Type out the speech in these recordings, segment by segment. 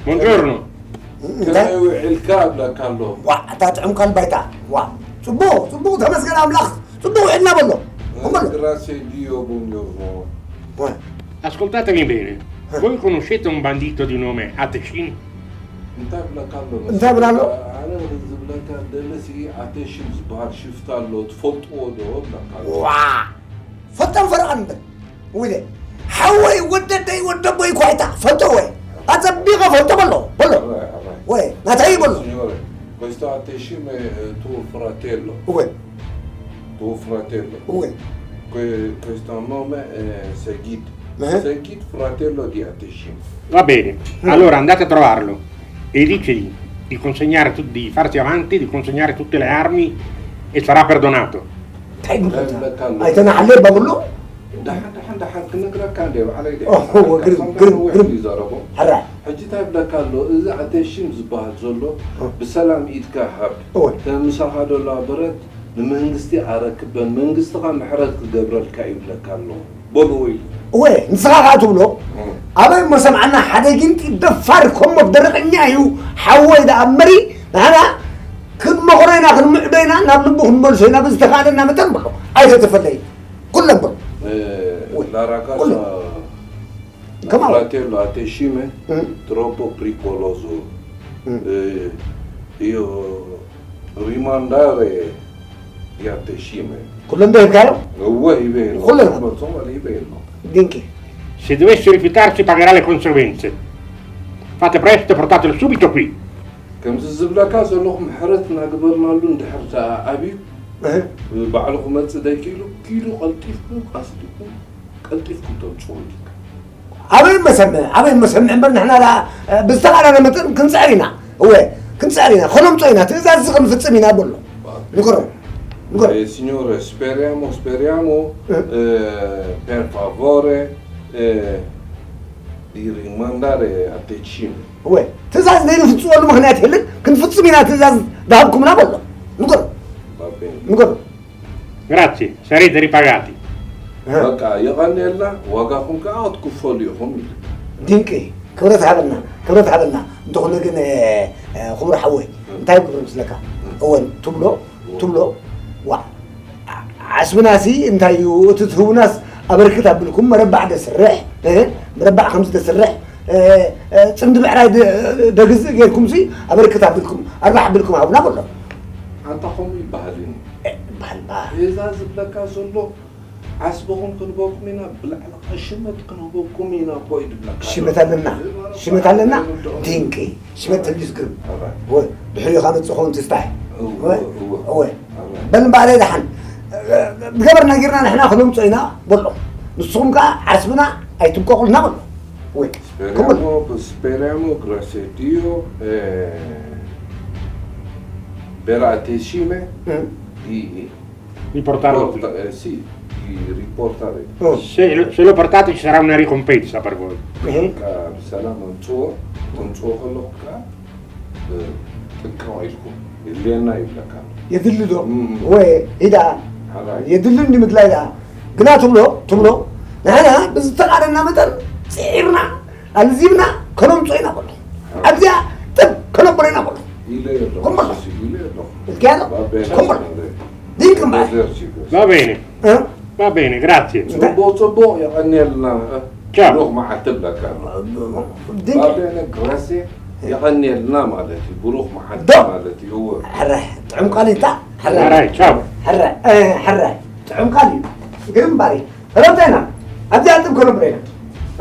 Buongiorno. እንታይ ውዒልካ እብለካ ኣሎ። ዋ፣ እታ ጥዑም ቃል ባይታ። ዋ፣ ጽቡቕ፣ ጽቡቕ፣ ተመስገን ኣምላኽ። ጽቡቕ ውዒልና በሎ። እሞ በሎ። Grazie Dio, buongiorno. Ascoltatemi bene, voi conoscete un bandito di nome Ateshin? እንታይ ብለካ ኣሎ? እንታይ ብላ ኣሎ? ኣነ ዝብለካ ደለሲ ኣቴሽን ዝበሃል ሽፍታ ኣሎ፣ ትፈልጥዎ ዶ? ብለካ ኣሎ። ዋ፣ ፈጣን ፈረቓን በል። ውለ ሓወይ ወደደይ ወደቦይ ኳይታ ፈልጦ ወይ ኣጸቢቐ ፈልጦ በሎ በሎ። ወይ ናታይ በሎ። Signore, questo Ateshim è tuo fratello. Uè. Tuo fratello. Uè. Que- questo nome è Segid. Eh? Segid, fratello di Ateshim. Va bene, allora andate a trovarlo e ditegli di consegnare tu- di farsi avanti, di consegnare tutte le armi e sarà perdonato. እንታይ ይብለካ? ኣይተናሓለ በብሉ ደሓን ደሓን ደሓን ክነግረካ እንደ ባዕለይ ግርም ግርም ግርም ይዛረቦ። ሕራ ሕጂ እንታይ ይብለካ ኣሎ? እዚ ኣቴሽም ዝበሃል ዘሎ ብሰላም ኢድካ ሃብ። ተምሳኻ ዶላ ብረት ንመንግስቲ ኣረክበን መንግስትኻ ምሕረት ክገብረልካ ይብለካ ኣሎ በልዎ ኢሉ። እወ ንስኻ ከዓ ትብሎ ኣበይ እሞ ሰምዓና ሓደ ጊንጢ ደፋር ኮሞ ደረቐኛ እዩ ሓወይ ደኣ እምበሪ ንዓና ክንመኽሮ ኢና ክንምዕዶ ኢና ናብ ልቡ ክንመልሶ ኢና ብዝተኻእለና መጠን በሎ ኣይተተፈለይ ኩለን በሎ La ragazza fratello Ateshime troppo pericoloso. Eh, io rimandare di Ateshime. ኩለን ዶ ሂብካዮ? እወ ሂበ የሎ። ኩለን? መርጾም ሂበ የሎ። ድንቂ። Se dovesse rifiutarsi pagherà le conseguenze. Fate presto e portatelo subito qui. ከምዚ ዝብለካ ዘለኹ ምሕረት እናገበርናሉ እንድሕር ደኣ ኣብዩ ባዕሉ ክመጽእ ደይክኢሉ ኪዱ ቀልጢፍኩም ኣስዲኩም ቀልጢፍኩም ተምጽኡ ኢልካ ኣበይ መሰምዕ ኣበይ መሰምዕ እምበር ንሕና ደኣ ብዝተኻእለና መጠን ክንጽዕር ኢና እወ ክንጽዕር ኢና ከነምጾ ኢና ትእዛዝ እዚ ክንፍጽም ኢና በሎ ንገሮ ንገሮ Eh, signore, speriamo, speriamo, eh, per favore, eh, di rimandare a Tecime. እወ ትእዛዝ ዘይንፍጽመሉ ምኽንያት የለን ክንፍጽም ኢና ትእዛዝ ዝሃብኩምና በሎ ንገሮ Va bene. ንገሮ Grazie, sarete ripagati. በቃ የቐንየልና ዋጋኹም ከዓ ክትክፈሉ ኢኹም ኢሉ ድንቂ ክብረት ሃበልና ክብረት ሃበልና እንተኾነ ግን ክቡር ሓወይ እንታይ ክብር ምስለካ እወን ትብሎ ትብሎ ዋ ዓስብናሲ እንታይ እዩ እቲ ትህቡናስ ኣበርክት ኣብልኩም መረባዕ ደስርሕ መረባዕ ከምዚ ደስርሕ ፅምዲ ብዕራይ ደግዝእ ጌርኩም ሲ ኣበርክት ኣብልኩም ኣርባሕ ኣብልኩም ሃቡና በሎ ኣንታ ከምኡ ይበሃል እዩ በሃል እዛ ዝብለካ ዘሎ ዓስብኹም ክንበኩም ኢና ብላዕሊ ሽመት ክንህበኩም ኢና እኮ እዩ ዝብለካ ሽመት ኣለና ሽመት ኣለና ድንቂ ሽመት ተሊስ ግርም ድሕሪኡ ካብ መፅእ ኸውን ትስታይ እወ በል እምበኣለይ ደሓን ዝገበርና ጌርና ንሕና ክነምፅኦ ኢና በሎ ንስኹም ከዓ ዓስብና ኣይትንቀቑልና በሎ ወይ Speriamo, speriamo, grazie a Dio, eh, per Atesime di Riportarlo qui. Porta- eh, sì, di riportare. Oh. Se, lo- se lo portate ci sarà una ricompensa per voi. Mhm. Ka ብሰላም ኣምፅዎ ተምፅዎ ከለኹ ከዓ ጥቃዋ ኢልኩም የድልየና ይብለካ ኣሎ። የድሊ ዶ እም። ወይ ኢዳ ሓራይ የድሊ እንዲ ምድላይ ደኣ ግና ትብሎ ትብሎ ንሕና ብዝተቓደና መጠን ፅዒርና ኣልዚብና ከነምፅኦ ኢና በሎ ኣብዚኣ ጥብ ከነብሎ ኢና በሎ ኢለ የለኹ ኮምበሎ ኢለ የለኹ እልክያ ዶ ባቤላ ኮምበሎ ድንቅ እምበኣር Va bene, va bene, grazie. ጽቡቕ ጽቡቕ የቐንየልና Ciao. ብሩኽ መዓልቲ ብለካ ኣሎ ድንቅ ባቤነ ግራሴ የቐንየልና ማለት እዩ ብሩኽ መዓልቲ ዶ? ማለት እዩ እወ ሕረ ጥዑም ቃል እዩ እታ ሕረ All right, ciao. ሕረ እ፣ ሕረ ጥዑም ቃል እዩ ግርም ባሪ ሰላምታ ኢና ኣብዚኣ ጥብ ከነብሮ ኢና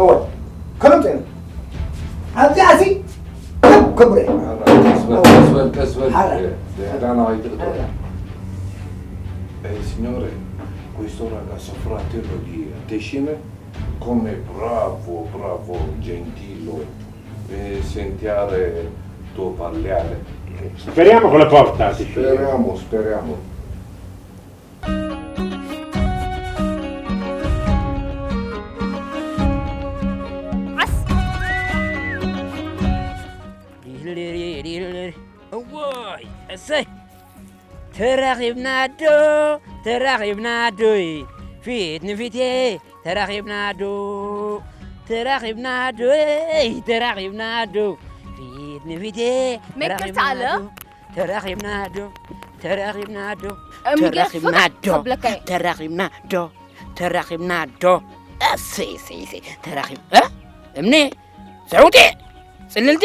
እወ ከነምፅኦ ኢና ኣብዚኣ ሲ ጥብ ከብሮ ኢና ቀስ በል ቀስ በል ቀስ በል ሓራ። ዝዕዳና ከይትእትዎ Eh, signore, questo ragazzo fratello di Teshime, come bravo, bravo, gentile, eh, sentire tuo parlare. Speriamo con la porta, Ticino. Speriamo, speriamo. እዋይ እሰይ ተራኺብና ዶ ተራኺብና ዶይ ፊት ንፊቴ ተራኺብና ዶ ተራኺብና ዶይ ተራኺብና ዶ ንፊቴ መቅርታ ኣለ? ተራኺብና ዶ ተራኺብና ዶ እምኒ ተራኺብና ገርፍካ ዶ ተብለካ እየ። ተራኺብና ዶ ተራኺብና ዶ እሰይ እሰይ እሰይ ተራኺብ እ እምኒ ዘውዲ ጽልልቲ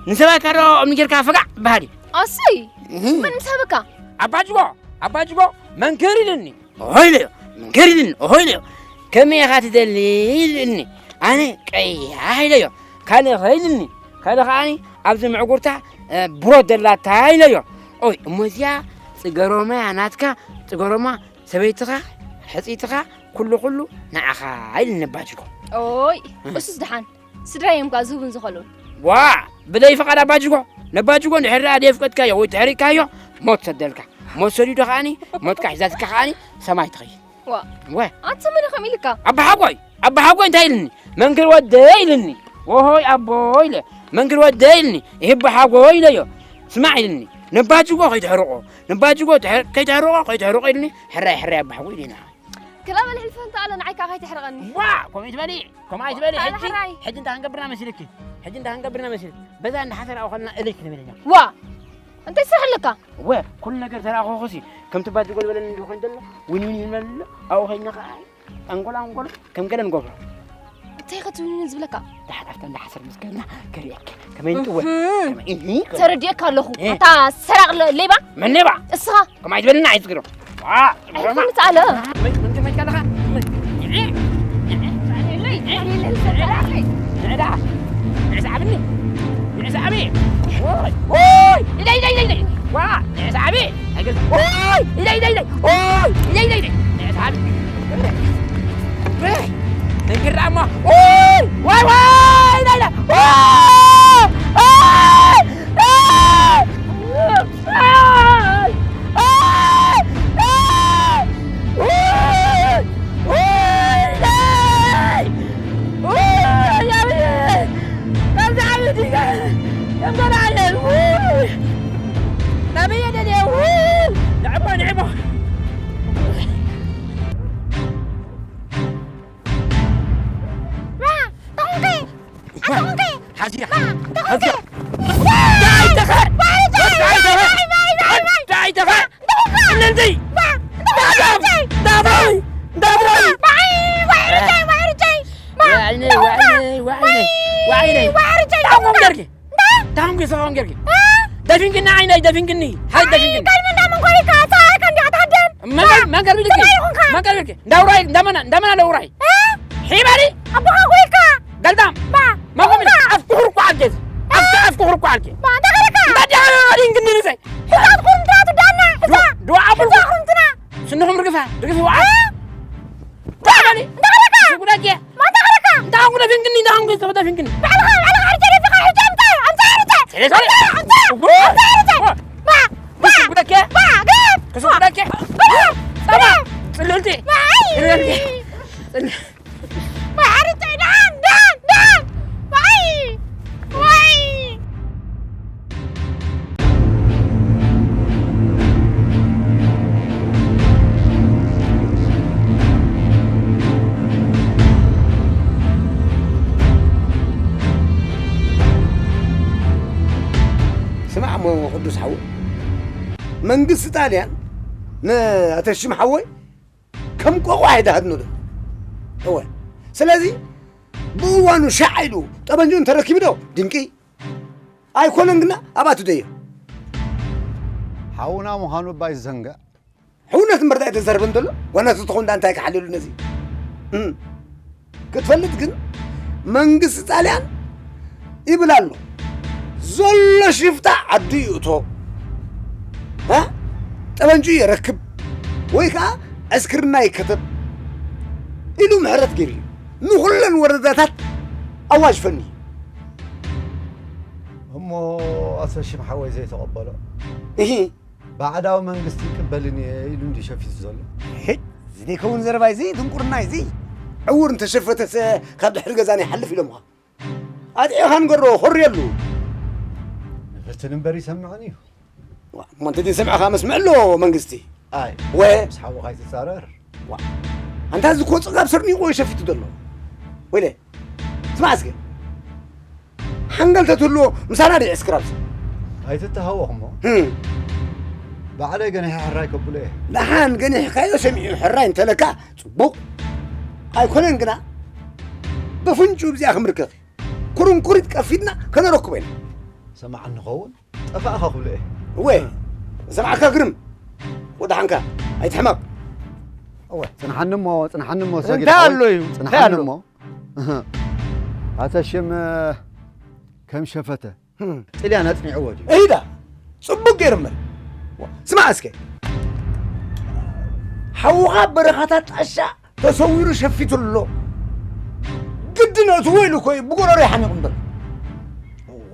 ንሰባት ካዶ እምኒ ጌርካ ፈጋዕ በሃሊ ኣሰይ እህ። መን ምስ ሃበካ? ኣባጅጎ ኣባጅጎ መንክር ኢልኒ ኦሆ ኢለዮ መንክር ኢልኒ ኦሆ ኢለዮ ከመይ ኢኻ ትደሊ ኢልኒ ኣነ ቀያሕ ኢለዮ ካልእ ኸ ኢልኒ ካልእ ከዓኒ ኣብዚ ምዕጉርታ እ፣ ብሮት ደላታ ኢለዮ ኦይ እሞ እዚኣ ጽገሮማ እያ ናትካ ጽገሮማ ሰበይትኻ ሕጺትኻ ኩሉ ኩሉ ንዓኻ ኢልኒ ኣባጅጎ ኦይ እሱስ ደሓን ስድራ እዮም ከኣ ዝህቡን ዝኸሉን። ዋ ብደይ ፍቓድ ኣባጅጎ ነባጅጎ እንድሕር ደኣ ደየፍቀድካዮ ወይ ተሕሪቅካዮ ሞት ሰደልካ ሞት ሰዲዱ ከዓኒ ሞትካ ሒዛትካ ከዓኒ ሰማይ ትኸይድ ዋ ወ ኣንተ መን ከም ኢልካ? ኣባሓጎይ ኣባሓጎይ እንታይ ኢልኒ መንክር ወደይ ኢልኒ ወሆይ ኣቦ ኢለ መንክር ወደይ ኢልኒ ይህባሓጎ ኢለዮ ስማዕ ኢልኒ ነባጅጎ ከይትሕርቆ ነባጅጎ ከይትሕርቆ ከይትሕርቆ ኢልኒ ሕራይ ሕራይ ኣባሓጎ ኢልና ክላበል ሕልፈንታ ኣለ ንዓይካ ከይትሕርቐኒ። ዋ ከምኡ ይትበሊ ከምኡ ኣይትበሊ ሕጂ ሕራይ። ሕጂ እንታይ ክንገብርና መሲልኪ ሕጂ እንታይ ክንገብርና መሲልኪ በዛ እንዳሓሰር ኣብኸልና እልይ ክንብል ኢና ዋ እንታይ ስራሕ ኣለካ? ወ ኩሉ ነገር ተራኸኹሲ ከምቲ ባጅጎ ዝበለኒ እንዲ ኮይኑ ዘሎ ዊን ዊን ይበል ኣብኡ ኸይድና ከዓ ኣንጎል ኣንጎል ከም ገለ ንገብሮ እንታይ ከትውንን ዝብለካ? ዳሓት ኣብታ እንዳሓሰር ምስ ገና ከርእየኪ ከመይ ንጥወ እህ። ከመይ- እህ፣ ከመይ- ተረዲኤካ ኣለኹ እ። ኣታ ሰራቕ ለ- ሌባ መን ሌባ እስኻ ከምኣ ይትበልና ኣይትግሮ ኣይኮንት ኣለ መን መን ከመይ ትካለኻ ንዕዳ ንዕዳ ንዕዳ ዓብኒ ንዕዳ ዓብኒ ወይ ወይ ኢለ ኢለ ኢለ ኢለ ዋ ንዕዳ ዓብኒ ኣይገል ወይ ኢለ ኢለ ኢለ ወይ ኢለ ኢለ ኢለ ንዕዳ ዓብኒ እንግዳ እሞ ወይ ወይ ወይ ኢለ ኢለ ወይ ወይ ሓዚያ ሓዚያ ዳይ ተኸር ዳይ ተኸር ዳይ ተኸር እነንተይ ዳብራይ ዳብራይ ዳብራይ ዋይነይ ዋይነይ ዋይነይ ዋይነይ ዳቆም ገርኪ ዳቆም ገርኪ ሰባም ገርኪ ደፊንክኒ ዓይነይ ደፊንክኒ ሓይ ደፊንክኒ መንቀር መንቀር ቢልኪ መንቀር ቢልኪ እንዳውራይ እንዳመና እንዳመና ለውራይ ሒባሪ ኣቦኻ ኮይካ ገልዳም ባ መጎምን ኣፍኩ ሕርኩ ዓጌዝ ኣፍኩ ኣፍኩ ሕርኩ ዓጌ ባ ደኸለካ እንዳዲያ ዲንግኒ ንሰይ ሕዛት ኩርንትራ ትዳና ሕዛ ድዋ ዓብልኩ ኩርንትና ስንኹም ርግፋ ርግፊ ወዓ ባበሊ እንዳኸለካ ጉዳጌ ማንታ ከለካ እንዳኹም ጉዳ ፊንግኒ እንዳኹም ጉዳ ፊንግኒ ባዕልኻ ባዕልኻ ሕርጀ ደፊኻ ሕርጀ ኣምፃ ኣምፃ ሕርጀ ስለ ሶሪ ኣምፃ ኣምፃ ሕርጀ ባ ባ ጉዳጌ ባ ገብ ክሱ ጉዳጌ ጸባ ጽልልቲ ማይ ጽልልቲ ስማዕ እሞ ቅዱስ ሓው መንግስቲ ጣልያን ንኣተሽም ሓወይ ከም ቆቋሕ ይዳሃድኑ ዶ እወ ስለዚ ብእዋኑ ሻዕ ኢሉ ጠበንጅኡ እንተረኪቡ ዶ ድንቂ ኣይኮነን ግና ኣብኣቱ ደዮ ሓውና ምዃኑ እባ ይዘንግዕ ሕውነት እምበር እንታይ ተዘርበን ዘሎ ዋናቱ ተኾን ዳ እንታይ ክሓልሉ ነዚ ክትፈልጥ ግን መንግስቲ ጣልያን ይብል ኣሎ ዘሎ ሽፍታ ዓዱ ይእቶ ጠበንጁ የረክብ ወይ ከዓ ዕስክርና ይከተብ ኢሉ ምሕረት ገይሩ እዩ ንኩለን ወረዳታት ኣዋጅ ፈኒ እሞ ኣሰሽም ሓወይ ዘይተቐበሎ እሂ ባዕዳዊ መንግስቲ ይቅበልን እየ ኢሉ እንዲ ሸፊቱ ዘሎ ሕድ እዚ ዘይከውን ዘረባይ እዚ ድንቁርና እዚ ዕውር እንተሸፈተሰ ካብ ድሕሪ ገዛና ይሓልፍ ኢሎምኻ ኣጥዒኻ ንገሮ ኮርየሉ ንፈትን እምበር ይሰምዕን እዩ እሞ እንተ ዘይሰምዕኻ መስምዕ ኣሎ መንግስቲ ኣይ ወ ምስ ሓወኻ ይትፃረር ኣንታ እዚ ኮ ፅጋብ ሰርኒቆ ይሸፊቱ ዘሎ ወይለ ስማዕ እስከ ዓንገል ተትህልዎ ምሳና ዶ ይዕስክር ኣብዚ? ኣይትተሃወኽ እሞ። ህም። ባዕለይ ገኒሐ ሕራይ ከብሎ እየ። ደሓን ገኒሕካዮ ሰሚዑ ሕራይ እንተለካ ጽቡቕ። ኣይኮነን ግና በፍንጩ ብዚኣ ክምርከኽ ኩርንኩሪት ቀፊድና ከነረክቦ ኢና። ሰማዕ እንኸውን ጠፋእኻ ክብሎ እየ። እወ ዝሰማዕካ ግርም ወድሓንካ ኣይትሕመቕ። እወ ጽንሓኒ እሞ ጽንሓኒ እሞ ሰጊድ እንታይ ሓወይ፣ ኣሎ እዩ? እንታይ ጽንሓኒ ኣሎ? እሞ ኣተ ሽም ከም ሸፈተ ጥልያን ኣጽኒዕዎ ድዩ? እሂዳ ጽቡቅ ገይሩ እምበር። ስማዕ እስከ ሓውኻ በረኻታት ጣሻ ተሰዊሩ ሸፊቱ ኣሎ። ግዲ ነእትዎ ኢሉ እኮ እዩ ብጎረሮ ይሓኒቑ እምበር። እዋ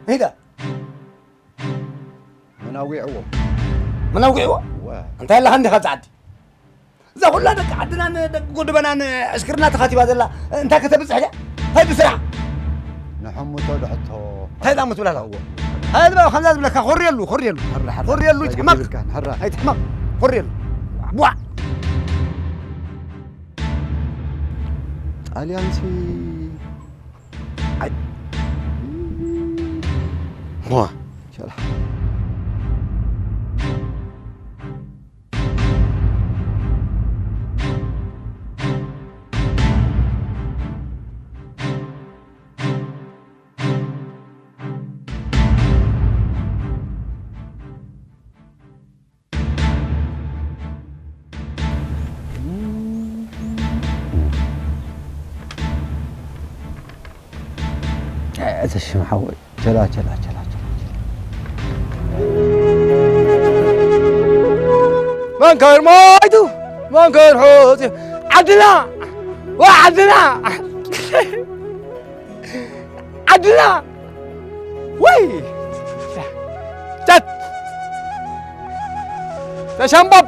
እሂዳ መን ኣዊዕዎ? መን ኣዊዕዎ? እዋ እንታይ ኣለኻ እንዲኻ ጻዕዲ? እዛ ኩላ ደቂ ዓድናን ደቂ ጎደበናን ዕስክርና ተኻቲባ ዘላ እንታይ ከተብፅሕ ድያ? እንታይ ብስራሕ? ንሐሙቶ ዶ ሕቶ እንታይ ዳሞ ትብላ ኣለዎ? ኣድባ ከምዛ ዝብለካ ኮርየሉ ኮርየሉ ኮርየሉ ይትሕመቕ ኣይትሕመቕ ኮርየሉ ቧዕ ጣልያንሲ ኣይ ዋ እተሽም ሓወይ ቸላ ቸላ ቸላ ቸላ መንከር ሞይቱ መንከር ሑፂ ዓድና ዋ ዓድና ዓድና ወይ ጨት ተሸምበብ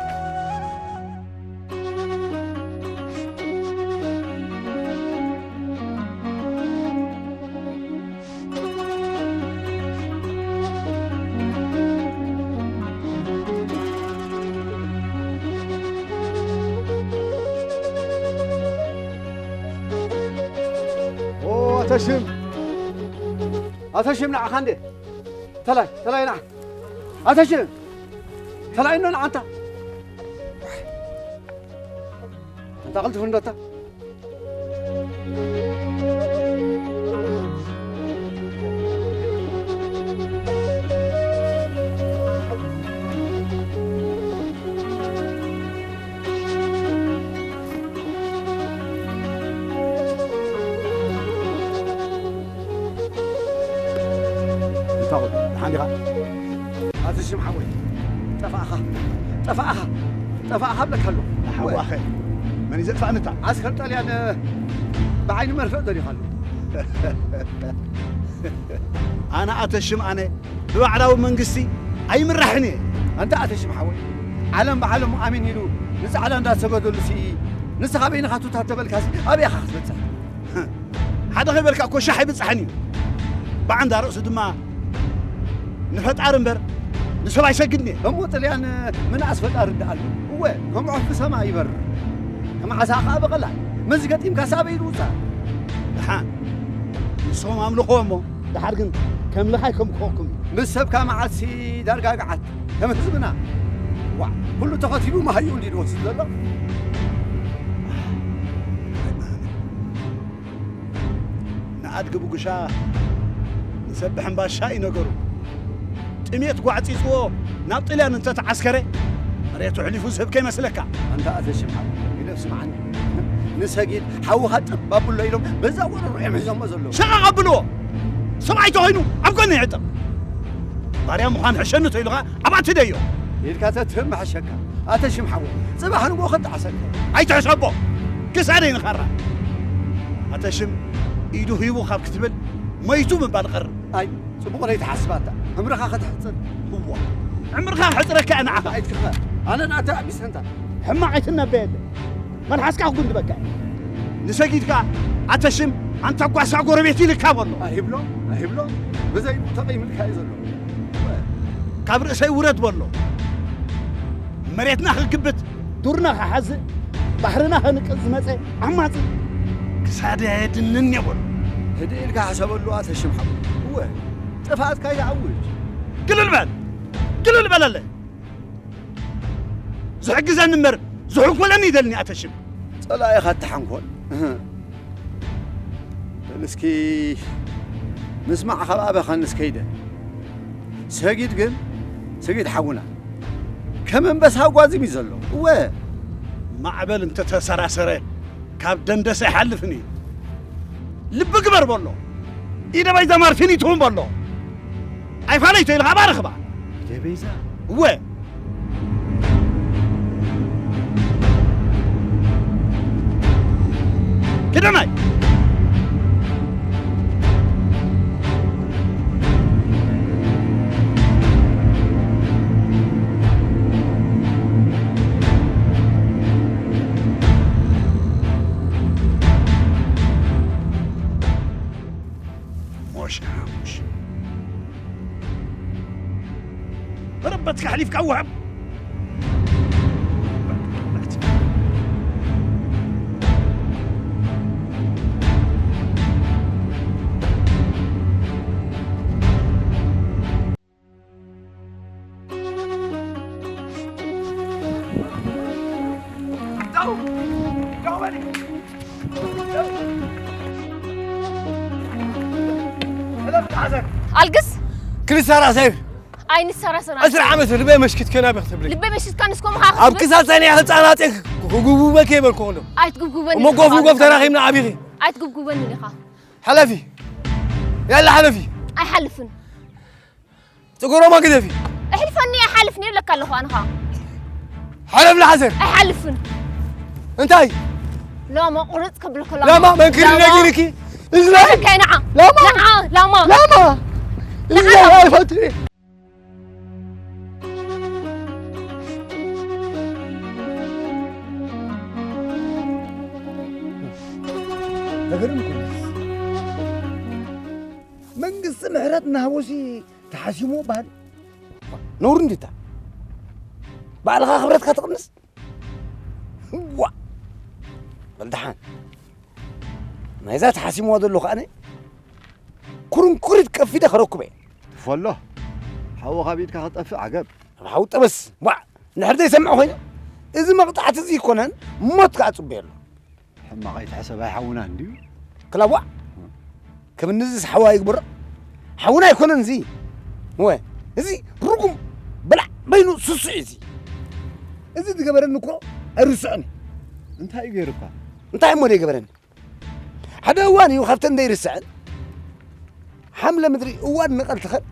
ኣተሽም ኣተሽም ንዓኻ እንዴ ተላይ ተላይ ንዓ ኣተሽም ተላይ እኖ ንዓንታ ኣንታ ክልትፍ እንዶታ ኣቲ ሽም ሓወይ ጠፋእኻ ጠፋእኻ ጠፋእኻ ብለካ ኣሎ ሓዋኸ መን እዩ ዘጥፋእንታ ዓስከር ጣልያን ብዓይኒ መርፍእ ደሪኻ ኣሎ ኣነ ኣተ ሽም ኣነ ብባዕላዊ መንግስቲ ኣይምራሕን እየ ኣንታ ኣተ ሽም ሓወይ ዓለም ብዓለሙ ኣሚን ኢሉ ንፃዕዳ እንዳሰገደሉ ሲ ንስኻ በይንኻ ቱታ ተበልካሲ ኣበይ ኢኻ ክትበፅሕ ሓደ ከይበልካ እኮ ሻሕ ኣይብጻሕን እዩ ብዓንዳ ርእሱ ድማ ንፈጣሪ እምበር ንሰብ ኣይሰግድን እየ እሞ ጥልያን ምንኣስ ፈጣሪ ደኣሉ እወ ከም ዑፍ ብሰማይ ይበር ከም ዓሳ ኸዓ ብቐላል መዚ ገጢምካ ሳበይ ይውፃእ ደሓን ንሶም ኣምልኽዎ እሞ ደሓር ግን ከም ልኻይ ከም ክኸኩም እዩ ምስ ሰብካ መዓልሲ ዳርጋ ገዓት ከም ህዝብና ዋዕ ኩሉ ተኸቲቡ መሃዩ እንዲ ዝወስድ ዘሎ ንኣድጊ ብጉሻ ንሰብሕ እምባሻ እዩ ነገሩ ጥሜት ጓዕፂፅዎ ናብ ጥልያን እንተተዓስከረ መሬቱ ሕሊፉ ዝህብ ከይመስለካ ኣንታ ኣተሽምሓ ግደፍ ስምዓኒ ንሰጊድ ሓውኻ ጥብ ኣብሎ ኢሎም በዛ ወረሮ እዮም ሒዞሞ ዘለዉ ሸቓቕ ኣብልዎ ሰብኣይ ተኾይኑ ኣብ ጎኒ ይዕጥቕ ባርያ ምዃን ሕሸኒ ተኢሉኻ ኣብኣ ትደዮ ኢልካ ተትህብ ምሓሸካ ኣተሽም ሓወይ ጽባሕ ንግሆ ከጣዕሰካ ኣይትሕሰቦ ክሳደይ ንኻራ ኣተሽም ኢዱ ሂቡ ካብ ክትብል መይቱ ምባል ቐርብ ኣይ ጽቡቕ ለይትሓስብ ኣታ ዕምርኻ ከተሕጽር እዋ ዕምርኻ ክሕጽረካ እየ ንዓኻ ኣይትክፈ ኣነ ንኣታ ኣቢሰንታ ሕማቕ ኣይትነበየለ መልሓስካ ክጉንድበካ እዩ ንሰጊድካ ኣተሽም ኣንታ ጓሳ ጎረቤት ይልካ በሎ ኣይብሎ ኣይብሎ ብዘይ ተቐይምልካ እዩ ዘሎ ካብ ርእሰይ ውረድ በሎ መሬትና ክግብት ዱርና ክሓዝእ ባሕርና ከንቅዝ ዝመፀ ዓማፂ ክሳደ ድንን የብሉ ህድእ ኢልካ ሕሰበሉ ኣተሽም ሓው ጥፍኣትካ ይኣውጅ። ግልል በል! ግልል በለለ! ዝሕግዘኒ እምበር ዝሕንኮለኒ ይደልኒ ኣተሽም። ጸላኢኻ ተሓንኮል። እህ። በል እስኪ ምስማዕ ካብ ኣበኻ ንስከይደ። ሰጊድ ግን፣ ሰጊድ ሓውና፣ ከም ኣንበሳ ጓዚም እዩ ዘሎ። እወ። ማዕበል እንተተሰራሰረ ካብ ደንደሰ ኣይሓልፍን እዩ። ልቢ ግበር በሎ። ኢደ ባይዛ ማርቲን ይትውን በሎ። ኣይፋለይቶ ኢልኻ ኣባርኽባ። ኢደ ቤዛ። እወ። ክደናይ። ሞሽ ሓሙሽ። መረበትካ ኣሕሊፍካ ውሃብ። ኣልግስ። ክልተ ራእሰይ። ኣይንሰራሰር። ዕስራ ዓመት ልበይ መሽኪትከ ናበይ ክትብለይ? ልበይ መሽኪትካ ንስኮ ምኻ ኣብ ክትብል? ክሳድ ሳይነይ ህፃናት ክጉብጉበኪ ይበልኩ ከሎ። ኣይትጉብጉበኒ እሞ ኢኻ ጎፍ ንጎፍ ማለት ተራኺብና ዓቢኺ። ኣይትጉብጉበኒ ኢኻ። ሓለፊ። ያላ ሓለፊ። ኣይሓልፍን። ፅጉሮማ ግደፊ። እሕልፈኒ ኣይሓልፍን ይብለካ ኣለኹ ኣነ ኸዓ። ሓለፍ ንሓዘር። ኣይሓልፍን። እንታይ? ላማ ቁርፅ ክብልኩ ላማ። ላማ መንክሪ ላማ። ነጊርኪ። እዝናይ። ከይ ንዓ። ላማ። ንዓ፣ ላማ። ላማ። ንዓ እዝናይ ላማ። ኣይፈትሪ። ዘገርም እኮ እዩ። መንግስቲ ምሕረት እናሃቦሲ ተሓሲሞ በሃል። ነውሪ እንዲታ። ባዕልኻ ክብረትካ ትቕንስ? ዋ! በል ደሓን። ናይዛ ተሓሲምዋ ዘሎ ከኣነ ኩርንኩሪት ቀፊደ ከረኩበ እየ። ትፈሎ። ሓወኻ ኣብ ኢድካ ክጠፍእ ዓገብ። ኣብ ሓው ጠበስ። ዋ! እንድሕር ዘይሰምዕ ኮይኑ፣ እዚ መቕጻዕቲ እዚ ይኮነን፣ ሞት ከኣ ጽበየሉ። ሕማቕ ኣይትሕሰብ፣ ኣይሓውና እንድዩ። ክላዋዕ። ከም እንዚስ ሓዋ ይግበሮ። ሓውና ኣይኮነን እዚ። እወ፣ እዚ ርጉም በላዕ በይኑ ስሱዕ እዚ። እዚ ዝገበረኒ እኮ ኣይርስዖን እዩ። እንታይ እዩ ገይሩካ? እንታይ እሞ ደይገበረኒ? ሓደ እዋን እዩ ካብተን ዘይርስዐን ሓምለ ምድሪ እዋን ንቐል ትኸል።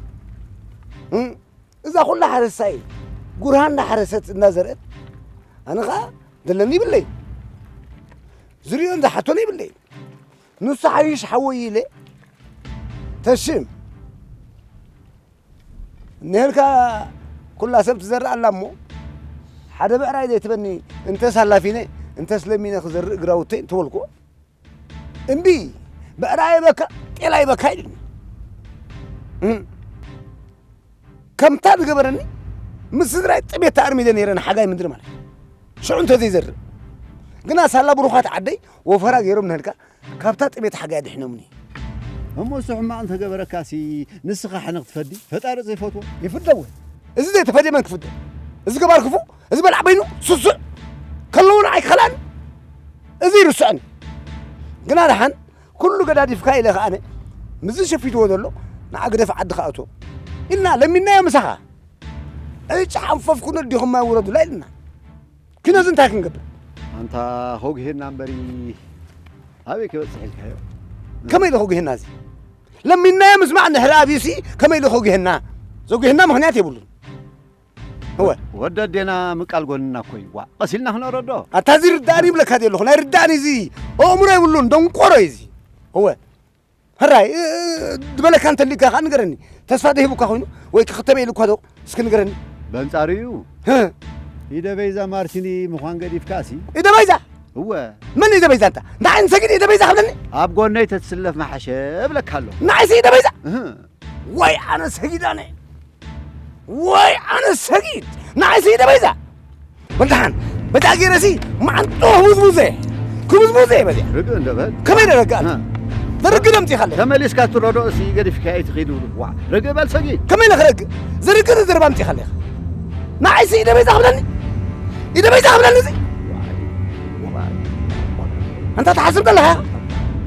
እም፣ እዛ ኩላ ሓረስታይ ጉርሃ እንዳሓረሰት እንዳዘርአት፣ ኣነ ኸዓ ዘለኒ ይብለይ። ዝርእዮን ዝሓቶን ይብለይ። ንሱ ሓይሽ ሓወይ ኢለ ተሽም። እኒሀልካ ኩላ ሰብ ትዘርእ ኣላ እሞ፣ ሓደ ብዕራይ ዘይትበኒ፣ እንተስ ኣላፊነ፣ እንተስ ለሚነ ክዘርእ ግራውተይ እንተበልኩዎ፣ እምቢ፣ ብዕራይ በካ፣ ጤል ኣይበካ ኢሉኒ። እም። ከምታ ዝገበረኒ፣ ምስ ስድራይ ጥሜት ተኣርሚደ ነይረ ንሓጋይ ምድሪ ማለት እዩ። ሽዑ እንተዘይዘርእ። ግና ሳላ ብሩኻት ዓደይ ወፈራ ገይሮም ንህልካ፣ ካብታ ጥሜት ሓጋይ ኣድሒኖምኒ። እሞ እሱ ሕማቕ እንተገበረካሲ፣ ንስኻ ሕነ ክትፈዲ፣ ፈጣሪ ዘይፈትዎ? ይፍደ እውን። እዚ ዘይተፈድየ መን ክፍደ? እዚ ገባር ክፉእ፣ እዚ በላዕ በይኑ፣ ስሱዕ፣ ከለዉ ንዓይ ክኸላኒ። እዚ ይርስዖኒ። ግና ደሓን፣ ኩሉ ገዳዲፍካ ኢለ ከኣነ፣ ምስዚ ሸፊትዎ ዘሎ፣ ንዓ ግደፍ ዓድኻ እቶ። ኢልና ለሚንናዮ ምሳኻ። ዕጭ ሓንፈፍኩ ነዲኹም ማይ ውረዱላ ኢልና። ኪኖዚ እንታይ ክንገብር? ኣንታ ኾግሄና እምበሪ፣ ኣበይ ክበጽሕ ኢልካዮ? ከመይ ኢለ ኾግሄና እዚ? ለሚንናዮ ምስማዕ እንድሕር ኣብዩሲ፣ ከመይ ኢለ ኾግሄና? ዘጉሄና ምኽንያት የብሉን። እወ። ወዲ ኣዴና ምቃል ጎንና እኮ እዩ። ዋእ፣ ቀስ ኢልና ክነረዶ። ኣታ እዚ ርዳእኒ ይብለካ ዘለኹ፣ ናይ ርዳእኒ እዚ ኣእምሮ የብሉን፣ ደንቆሮ እዩ እዚ። እወ። ሕራይ፣ እ-፣ እ-፣ ዝበለካ እንተሊካ ከኣ ንገረኒ። ተስፋ ደሂቡካ ኮይኑ ወይ ክኽተበ ኢሉካ ዶ? እስኪ ንገረኒ። በንጻሩ እዩ። ህ። ኢደ በይዛ ማርቲኒ ምዃን ገዲፍካሲ። ኢደ በይዛ? እወ። መን ኢደ በይዛ እንታ? ንዓይ ንሰጊድ ኢደ በይዛ ክብለኒ? ኣብ ጎነይ ተትስለፍ መሓሸ እብለካ ኣለኹ። ንዓይሲ ኢደ በይዛ? እህ። ወይ ኣነ ሰጊድ ኣነ። ወይ ኣነ ሰጊድ። ንዓይሲ ኢደ በይዛ? በል ደሓን፣ በዛ ገይረሲ መዓንጥኡ ክምዝሙዘ፣ ክምዝሙዘ በዚኣ። ርግእ እንደ በል። ከመይ ደረጋ? እ። ዘርግድ ኣምጺኻለይ። ተመሊስካ ትረድኦ ሲ ገዲፍካ ኣይትኺድ። ዋ፣ ርግእ በል ሰጊድ። ከመይ ኢለ ክረግእ? ዘርግድ ዘረባ ኣምጺኻለይ። ንዓይሲ ኢደ በይዛ ክብለኒ? ኢደ በይዛ ክብለኒ እዚ? ኣንታ ትሓስብ ዘለኻ?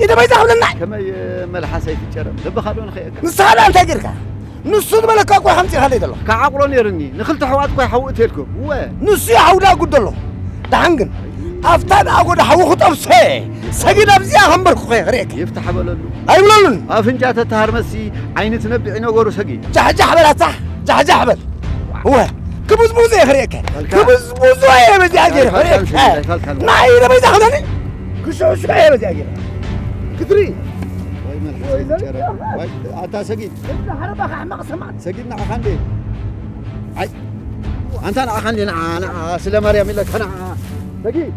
ኢደ በይዛ ክብለኒ ንዓይ? ከመይ መልሓሰይ ትጨረም? ልብኻ ዶ ንኸየካ? ንስኻ ደኣ እንታይ ጌርካ? ንሱ ዝበለካ እኮ ሓምፂኻለይ ዘለኹ። ክዓቕሎ ነይሩኒ። ንኽልተ ኣሕዋት እኮ ይሓውእ ተልኩም። እወ። ንሱ ይሓውዳ ጉድ ኣሎ። ደሓን ግን፣ ኣብታ ንኣጎዳ ሓዊ ክጠብሶ እየ። ሰጊድ ኣብዚኣ ከንበርኩኸ ክርእየካ። ይፍታሕ በለሉ። ኣይብለሉን። ኣፍንጫ ተተሃርመሲ ዓይኒ ትነብዒ ነገሩ ሰጊድ። ጃሕጃሕ በላታ፣ ጃሕጃሕ በል። እወ፣ ክብዝቡዞ እየ ክርእየካ። በልካ። ክብዝቡዞ እየ በዚኣ ገይረ በልካ፣ ክርእየካ። በልካ፣ በልካ። ንዓይ ኢለ በይዛ ክብለኒ? ክሽዑ ሽዑ እየ በዚኣ ገይረ። ክትርኢ። ወይ መልሓስ ወይ ኣይትጨረር። ዘርጋሕ። ወይ ኣታ ሰጊድ። እዛ ሓረባ ካሕማቕ ሰማን። ሰጊድ ንዓኻ እንዴ? ኣይ፣ ኣንታ ንዓኻ እንዴ? ንዓ፣ ንዓ፣ ስለ ማርያም ኢለካ ንዓ። ሰጊድ።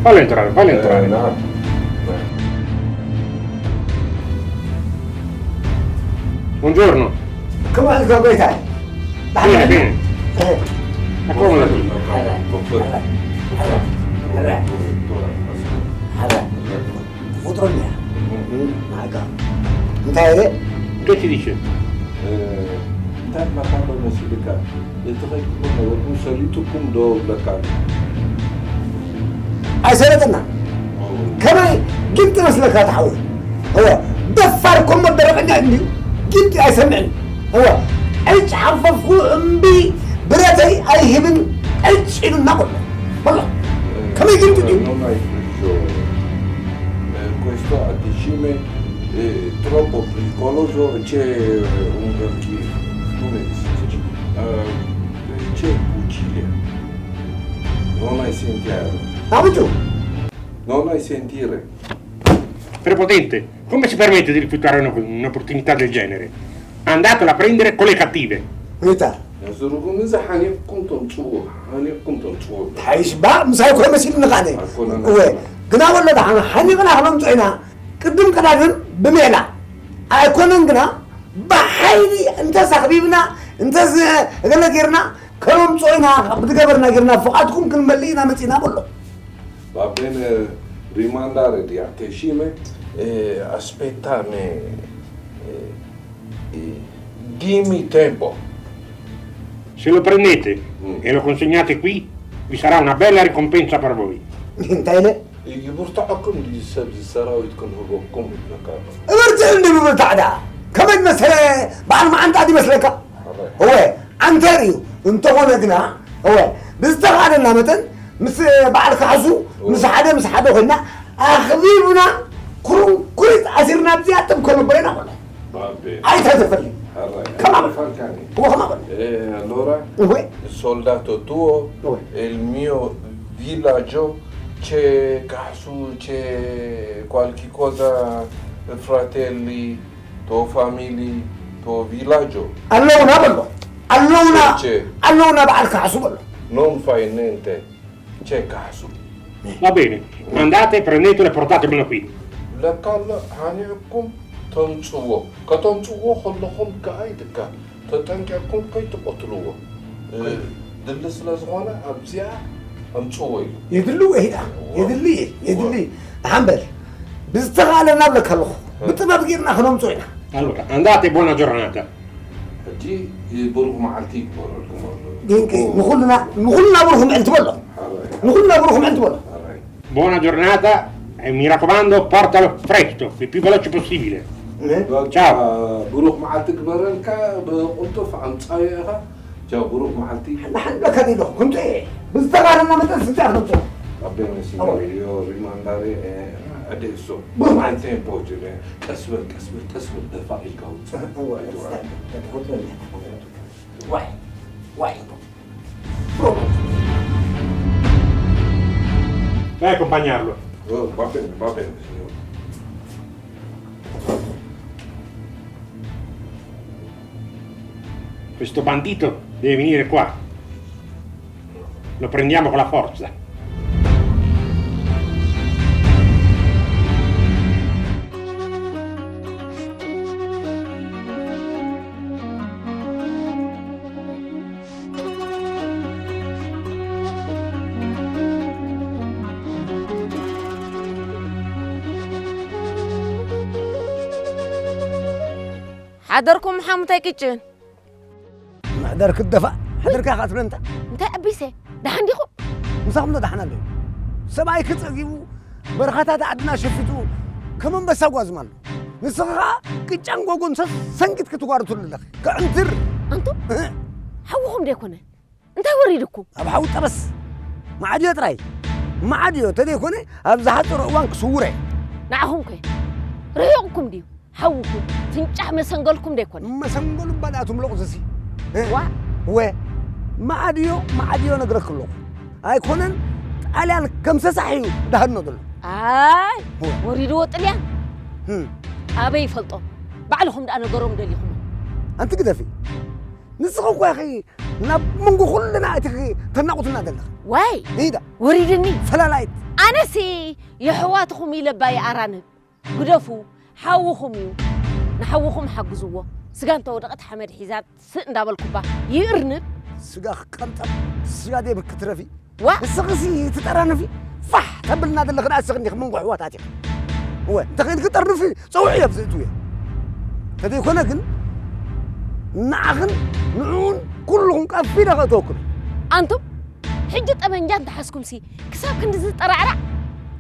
Fallo entrare, fallo entrare. Buongiorno. Come al solito. Bene, bene. Ma come? Allora, allora, allora. Allora. Fotrogna. Maga. Che ti dice? Eh, intanto ma quando non si becca, e tu fai come una volta un solito con do la carne. ኣይሰለጠና። ከመይ ጊንጢ መስለካ ትሓውር? እወ፣ ደፋር እኮ እሞ ደረቐኛ እንድዩ። ጊንጢ ኣይሰምዕን። እወ፣ ዕጭ ሓፈፍኩ እምቢ ብረተይ ኣይህብን ዕጭ ኢሉና በሎ። በሎ። ከመይ ጊንጢ ድዩ? Non hai preso, eh, questo a decime, eh, troppo pericoloso, c'è un, come si dice? Eh, c'è fucile. Non hai sentito? Avuto? Non hai sentire. Prepotente, come si permette di rifiutare una- un'opportunità del genere? Andatela a prendere con le cattive. Unità. ዝሩጉም እዚ ሓኒቕኩም ተምፅዎ፣ ሓኒቕኩም ተምፅዎ። ሓይሽ ባ ምሳይ ኮ መሲሉ ንኻነ። ኣይኮነን። እወ፣ ግና ወሎ ደሓን ሓኒቕና ክነምፅኦ ኢና። ቅድም ቀዳድም ብሜላ ኣይኮነን ግና ብሓይሊ እንተስ ኣኽቢብና እንተስ ገለ ጌርና ከነምፅኦ ኢና። ብዝገበርና ጌርና ፍቓድኩም ክንመልእ ኢና መፂና በሎ። Va bene, rimandare di Ateshime, eh, aspettame, eh, eh, dimmi tempo. Se lo prendete Mm. e lo consegnate qui, vi sarà una bella ricompensa per voi. እንታይ ኢለ? ይብርትዐኩም ድዩ ሰብ እዚ ሰራዊት ክንህበኩም ይብለካ ኣሎ። እበርትዕ እንዲ ብብርታዕ ደኣ ከመይ መሰለ በዓል መዓንጣ ድመስለካ? እወ፣ ዓንተር እዩ። እንተኾነ ግና፣ እወ፣ ብዝተኻእለና መጠን ምስ በዓል ካሕሱ፣ ምስ ሓደ፣ ምስ ሓደ ኮይና፣ ኣኽቢብና፣ ኩርንኩሪት ኣሲርና፣ ኣብዚኣ ጥብ ከነብሮ ኢና ኮነ። ባቤ። ኣይተትፈልይ። ሕራይ። ከማን። ኣይተፈልካኒ። እወ፣ ከማን። ኤ፣ ኣሎራ፣ እወ። Soldato tuo, እወ። Il mio villaggio, c'è casu, c'è qualche cosa, fratelli, to family, to villaggio. ኣለውና በሎ። ኣለውና፣ ቼ፣ ቼ። ኣለውና በዓል ካሕሱ በሎ። Non fai niente, c'è casu. Va bene, andate, prendetelo e portatemelo qui. ለካ ኣሎ፣ ሓኒቕኩም ተምጽዎ። ከተምጽዎ ከለኹም ከኣ ይትካ፣ ተጠንቂቕኩም ከይትቐትልዎ። እ፣ ድሊ ስለ ዝኾነ ኣብዚኣ ኣምጽዎ ኢሉ። የድሊ ወይ ዳ? እዎ። የድሊ፣ የድሊ። እዎ። ደሓን በል። ብዝተኻእለና እብለካ ኣለኹ። እ። ብጥበብ ጌርና ክነምጽኦ ኢና። Allora, andate, buona giornata. ሕጂ ብሩኽ መዓልቲ ይግበረልኩም ኣሎ። ድንቂ። እዎ። ንኹልና፣ ንኹልና ብሩኽ መዓልቲ በሎ። ሓራይ። ንኹልና ብሩኽ መዓልቲ በሎ። ሓራይ። Buona giornata e mi raccomando, portalo presto, il più veloce possibile. እ? በቃ፣ ቻው። ብሩኽ መዓልቲ ግበረልካ፣ ብቕልጡፍ ኣምጻዮ ኢኻ። ቻው፣ ብሩኽ መዓልቲ። ንሓንበካ ዲዶ? ክንቱ እየ። ብዝተቓረና መጠን ስልጣን ክንቱ። Va bene, signore, io rimanderei, eh, adesso. ብሩኽ መዓልቲ። Tempo, ቀስ በል፣ ቀስ በል፣ ቀስ በል፣ ደፋ ኢልካ ውጽእ። እወ፣ ኣይትውዓል። ዋይ፣ ዋይ። ብሩኽ መዓልቲ። Vai a accompagnarlo. Oh, va bene, va bene, signore. Questo bandito deve venire qua. Lo prendiamo con la forza. ሓደርኩም ሓሙታይ ቅጭን። ምሕደርኪ ደፋእ፣ ሕድርካ ኢኻ ትብለኒ እንታ። እንታይ ኣቢሰ? ደሓን ዲኹም? ምሳኹም ዶ ደሓን ኣለዩ? ሰብኣይኪ ጸጊቡ፣ በረኻታት ዓድና ሸፊቱ፣ ከም ኣንበሳ ጓዝም ኣሎ። ንስኺ ኸኣ ቅጫን ጎጎን ሰሰንጊጥኪ ትጓርትሉ ኣለኺ። ከዕንትር! ኣንቱም? ሓውኹም ዶ ኣይኮነ? እንታይ ወሪድኩም? ኣብ ሓዊ ጠበስ። መዓድዮ ጥራይ። መዓድዮ ተደይኮነ ኣብ ዝሓጸረ እዋን ክስውረ። ንዓኹም ከ ርሒቕኩም ድዩ? ሓውኹም ፍንጫሕ መሰንገልኩም ዶ ኣይኮነ? መሰንገሉ እባ ደኣ ትምለቑ ዝሲ። ዋ። ወ። መዓድዮ መዓድዮ ነግረኪ ኣለኹ። ኣይኮነን ጣልያን ከም ሰሳሕ እዩ ዳህኖ ዘሎ። ኣይ ወ። ወሪድዎ ጥልያን። ህም። ኣበይ ይፈልጦ? ባዕልኹም ደኣ ነገሮም ደሊኹም። ኣንቲ ግደፊ። ንስኺ እኳ ኢኺ ናብ መንጎ ኩልና እቲኺ ተናቑትና ዘለኺ። ዋይ ኢዳ ወሪድኒ። ፈላላይት። ኣነሲ የሕዋትኹም ኢለ እባ ይኣራንብ። ግደፉ፣ ሓውኹም እዩ። ንሓውኹም ሓግዝዎ። ስጋ እንተወደቐት ሓመድ ሒዛ ስእ እንዳበልኩባ ይእርንብ። ስጋ ክቀንጠብ ስጋ ደይ ክትረፊ። ዋ! ንስኺሲ ትጠራንፊ ፋሕ ተብልና ዘለኺ ደኣ እስኺ እንዲኺ መንጎ ኣሕዋት ኣቲኺ። እወ እንተኺኢልኪ ጠርንፊ ጸውዒ ኣብዚ እትውዮ። ተዘይኮነ ግን ንዓኽን ንዕኡን ኩልኹም ቀፊለ ከእተወኩም እየ። ኣንቱም ሕጂ ጠበንጃ እንተሓዝኩምሲ ክሳብ ክንድዚ ዝጠራዕራዕ?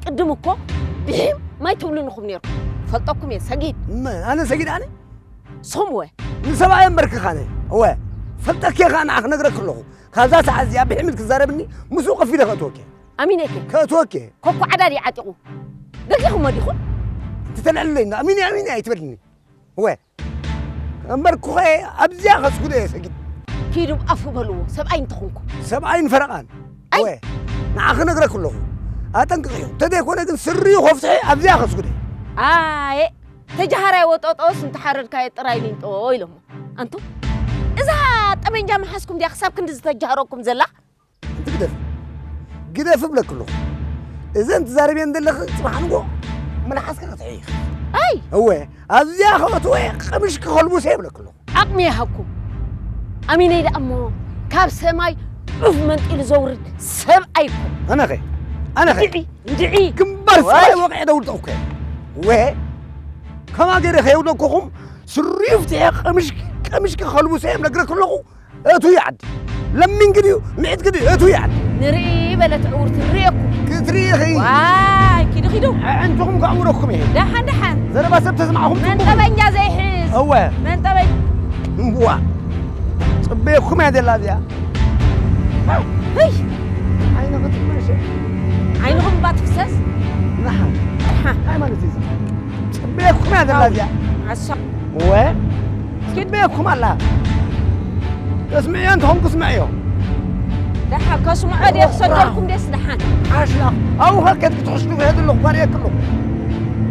ቅድም እኮ ብሒም ማይ ትብሉኒ ኢኹም ነይርኩም። ፈልጠኩም እየ ሰጊድ። መን ኣነ ሰጊድ ኣነ? ስኹም እወ። ንሰብኣይ ኣንበርኪኸ ኣነ እወ ፈልጠኪ እየ ከኣ ንዓ ክነግረኪ ኣለኹ። ካብዛ ሰዓት እዚኣ ብሒም ኢልኪ ትዛረብኒ ምስኡ ቀፊለ ከእትወኪ እየ። ኣሚነኪ። ከእትወኪ እየ። ኮኮ ዓዳዲ ዓጢቑ ገጊኹሞ ዲኹም? እንትተልዕለለይ እንዶ ኣሚነ ኣሚነ ኣይትበልኒ። እወ እምበር ኩኸ ኣብዚኣ ከስጉዶ እየ ሰጊድ። ኪዱ ኣፉ በልዎ ሰብኣይ እንተኹንኩ። ሰብኣይን ፈረቓን። ኣይ! እወ ንዓኺ ነግረኪ ኣለኹ። ኣጠንቅቕዮ። እንተዘይኮነ ግን ስሪኡ ከፍትሐ ኣብዚኣ ከስጉዶ እየ። ኣየ! ተጃሃራይ ወጦጦስ እንተሓረድካዮ ጥራይ ሊንጦ ኢሎሞ። ኣንቱ እዛ ጠበንጃ መሓዝኩም ድያ ክሳብ ክንዲ ዝተጃህረኩም ዘላ? ኣንቲ ግደፊ ግደፊ እብለኪ ኣለኹ። እዘን ትዛረብየን ዘለኺ ጽባሕ ንግሆ መልሓስኪ ክትሕይኺ። ኣይ እወ ኣብዚኣ ከእትወ ቀምሽኪ ከልቡሰ እብለኪ ኣለኹ። ዓቕሚ ይሃብኩም። ኣሚነይ ደኣ እሞ ካብ ሰማይ ዑፍ መንጢሉ ዘውርድ ሰብ ኣይኮን። ኣነኸ ኣነኸ እንድዒ እንድዒ ግንባር ሰማይ ወቕዐ ደውልጠውከ ወ ከማ ገይረ ከየውደኩኹም ስሪኡ ፍትሐ ቀምሽኪ ቀምሽኪ ከልቡሰ እብለግረኪ ኣለኹ። እቱ ይዓዲ ለሚንኪ ድዩ ምዒትኪ ድዩ እቱ ይዓዲ ንርኢ በለት ዕውርቲ ንርእየኩም ክትርኢ ኢኺ ዋይ ኪዱ ኪዱ ኣዕንትኹም ከዕውረኩም እየ ደሓን ደሓን ዘረባ ሰብ ተስማዕኹም መን ጽቡቕ ጠበንጃ ዘይሕዝ እወ መን ጠበንጃ እምዋ ጽበየኩም እያ ዘላ እዚኣ ህይ ዓይንኺ ትመሸ ዓይንኹም እባ ትፍሰስ ንሓ እንታይ ማለት እዩ እዚ ጽበየኩም እያ ዘላ እዚኣ ዓሻ እወ ትድበየኩም ኣላ። ተስምዕዮ እንተኾንኩ ስምዕዮ። ደሓ ከስምዖ ድየ ክሰደልኩም ደስ ደሓን። ሓሽላ ኣብኡ ከከድ ክትሕሽዱ ክሄድ ኣለኹ ባርየክ ኣለኹ።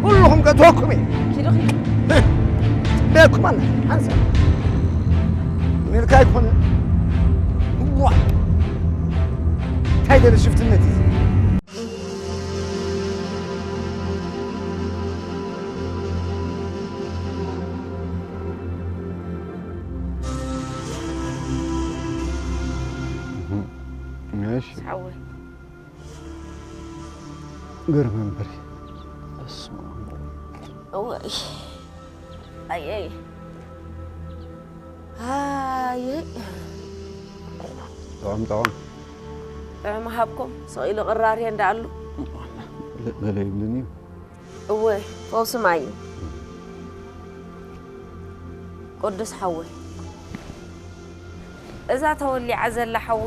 ኩልኹም ከትወኩም እየ። ኪዱ ኪዱ። ትድበየኩም ኣላ። ሓንሳ። ሜልካ ኣይኮነ። ዋ። እንታይ ደለ ሽፍትነት እዩ። እሺ ሓወይ ግርም እምበር። በስመ ኣብ ወወልድ። እወይ ኣየይ ኣየይ ጥዑም ጥዑም ጥዑም ሃብኩም ስቕ ኢሉ ቅራርየ እንዳኣሉ ገለ ይብልን እዩ። እወ ፈውሲ ማይ እዩ ቅዱስ ሓወይ። እዛ ተወሊዓ ዘላ ሓዊ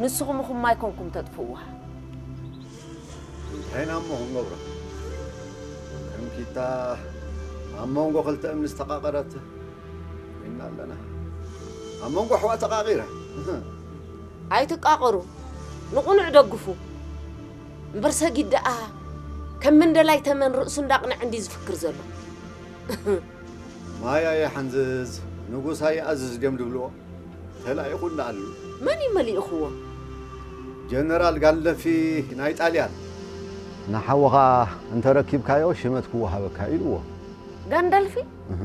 ንስኹም ኢኹም ማይ ኮንኩም ተጥፍእዋ። እንታይ ኢና እሞ ክንገብሮ? ከም ኪታ ኣብ መንጎ ክልተ እምኒ ዝተቓቐረት ኮይና ኣለና። ኣብ መንጎ ኣሕዋት ተቓቒረ። ኣይትቃቐሩ፣ ንቕኑዕ ደግፉ። እምበር ሰጊድ ደኣ ከም መንደላይ ተመን ርእሱ እንዳቕንዐ እንዲ ዝፍክር ዘሎ። ማይ ኣይሓንዝዝ፣ ንጉስ ኣይኣዝዝ ድዮም ድብልዎ? ተላኢኹ እንዳኣሉ። መን እዩ መሊእኽዎ? ጀነራል ጋንደልፊ ናይ ጣልያን። ንሓውኻ እንተረኪብካዮ ሽመት ክወሃበካ ኢልዎ። ጋንደልፊ? እህ።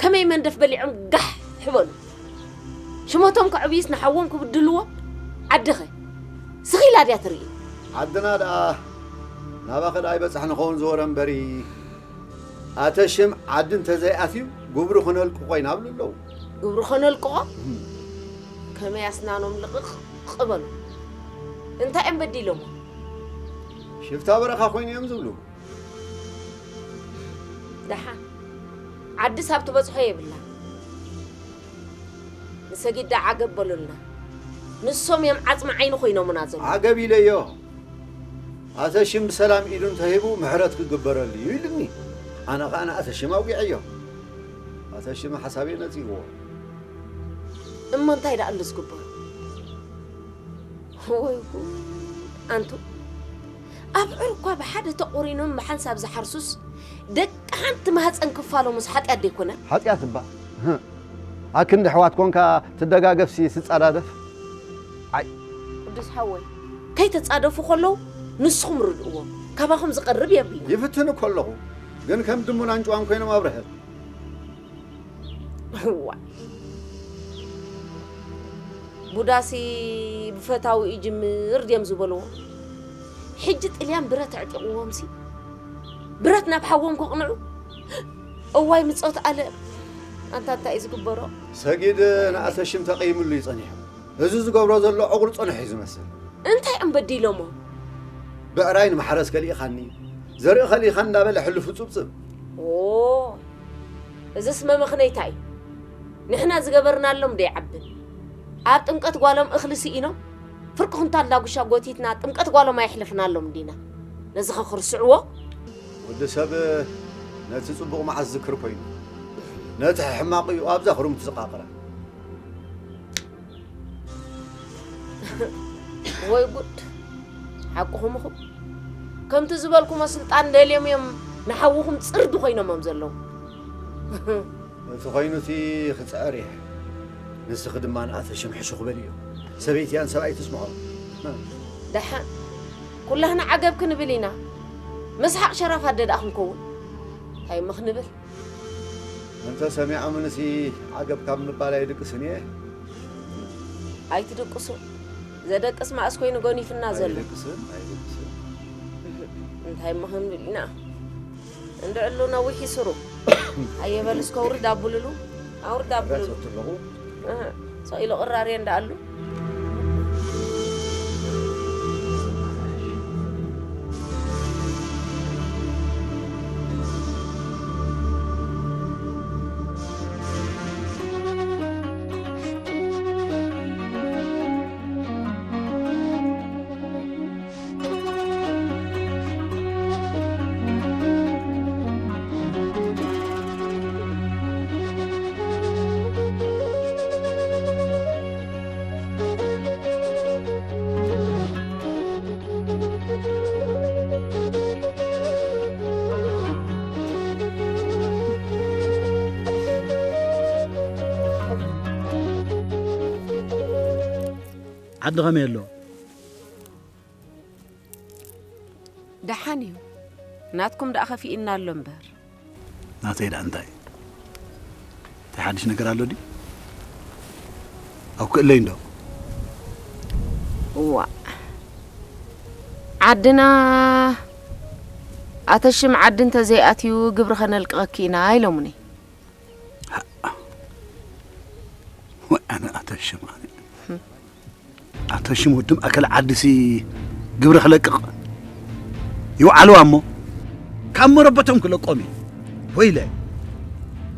ከመይ መንደፍ በሊዖም ጋሕ ሕበሉ። ሽመቶም ከዕብዩስ ንሓዎም ክብድልዎ? ዓድኸ? ስኺላ ድያ ትርኢ? ዓድና ደኣ ናባኸ ደኣ ኣይበጻሕ ንኸውን ዝወረ እምበሪ። ኣተ ሽም ዓዲ እንተዘይኣትዩ ግብሩ ክነልቅቆ ኢና ኣብሉ ኣለዉ። ግብሩ ከነልቅቆ? እም። ከመይ ኣስናኖም ልቕቕ በሉ። እንታይ እዮም በዲሎሞ? ሽፍታ በረኻ ኮይኑ እዮም ዝብሉ። ደሓን ዓድስ ኣብ ትበጽሖ የብላ። ንሰጊድ ደኣ ዓገብ በሉልና። ንሶም እዮም ዓጽሚ ዓይኒ ኮይኖምና ዘለዉ። ዓገብ ኢለዮ። ኣተ ሽም ብሰላም ኢዱ እንተሂቡ ምሕረት ክግበረሉ እዩ ኢሉኒ። ኣነ ኸኣ ንኣተ ሽም ኣውጊዐዮ። ኣተ ሽም ሓሳበይ ነጺግዎ። እሞ እንታይ ደኣ ኣሎ ዝግበር? ወይ ጉድ! ኣንቱ ኣብዑር እኳ ብሓደ ተቖሪኖም ብሓንሳብ ዝሓርሱስ ደቂ ሓንቲ ማህፀን ክፋሎምስ ሓጢኣት ደይኮነ? ሓጢኣት እባ። ኣክንዲ ኣሕዋት ኮንካ ትደጋገፍሲ ትጻዳደፍ። ዓይ። ቅዱስ ሓወይ፣ ከይተጻደፉ ከለዉ ንስኹም ርድእዎም። ካባኹም ዝቐርብ የብልና። ይፍትን እኮ ኣለኹ፣ ግን ከም ድሙን ኣንጭዋን ኮይኖም ኣብ ርሕቕ። እዋይ። ቡዳሲ ብፈታዊ ይጅምር ድዮም ዝበልዎ? ሕጂ ጥልያን ብረት ኣዕጢቕዎምሲ ብረት ናብ ሓዎም ከቕንዑ? እዋይ ምጾት ኣለም። ኣንታ እንታይ እዩ ዝግበሮ? ሰጊድ ንኣሰሽም ተቐይምሉ እዩ ጸኒሑ። እዚ ዝገብሮ ዘሎ ዕቑር ጸንሑ እዩ ዝመስል። እንታይ እዮም በዲሎሞ? ብዕራይ ንማሕረስ ከሊእኻኒ፣ ዘርኢ ከሊእኻኒ እንዳበለ ሕሉፉ ጽብጽብ። ኦ፣ እዝስ መመኽነይታ እዩ። ንሕና ዝገበርናሎም ዶ ይዓብን? ኣብ ጥምቀት ጓሎም እኽሊ ስኢኖም፣ ፍርቂ ኩንታል ዳጉሻ ጎቲትና ጥምቀት ጓሎም ኣየሕለፍናሎም ዲና? ነዚ ኸ ክርስዕዎ? ወዲ ሰብ ነቲ ጽቡቕ መዓስ ዝክር ኮይኑ፣ ነቲ ሕማቕ እዩ ኣብዛ ክርምቲ ዝቃቕራ። ወይ ጉድ! ሓቅኹም ኢኹም። ከምቲ ዝበልኩሞ ስልጣን ደልዮም እዮም ንሓውኹም ጽርዲ ኮይኖሞም ዘለዉ። እቲ ኮይኑ እቲ ክጽዕር እየ። ንስኺ ድማ ንኣተ ሽም ሕሹኽ በልዮ። ሰበይቲ እያን ሰብኣይ ትስምዖ። ደሓን ኩላህና ዓገብ ክንብል ኢና። መስሓቕ ሸራፍ ኣደ ደኣ ክንከውን። እንታይ እሞ ክንብል? እንተ ሰሚዖምንሲ ዓገብ ካብ ምባል ኣይድቅስን እየ። ኣይትድቅሱ። ዘደቅስ መኣስ ኮይኑ ጎኒፍና ዘሎ። ኣይድቅስን፣ ኣይድቅስን። እንታይ እሞ ክንብል ኢና? እንድዕሉ ነዊሕ ይስሩ። ኣየ በል እስከ ኣውርድ ኣብሉሉ። ኣውርድ ኣብሉሉ። ረሰት ኣለኹ። እህ፣ ሰቕ ኢሉ ቅራርየ እንዳኣሉ። ዓዲ ኸመይ ኣሎ? ደሓን እዩ። ናትኩም ደኣ ከፊእና ኣሎ እምበር። ናተይ ደኣ እንታይ? እንታይ ሓድሽ ነገር ኣሎ ድዩ? ኣብ ክእለይ እንዶ። እዋ። ዓድና ኣተሽም ዓዲ እንተዘይኣትዩ ግብሪ ከነልቅቐኪ ኢና ኢሎምኒ። ሃ። ወይ ኣነ ኣተሽም ኣነ። ኣተሽም ወዲ ማእከል ዓዲሲ ግብሪ ክለቅቕ ይውዓልዋ እሞ ካብ መረበቶም ክለቆም እዩ። ወይለ።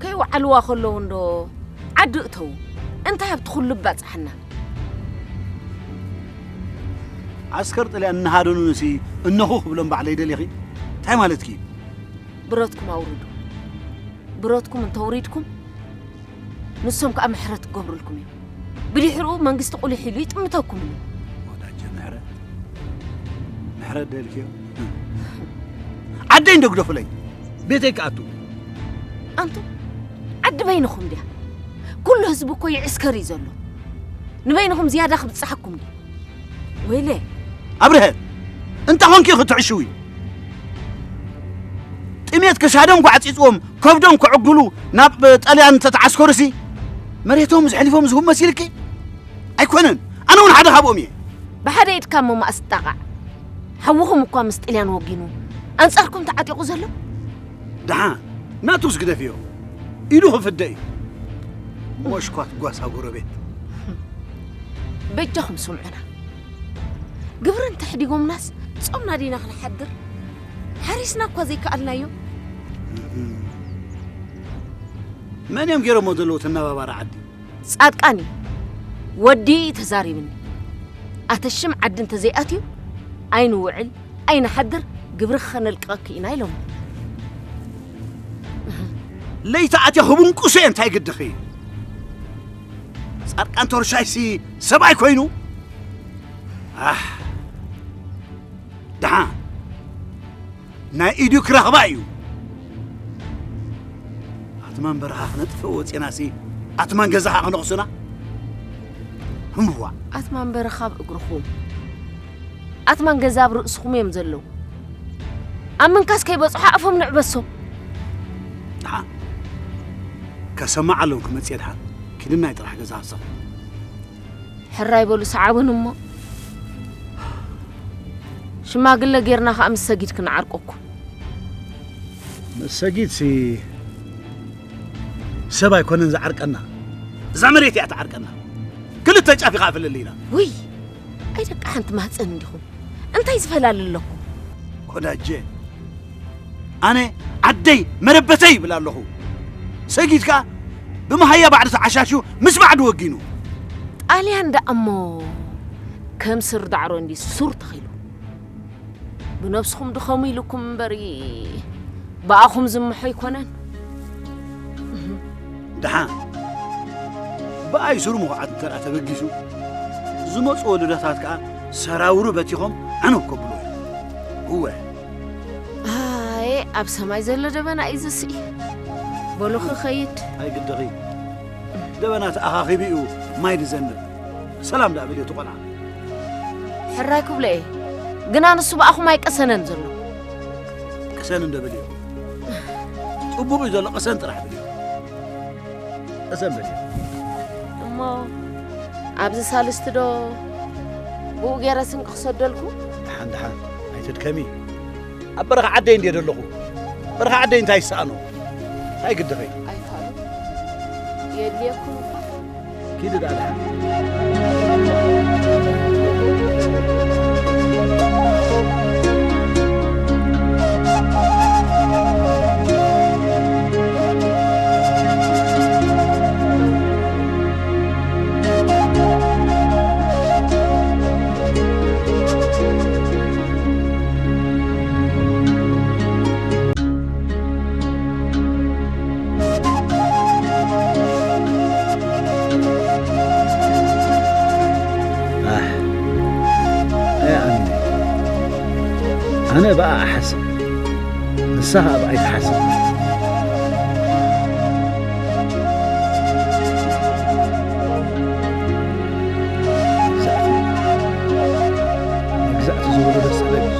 ከይውዓልዋ ከለዉ እንዶ ዓዲ እተዉ። እንታይ ኣብቲ ኩሉ ባጽሓና? ዓስከር ጥልያን እናሃደኑንሲ እነኹ ክብሎም ባዕለይ ደሊኺ? እንታይ ማለትኪ እዩ? ብረትኩም ኣውርዱ። ብረትኩም እንተውሪድኩም ንሶም ከኣ ምሕረት ክገብሩልኩም እዮም። ብድሕርኡ መንግስቲ ቁሊሕ ኢሉ ይጥምተኩም እዩ። ወዳጀ ምሕረት፣ ሕረ ደልክዮ። ዓደይ እንዶ ግደፉለይ። ቤተይ ክኣቱ። ኣንቱም ዓዲ በይንኹም ድያ? ኩሉ ህዝቢ እኮ ይዕስከር እዩ ዘሎ። ንበይንኹም ዝያዳ ክብጽሓኩም ድዩ? ወይለ ኣብርሀ፣ እንተ ኾንኪ ክትዕሽዊ። ጥሜት ክሳዶም ጓዕጺጽዎም ከብዶም ክዕግሉ ናብ ጣልያን እንተተዓስከሩሲ መሬቶም ዝሕሊፎም ዝህቡ መሲልኪ? ኣይኮነን፣ ኣነ እውን ሓደ ካብኦም እየ። ብሓደ ኢድካ እሞ ማእስ ጣቓዕ። ሓውኹም እኳ ምስ ጥልያን ወጊኑ ኣንጻርኩም ተዓጢቑ ዘሎ። ደሓን ናቱስ ግደፍዮ፣ ኢዱ ክፍደ እዩ። ሞሽኳት ጓሳ ጎረቤት። በጃኹም ስምዑና። ግብሪ እንተሕዲጎምናስ ጾምና ዲና ክንሓድር? ሓሪስና እኳ ዘይከኣልናዮ። መን እዮም ገይሮሞ ዘለዉ ተናባባሪ ዓዲ? ጻድቃን እዩ። ወዲ እዩ ተዛሪብኒ። ኣተሽም ዓዲ እንተዘይኣትዩ ኣይንውዕል ኣይንሓድር፣ ግብሪ ከነልቅቐኪ ኢና ኢሎም። ለይቲ ኣትያ ክብንቁሶ እየ እንታይ ግድኺ? ጻድቃን ተወርሻይሲ ሰብኣይ ኮይኑ? ኣሕ፣ ደሓን ናይ ኢዱ ክረኽባ እዩ። ኣትማን በረኻ ክነጥፍእ ወፂናሲ ኣትማን ገዛ ከዓ ክነቕሱና? ህምዋ ኣትማን በረኻ ኣብ እግርኹም፣ ኣትማን ገዛ ኣብ ርእስኹም እዮም ዘለዉ። ኣብ ምንካስ ከይበፅሑ ኣፎም ንዕበሶም። ደሓን ከሰማዕ ኣለዎም ክመፅእ ድሓን ኪድናይ ጥራሕ ገዛ ሃሰኹ። ሕራይ በሉ ሰዓቡን እሞ ሽማግለ ጌርና ከኣ ምስ ሰጊድ ክንዓርቀኩም። ምስ ሰጊድሲ ሰብ ኣይኮነን ዝዓርቀና፣ እዛ መሬት እያ ትዓርቀና። ክልተ ጫፍ ኢኻ ፍልል ኢና። ውይ ኣይ ደቂ ሓንቲ ማህፀን እንዲኹም እንታይ ዝፈላለ ኣለኩም? ኮዳጀ ኣነ ዓደይ መረበተይ ይብል ኣለኹ። ሰጊድ ከኣ ብመሃያ ባዕዲ ተዓሻሹ ምስ ባዕዲ ወጊኑ። ጣልያን ደኣ እሞ ከም ስር ዳዕሮ እንዲ ሱር ተኺሉ። ብነብስኹም ድኸሙ ኢልኩም እምበር ብኣኹም ዝምሖ ኣይኮነን። ደሓን ብኣይ ሱር ምኹዓት እንተ ደኣ ተበጊሱ ዝመፁ ወለዶታት ከኣ ሰራውሩ በቲኾም ዓነው ከብሉ እዮም። እወ ኣየ ኣብ ሰማይ ዘሎ ደበና እዩ ዝስኢ። በሉ ክኸይድ። ኣይግድኺ። ደበና ተኣኻኺቡ እዩ ማይ ዝዘንብ። ሰላም ደኣ በልዮ እቲ ቆልዓ። ሕራይ ክብሎ እየ። ግና ንሱ ብኣኹም ኣይቀሰነን ዘሎ። ቅሰን እንዶ በልዮ። ጽቡቕ እዩ ዘሎ ቅሰን ጥራሕ በልዮ። ቅሰን በልዮ። እሞ ኣብዚ ሳልስቲ ዶ ብኡ ገይረ ስንቂ ክሰደልኩ? ደሓን ደሓን ኣይትድከሚ። ኣብ በረኻ ዓደይ እንድየ ዘለኹ። በረኻ ዓደይ እንታይ ይሰኣኖ? እንታይ ግድኸይ? ኣይፋሉን። የድልየኩም እባ። ኪዲ ደኣ ደሓን። ኣሕ፣ ኣይ ኣነ፣ ኣነ ብኣ እሓስብ፣ ንሳ ኸኣ ብኣይ ትሓስብ። መግዛእቲ፣ መግዛእቲ ዝወለዶ ሰበብ እዩ።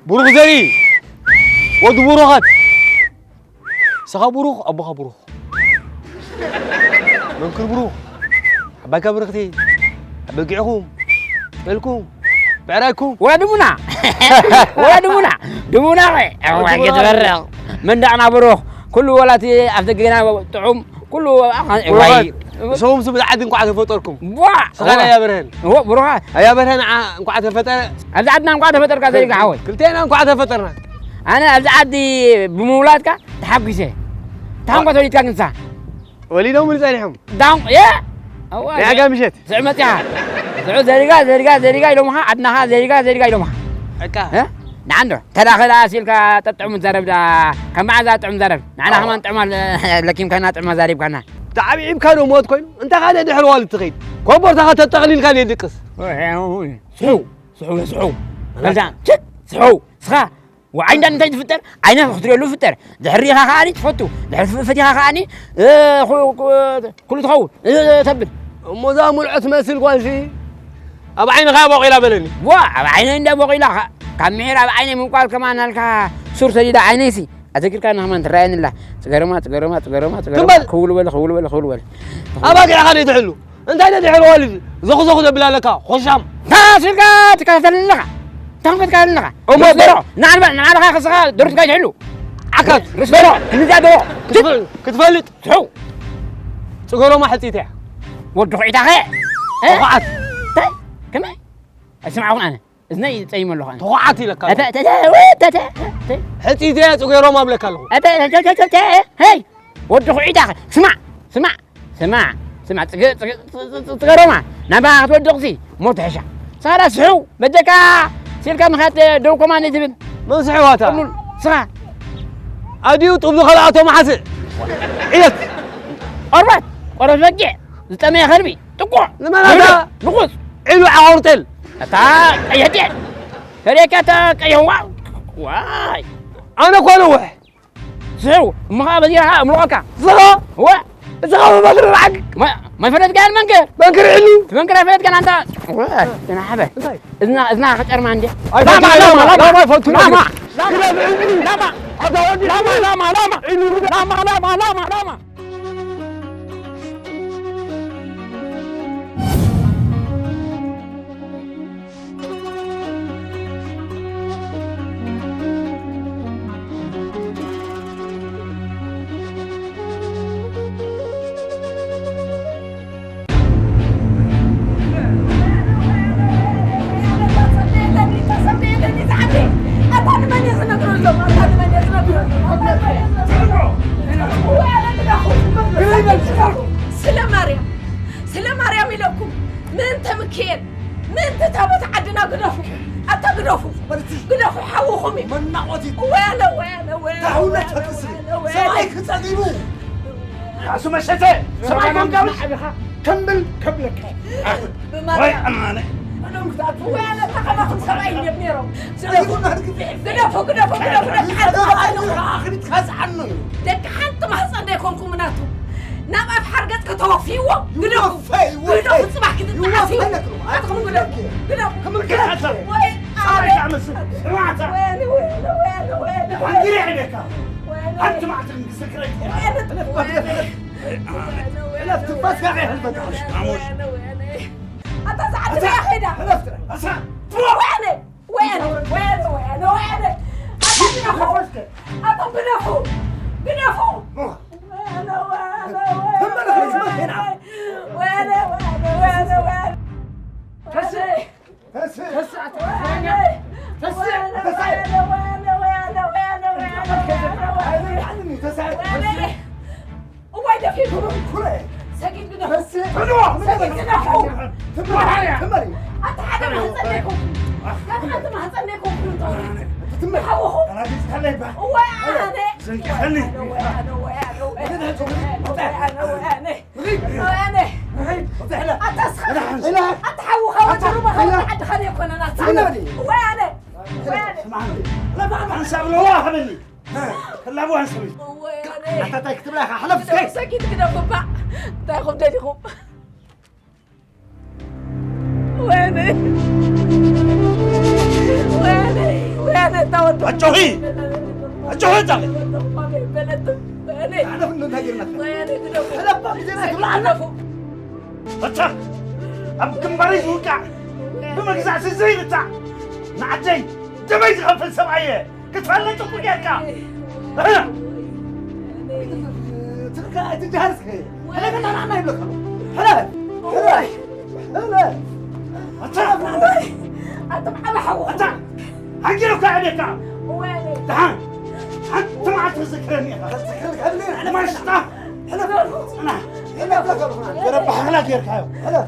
ብሩኽ ዘርኢ ወዲ ብሩኻት፣ ንስኻ ብሩኽ፣ ኣቦኻ ብሩኽ። መንክር ብሩኽ፣ ዓባይካ ብርኽቲ፣ ኣበጊዕኹም፣ ጤልኩም፣ ብዕራይኩም። ወድሙና፣ ወድሙና፣ ድሙና ኸ፣ እዋ ወድሙና። ገትበርቕ። መንዳዕና ብሩኽ፣ ኩሉ ወላቲ ኣብ ደገና ጥዑም፣ ኩሉ፣ እዋይ። ብሩኻት። ሰውም ስብ ዓዲ እንኳዕ ተፈጠርኩም። ቧ! ስኻ ናይ ኣበርሀን። እዎ፣ ብሩኻ። ኣይ ኣበርሀን ዓ-፣ እንኳዕ ተፈጠረ። ኣብዚ ዓድና እንኳዕ ተፈጠርካ ዘሪጋ ሓወይ። ክልቴና እንኳዕ ተፈጠርና። ኣነ ኣብዚ ዓዲ ብምውላድካ ተሓጒሰ። ታንኳ ተወሊድካ ክንሳ። ወሊዶም ጸኒሖም። ዳን-፣ የ? እዋ፣ ናይ ኣጋ ምሸት። ስዑ መጺኻ። ስዑ ዘሪጋ፣ ዘሪጋ፣ ዘሪጋ ኢሎምኻ፣ ዓድናኻ ዘሪጋ፣ ዘሪጋ ኢሎምኻ። እካ። እ? ንዓንዶ፣ ተዳኸላ ሲልካ ጠጥዑም ዘረብ ዳ፣ ከም መዓዛ ጥዑም ዘረብ። ንዓና ከማን ጥዑም ኣለ-፣ ለኪምካና ጥዑም ኣዛሪብካና። ተዓቢብካ ዶ ሞት ኮይኑ? እንታይ ካልእ ድሕሪ ዋሉ ትኸይድ? ኮቦርታኻ ተጠቕሊልካ ድየ ድቅስ? ስሑ፣ ስሑ፣ ስሑ። ከዛ፣ ችት፣ ስሑ። ስኻ፣ ወዓይ እንዳ እንታይ ትፍጠር? ዓይነ ክትሪኤሉ ፍጠር። ድሕሪኻ ከኣኒ ትፈቱ። ድሕሪ ፈቲኻ ከኣኒ፣ እ፣ ኩ-፣ ኩ-፣ ኩሉ ትኸውን። እ፣ ተብል። እሞ እዛ ሙልዖ ትመስል ጓልሲ ኣብ ዓይንኻ ቦቒላ በለኒ። ዋ፣ ኣብ ዓይነይ እንዳ ቦቒላ፣ ካ-፣ ካብ ምሒር ኣብ ዓይነይ ምብቋል ከማን ኣልካ ሱር ሰዲዳ ዓይነይሲ። ኣዘኪርካና ከማን ትረኣየኒ ኣላ። ጽገረማ፣ ጽገረማ፣ ጽገረማ፣ ጽገረማ። ትም በል። ክውሉ በለ፣ ክውሉ በለ፣ ክውሉ በለ። ኣባጊዕኻ ደይ ትሕሉ? እንታይ ደይ ትሕሉ ዋልድ? ዘኹ ዘኹ ዘብል ኣለካ፣ ኾሻም። ታስልካ ትከታተልኒ ኣለኻ። ታንኮ ትከታተልኒ ኣለኻ። እሞ ዶሮ፣ ንዓልባ-፣ ንዓልኻ ክስኻ ዶሮ ትካይ ትሕሉ። ዓካት። ርስ ዶሮ፣ እንዛ ዶሮ። ክትፈ-፣ ክትፈልጥ። ትሕው። ጽገሮማ ሕጽይት እያ። ወዲ ኹዒታኸ? እ? ተኹዓት። እንታይ? ከመይ? ኣይስምዓኹን ኣነ። እዝነይ ይጸይም ኣለኹ ኣነ። ተኹዓት ኢለካ ኣለኹ። እተ-፣ እተ-፣ እተ-፣ እተ-፣ እተ-፣ እተ-፣ ሕጽይት እያ ጽገሮማ እብለካ ኣለኹ። እተ-፣ እተ-፣ እተ-፣ እተ-፣ እተ-፣ ሄይ! ወዲ ኹዒታኸ? ስማዕ! ስማዕ! ስማዕ! ስማዕ! ጽገ-፣ ጽገ-፣ ጽ-፣ ጽ-፣ ጽ-፣ ጽገሮማ! ናባኻ ክትወድቕሲ ሞት ሕሻ። ሳላ ስሕው! በጀካ ሲልካ ምኻድ ደው ኮማንድ ትብል። መን ስሕዋታ? ቅሉል! ስኻ! ኣዲኡ ጡብ ዝኸልኣቶ መሓስእ! ዕየት! ቆርበት! ቆርበት በጊዕ! ዝጠመየ ከልቢ! ጥቁዕ! ንመን ኣታ? ንቑጽ! ዒሉ ዓቑርጥል! እታ ቀይሕ ጤል! ከርእየካ እታ ቀይሕ ዋ-፣ ዋይ! ኣነ እኮ ነውሕ! ስሕው! እሞ ኸዓ በዚኻ እምልቐካ! ስኻ! እወ! ስኻ ብመንክር ርዓግ! ማ-፣ ማይ ፈለጥካ ያን መንክር! መንክር ዕሉ! እቲ መንክር ኣይፈለጥካን ኣንታ! እወ! ተናሓበ! እንታይ? እዝና፣ እዝና ከጨርማ እንዴ? ኣይፈቱን ላማ፣ ላማ፣ ላማ፣ ላማ! ላማ ይፈቱን ላማ! ላማ! ላማ! ኣታ ወዲ ላማ፣ ላማ፣ ላማ! ዕሉ! ላማ፣ ላማ፣ ላማ፣ ላማ! ስለ ማርያም፣ ስለ ማርያም ኢለኩም ምእንተ ምክኤል፣ ምእንተ ታቦት ዓድና ግደፉ። ኣታ ግደፉ። ግደፉ፣ ሓውኹም እዩ። መናቆት እዩ። ወያነ፣ ወያነ፣ ወያነ፣ ታውነት ወያነ፣ ፈትሲ። ወያነ፣ ወያነ። ሰብኣይ ክጸሊሉ። ራሱ መሸተ። ሰብኣይ ከም ዳዊት። ከብል ከብለካ። ብማርያም። ወይ ኣማነ። ወያነ፣ ተኸማኹም ሰብኣይ እዮም ነይሮም። ግደፉ፣ ግደፉ፣ ግደፉ፣ ግደፉ። ኣኽሪትካ ዝዓኑ እዩ። ደቂ ሓንቲ ማህፀን ዘይኮንኩም ናቱ። ናብ ኣፍ ሓርገጽ ከተወፍይዎ ግደፉ። ይወፈ፣ ይወፈ። ግደፉ፣ ጽባሕ ክትጠዓሱ። ይወፈ ነግሩ። ኣትኹም ግደፉ። ግደፉ። ክምር ግደፉ። ወይ፣ ኣረ። ኣረ፣ ኣመስል። ስማዕታ። ወይኔ፣ ወይኔ፣ ወይኔ፣ ወይኔ። ሓንጊር ይዕደካ። ወይኔ። ሓንቲ መዓልቲ ግን ክዝክረክ። ወይኔ፣ ወይኔ። እለፍ፣ ትንፋስካ ከይሕልፈካ። ወይኔ፣ ወይኔ። ኣታ ሰዓት እታ እያ ኸይዳ። እለፍ፣ እሳ። ወይኔ። ወያነ፣ ወያነ፣ ወያነ፣ ወያነ። ኣታ ግደፉ። ኣታ ግደፉ። ግደፉ። ወያነ፣ ወያነ፣ ወያነ፣ ወያነ። ተመለስ፣ መኪና። ወያነ፣ ወያነ፣ ወያነ፣ ወያነ። ተስ-፣ ተስ-፣ ወያነ፣ ተስ-፣ ወያነ፣ ተስ-፣ ወያነ፣ ወያነ፣ ወያነ። ኣይበልዓልኒ፣ ተስ-፣ ወያነ። እዋይ ደፊርኩም። ኩረ። ሰጊድ ግደፉ። በስ። ሰጊድ ግደፉ። ትምሪ። ትምሪ። ኣታ ሓደ ማህፀን ዘይኮንኩም። ከም ሓንቲ ማህፀን ዘይኮንኩም። ትምሪ። ሓውኹም። ኣናዲስ ካለይ ባ። እዋይ ኣነ። ዘንቀፈኒ። ወያነ፣ ወያነ፣ ወያነ፣ ወያነ። ወያነ፣ ወያነ። ወያነ። ኣታ እስኻ። ኣታ ሓውኻ ወጀሩ ማኻ ወዲ ዓድኻ ዘይኮነና። ትምሪ። ወያነ። ወያነ። ስማዕኒ። ለባዕባ ሓንሳብ ለዋ ሃበኒ። ከላቡ ኣንስቢ። ወያነ። ኣታ እንታይ ክትብላ ኢኻ? ሕለፍ እስከ። ሰኪት ግደፉ እባ። እንታይ ኢኹም ደሊኹም? ወያነ። ወያነ። ወያነ፣ እታ ወዲ ኣጆኺ። ኣጆኺ እታ። ወያነ። ኣነ ፍንዶ እንታይ ጌርና? ወያነ ግደፉ። ሕለፍ እባ፣ ግዜ ናይ ትብላ ኣላ። ግደፉ። ኣታ ኣብ ግንባረይ ዝውቃዕ፣ ብመግዛእቲ ዘይርታዕ፣ ንዓደይ ደመይ ዝኸፍል ሰብኣይ እየ። ክትፈልጥ እኮ ጌርካ። እህ! ትኽክል ኣይትጃሃር እስከ። ሕለፍ፣ ንዓና ይብለካ ኣሎ። ሕለፍ፣ ሕለፍ፣ ሕለፍ። ኣታ፣ ኣታ፣ ዓቢ ሓው። ኣታ፣ ሓንጊሩካ ዕቤትካ። እዋይ። ደሓን። ሓንቲ መዓልቲ ትዝክረኒ ኢኻ። ትዝክረኒ። ማሽጣ። ሕለፍ። ጽና። ሕለፍ። ገረብ ባሕላ ጌርካዮ። ሕለፍ።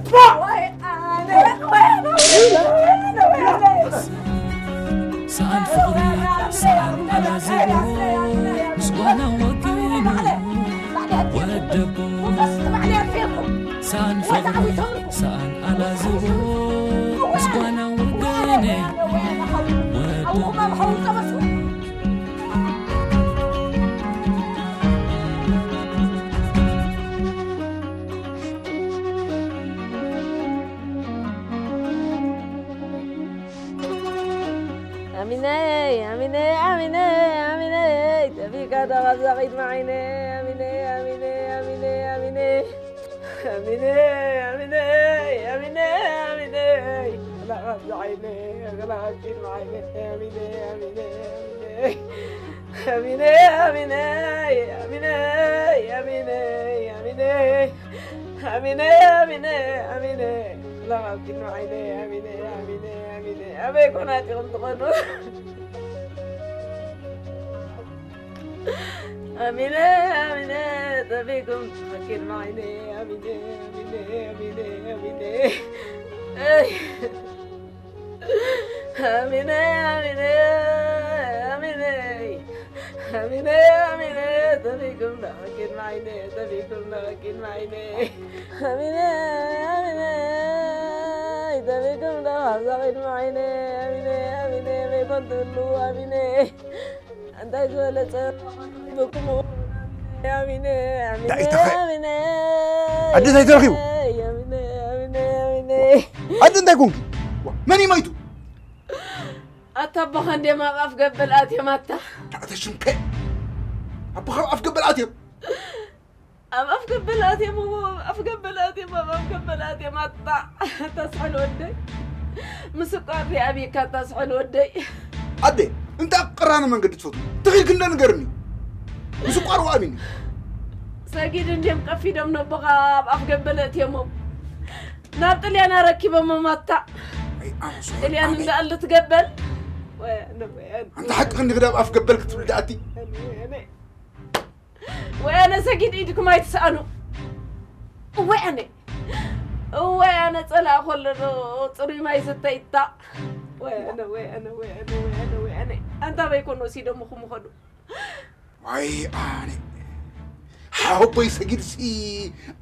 ሰኣን ፍቕሪ፣ ሰኣን ኣላዝቦ፣ ምስ ጓና ወጊኑ ወደቦ። ሰኣን ፍቕሪ፣ ሰኣን ኣላዝቦ፣ ምስ ጓና ወጊኑ ወደቦ። ኣሚነይ፣ ኣሚነይ፣ ኣሚነይ፣ ኣሚነይ፣ ጠፊእካ ዶ ካብዛ ቅድሚ ዓይነይ? ኣሚነይ፣ ኣሚነይ፣ ኣሚነይ፣ ኣሚነይ። ኣሚነይ፣ ኣሚነይ፣ ኣሚነይ፣ ኣሚነይ። ኣላ ካብዛ ዓይነይ፣ ኣላ ካብ ቅድሚ ዓይነይ። ኣሚነይ፣ ኣሚነይ፣ ኣሚነይ። ኣሚነ፣ ኣሚነ፣ ኣሚነ፣ ኣሚነ፣ ኣሚነ፣ ኣሚነ፣ ኣሚነ፣ ኣሚነ፣ ላማኪኖ ዓይነ፣ ኣሚነ፣ ኣሚነ፣ ኣሚነ፣ ኣበይ ኮናት ኢኹም ትኾኑ? ኣሚነ፣ ኣሚነ፣ ጠፊእኩም መኪኖ ዓይነ፣ ኣሚነ፣ ኣሚነ፣ ኣሚነ፣ ኣሚነ፣ ኣይ። ኣሚነ፣ ኣሚነ፣ ኣሚነ፣ ኣሚነ፣ ኣሚነ፣ ጠፊእኩም ዶ ቅድሚ ዓይነ፣ ጠፊእኩም ዶ ቅድሚ ዓይነ። ኣሚነ፣ ኣሚነ፣ ጠፊእኩም ዶ ካብዛ ቅድሚ ዓይነ። ኣሚነ፣ ኣሚነ፣ በይኮን ትህሉ፣ ኣሚነ። እንታይ ዝበለጸ ይበኩም ኣሚነ፣ ኣሚነ፣ እንታይ ተኸ-፣ ኣሚነ። ኣደ እንታይ ተረኺቡ? ኣሚነ፣ ኣሚነ፣ ኣሚነ። ኣደ እንታይ ኮንኪ? ዋ፣ መን እዩ ማይቱ? ኣታ ኣቦኻ እንድዮም ኣብ ኣፍ ገበል ኣትዮም ኣታ። ኣታ ሽምከ። ኣቦኻ ኣብ ኣፍ ገበል ኣትዮም? ኣብ ኣፍ ገበል ኣትዮም፣ ኣብ ኣፍ ገበል ኣትዮም፣ ኣብ ኣፍ ገበል ኣትዮም ኣታ። ኣታ ስሕል ወደይ። ምስ እኳ ኣቢ ኣብካ ኣታ ስሕል ወደይ። ኣደ፣ እንታይ ኣብ ቀራኒ መንገዲ ትፈትው? ተኺልኪ እንደ ንገርኒ። ምስ እኳ ርዋ ኣሚኒ። ሰጊድ እንድዮም ቀፊዶም ነቦኻ ኣብ ኣፍ ገበል ኣትዮሞም። ናብ ጥልያን ኣረኪቦሞም ኣታ። ኣይ፣ ኣነ ስሕል ጥልያን ኣነ። እንደ ኣለ ትገበል። ወይ ኣነ፣ ወይ ኣነ። ኣንታ ሓቂ ክንዲ ክዳብ ኣፍ ገበል ክትብል ደኣቲ። ኣነ፣ ኣነ። ወይ ኣነ ሰጊድ ኢድኩም ኣይትስኣኑ። ወይ ኣነ። ወይ ኣነ ጸላእ ከሎ ዶ ጽሩይ ማይ ዝስተይታ። ወይ ኣነ፣ ወይ ኣነ፣ ወይ ኣነ፣ ወይ ኣነ፣ ወይ ኣነ። ኣንታ በይኮን ወሲዶም ምኹም ኸዱ። ዋይ ኣነ። ሓወቦይ ሰጊድሲ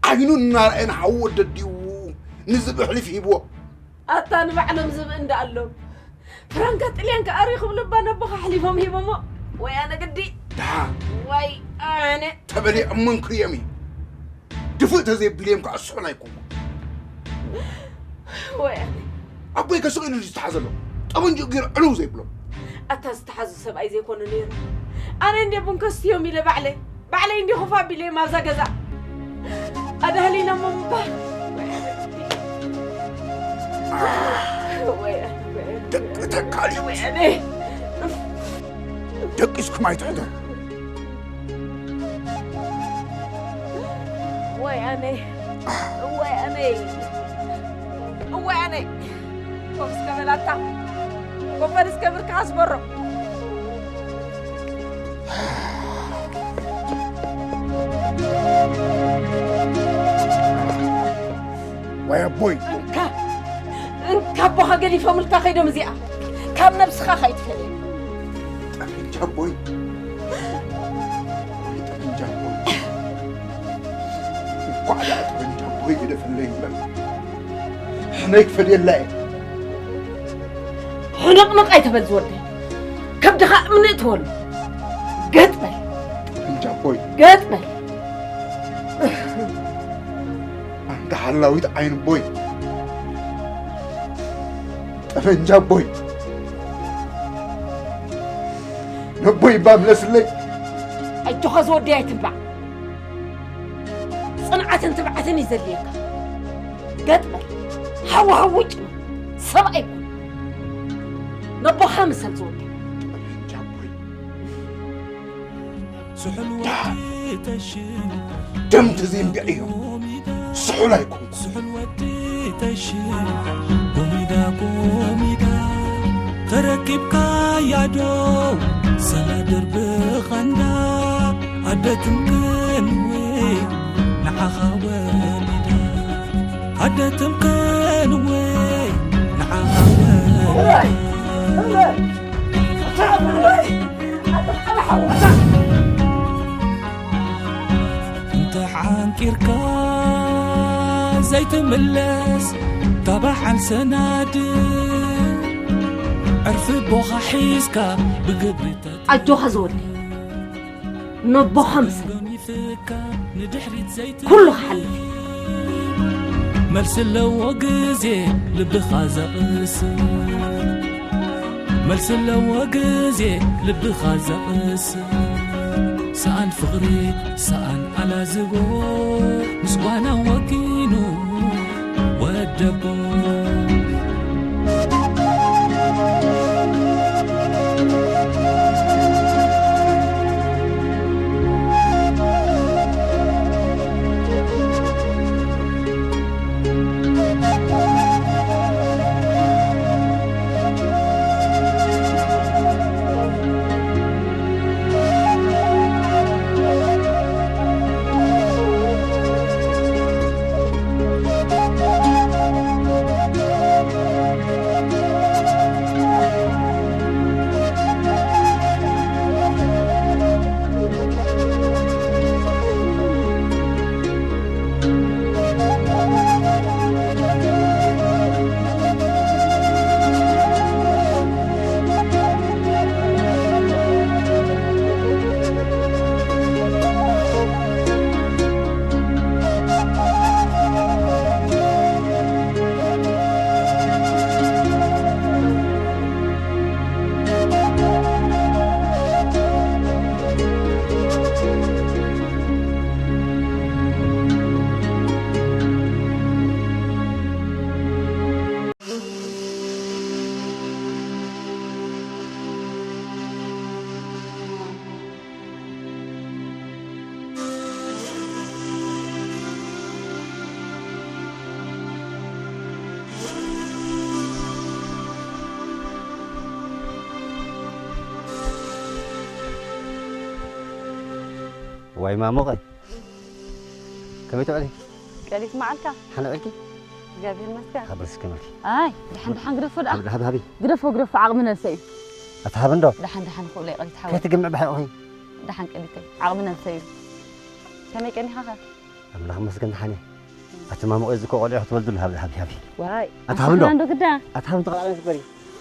ዓይኑ እናረኣየ ንሓዉ ወደዲኡ ንዝብኢ ኣሕሊፉ ሂብዎ። ኣታ ንባዕሎም ዝብኢ እንዳኣሎም ፍራንካ ጥልያን ከኣ ሪኹም ልባ ነቦኻ ኣሕሊፎም ሂቦሞ። ወይ ኣነ ግዲ። ደሓን። ወይ ኣነ። ተበሊዖም መንክርዮም እዩ። ድፍእ ተዘይቢልዮም ከኣ ስሑል ኣይኮንኩ። ወይ ኣነ። ኣቦይ ከስቕ ኢሉ ዝተሓዘሎ። ጠበንጅኡ ገይሩ ዕልው ዘይብሎ። ኣታ ዝተሓዙ ሰብኣይ ዘይኮነ ነይሩ። ኣነ እንደ ቡን ከስትዮም ኢለ ባዕለይ። ባዕለይ እንዲ ኮፍ ኣቢለዮም ኣብዛ ገዛ። ኣዳህሊኖም እምባ። ወይ፣ ወይ፣ ደቂ ተካሊት። ወይ፣ ኣነ። ደቂስኩም ኣይትሕደሩ። ወይ ኣነ። ወይ ኣነ። ወይ ኣነ። ኮፍ እስከ በላታ። ኮፍ በል እስከ ብርካ ኣስበሮ። ወይ ኣቦይ። እንካ፣ እንካ ኣቦኻ ገዲፎምልካ ከይዶም እዚኣ። ካብ ነብስኻ ካይትፈልየ። ጠፈንጃ ኣቦይ። ጠፈንጃ ኣቦይ። እንኳዕ ደኣ ጠፈንጃ ኣቦይ ገደፈለይ እምበር። ሕነይ ክፈልየላ እየ። ሕንቕንቕ ኣይትበል ዝወደይ። ከብድኻ እምኒ እትበሉ። ገጥ በል። ጠፈንጃ ኣቦይ። ገጥ በል። ኣንታ ሓላዊት ዓይኒ ኣቦይ። ጠፈንጃ ኣቦይ። ነቦይ እባ ምለስለይ። ኣጆኻ ዝወደይ ኣይትንባዕ። ጽንዓትን ትብዓትን እዩ ዘድልየካ። ገጥ በል። ሃዋህው ውጭ በል። ሰብኣይ ኩን። ነቦኻ ምሰል ዝወደይ። ጠፈንጃ ኣቦይ። ስሑል ወዲ ደም ተዘይንብዕ እዮም። ስሑል ኣይኮንኩ። ስሑል ወዲ ተሽን ጎሚዳ ጎሚዳ ተረኪብካያ ዶ ሰላ ድርቢ ቐንዳ ኣደ ትምክን ወይ ንዓኻ ወሊዳ ኣደ ትምክን ወይ ንዓኻ ወሊዳ እንተ ሓንቂርካ ዘይትምለስ ካባሓል ሰናድ ዕርፊ ቦኻ ሒዝካ ብግብሪ ኣጆኻ ዝወደይ ነቦኻ ምሰል ጎኒፍካ ንድሕሪት ዘይት ኩሉ ክሓልፍ መልሲ ኣለዎ ግዜ ልብኻ ዘቕስ መልሲ ኣለዎ ግዜ ልብኻ ዘቕስ ሰኣን ፍቕሪ ሰኣን ኣላዝቦ ምስ ጓና ወጊኑ ወደቦ ዋይ ማሞቐ፣ ከመይ ትውዕሊ? ቀሊት መዓልካ? ሓነ ውዕልኪ? እግዚኣብሔር ይመስገን። ካብ በልሲ ከመልኪ? ኣይ፣ ደሓን ደሓን ግደፎ ደኣ። ሃቢ፣ ሃቢ፣ ሃቢ። ግደፎ፣ ግደፎ፣ ዓቕሚ ነብሰ እዩ። ኣታ ሃቢ እንዶ? ደሓን ደሓን ክብሎ ይቐሊት ሓወይ። ከይትግምዕ ብሓይቑኺ። ደሓን ቀሊተይ፣ ዓቕሚ ነብሰ እዩ። ከመይ ቀኒኻኸ? ኣምላኽ መስገን ደሓን እየ። ኣቲ ማሞቐ እዚ እኮ ቆልዑ ክትወልዱ ሃቢ፣ ሃቢ፣ ሃቢ። ዋይ፣ ኣታ ሃቢ እንዶ? ኣታ እንዶ ግዳ? ኣታ ሃቢ እንዶ?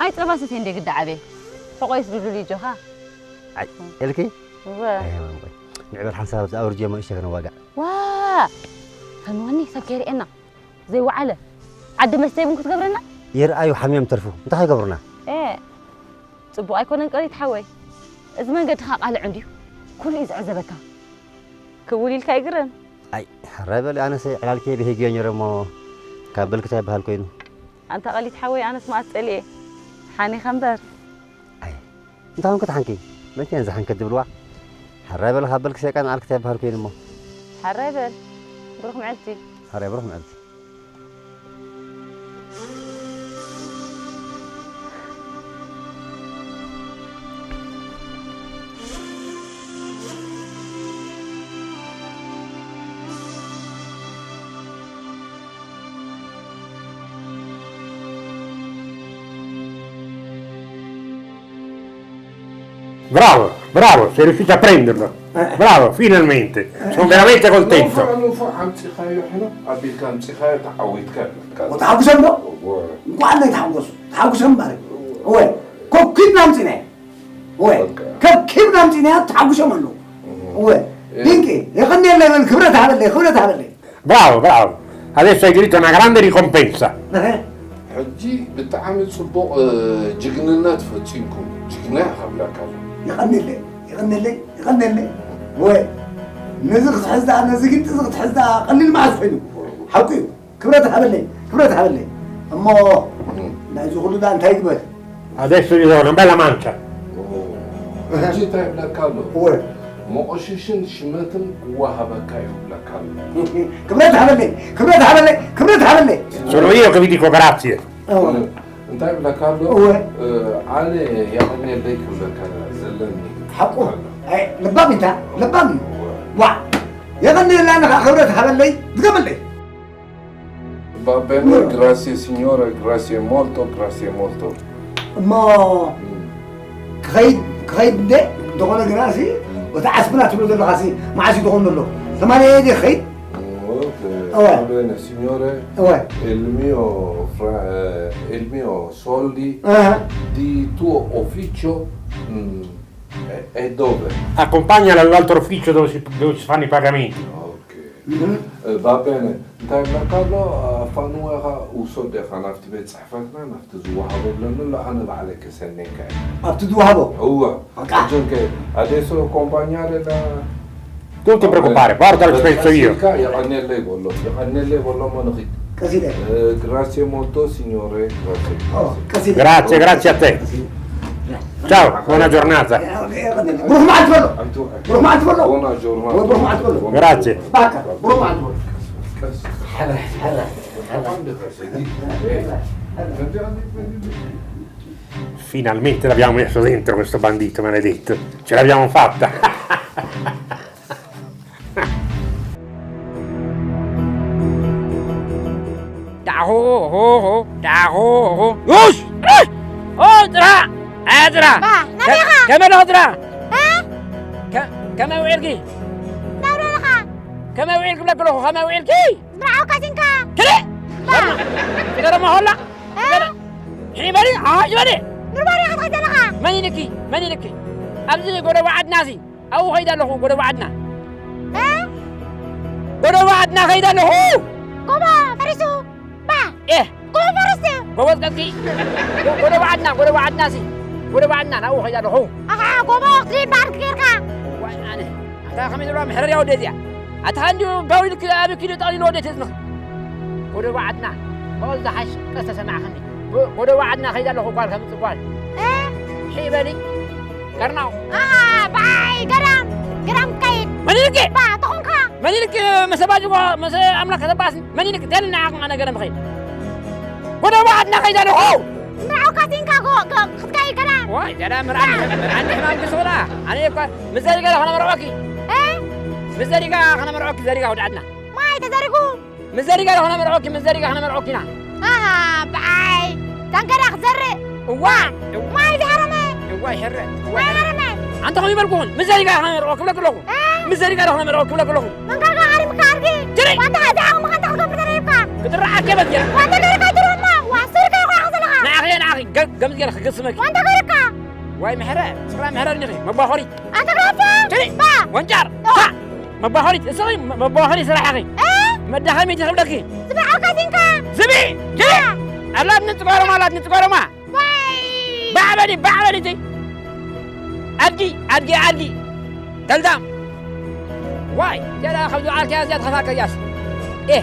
ኣይ ጸባ ሰትየ እንደ ግዳ ዓበ። ሕቆይስ ድልዱል እዩ ጆኻ። ኣይ፣ ኤልኪ? እወ። ኣይ፣ ማሞቐ። ንዕበር ሓንሳብ ኣብዚ ኣውርጅዮ መእሸ ከነዋጋዕ። ዋ! ፈንወኒ ሰብ ከይርእየና። ዘይወዓለ። ዓዲ መስተ ይብን ክትገብረና? ይርኣዩ ሓሚዮም ተርፉ። እንታይ ከይገብሩና? ኤ፣ ጽቡቕ ኣይኮነን ቀሊት ሓወይ። እዚ መንገድኻ ቃልዕ እንድዩ። ኩሉ እዩ ዝዕዘበካ። ክውል ኢልካ ይግረም። ኣይ፣ ሕራይ በሊ ኣነሰ ዕላልከ ብሄግዮ ነይረ እሞ ካብ በልክታ ይበሃል ኮይኑ። ኣንታ ቀሊት ሓወይ ኣነስ መኣስ ጸሊኤ። ሓኒኸ እምበር። ኣይ፣ እንታይ ኮንኩ ተሓንኪ? መቸ እየን ዝሓንከት ዝብልዋ? ሕራይ በል ካብ በልኪ ሰይጣን ዓርክታ ይበሃል ኮይኑ እሞ። ሕራይ በል። ብሩኽ መዓልቲ። ሕራይ ብሩኽ መዓልቲ። Bravo, bravo, sei riuscito a prenderlo. Eh. Bravo, finalmente. Sono veramente contento. ኖፋዕ፣ ኖፋዕ ኣምጺኻዮ ሕነ ኣቢልካ ኣምጺኻዮ ተዓዊትካ ኣለካ። ወተሓጉሶም ዶ? እወ። እንኳን ነው የተሓጎሱ። ተሓጉሶም ማለት። እወ። እወ። ከኪብና ኣምጺናዮ። እወ። በቃ። ከኪብና ኣምጺናዮ ተሓጉሶም ኣለዉ። እወ። ድንቂ። የቐንየለይ በል፣ ክብረት ሃበለይ፣ ክብረት ሃበለይ። Bravo, bravo. Adesso hai diritto a una grande ricompensa. ሕጂ ብጣዕሚ ጽቡቕ፣ እ፣ ጅግንነት ፈጺምኩም። ጅግና ኢኻ ብለካ ኣሎ። የቐንየለይ፣ የቐንየለይ፣ የቐንየለይ። ወይ፣ ነዚ ክትሕዝ ደኣ፣ ነዚ ጊንጢ እዚ ክትሕዝ ደኣ፣ ቀሊል መዓስ ኮይኑ? ሓቁ እዩ። ክብረት ሃበለይ፣ ክብረት ሃበለይ። እሞ፣ እም። ናይዚ ኩሉ ደኣ እንታይ ይግበር? Adesso gli do una bella mancia. ሕጂ እንታይ ይብለካ ኣሎ? ወይ። መቆሽሽን ሽመትን ክወሃበካ እዩ ብለካ ኣሎ። ክብረት ሃበለይ፣ ክብረት ሃበለይ፣ ክብረት ሃበለይ። Sono io che vi dico grazie. እንታይ ብለካ ኣሎ? ኣነ የቐንየለይ ክብለካ ዘለኒ። ሓቁ። ልባም እንታ ልባም እዩ። ዋ የቐንየላ ንኻ ክብረት ሃበለይ፣ ድገመለይ። Va bene, grazie signore, grazie molto, grazie molto. እሞ ክኸይድ ክኸይድ እንደ ዝኾነ ግና ሲ እቲ ዓስብና ትብሎ ዘለኻ ሲ መዓስ እዩ ዝኾን ዘሎ? ተማንየ እየ ክኸይድ? Va bene, signore, il mio, fra- eh, il mio soldi di tuo ufficio mm, è, è dove? Accompagna l'altro ufficio dove si, dove si fanno i pagamenti. Ok. Eh, va bene. እንታይ ብለካ ኣሎ? ኣፋንወኻ ውሰዶ ኢኻ ናብቲ ቤት ፅሕፈትና ናብቲ ዝወሃቦ ብለኒ ኣሎ። ኣነ ባዕለይ ከሰነካ እየ። ኣብቲ ዝወሃቦ እወ። ሕጂ እንከ ኣደሶ ኮምፓኛ ደላ Non ti preoccupare, porta il pezzo io. የቐንየለይ በሎ፣ የቐንየለይ በሎ። መ ንኺድ ቀሲደ ግራሴ ሞልቶ ሲኞሬ። ግራሴ ቀሲደ Grazie, grazie a te. Ciao, buona giornata. ብሩኽ መዓልቲ በሎ። ብሩኽ መዓልቲ በሎ። ቦና ጆርና ብሩኽ መዓልቲ በሎ። Grazie. ባካ ብሩኽ መዓልቲ በሎ። Finalmente l'abbiamo messo dentro questo bandito maledetto. Ce l'abbiamo fatta. ዳሆ ሆ ሆ ዳሆ ሆ ኡሽ! ኦ ጥራ! ኣያ ጥራ! ባ ናበይ ኢኻ? ከመይ ኣለኹ ጥራ? እ? ከመይ ውዒልኪ? ናብረ ኢኻ? ከመይ ውዒልኪ ብለኪ ኣለኹ ከመይ ውዒልኪ? ምርዓው ካሲንካ? ክሊ! ባ ገረማ ሆላ! እ? ሒበሪ! ኣሃ ይበሪ! ምርባሪ ኢኻ ትኸይድ ዘለኻ? መን ኢልኪ? መን ኢልኪ? ኣብዚ ጎደቦ ዓድናሲ ኣብኡ ኸይደ ኣለኹ ጎደቦ ዓድና እ? ጎደቦ ዓድና ኸይደ ኣለኹ ጎቦ ፈሪሱ? ባ ኤህ ጎቦ ፈሪሱ? ጎበዝ ቀልኪ ጎደቦ ዓድና ጎደቦ ዓድና ሲ ጎደቦ ዓድና ናብኡ ኸይደ ኣለኹ ኣኻ ጎቦ ክትሪኢ ባርክ ጌርካ? ዋይ ኣነ ኣታ ከመይ ዘለዋ ምሕረር እያ ወደ እዚኣ ኣታ እንዲዩ ባው ኢልክ ኣብ ኪዶ ጠቕሊሉ ወደ ተዝንኽ ጎደቦ ዓድና ብቐል ዝሓሽ ቀስ ተሰማዕኸኒ ጎደቦ ዓድና ኸይደ ኣለኹ ጓል ከምፅእ ጓል እ? ሒበሊ ቀርናው ኣሃ ብዓይ ገራም ገራም ትከይድ መን ኢልክ ባ ተኾንካ መን ኢልክ መሰባጅ መሰ ኣምላክ ከተባስ መን ኢልክ ደልና ዓቕማ ነገረ ምኸይድ ጎደቦ ዓድና ኸይደ ኣለኹ ምርዓው ካሲንካ ክትከይድ ገራም ዋይ ዘላ ምርዓኒ ምርዓኒ ሕማም ክስኹላ ኣነ እኳ ምስ ዘሪጋ ዶ ከነመርዖኪ እ? ምስ ዘሪጋ ከነመርዖኪ ዘሪጋ ወደ ዓድና ማይ ተዘሪጉ ምስ ዘሪጋ ዶ ከነመርዖኪ ምስ ዘሪጋ ከነመርዖኪ ኢና ኣሃ ብዓይ ዛንገዳ ክዘርእ እዋ ማይ ዝሃረመ እዋ ይሕረ ማይ ሃረመ ኣንተ ከም ይበልኩኹን ምስ ዘሪጋ ከነመርዖኪ ብለኩ ኣለኹ እ? ምስ ዘሪጋ ዶ ከነመርዖኪ ብለኩ ኣለኹ መንጋጋ ሃሪምካ ኣድጊ ትሪ ዋንታ ሃዛ ዓቕሚ ከንታ ክትገብር ተሪብካ ክጥራዓኪ በዚያ ዋንታ ገይርካ ይድርማ ዋ ስርካ ይኳ ዘለኻ ንዓኺ ንዓኺ ገ- ገምዝ ገለ ክግስመኪ ዋንታ ገይርካ ዋይ ምሕረ ስራ ምሕረ እኒኺ መባኾሪት ኣንተ ግራፋ ትሪ ባ ወንጫር ዋ መባኾሪት እስኺ መባኾሪት ስራሕኺ እ? መዳኸሚት ይኽብለኪ ዝብዓው ካሲንካ ዝቢ ትሪ ኣላት ንፅጓሮማ ኣላት ንፅጓሮማ ዋይ ባዕበሊ ባዕበሊ እቲ ኣድጊ ኣድጊ ኣድጊ ገልዳም ዋይ ገላ ከምዚ ዓርክያ እዚኣ ትኸፋከ እያስ ኤ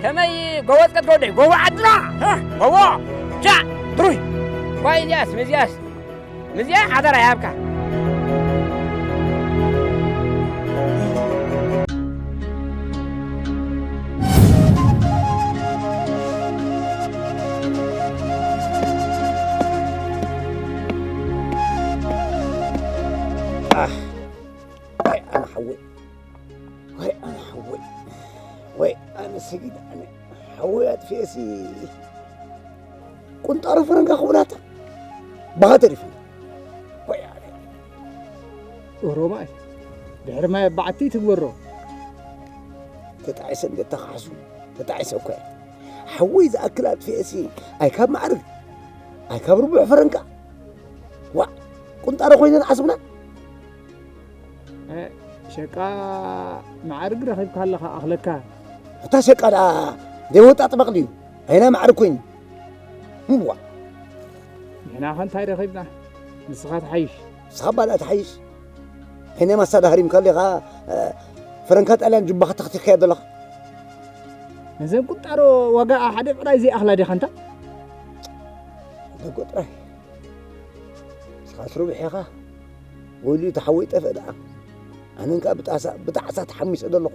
ከመይ ጎቦ ጥቀት ጎደይ ጎቦ ዓድና እ፣ ጎቦ ቻ ትሩይ ዋይ እዚኣስ ምዚኣስ ምዚኣ ሓደራ ይሃብካ ወይ ኣነ ሓወይ ወይ ኣነ ሓወይ ወይ ኣነ ሰጊድ ኣነ ሓወይ ኣጥፊኤሲ ቁንጣሮ ፈረንጋ ክብላታ ባኻ ተሪፉ ወይ ኣነ ኦሮማይ ድሕሪ ማይ ኣባዓቲ ትግበሮ ተጣዒሰ እንደ ተኻሕሱ ተጣዒሰ እኮ እየ ሓወይ ዝኣክል ኣጥፊኤሲ ኣይ ካብ ማዕርግ ኣይ ካብ ርቡሕ ፈረንጋ ዋ ቁንጣሮ ኮይነን ዓስብና ሸቃ መዓርግ ረኺብካ ኣለኻ ኣኽለካ እታ ሸቃ ደኣ ዘይወጣጥ በቕሊ እዩ ኣይና መዓርግ ኮይኑ እምዋ ንሕና ኸ እንታይ ረኺብና ንስኻ ትሓይሽ ንስኻ ባላ ትሓይሽ ኣይነ ማሳ ዳህሪምካ ኣለኻ ፈረንካ ጣልያን ጁባኻ ተኽቲኽካዮ ዘለኻ ነዘን ቁጣሮ ዋጋ ሓደ ብዕራይ ዘይኣኽላ ዲኻ እንታ ደጎ ጥራይ ንስኻስ ርብሕ ኢኻ ወይሉ ተሓወይ ጠፍእ ደኣ ኣነን ከኣ ብጣሳ ብጣዕሳ ተሓሚሰ ዘለኹ።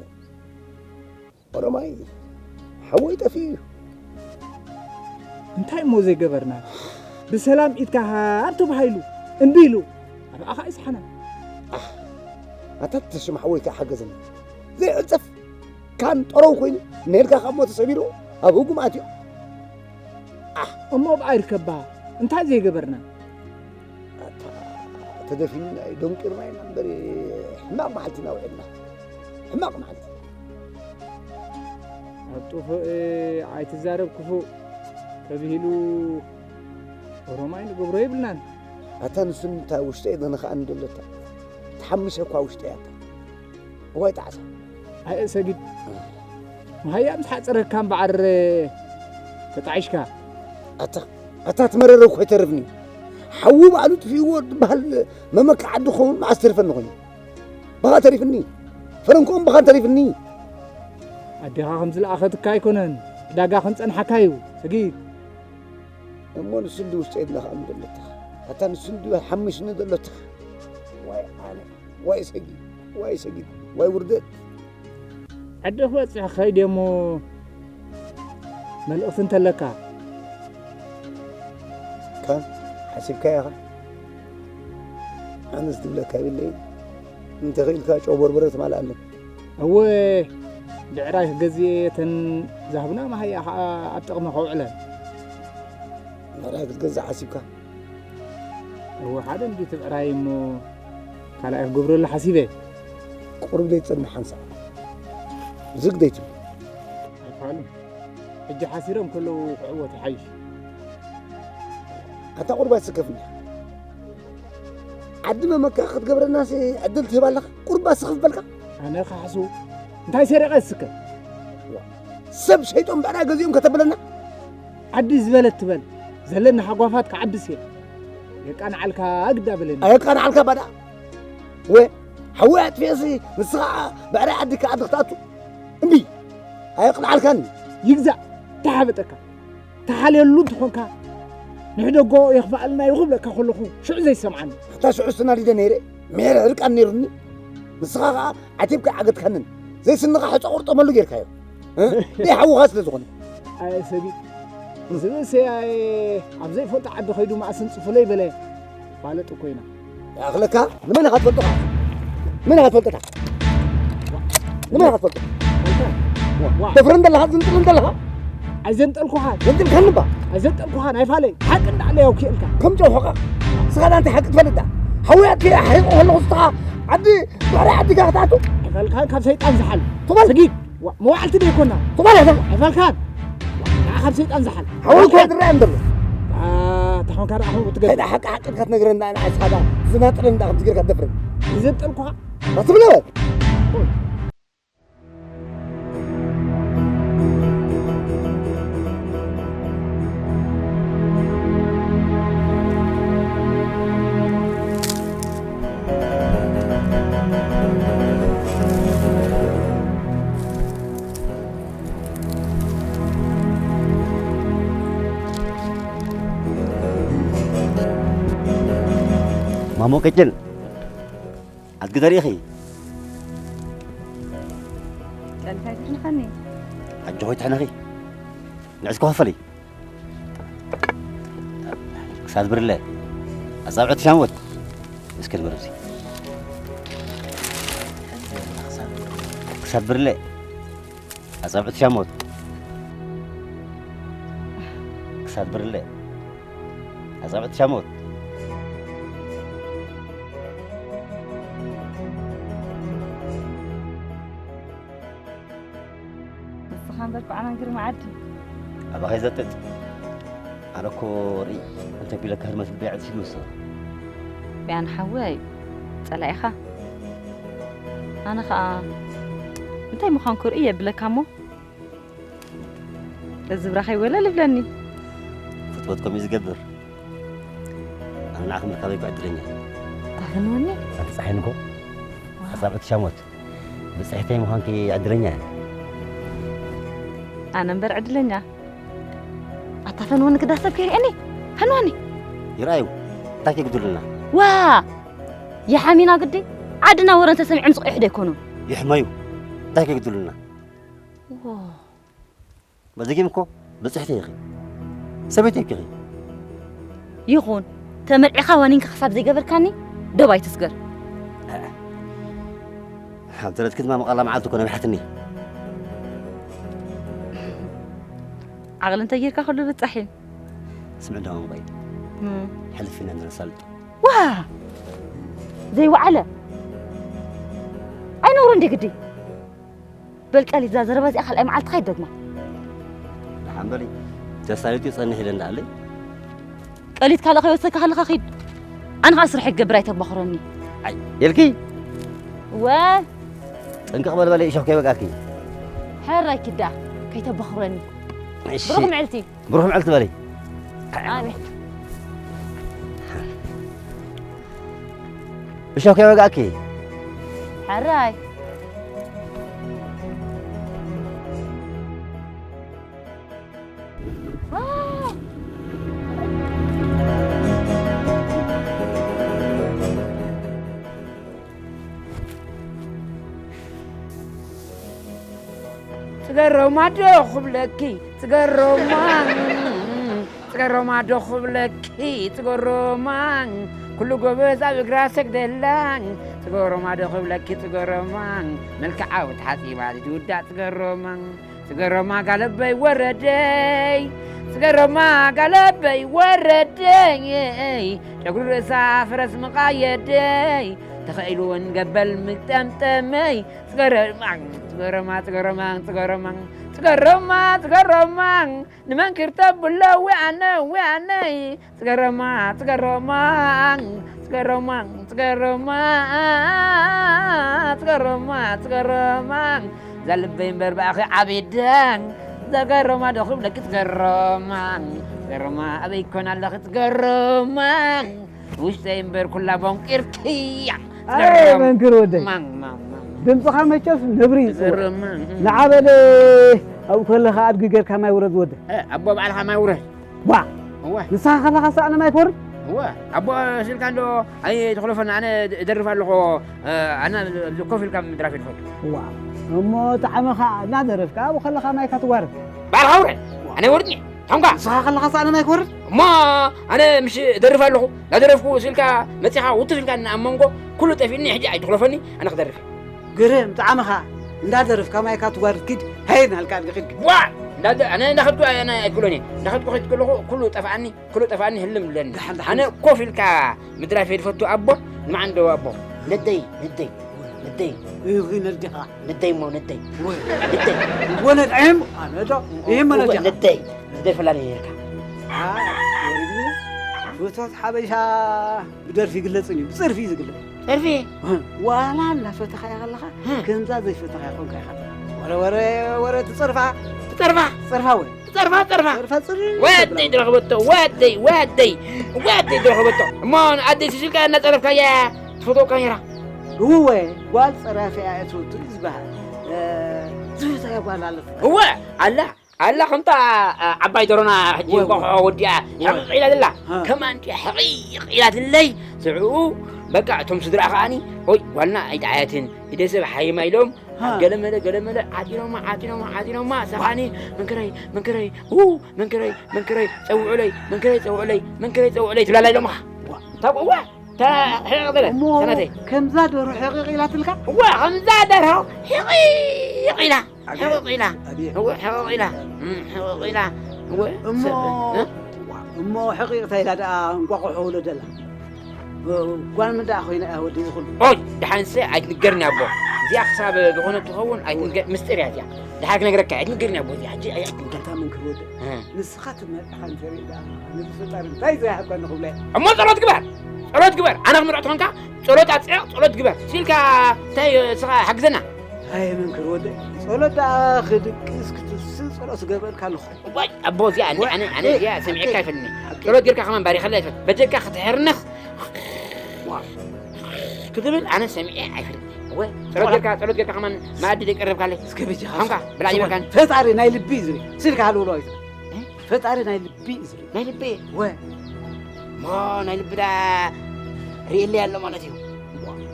ኦሮማይ ሓወይ ጠፊኡ እዩ። እንታይ እሞ ዘይገበርና? ብሰላም ኢድካ ሃብ ተባሂሉ እምቢ ኢሉ ኣባኣኻ ይስሓና። ኣታ ተሽም ሓወይ ከኣ ሓገዘኒ። ዘይዕጸፍ ካን ጠረው ኮይኑ ነልካ ካብ ሞተ ሰቢሩ ኣብ ህጉም ኣትዮ። እሞ ብኣ ይርከባ እንታይ ዘይገበርና? ተደፊንና እዩ ደንቂርና ኢና እምበር ሕማቕ መዓልቲ ኢና ውዒልና። ሕማቕ መዓልቲ። ኣብ ጥፉእ ኣይትዛረብ ክፉእ ተብሂሉ ኦሮማይ ንገብሮ የብልናን። ኣታ ንስን እንታይ ውሽጠይ ዘነኸኣኒ ደለታ ተሓሚሰ እኳ ውሽጠይ ኣታ እዋይ ጣዕሳ። ኣየ ሰጊድ መሃያ ምስ ሓፀረካ እምበዓር ተጣዒሽካ። ኣታ ኣታ ትመረረ እኮ ይተርፍኒ። ሓዊ ባዕሉ ጥፊእዎ ዝበሃል መመካ ዓዲ ክኸውን መዓስ ተርፈኒ ኮይኑ ብኻ ተሪፍኒ። ፈረንኮም ብኻን ተሪፍኒ። ኣዴኻ ከም ዝለኣኸትካ ኣይኮነን ዕዳጋ ክንፀንሓካ እዩ ሰጊድ። እሞ ንስንዲ ውሽጢ የብላኻን ደለትኻ ኣታ ንስንዲ ሓሚሽኒ ደለትኻ። ዋይ ኣነ ዋይ ሰጊድ ዋይ ሰጊድ ዋይ ውርደት። ዓዲ ክበፅሕ ከይደ እሞ መልእኽቲ እንተለካ። ከ ሓሲብካዮ ኢኻ? ኣነስ ዝብለካ የብለይን። እንተኽኢልካ ጨው በርበረ ትማልኣለን። እወ ብዕራይ ክገዝእ እየ እተን ዝሃቡና መሃያ ከዓ ኣብ ጥቕሚ ከውዕለን። ብዕራይ ክትገዝእ ሓሲብካ? እወ ሓደ እንዲ ትብዕራይ እሞ ካልኣይ ክገብረሉ ሓሲበ። ቁሩብ ዘይትጸንሕ ሓንሳእ ዝግ ዘይትብል። ኣይፋሉን ሕጂ ሓሲሮም ከለዉ ክዕወት ይሓይሽ። ኣታ ቁሩብ ኣይትስከፍኒ። ዓዲ መመካ ክትገብረናሲ ዕድል ትህብ ኣለኻ። ቁሩብ ስኽፍ በልካ። ኣነ ክሓሱ እንታይ ሰሪቐ ዝስከፍ? ሰብ ሸይጦም ብዕዳ ገዚኦም ከተብለና። ዓዲ ዝበለት ትበል ዘለኒ ሃጓፋት ክዓብስ እየ። የቃንዓልካ ግዳ በለኒ። ኣየቃንዓልካ ባዳ ወ ሓዊ ኣጥፊኤሲ ንስኻ ብዕራይ ዓዲ ክዓዲ ክትኣቱ እምቢ ኣየቅንዓልካን። ይግዛእ ተሓበጠካ ተሓልየሉ እንተኾንካ ንሕደጎ የኽፍኣልና እዩ ክብለካ ከለኹ ሽዑ ዘይሰምዓኒ። ኣታ ሽዑ ስናዲደ ነይረ ምሄር ዕርቃን ነይሩኒ። ንስኻ ኸዓ ዓቲብካ ዓገትካንን ዘይስንኻ ሕፀ ቁርጠመሉ ጌርካዮ። ደይ ሓውኻ ስለ ዝኾነ። ኣየ ሰጊድ እዚ መንሰያይ ኣብ ዘይፈልጦ ዓዲ ከይዱ መኣስን ፅፉለይ በለ ፋለጥ እኮ ኢና። ይኣኽለካ ንመን ኢኻ ትፈልጦ? መን ኢኻ ትፈልጦ? ንመን ኢኻ ትፈልጦ? ደፍረን ዘለኻ ዝንጥልን ዘለኻ? ኣይዘንጠልኩኻ ዘንጥልካኒ እባ። ኣይዘንጠልኩኻ ናይ ፋለይ ሓቂ እንዳዕለ ያው ክእልካ። ከም ጨውሖኻ ስኻ ዳ እንታይ ሓቂ ትፈልጥ ዳ? ሓውያት ከይሓሪቑ ከለኹ ስኻ ዓዲ ባሕሪ ዓዲካ ክትኣቱ? ኣይፈልካን ካብ ሰይጣን ዝሓል። ትበል። ስጊድ መዋዕልቲ ዶ ይኮና? ትበል። ኣይፈልካን። ንዓ ካብ ሰይጣን ዝሓል። ሓወይ እኮ ይድረኣዮም ዘሎ። ተኾንካ ደኣ ከምኡ ትገብር። ከይዳ ሓቂ ሓቂ ኢልካ ትነግረኒ ደኣ ንዓይ ስኻ ደኣ ዝናጥረኒ ደኣ ከምዚ ጌርካ ትደፍረኒ። ይዘንጠልኩኻ። ኣትብለ በል። ማሞ ቅጭን ኣድጊ ተሪኺ ጸልካ ይትሕንኻኒ ኣጆኺ ትሕነኺ ንዕስኪ ክፈሊ ክሳድ ብርለ ኣጻብዕቲ ሻሞት እስኪ ንበርብሲ ክሳድ ብርለ ኣጻብዕቲ ሻሞት ክሳድ ብርለ ኣጻብዕቲ ሻሞት ንስኻ እምበር ኳዕናን ግርማ ዓዲ ኣባኸይ ዘጥጥ ኣነ እኮ ርኢ እንተ ቢለካ ህርመት ልበይ ዕጽፊ ይመስል ቢያን ሓወይ ጸላኢኻ ኣነ ኸኣ እንታይ ምዃንኩ ርኢ የብለካ እሞ እዚ ብራኸይ ወለል ይብለኒ። ፍትወት ከምኡ ዝገብር ኣነ ንዓኺ ምርካበይ እኮ ዕድለኛ እየ። ኣፈንወኒ ኣቲ ፀሓይንኮ ኣሳብዕቲ ሻሞት ብፅሕተይ ምዃንኪ ዕድለኛ እየ። ኣነ እምበር ዕድለኛ ኣታ ፈንወኒ ግዳ ሰብ ከይርእየኒ ፈንወኒ ይርኣዩ እንታይ ከይጉድሉና ዋ ይሓሚና ግዲ ዓድና ወረ እንተሰሚዖም ዝቕይሑ ዶ ኣይኮኑን? ይሕመዩ። እንታይ ከይግድሉና? ዎ። በዚ ጌም እኮ ብጽሕቲ ኢኺ። ሰበይቲ ኢኺ። ይኹን። ተመርዒኻ ዋኒንካ ክሳብ ዘይገበርካኒ ደው ኣይትስገር። ኣብ ደረትኪ ድማ መቐላ መዓልቲ እኮ ነቢሓትኒ። ዓቕሊ እንተጌርካ ኩሉ ብጻሕ እዩ። ስምዕ ደማ እምበይ። እም። ሕልፍ ኢልና ነሳልጦ። ዋ! ዘይወዓለ። ኣይነውሮ እንዴ ግዲ? በል ቀሊት፣ እዛ ዘረባ እዚኣ ካልኣይ መዓልትኻ ይደግማ። ደሓን በሊ። ተሳሊጡ ይጸንሕ ኢለ እንዳኣለይ። ቀሊት ካልእ ከይወሰድካ ከለኻ ኺድ። ኣነ ኸኣ ስራሕ ይገብር ኣይተባኽረኒ። ኣይ፣ ኢልኪ? ወ- ጥንቅቕ በል በሊ፣ እሾኽ ከይወግኣኪ። ሕራይ ኪዳ፣ ከይተባኽረኒ። እሺ። ብሩኽ ምዕልቲ። ብሩኽ ምዕልቲ በሊ። ኣሜን። እሾኽ ከይወግኣኪ። ሕራይ። ጽገሮማ ዶ ክብለኪ፣ ጽገሮማ፣ ጽገሮማ ዶ ክብለኪ፣ ጽገሮማ፣ ኩሉ ጎበዝ ኣብ እግራ ሰግደላ። ጽገሮማ ዶ ክብለኪ፣ ጽገሮማ፣ መልክዓ ተሓጺባ ዝትውዳእ ጽገሮማ። ጽገሮማ ጋለበይ ወረደይ፣ ጽገሮማ ጋለበይ ወረደይ፣ ጨጉሪ ርእሳ ፈረስ መቓየደይ፣ ተኸኢሉ እውን ገበል ምጠምጠመይ። ጽገሮማ፣ ጽገሮማ፣ ጽገሮማ፣ ጽገሮማ፣ ጽገሮማ፣ ጽገሮማ፣ ንመንክር ተብሎ ወኣነ፣ ወኣነይ። ጽገሮማ፣ ጽገሮማ፣ ጽገሮማ፣ ጽገሮማ፣ ጽገሮማ፣ ጽገሮማ፣ እዛ ልበይ እምበር ብኣኺ ዓቢዳ። እዛ ገሮማ ዶ ክብለኪ ጽገሮማ፣ ጽገሮማ፣ ኣበይ ኮን ኣለኺ ጽገሮማ፣ ውሽጠይ እምበር ኩላ ቦንቂርክያ። ኣረ ጽገሮማ። መንክር ወደይ። ማን፣ ማን፣ ማን፣ ማን። ድምፅኻ መቸስ ነብሪ ይፅውዕ። ጽገሮማ፣ እም። ንዓ በለ ኣብኡ ከለኻ ኣድጊ ጌርካ ማይ ውረድ ወደ። እ፣ ኣቦ ባዕልኻ ማይ ውረድ። ዋ! እወ። ንስኻ ከለኻስ ኣነ ማይ ክወርድ? እወ። ኣቦ ስልካ እንዶ ኣይትኽለፈና፣ ኣነ እደርፍ ኣለኹ፣ እ፣ ኣነ ኣብዚ ኮፍ ኢልካ ምድራፍ እየ ዝፈቱ። ዋ! እሞ ጣዕመኻ እናደረፍካ ኣብኡ ከለኻ ማይካ ትዋርድ? ባዕልኻ ውረድ። ኣነ ይወርድኒ። ታንኳ። ንስኻ ከለኻስ ኣነ ማይ ክወርድ? እሞ ኣነ ምሽ እደርፍ ኣለኹ፣ እናደረፍኩ ስልካ መጺኻ ውትፍ ኢልካ ኣብ መንጎ ኩሉ ጠፊእኒ፣ ሕጂ ኣይትኽለፈኒ፣ ኣነ ክደርፍ እየ። ግርም ጣዕምኻ እንዳደረፍካ ማይካ ትዋርድ ኪድ ሃይ ናልካ ኣድጊ ኪድ ኪድ። ዋ! እንዳደ-፣ ኣነ እንዳኸድኩ ኣነ ኣይክእሎን እየ። እንዳኸድኩ ከይድ ከለኹ ኩሉ ጠፍኣኒ፣ ኩሉ ጠፍኣኒ ህልም ይብለኒ። ደሓን፣ ደሓን። ኣነ ኮፍ ኢልካ ምድራፍ እየ ዝፈቱ ኣቦ፣ ንመዓንደው ኣቦ። ነደይ፣ ነደይ፣ ነደይ። እዩ ነዲኻ። ነደይ እሞ ነደይ። ወይ። ነደይ። ወነድ ዕም፣ ኣነ ዶ፣ ይህ እወ፣ መነጃ። ነደይ። ዝደፈላኒ ነርካ። አ፣ ወይኒ፣ ፍቶት ሓበሻ ብደርፊ ይግለጽን እዩ፣ ብጸርፊ እዩ ዝግለጽ። ጸርፊ? ዋላ እናፈተኻያ ከለኻ፣ እ። ከምዛ ዘይፈተኻያ ኮንካ ኢኻ። ወረ፣ ወረ፣ ወረ፣ ትጸርፋ። ትጸርፋ? ትጸርፋ ወይ? ትጸርፋ፣ ትጸርፋ። ትጸርፋ፣ ጽር-፣ ወደይ ትብላ። ዝረኸበቶ፣ ወደይ፣ ወደይ፣ ወደይ ዝረኸበቶ። እሞ ኣደይ ሲሲልካ እናጸረፍካያ ትፈትወካ ነይራ። እወ፣ ጓል ጸራፊ እያ እትውቱ ዝበሃል። እ፣ ዝፈትያ ጓል ኣለት። እወ፣ ኣላ። ኣላ ከምታ፣ ኣ፣ ዓባይ ደሮና ሕጂ ወ-፣ ወ-፣ እንቋቑሖ ወዲኣ ወ-፣ ሕቕቕ ኢላ ዘላ። ሃ። ከማን እንዲ ሕቕቕ ኢላትለይ። ስዕኡ በቃ እቶም ስድራ ከኣኒ፣ ኦይ፣ ጓልና ኣይጠዓየትን፣ ኢደ ሰብ ሓይማ ኢሎም፣ ሃ። ገለመለ፣ ገለመለ፣ ዓጢኖማ፣ ዓጢኖማ፣ ዓጢኖማ፣ እሳ ከኣኒ፣ መንክረይ፣ መንክረይ፣ ው፣ መንክረይ፣ መንክረይ፣ ጸውዑለይ፣ መንክረይ፣ ጸውዑለይ፣ መንክረይ፣ ጸውዑለይ፣ ትብላላ ኢሎምኻ። ዋ። ታብኡ፣ ዋ፣ ታ-፣ ሕቕቕ በለ፣ እሞ ሰናተይ። ከምዛ ደርሆ ሕቕቕ ኢላትልካ? ዋ፣ ከምዛ ደርሆ ሕቕቕ ኢላ። ኣቤት። ሕቕቕ ኢላ። ኣቤት። እወ፣ ሕቕቕ ኢላ። እም፣ ሕቕቕ ኢላ። እወ፣ እሞ፣ ሰብ፣ እ? እሞ ሕቕቕታ ኢላ ደኣ እንቋቑሖ ውለደላ። ጓል ምን ደኣ ኮይና እያ ወዲ ዝኹሉ? ኦይ፣ ደሓንሰ ኣይትንገርኒ ኣቦ። እዚኣ ክሳብ ዝኾነ ትኸውን ኣይትንገ-፣ ምስጢር እያ እዚኣ። ደሓር ክነግረካ እየ፣ ኣይትንገርኒ ኣቦ እዚኣ። ሕጂ ኣይትንገር። ኣታ ምን ክወደ? እ። ንስኻ ትመርዕኻ እንተርኢ ደኣ፣ ነቲ ፈጣሪ እንታይ ዘይሓልኮኒ ክብሎ እየ። እሞ ጸሎት ግበር። ጸሎት ግበር። ኣነ ክምርዖ ተኾንካ ጸሎት ኣጽዕቕ፣ ጸሎት ግበር። ሲልካ እንታይ ስኻ ሓግዘና። ኣይ መንክር ወደይ፣ ጸሎት ደኣ ክድቅስ ክትስእ ጸሎት ዝገብረልካ ኣለኹ። ዋይ፣ ኣቦ፣ እዚኣ ኣነ፣ ወይ፣ ኣነ፣ ኣነ፣ ወይ፣ እዚኣ ሰሚዐካ ኣቦ፣ ኣይፈልጥን። ኣቦ። ጸሎት ጌርካ ከማን ባሪኸላ ኣይፈልጥን። በጀካ ክትሕርነኽ ክትብል ኣነ ሰሚዐ ኣይፈልጥን። ወይ፣ ጸሎት ጌርካ፣ ጸሎት ጌርካ ከማን መኣዲ ደይቀረብካለይ። እስከ በጃኻ። ሃምካ፣ ብላዕ ዝበልካኒ። ፈጣሪ ናይ ልቢ እዩ ዝብል። ስልካ ሃልውሎ እዩ። እ? ፈጣሪ ናይ ልቢ እዩ ዝብል። ናይ ልቢ? ወ። እሞ ናይ ልቢ ዳ ርእየለይ ኣሎ ማለት እዩ።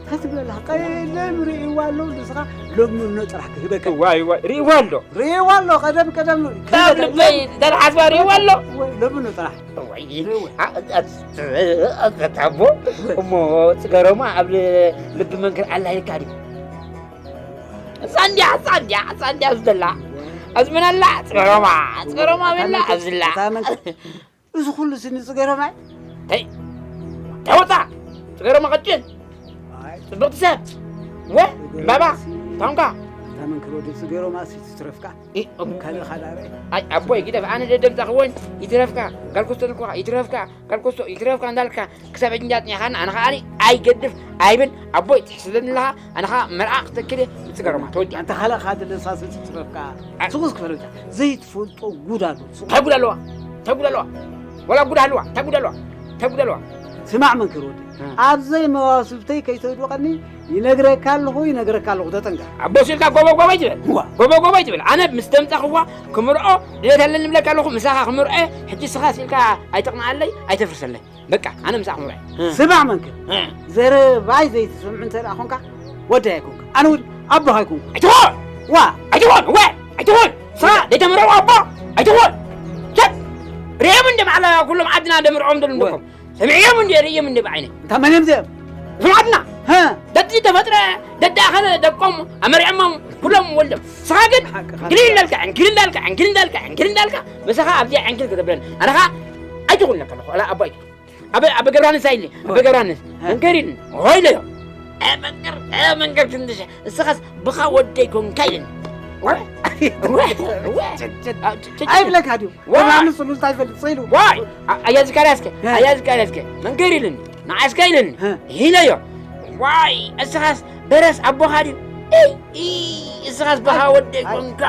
ክትበላ ቀደም ርእይዋ ኣሎ ንስኻ ሎምኖ ጥራሕ ክህበካ። ዋይ ዋይ፣ ርእይዋ ኣሎ። ርእይዋ ኣሎ። ቀደም ቀደም ክህበካ። ልበይ ደልሓስባ ርእይዋ ኣሎ። ወይ ሎምኖ ጥራሕ። ወይ ኣቦ እሞ፣ ፅገሮማ ኣብ ልቢ መንክር ኣላ ኢልካ ድዩ? እሳ እንዲያ እሳ እንዲያ እሳ እንዲያ ኣብዚ ዘላ፣ ኣብዚ ምን ኣላ? ፅገሮማ፣ ፅገሮማ በላ ኣብዚ ዘላ። እዚ ኩሉ ስኒ ፅገሮማ እዩ። ተይ ተወፃ፣ ፅገሮማ ቀጭን። ፅብቕቲ ሰብ ወ ባባ ታንኳ። እታ መንክር ወዲ ፅገሮማ ሲ ትትረፍካ። ካልእ ካልእ ኣበይ? ኣይ ኣቦይ ግደፍ፣ ኣነ ደደምፃኽዎን ይትረፍካ። ጋልኮስቶ ተልኩኻ ይትረፍካ። ጋልኮስቶ ይትረፍካ እንዳልካ ክሳብ ሕጂ እንዳጥኒኻና፣ ኣነ ኸኣ ኣይገድፍ ኣይብል። ኣቦይ ትሕስደኒ ኣለኻ። ኣነ ኸኣ መርዓ ክተክል እየ። ንፅገሮማ ተወዲኣ። ኣንተ ካልእ ኻኣ ዘለሳ ስልሲ ትረፍካ። ሱቕስ ክፈለልካ ዘይትፈልጦ ጉድ ኣሎ። እንታይ ጉድ ኣለዋ? እንታይ ጉድ ኣለዋ? ወላ ጉድ ኣለዋ? እንታይ ጉድ ኣለዋ? እንታይ ጉድ ኣለዋ? ስማዕ መንክር ወዲ፣ ኣብ ዘይመዋስብተይ ከይተውድቐኒ ይነግረካ ኣለኹ፣ ይነግረካ ኣለኹ፣ ተጠንቀቕ። ኣቦ ሲልካ ጎቦ ጎቦ ይትበል። እዋ። ጎቦ ጎቦ ይትበል። ኣነ ምስ ደምጻኽዋ ክምርዖ ድሌት ኣለኒ እብለካ ኣለኹ፣ ምሳኻ ክምርዖ። ሕጂ ስኻ ሲልካ ኣይተቕንኣለይ፣ ኣይተፍርሰለይ። በቃ ኣነ ምሳኻ ክምርዖ። ስማዕ መንክር፣ እ። ዘረባይ ዘይትሰምዑ እንተ ደኣ ኾንካ ወዲ ኣይኮንካ። ኣነ እውን ኣቦኻ ኣይኮንኩ። ኣይትኾን! ዋ! ኣይትኾን! እወ! ኣይትኾን! ስኻ ዘይተመርዖ ኣቦ ኣይትኾን! ሰብ ርእዮም እንደ ባዕላ ኩሎም ዓድና ደምርዖም ደሉ ወ- እንደኮም። ሰሚዐዮም እንደ ርእዮም እንደ ብዓይነ። እንታ መን እዮም እዚኦም? እዞም ዓድና። ሀ። ደቲ ተፈጥረ ደዳኸለ ደቆም ኣመሪዖሞም ኩሎም ወልዶም። ስኻ ግን ሓቅኻ። ግል እንዳልካ ዕንክል እንዳልካ ዕንክል እንዳልካ ዕንክል እንዳልካ ምሳኻ ኣብዚኣ ዕንክል ከተብለን። ኣነ ኸኣ ኣይትኹን ለካ ኣለኹ። ኣላ ኣቦ ኣይትኹን። ኣበ ኣበ ገብራንስ ኣይለ ኣበ ገብራንስ መንገሪን ሆይለዮ። እ መንገር እ መንገር ክንድሸ እስኻስ ብኻ ወደይ ኮንካ ኢልን። ኣይብለካ ድዩ? ገብራንስ ሉልታ ይፈልጥ ሰይሉ። ዋይ ኣያ ዝካርያስከ ኣያ ዝካርያስከ መንገር ኢልን ንዓስካ ኢልን። ሂለዮ ዋይ እስኻስ በረስ ኣቦኻ ድዩ? እይ እስኻስ ብኻ ወደይ ኮንካ።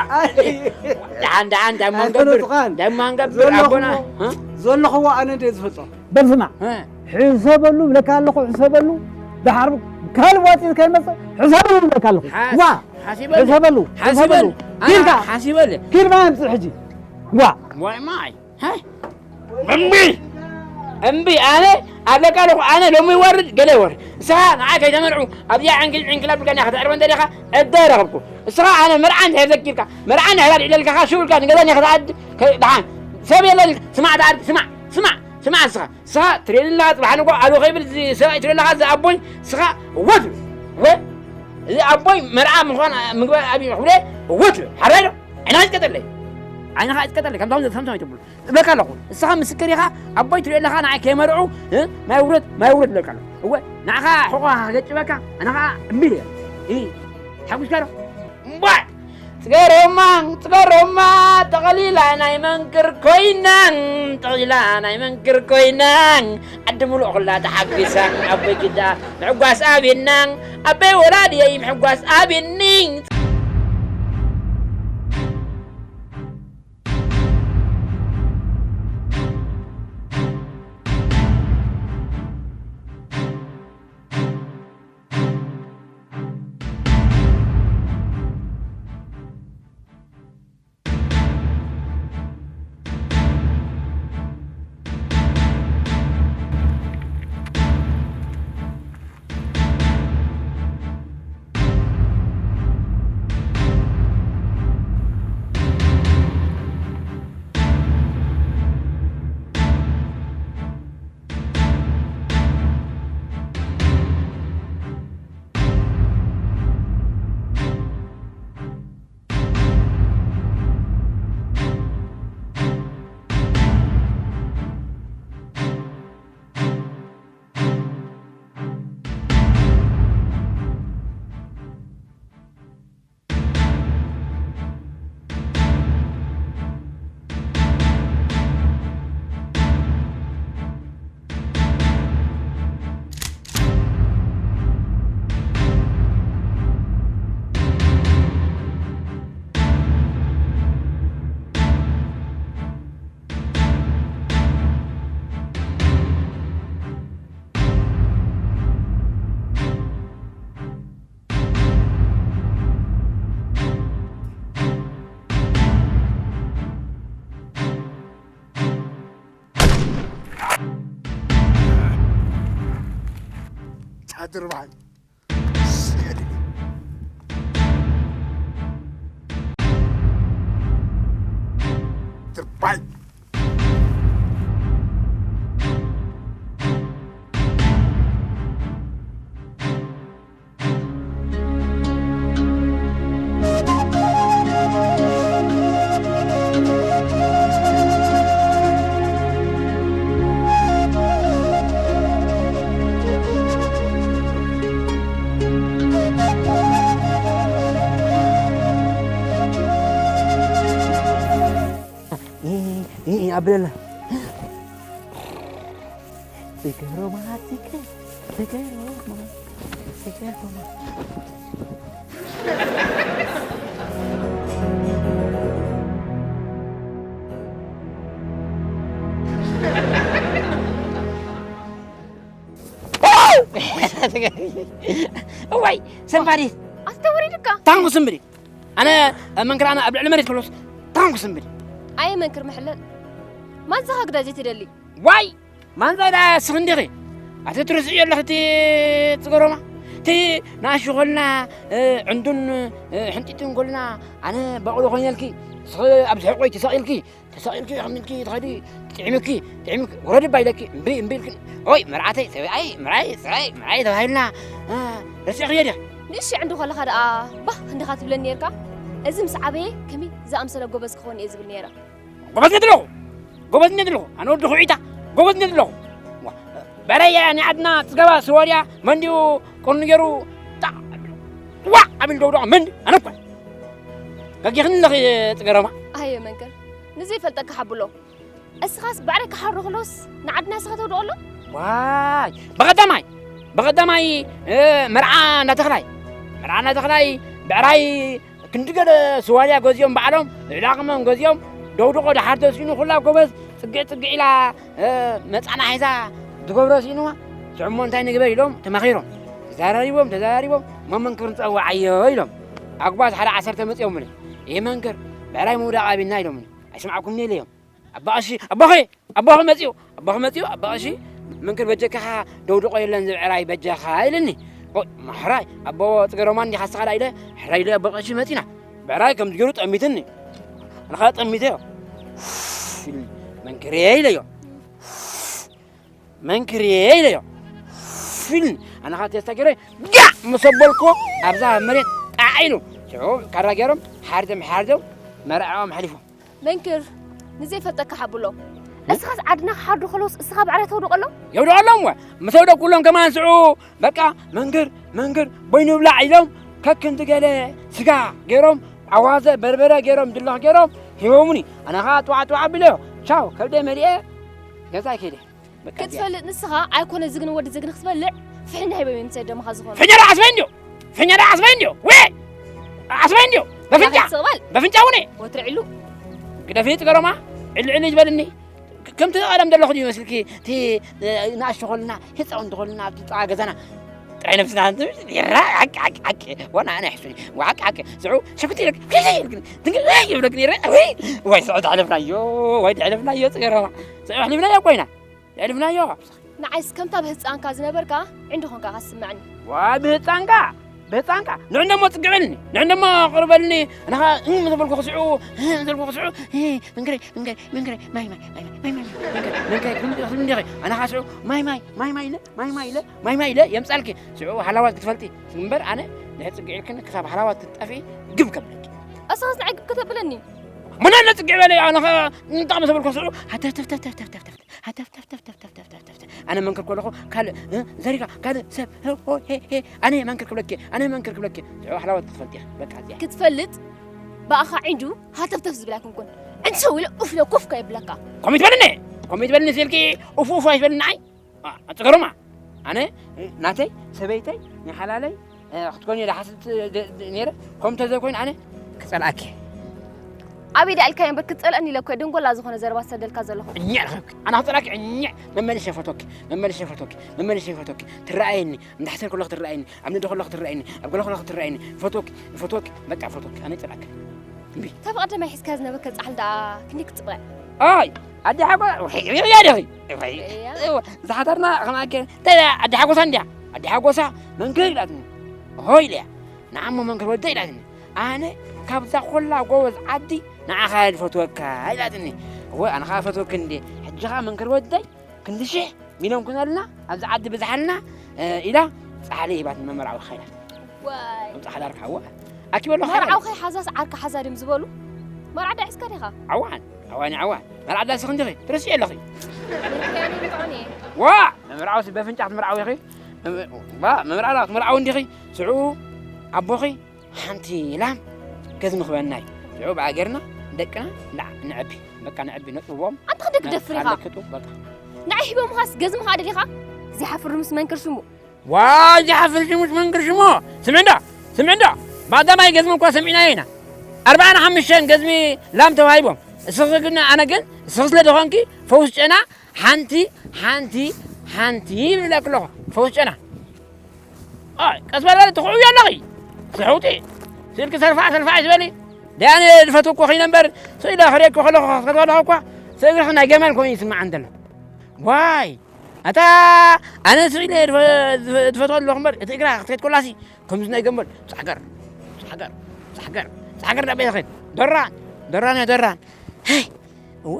ደሓን ደሓን ዳማ ንገብር ዳማ ንገብር ኣቦና። ዘለኽዎ ኣነ እንደ ዝፈልጦ። በል ስማዕ፣ ሕሰበሉ እብለካ ኣለኹ፣ ሕሰበሉ። ደሓር ካልእ ዋፂ ከይመፅእ ሕሰበሉ እብለካ ኣለኹ። ዋ፣ ሕሰበሉ፣ ሕሰበሉ። ኪድካ፣ ሓሲበለ። ኪድ ማይ ኣምፅእ ሕጂ። ዋ። ዋይ ማይ። እምቢ፣ እምቢ፣ ኣነ እብለካ ኣለኹ፣ ኣነ ሎሚ ይወርድ፣ ገለ ይወርድ። ንስኻ ንዓይ ከይተመርዑ ኣብዚኣ ዕንክል ዕንክል ኣብልካ እኒኣ ከተዕርበ እንተ ዲኻ ዕዳ ረኸብኩ። ንስኻ ኣነ መርዓ እንድሕር ዘኪርካ፣ መርዓ እንድሕር ኣልዒለልካ፣ ሽውልካ ንገዛ እኒኣ ከተኣድ፣ ከ-፣ ደሓን ሰብ የለን። ስማዕ፣ ተኣድ-፣ ስማዕ፣ ስማዕ፣ ስማዕ፣ ንስኻ ስኻ ትርእየኒ ኣለኻ፣ ጽባሕ ንግሆ ኣሉ ከይብል እዚ ሰብኣይ ትርእዮ ኣለኻ፣ እዚ ኣቦይ ስኻ ወት ወ-፣ እዚ ኣቦይ መርዓ ምዃን ምግባር ኣብዩ ክብለ ወት ሓራይ ዶ? ዓይንኻ ይትቀጠለይ፣ ዓይንኻ ይትቀጠለይ፣ ከምቶም ከምቶም ኣይትብሉ እብለካ ኣለኹ። ንስኻ ምስክር ኢኻ፣ ኣቦይ ትርእዮ ኣለኻ፣ ንዓይ ከይመርዑ እ? ማይ ውረድ፣ ማይ ውረድ እብለካ ኣለኹ። እወ፣ ንዓኻ ሕቖኻ ከገጭበካ፣ ኣነ ኸዓ እምቢ ኢለ። እ? ሓጒስካ ዶ? እምቧይ! ጽገሮማ ጽገሮማ ጠቕሊላ ናይ መንክር ኮይና፣ ጠቕሊላ ናይ መንክር ኮይና፣ ዓዲ ሙሉእ ኩላ ተሓጒሳ። ኣቦይ ግዳ ምሕጓስ ኣብየና፣ ኣበይ ወላድየይ ምሕጓስ ኣብየኒ። ጫድር በሃል። ባይ። እ፣ እ፣ እ፣ ኣበለላ። ጽገሮማ፣ ጽገ-፣ ጽገሮማ፣ ጽገሮማ። እዋይ፣ ሰንፋሪት። ኣስተውሪድካ። ታንኩ ስምሪ። ኣነ መንክር ኣነ ኣብ ልዕሊ መሬት ከሎስ ታንኩ ስምሪ። ኣየ መንክር መሕለል። ማንዛኻ ግዳ ዘይትደሊ። ዋይ! ማንዛ ኢላ ስኽ እንዲኺ። ኣቲ ትርስዕዮ ኣለኺ እቲ ጽገሮማ። እቲ ንኣሽቱ ኮልና፣ እ፣ ዕንዱን፣ እ፣ ሕንጢጥን ኮልና ኣነ በቕሎ ኮይነልኪ። ስኺ ኣብዚ ሕቆይ ተሰቒልኪ። ተሰቒልኪ ከምልኪ ትኸዲ፣ ጥዒምኪ፣ ጥዒምኪ፣ ውረድ እባ ኢለኪ፣ እምቢ፣ እምቢ ኢልኪ። ኦይ፣ መርዓተይ፣ ሰበኣይ፣ ምርዓይ፣ ሰበኣይ፣ ምርዓይ ተባሂልና፣ እ፣ ረሲዕክዮ ዲኺ? ንእሽቶ ዕንዱ ከለኻ ደኣ፣ ባህ ክንድኻ ትብለኒ ነርካ። እዚ ምስ ዓበየ፣ ከመይ ዝኣምሰለ ጎበዝ ክኸውን እየ ዝብል ነይረ። ጎበዝ ነትለኹ፣ ጎበዝ ነትለኹ፣ ኣነ ወዲ ኹዒታ፣ ጎበዝ ነትለኹ። ዋ፣ በረያ ናይ ዓድና ጽገባ ስወድያ፣ መንዲኡ ቅርኑ ገይሩ፣ ጣዕ፣ ዋዕ ኣቢሉ ደውደቖ፣ መንዲ፣ ኣነ እኳ። ገጊኽኒ ኣለኺ ጽገረማ። ኣየ መንክር፣ ንዘይፈልጠካ ሓብሎ። እስኻስ ባዕሪ ክሓሩ ክሎስ ንዓድና ስኻ ተውድቖ ኣሎ? ዋይ፣ ብቐዳማይ፣ ብቐዳማይ፣ እ፣ መርዓ እናተኽላይ፣ መርዓ እናተኽላይ፣ ብዕራይ ክንዲ ገለ ስዋልያ ገዚኦም ባዕሎም፣ ልዕሊ ዓቕሞም ገዚኦም፣ ደውድቖ ደሓር ተስኢኑ፣ ኩላ ጎበዝ፣ ጽግዕ ጽግዕ ኢላ፣ እ፣ መጻና ሒዛ ትገብሮ ስኢንዋ፣ ሽዑ እሞ እንታይ ንግበር ኢሎም ተማኺሮም፣ ተዘራሪቦም፣ ተዘራሪቦም፣ እሞ መንክር ንጸውዓዮ ኢሎም። ኣጉባዝ ሓደ ዓሰርተ መጺኦምኒ። ይህ መንክር ብዕራይ ምውዳቕ ኣቢልና ኢሎምኒ። ኣይሰምዓኩምኒ ኢለዮም። ኣባ ቀሺ፣ ኣቦኺ፣ ኣቦኺ መጺኡ፣ ኣቦኺ መጺኡ፣ ኣባ ቀሺ፣ መንክር በጀካኻ ደውድቆ የለን ዝብዕራይ በጃኻ ኢልኒ። ኦ፣ ሕራይ፣ ኣቦ ጽገሮማ እንዲኻ እስኻ ደኣ ኢለ፣ ሕራይ ኢለ ኣቦ ቀሺ መጺና። ብዕራይ ከምዚ ገይሩ ጠሚትኒ። ኣነ ኸኣ ጠሚተዮ። ኢልኒ። መንክርየ ኢለዮ። መንክርየ ኢለዮ። ኢልኒ። ኣነ ኸኣ ቴስታ ገይረ፣ ጋዕ ምስ ኣበልኩዎ፣ ኣብዛ መሬት ጣዕ ኢሉ። ሽዑ ካራ ገይሮም፣ ሓርዶም፣ ሓርዶም፣ መርዓኦም ሓሊፎም። መንክር፣ ንዘይፈልጠካ ሓብሎ። እ? እስኻስ ዓድና ክሓርዱ ከለውስ እስኻ ብዕራይ ተውድቐሎም? የውድቐሎም ወ። ምስ ኣውደቕኩሎም ከማን ስዑ፣ በቃ፣ መንክር፣ መንክር፣ በይኑ ብላዕ ኢሎም፣ ከክንዲ ገለ ስጋ ገይሮም፣ ኣዋዘ፣ በርበረ ገይሮም፣ ድለኽ ገይሮም፣ ሂቦሙኒ። ኣነ ኸዓ ጥዋዕ ጥዋዕ ኣቢለዮ። ቻው፣ ከብደ መሊኤ፣ ገዛይ ከይደ። በቃ እዚኣ። ክትፈልጥ ንስኻ ኣይኮነ ዝግን ወዲ ዝግን ክትበልዕ፣ ፍሕኛ ሂቦም እዮም ሰደምኻ ዝኾኑ። ፍሕኛ ደኣ ዓስበይ እንድዮ። ፍሕኛ ደኣ ዓስበይ እንድዮ። ወ! ዓስበይ እንድዮ። በፍንጫ። ያኺ ትቕበል። በፍንጫ ውነ። ወትሪ ዕሉ። ግደፊ ጽገሮማ። ዕሉ ዕሉ ይበልኒ። ክ-፣ ከምቲ ቀደም ዘለኹ ድዩ መስልኪ? እቲ፣ እ፣ ንኣሽቱ ኾልና፣ ህፃውንቲ ኾልና፣ ኣብቲ ጥቓ ገዛና። ጥራይ ነብስና እንት-፣ ይራ፣ ዓቂ፣ ዓቂ፣ ዓቂ። ወና ኣነ ይሕሱኒ። ወዓቂ፣ ዓቂ። ስዑ፣ ሸኩቲ ይልክ፣ ክይ ይልክ፣ ትንክ፣ ይብለክ ነይረ። ወይ፣ ወይ፣ ስዑ ተሕልፍናዮ፣ ወይ ተሕልፍናዮ፣ ጽገሮማ። ስዑ፣ ኣሕሊፍናዮ ኮይና። የዕልፍናዮ። ንዓይስ ከምታ ብህፃንካ ዝነበርካ ዕንዲ ኾንካ ኢኻ ዝስምዐኒ። ዋይ ብህፃንካ፣ ብህፃንካ። ንዑ እንደሞ ጽግዕ በልኒ፣ ንዑ እንደሞ ቅርብ በልኒ። ኣነ ኸዓ እህ ምስ በልኩ ክስዑ፣ እህ ምስ በልኩ ክስዑ፣ እህ መንክረይ፣ መንክረይ፣ መንክረይ፣ ማይ፣ ማይ፣ ማይ፣ መንክረይ፣ መንክረይ፣ ክብል እንዲኺ። ኣነ ኸዓ ስዑ፣ ማይ፣ ማይ፣ ማይ፣ ማይ ኢለ፣ ማይ፣ ማይ ኢለ፣ ማይ፣ ማይ ኢለ የምጻልኪ። ስዑ ሃላዋት ክትፈልጢ እምበር ኣነ ድሕሪ ጽግዕ ኢልክኒ ክሳብ ሃላዋት ክትጠፍኢ ግብ ከብለኪ። ኣስኻስ ንዓይ ግብ ከተብለኒ? መን ኣሎ ጽግዕ በለ፣ ኣነ ኸዓ እንታይ ምስ በልኩ ስዑ፣ ሃተፍተፍ፣ ሃተፍተፍ፣ ሃተፍተፍ። ኣነ መንክር ከለኹ ካልእ፣ እ፣ ዘሪጋ ካልእ ሰብ፣ ሆ፣ ሆ፣ ሄ፣ ሄ፣ ኣነ መንክር ክብለኪ፣ ኣነ መንክር ክብለኪ። ሽዑ ሓላወት ክትፈልጢ ኢኺ። በቃ እዚኣ። ክትፈልጥ ብኣኻ ዒንዱ ሃተፍተፍ ዝብል ኣይኮንኩን። ዕንሰው ኢለ ኡፍ ኢለ ኮፍ ከየብለካ። ኮሚት በልኒ፣ ኮሚት በልኒ ሲልኪ ኡፍ ኡፍ ኣይትበልኒ ንዓይ። ኣ፣ ኣጽገሩማ። ኣነ ናተይ ሰበይተይ ናይ ሓላለይ እ፣ ክትኮኒ ኢለ ሓስብ ት-፣ ደ-፣ ደ-፣ ነይረ። ከምኡ እንተዘይኮይኑ ኣነ ክጸልኣኪ። ኣበይ ደኣ ኢልካዮ እምበር ክትጸልኣኒ ኢለ እኮ ደንጎላ ዝኾነ ዘረባ ዝሰደልካ ዘለኹ። እኛ ረኸብኪ። ኣነ ክጸልኣኪ፣ እኛ መመሊሰ ይፈትወኪ፣ መመሊሰ ይፈትወኪ፣ መመሊሰ ይፈትወኪ። ትረኣየኒ፣ እንዳሕሰር ከለኹ ትረኣየኒ፣ ኣብ ንዶ ከለኹ ትረኣየኒ፣ ኣብ ገለ ከለኹ ትረኣየኒ። ይፈትወኪ፣ ይፈትወኪ፣ በቃ ይፈትወኪ። ኣነ ይጸልኣኪ። እምቢ። ካብ ቀደማይ ሒዝካዮ ዝነበርካ ጻሕሊ ደኣ ክንደይ ክትጽበ? ኣይ፣ ኣዲ ሓጎ፣ ወይ፣ ወይ፣ ወይ፣ ወይ፣ ወይ። እያ። እወ፣ ዝሓተርና ከማከ፣ እንታይ ደኣ ኣዲ ሓጎሳ እንድያ? ኣዲ ሓጎሳ መንክር ኢላትኒ። ሆይ ኢለያ። ንዓሞ መንክር ወደ ኢላትኒ። ኣነ ካብዛ ኾላ ጎበዝ ዓዲ ንዓኻ እየ ዝፈትወካ ኢላትኒ። እወ ኣነ ኸዓ ፈትወኪ እንዴ። ሕጂ ኸዓ መንክር ወደይ ክንዲ ሽሕ ሚልዮን ኩነልና ኣብዚ ዓዲ ብዝሓልና ኢላ ጻሕሊ ሂባትኒ መመርዓዊ ኸይዳ። ዋይ ምብጻሕ ዳርካ እወ ኣኪበ ኣለኹ። መርዓው ከይሓዛስ ዓርካ ሓዛ ድም ዝበሉ? መርዓ ዳዒስካ ዲኻ? ዓዋን ዓዋን ዓዋን መርዓ ዳሲ ክንዲኺ ትርስዒ ኣለኺ። ምክንያቱ ምጥዖን እየ ዋ መምርዓውሲ በፍንጫ ክትምርዓዊ ኢኺ። ዋ መምርዓላ ክትምርዓዊ እንዲኺ። ሽዑ ኣቦኺ ሓንቲ ላም ገዝሚ ክበና እዩ። ሽዑ ብኣገርና ደቅና ንዓ- ንዕቢ በቃ ንዕቢ ነጥብዎም። ኣንታ ክደግደፍር ኢኻ። ኣለክጡ በቃ ንዓይ ሂቦምኻስ ገዝሚ ኸዓ ደሊኻ? ዘይሓፍር ምስ መንክር ሽሙ ዋ ዘይሓፍር ሽሙስ መንክር ሽሞ። ስምዕንዳ ስምዕንዳ ባዳማይ ገዝሚ እኳ ሰሚዕናዮ ኢና። ኣርባዓን ሓሙሽተን ገዝሚ ላም ተዋሂቦም። እስኺ ግን ኣነ ግን እስኺ ስለ ዝኾንኪ ፈውስ ጨና ሓንቲ ሓንቲ ሓንቲ ይብለክ ኣለኹ። ፈውስ ጨና ኣይ ቀስ በል በል ትኽዕብዮ ኣለኺ። ስሕውቲ ስልኪ ሰልፋዕ ሰልፋዕ ኣይትበሊ። ደያነ ዝፈትወ እኮ ኸይነ እምበር ስኢለ ክርእየኪ ከለኹ ክትከትበለኹ እኳ ስእግርኺ ናይ ገመል ኮይኑ ይስምዓኒ ዘሎ። ዋይ ኣታ ኣነ ስኢለ ዝፈትወ ኣለኹ እምበር እቲ እግራ ክትከድ ኮላሲ ከምዚ ናይ ገመል ጻሕገር ጻሕገር ጻሕገር ጻሕገር ዳበይ ትኸድ። ደራን ደራን እያ ደራን። ሄይ እወ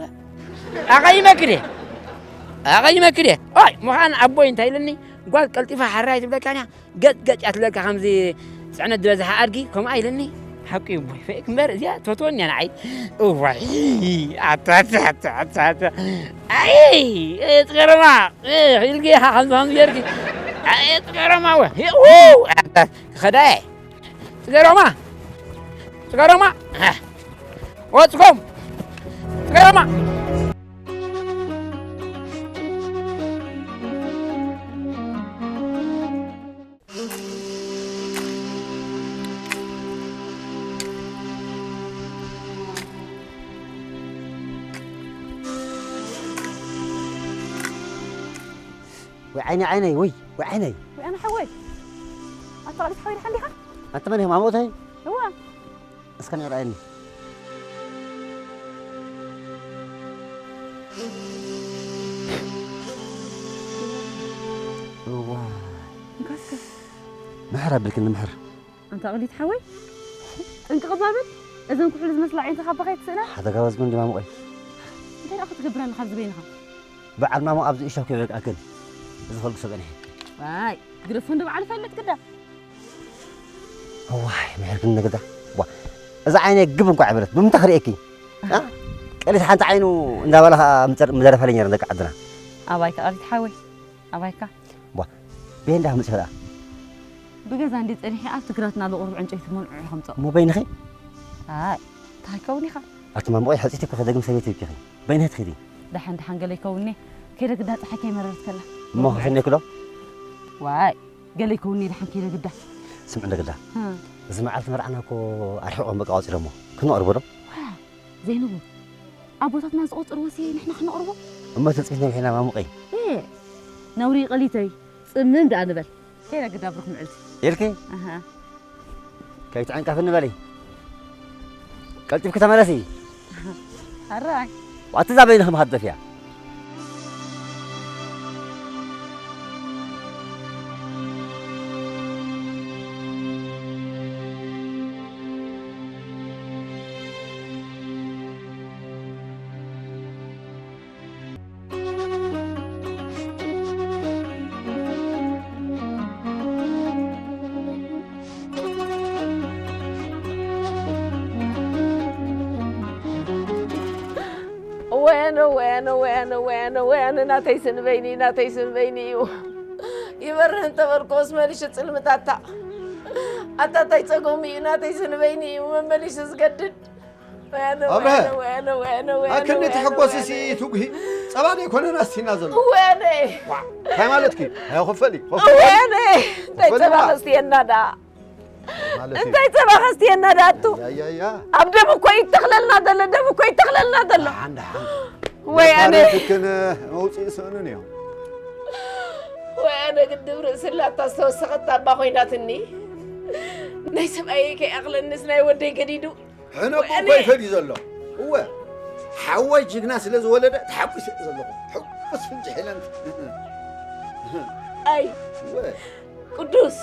ኣቐይመኪ ድየ ኣቐይመኪ ድየ። ኦይ ምዃን ኣቦይ እንታይ ኢልኒ ጓል ቀልጢፋ ሓራይ ትብለካን እያ። ገጭ ገጭ እያ ትብለካ ከምዚ ፅዕነት ዝበዝሓ ኣድጊ ከምኣ ኢልኒ። ሓቂ እዩ እቦይ ፈይክ እምበር እዚኣ ትፈትወኒ እያ ንዓይ። እዋይ ኣታታታታታ ኣይ ፅገረማ ኢልኪ ኢኻ ከምዚ ከምዚ ጌርኪ ኣይ ፅገረማ ወ ክኸዳ እየ። ፅገረማ ፅገረማ ወፅኮም ፅገረማ። ወይ ዓይነይ ዓይነይ ወይ ወይ ዓይነይ ወይ ኣነ ሓወይ ኣታ ቃሊት ሓወይ ደሓን ዲኻ? ኣንተ መን ኢኻ ማሞተይ? እዋ እስከ ንርኣየኒ። እዋ እንካስከ ምሕር ኣቢልክኒ ምሕር። ኣንታ ቃሊት ሓወይ ጥንቅቕ ዛብል እዘን ኩሕሊ ዝመስላ ኣዒንትኻ ኣባኻ ኣይትስእና። ሓደጋ ወዝቢ እንዲ ማሙቐይ። እንታይ ደኣ ክትገብር ኣለኻ ኣብዚ በይንኻ? በዓል ማሞ ኣብዚ እሻው ከይበልክኣክን እዚ ኸልግሶ ጸኒሐ። ዋይ ግደፎ እንዶ በዓል ይፈልጥ ግዳ። እዋይ ምሕር ግን ንግዳ ዋ እዛ ዓይነይ ግብ እንኳ ዕበለት ብምንታይ ክርእየኪ እ? ቀሊት ሓንቲ ዓይኑ እንዳበላ ከዓ ምደረፈለኝ ነረ ደቂ ዓድና። ኣባይካ ቃሊት ሓወይ ኣባይካ። ዋ ቤንዳ ክምፅእ ደኣ ብገዛ እንዲ ፀኒሐ ኣብቲ ግራትና ዝቑርብ ዕንጨይቲ መንዑ ከምፀኦ። እሞ በይንኺ? ኣይ እንታይ ከውን ኢኻ? ኣቲ ማሞቐይ ሕፅይቲ እኮ ከደግም ሰበይቲ ብኪኺ በይንኺ ትኺዲ። ደሓን ደሓን ገለ ይከውንኒ ከይደ ግዳ ፀሓይ ከይመረረት ከላ። እሞ ክሕነኪ ዶ? ዋይ ገለ ይከውንኒ ደሓን ከይደ ግዳ። ስምዕ እንደ ግዳ እ። እዚ መዓልቲ መርዓና እኮ ኣርሒቖም በቃ ኣውፂሎሞ ክነቕርቦ ዶ? ዋ ዘይንቡ ኣቦታትና ዝቆፅርዎ ሲ ንሕና ክነቕርቦ? እሞ ትፅቢት ነዊሕና ማሙቐይ። እ ነውሪ ይቐሊተይ ፅምም ደኣ ንበል። ከይደ ግዳ ብሩኽ ምዕልቲ። ኢልኪ ኣሃ ከይትዕንቀፍኒ በሊ። ቀልጢፍኪ ተመለሲ። ኣራይ ዋትዛ በይንኺ ምኻድ ደፍያ። ወያነ ወያነ ወያነ ወያነ ወያነ ናተይ ስንበይኒ ናተይ ስንበይኒ እዩ ይበርህ እንተበልኮስ መሊሽ ጽልምታታ ኣታታይ ጸገሙ እዩ ናተይ ስንበይኒ እዩ መመሊሽ ዝገድድ ኣብርሀ ኣክኒ ትሕጎስሲ ትጉሂ ጸባ ዘይኮነን ኣስቲና ዘሎ ወያነ እንታይ ማለትኪ ክፈሊ ወያነ እንታይ ጸባ ከስትየና ዳ እንታይ ጸባ ከስትየና ዳቱ ኣብ ደም እኮ ይተኽለልና ዘሎ ደም እኮ ይተኽለልና ዘሎ ወያነ ክን መውፅኢ ስእኑን እዮም ወያነ ግድብ ርእስላታ ዝተወሰኸት ኣባ ኮይናትኒ ናይ ሰብኣየይ ከይኣኽለንስ ናይ ወደይ ገዲዱ ሕነ እኮ ይፈድዩ ዘሎ እወ ሓወይ ጅግና ስለ ዝወለደ ተሓጒሰ ዘለኹ ሕጉስ ፍንጭሕ ኢለን ኣይ ቅዱስ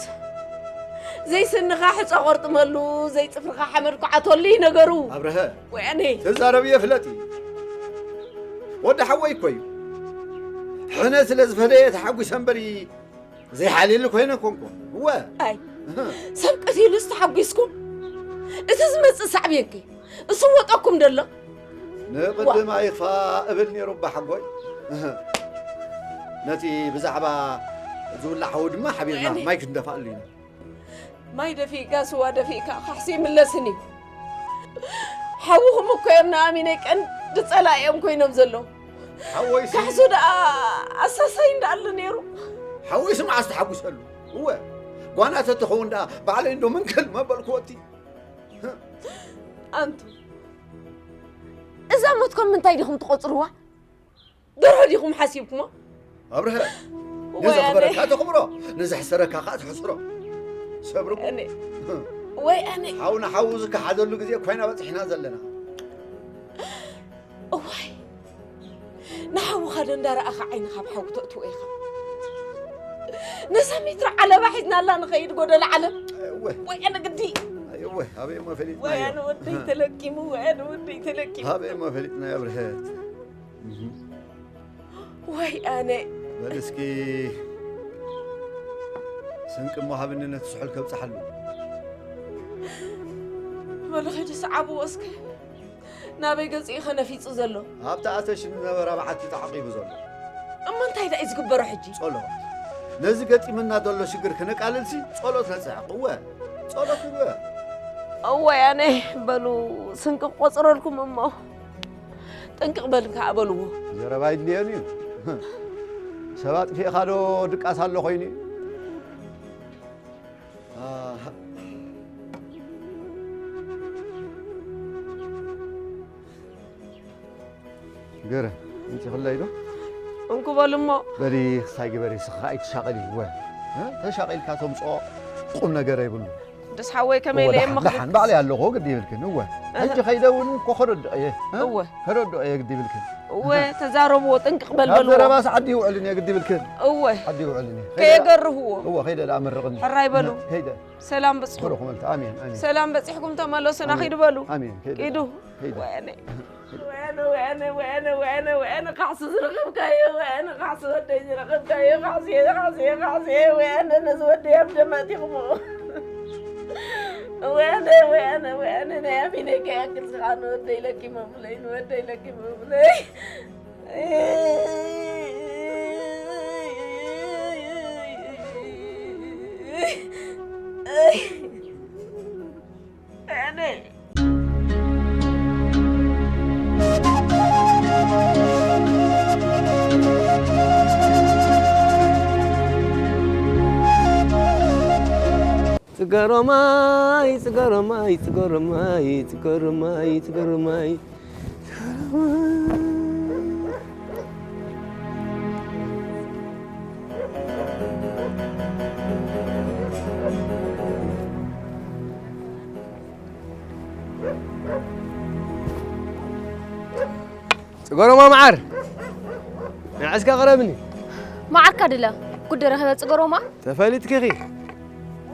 ዘይስንኻ ሕጾ ቆርጥመሉ፣ ዘይጽፍርኻ ሓመድ ኩዓተሉ እዩ ነገሩ። ኣብርሀ፣ ወያነ። ትዛረብ እየ ፍለጥ እዩ። ወዲ ሓወይ እኮ እዩ። ሕነ ስለ ዝፈለየ ተሓጒሰ እምበር ዘይሓልየሉ ኮይነ ኮንኩ። እወ። ኣይ፣ እህ። ሰብ ቀቲሉስ ተሓጒስኩም? እቲ ዝመጽእ ሳዕቤንከ? እሱ ወጠኩም ደሎ? ንቕድም ዋ። ኣይኽፋ እብል ነይሩ እባ ሓጎይ። እህ። ነቲ ብዛዕባ ዝውላዕ ሓዊ ድማ ሓቢርና ወያነ። ማይ ክንደፋኣሉ ኢና። ማይ ደፊእካ፣ ስዋ ደፊእካ፣ ካሕሲ ይምለስን እዩ። ሓውኹም እኮ እዮም ንኣሚነይ ቀንዲ ጸላኢ እዮም ኮይኖም ዘለዉ። ሓወይሲ ካሕሱ ደኣ ኣሳሳይ እንዳኣሉ ነይሩ። ሓወይሲ መዓስ ተሓጒሰሉ? እወ፣ ጓና ተትኸውን ደኣ ባዕለይ እንዶ ምንክል መበልክዎ እቲ። ኣንቱ፣ እዛ ሞትኩም ምንታይ ዲኹም ትቖጽርዋ? ደርሆ ዲኹም ሓሲብኩሞ? ኣብርሀ፣ ወይ ኣነ። ንዘኽበረካ ተኽብሮ፣ ንዘሕሰረካ ኸኣ ትሕስሮ። ሰብሪ እኮ። ኣነ። ወይ ኣነ። ሓው ንሓው ዝከሓደሉ ግዜ ኮይና በጺሕና ዘለና። እዋይ፣ ንሓውኻ ዶ እንዳረኣኻ ዓይንኻ ኣብ ሓዊ ተእትዎ ኢኻ? ነዛ ሜትሮ ዓለባ ሒዝናላ ንኸይድ ጎደል ዓለም። እወ። ወይ ኣነ ግዲ። እወ፣ ኣበይ እሞ ፈሊጥናዮ? ወይ ኣነ ወደይ ተለኪሙ፣ ወይ ኣነ ወደይ ተለኪሙ። ኣበይ እሞ ፈሊጥናዮ ኣብርሀት? እህ። ወይ ኣነ። በል እስኪ ስንቂ እሞ ሃብኒ ነቲ ስሑል ከብጽሓሉ። በሉ ኺዱ ሰዓብዎ እስከ። ናበይ ገጹ ኢኸ ነፊጹ ዘሎ? ኣብቲ ኣተሽ ዝነበረ በዓቲ ተዓቂቡ ዘሎ። እሞ እንታይ ደኣ እዩ ዝግበሮ ሕጂ? ጸሎት። ነዚ ገጢምና ዘሎ ሽግር ክነቃልልሲ ጸሎት ነጽዕቕ። እወ፣ ጸሎት ንግበር። እወ፣ ኣነ በሉ ስንቂ ክቆጽረልኩም እሞ። ጥንቅቕ በል ከኣ በልዎ። ዘረባ ይድልየን እዩ። ሰብ ኣጥፊእኻ ዶ ድቃስ ኣሎ ኮይኑ እዩ? ኣሃ። ገረ፣ ኣምጺኽለይ ዶ? እንኩ በሉ እሞ። በሊ፣ ክሳይ ግበሪ፣ ስኻ ኣይትሻቐሊ፣ እወ። እ? ተሻቒልካ ተምጽኦ ቁም ነገር የብሉ። ደስ ሓወይ ከመይ እወ፣ ኢለ ደሓን፣ የምኽርክ? ደሓን፣ ባዕለይ ኣለኹ፣ ግዲ ይብልክን፣ እወ። እህ። ሕጂ ከይደ እውን እኮ ከረድኦ እየ፣ እ? እወ። ከረድኦ እየ፣ ግዲ ይብልክን። እወ፣ እህ። ተዛረብዎ፣ ጥንቅቕ በል ኣብ በልዎ። ዘረባስ ዓዲ ይውዕልን እየ፣ ግዲ ይብልክን። እወ። ዓዲ ይውዕልን እየ። ከይደ ደኣ ከየገርህዎ። እወ፣ ከይደ ደኣ መርቕኒ። ሕራይ በሉ። ከይደ። ሰላም በጽሑ። በሉ ክመልት። ኣሜን፣ ኣሜን። ሰላም በጺሕኩም ተመለሱና፣ ኣሜን። ኪዱ በሉ። ኣሜን። ከይደ ኪዱ። ደኣ። ከይደ። ወያነ። ወያነ፣ ወያነ፣ ወያነ፣ ወያነ፣ ወያነ፣ ካሕሱ ዝረኸብካዮ፣ ወያነ፣ ካሕሱ ወደይ ዝረኸብካዮ፣ ካሕሱ፣ ካሕሱ፣ ካሕሱ፣ ወያነ፣ ነዚ ወደይ ኣብ ደም ኣእቲኹሞ። ወያነ፣ ወያነ፣ ወያነ፣ ናይ ኣሚነይ ከይኣክል ዝኸኣ ንወደይ ለኪሞምለይ፣ ንወደይ ለኪሞምለይ። ጽገሮማይ፣ ጽገሮማይ፣ ጽገሮማይ፣ ጽገሮማይ፣ ጽገሮማይ። ጽገሮማ መዓር፣ ንዓስካ ቅረብኒ። መዓርካ ድለ፣ ጉድ ረኸበ ጽገሮማ። ተፈሊጥኪ ኢኺ።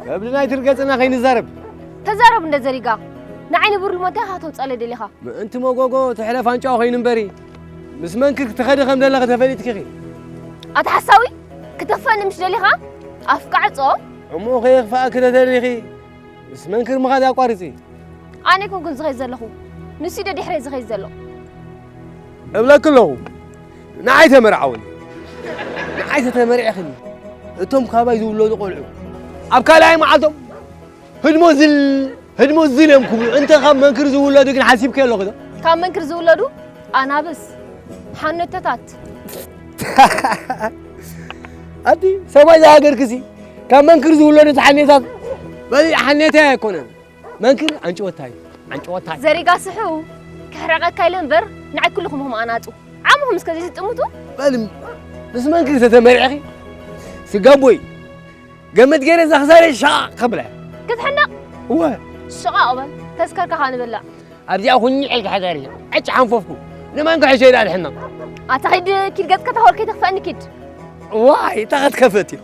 ከብድና ኣይትርገጽና ከይንዛረብ። ተዛረብ እንደ ዘሪጋ። ንዓይ ንብሩል ሞ እንታይ ኢኻ ከተውጽኣለይ ደሊኻ? ምእንቲ መጎጎ ትሕለፍ ኣንጫዋ ኮይኑ እምበሪ፣ ምስ መንክር ክትኸዲ ከም ዘለኺ ተፈሊጥኪ ኢኺ። ኣታ ሓሳዊ፣ ክትኽፈኒ ምሽ ደሊኻ? ኣፍቃዕጾ? እሞ ከየኽፍኣኪ ተደሊኺ፣ ምስ መንክር ምኻድ ኣቋርጺ። ኣነ ኣይኮንኩን ዝኸይድ ዘለኹ፣ ንሱ እዩ ደድሕረይ ዝኸይድ ዘሎ። እብለኪ ኣለኹ፣ ንዓይ ተመርዓውኒ። ንዓይ ተተመርዒኽኒ፣ እቶም ካባይ ዝውለዱ ቆልዑ ኣብ ካልኣይ መዓልቶም ህድሞ ዝል፣ ህድሞ ዝል እዮም ክብሉ። እንተ ካብ መንክር ዝውለዱ ግን ሓሲብኪ ኣለኺ ዶ? ካብ መንክር ዝውለዱ ኣናብስ፣ ሓነተታት። ኣቲ ሰማይ ዝሃገርክሲ፣ ካብ መንክር ዝውለዱ ተሓኔታት፣ በዚ ሓኔታይ ኣይኮነን። መንክር ኣንጭወታይ፣ ኣንጭወታይ። ዘሪጋ ስሑ፣ ክሕረቐካ ኢለ እምበር፣ ንዓይ ኩልኹም ኢኹም ኣናጹ። ዓምኹም እስከ ዘይትጥምቱ? በል፣ ምስ መንክር ተተመሪዕኺ፣ ስጋቦይ፣ ገመድ ገይረ እዛ ክሳደይ ሻቕ ከብላ። ክትሕነቕ? እወ። ሽቓቕ በል፣ ተስከርካኻ ንብላዕ። ኣብዚኣ ኩኒ ኢልካ ሕደሪ። ዕጭ ሓንፈፍኩ። ንመን ክሕሸ ኢላ ድሕነቕ? ኣታ ኺድ፣ ኪድ ገጽካ ተኾር ከይተኽፈኣኒ ኪድ። ዋይ፣ እታ ኸትከፈት እዩ።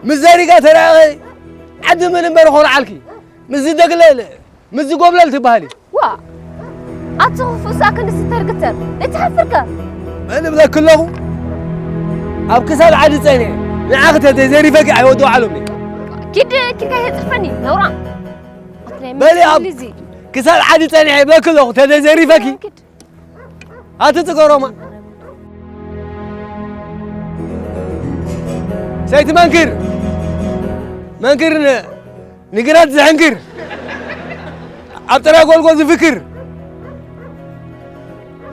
ምስ ዘሪጋ ተራኸ ዓዲ ምን እምበር ኾርዓልኪ ምስዚ ደግለል ምስዚ ጎብለል ትበሃሊ። ዋ ኣቲ ክፉእ ሰኣ ክንዲ ስተርግተር እትሓፍርከ መን እብለኪ ኣለኹ። ኣብ ክሳድ ዓዲ ጸኒሐ ንዓኺ ተዘይዘሪፈኪ ኣይወድዎ ዓለምኒ። ኪድ ኪድ ከይተጽርፈኒ ነውራ ኣትናይ በሊ ኣብ ምልዚ ክሳድ ዓዲ ጸኒሐ ይብለኪ ኣለኹ ተዘይዘሪፈኪ። ኣቲ ጽገሮማ ሰይቲ መንክር መንክር ንግራት ዝሕንክር ኣብ ጥረ ጎልጎል ዝፍክር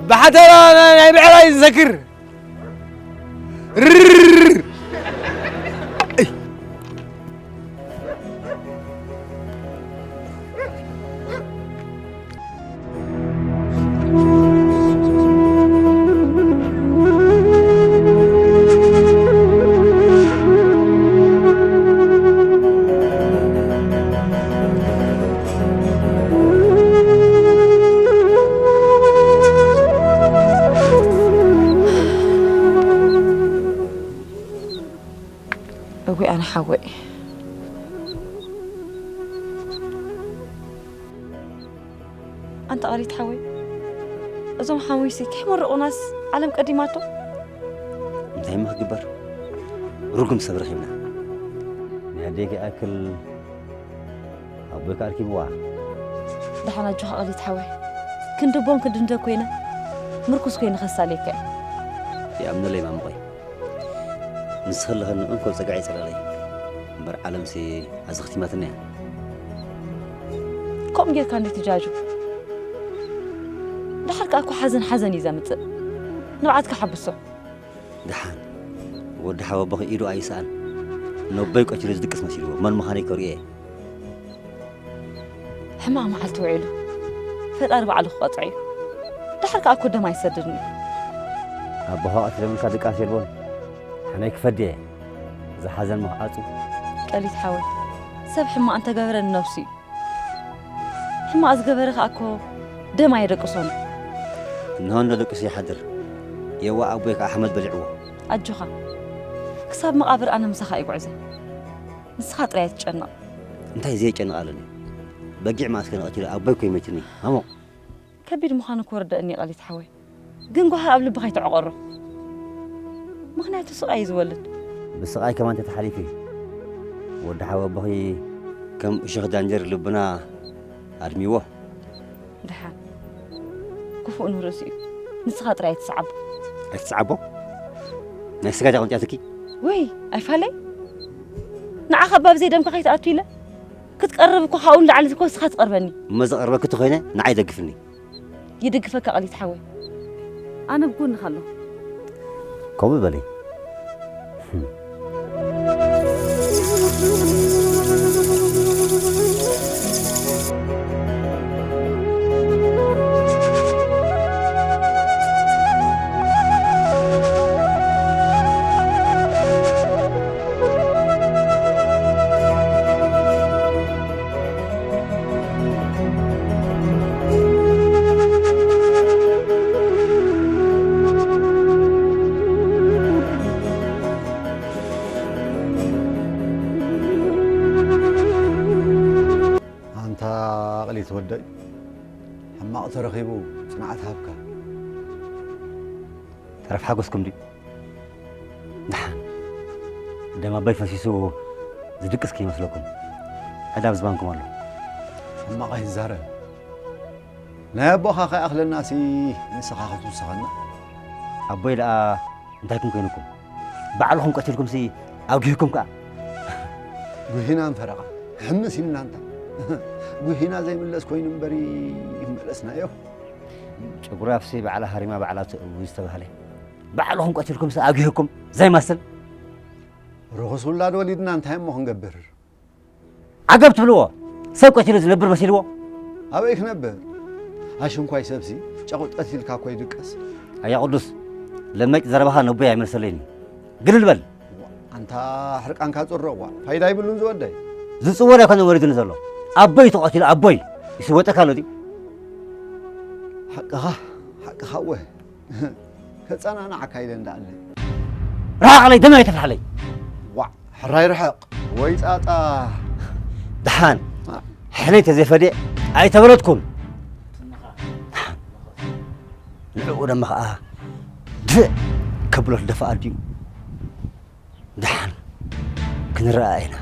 ብሓተራ ናይ ብዕራይ ዝሰክር ርር እወ ኣነ ሓወይ ኣንታ ቃሊት ሓወይ እዞም ሓሙይሲ ከይመረቑናስ ዓለም ቀዲማቶ እንታይ እሞ ክግበር ርጉም ሰብ ረኺብና ናይ ኣደይ ክኣክል ኣቦይ ከኣ ኣርኪብዋ ደሓን ኣጆኻ ቃሊት ሓወይ ክንዲ ኣቦን ክንዲ ኣደን ኮይነ ምርኩስ ኮይነ ከሳልየካ እየ ይኣምነለይ ማሙቐይ ንስኺ ኣለኽኒ እንኮ ጸግዒ ጽለለይ እምበር ዓለምሲ ኣዘኽቲማትና እያ። ከምኡ ጌርካ እንዴት ትጃጁ? ድሓር ከኣ እኮ ሓዘን ሓዘን እዩ ዘምጽእ። ንብዓትካ ሓብሶ። ደሓን ወዲ ሓወቦኺ ኢዱ ኣይስኣን። ነቦይ ቀቲሉ ዝድቅስ መሲልዎ መን ምዃነይ ከርእዮ እየ። ሕማቕ መዓልቲ ውዒሉ ፈጣሪ ባዕሉ ክቐፅዖ እዩ። ድሓር ከኣ እኮ ደም ኣይሰድድን እዩ። ኣቦኻ ቀቲሎምልካ ድቃስ የልቦን። ሓናይ ክፈዲ እየ። ዝሓዘን ምኽዓጹ። ቀሊት ሓወይ ሰብ ሕማቕ እንተገበረ ንነብሱ እዩ። ሕማቕ ዝገበረ ከኣ እኮ ደም ኣየደቅሶን እዩ። እንሆ እንዶ ደቂሱ ይሓድር። የዋእ ኣቦይ ከኣ ሓመድ በሊዕዎ። ኣጆኻ ክሳብ መቓብር ኣነ ምሳኻ እየ ጉዕዘ። ንስኻ ጥራይ ኣይትጨነቕ። እንታይ ዘየጨንቕ ኣለኒ? በጊዕ መኣስ ከነቐቲለ ኣቦይ እኮ ይመችኒ። ሃሞ። ከቢድ ምዃኑ ክወርደእኒ ቀሊት ሓወይ። ግን ጓሂ ኣብ ልብኻ ኣይትዕቐሮ። ምኽንያቱ ስቓይ እዩ ዝወልድ። ብስቓይ ከማን ተተሓሊፊ። ወዲ ሓወቦኺ ከም እሾኽ ዳንጀር ልብና ኣድሚዎ። ደሓን ክፉእ ንርእሱ እዩ። ንስኻ ጥራይ ኣይትስዓቦ። ኣይትስዓቦ? ናይ ስጋ ጃ ቆንጫትኪ? ውይ ኣይፋለይ። ንዓኻ ባብዘይ ደምካ ከይትኣቱ ኢለ ክትቀርብ እኮ ካብኡ ንላዕሊ እኮ ንስኻ ትቐርበኒ። እሞ ዘቐርበኪ ተኾይነ ንዓይ ደግፍኒ። ይድግፈካ ቀሊት ሓወይ ኣነ ብጎንኻ ኣለኹ። ከምኡ በሊ። ኣንታ ኣቕሊት ወደይ፣ ሕማቕ ተረኺቡ ጽንዓት ሃብካ። ተረፍ ሓጎስኩም ድዩ? ደሓን ደም ኣባይ ፈሲሱ ዝድቅስ ከይመስለኩም ዕዳ ኣብ ዝባንኩም ኣሎ። ሕማቕ ኣይዛረብ። ናይ ኣቦኻ ከይኣኽለናሲ ንስኻ ክትውስኸና። ኣቦይ ደኣ እንታይ ኩን ኮይኑኩም? ባዕልኹም ቀቲልኩምሲ ኣጉህኩም ከኣ። ጉሂና ንፈረቓ ሕምስ ኢልና እንታ ጉሂና ዘይምለስ ኮይኑ እምበሪ ይመለስናዮ። ጭጉራፍሲ ባዕላ ሃሪማ ባዕላ ትእዊ ዝተባህለ ባዕልኹም ቀቲልኩምሲ ኣጉህኩም ዘይመስል። ርኹስ ውላድ ወሊድና እንታይ እሞ ክንገብር? ዓገብ ትብልዎ ሰብ ቀቲሉ ዝነብር መሲልዎ ኣበይ ክነብር ኣሽንኳይ ሰብሲ ጨቑጠት ኢልካ እኮ ይድቀስ ኣያ ቅዱስ ለመጭ ዘረባኻ ነቦይ ኣይመልሰለይን እዩ ግልል በል ኣንታ ሕርቃንካ ጽሮ እዋ ፋይዳ ይብሉን ዝወደይ ዝጽወር ኣይኮነ ወሪዱኒ ዘሎ ኣቦይ ተቐቲሉ ኣቦይ ይስወጠካ ኣሎ ድዩ ሓቅኻ ሓቅኻ እወ ከጸናንዓካ ኢለ እንዳኣለ ርሓቕ ኣለይ ደም ኣይተፍልሓለይ ዋዕ ሕራይ ርሕቕ ወይ ጻጻ ደሓን ሕነይ ተዘይፈድየ ኣይተበለትኩን። ንዕኡ ደማ ኸዓ ድፍእ ከብሎ ደፋኣ ድዩ? ደሓን ክንረኣ ኢና።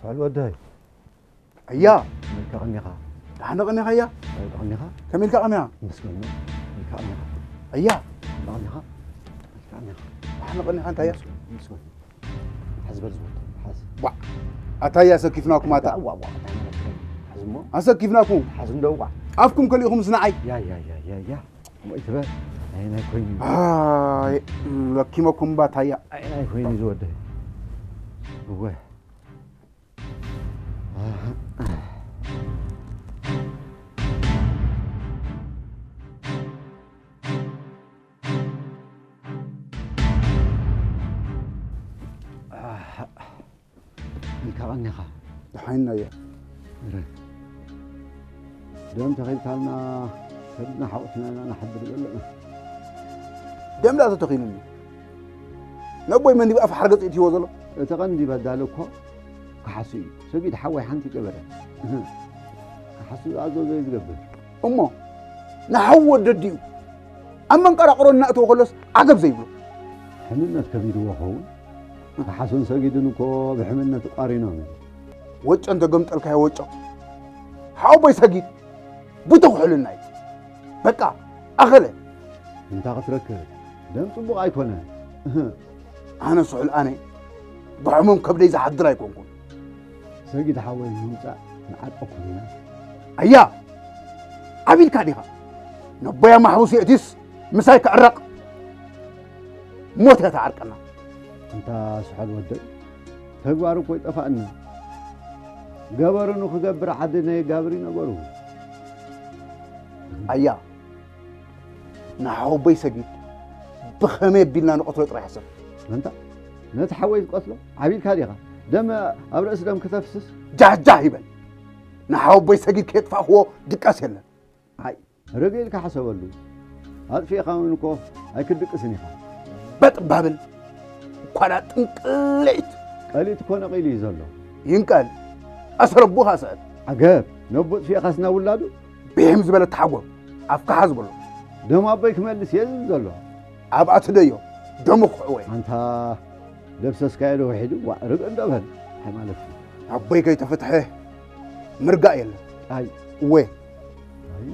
ሳል ወደይ። ኣያ። ከመይ ኢልካ ቀኒኻ? ደሓን ቀኒኻ ኣያ? ከመይ ኢልካ ቀኒኻ? ከመይ ኢልካ ቀኒኻ? መስገን። ከመይ ኢልካ ቀኒኻ? ኣያ። ከመይ ኢልካ ቀኒኻ? ከመይ ኢልካ ቀኒኻ? ደሓን ቀኒኻ ኣንታ ኣያ? መስገን፣ መስገን። ሓዝ በል ዝወቶ፣ ሓዝ። ዋ። ኣታ ኣያ ኣሰኪፍናኩም ኣታ። ዋ፣ ዋ፣ ኣታ ሓዝ እሞ። ኣሰኪፍናኩም። ሓዝ እንደው ዋ። ኣፍኩም ከሊእኹምስ ንዓይ። ያ፣ ያ፣ ያ፣ ያ፣ ያ። እሞ ኣይትበል። ኣየናይ ኮይኑ? ኣይ፣ ለኪመኩም ባታ ኣያ። ኣየናይ ኮይኑ ዝወደይ? እወ። ኢልካ ቀኒኻ። ደሓን ኢና ኣያ። እረ። ደም ተኺልካልና፣ ከብድና ሓቑፍና ኢና ንሓድር ዘለና። ደም ደኣ ተተኺሉኒ። ነቦይ መን እዩ ኣፍ ሓርገጽ እትይዎ ዘሎ? እቲ ቀንዲ በዳሊ እኮ ከሓሱ እዩ። ሰጊድ ሓወይ ሓንቲ ገበረ። ከሓሱ ዝኣዘዞ እዩ ዝገብር። እሞ ንሓው ወደዲኡ ኣብ መንቀራቕሮ እናእተወ ከሎስ ዓገብ ዘይብሎ። ሕምነት ከቢድዎ ኸውን። ከሓሱን ሰጊድን እኮ ብሕምነት ቋሪኖም እዮም። ወጮ እንተገምጠልካዮ ወጮ። ሓወቦይ ሰጊድ ብትኹሕልና እዩ። በቃ ኣኸለ። እንታ ክትረክብ ደም ጽቡቕ ኣይኮነ። እህ። ኣነ ስሑል ኣነ ብሕሙም ከብደይ ዝሓድር ኣይኮንኩን። ሰጊድ ሓወይ ምምጻእ ንዓርቀኩም ኢና። ኣያ! ዓቢልካ ዲኻ? ነቦያ ማሕቡስ የእቲስ ምሳይ ክዕረቕ። ሞት እያ ትዓርቀና። እንታ ስሑል ወደይ፣ ተግባር እኮ ይጠፋእና። ገበሩ ንኽገብር ዓዲ ናይ ጋብር ይነበሩ። ኣያ! ንሓወቦይ ሰጊድ ብኸመይ ኣቢልና ንቐትሎ ጥራሕ ሕሰብ። ኣንታ ነቲ ሓወይ ዝቀትሎ ዓቢልካ ዲኻ? ደም ኣብ ርእሲ ደም ክተፍስስ? ጃህጃህ ይበል። ንሓወቦይ ሰጊድ ከየጥፋእክዎ ድቃስ የለን። ኣይ፣ ርግእ ኢልካ ሕሰበሉ። ኣጥፊእካ እውን እኮ ኣይክትድቅስን ኢኻ። በጥ ባብል። እኳ ጥንቅልዒት። ቀሊት እኮ ነቒሉ እዩ ዘሎ። ይንቀል። ኣሰረቡኻ ስዕል። ዓገብ፣ ነቦ ጥፊእኻስ ናብ ውላዱ? ብሄም ዝበለ ተሓጎም። ኣፍካ ሓዝ በሎ። ደም ኣቦይ ክመልስ እየ ዝብል ዘሎ። ኣብኣ ትደዮ። ደሙ ክሕወ። ኣንታ ደብሰስካዮ ዶ ውሒዱ? ዋእ፣ ርግእ እንዶ በል። እንታይ ማለት እዩ? ኣቦይ ከይተፈትሐ ምርጋእ የለን። ኣይ። እወ። ኣይ።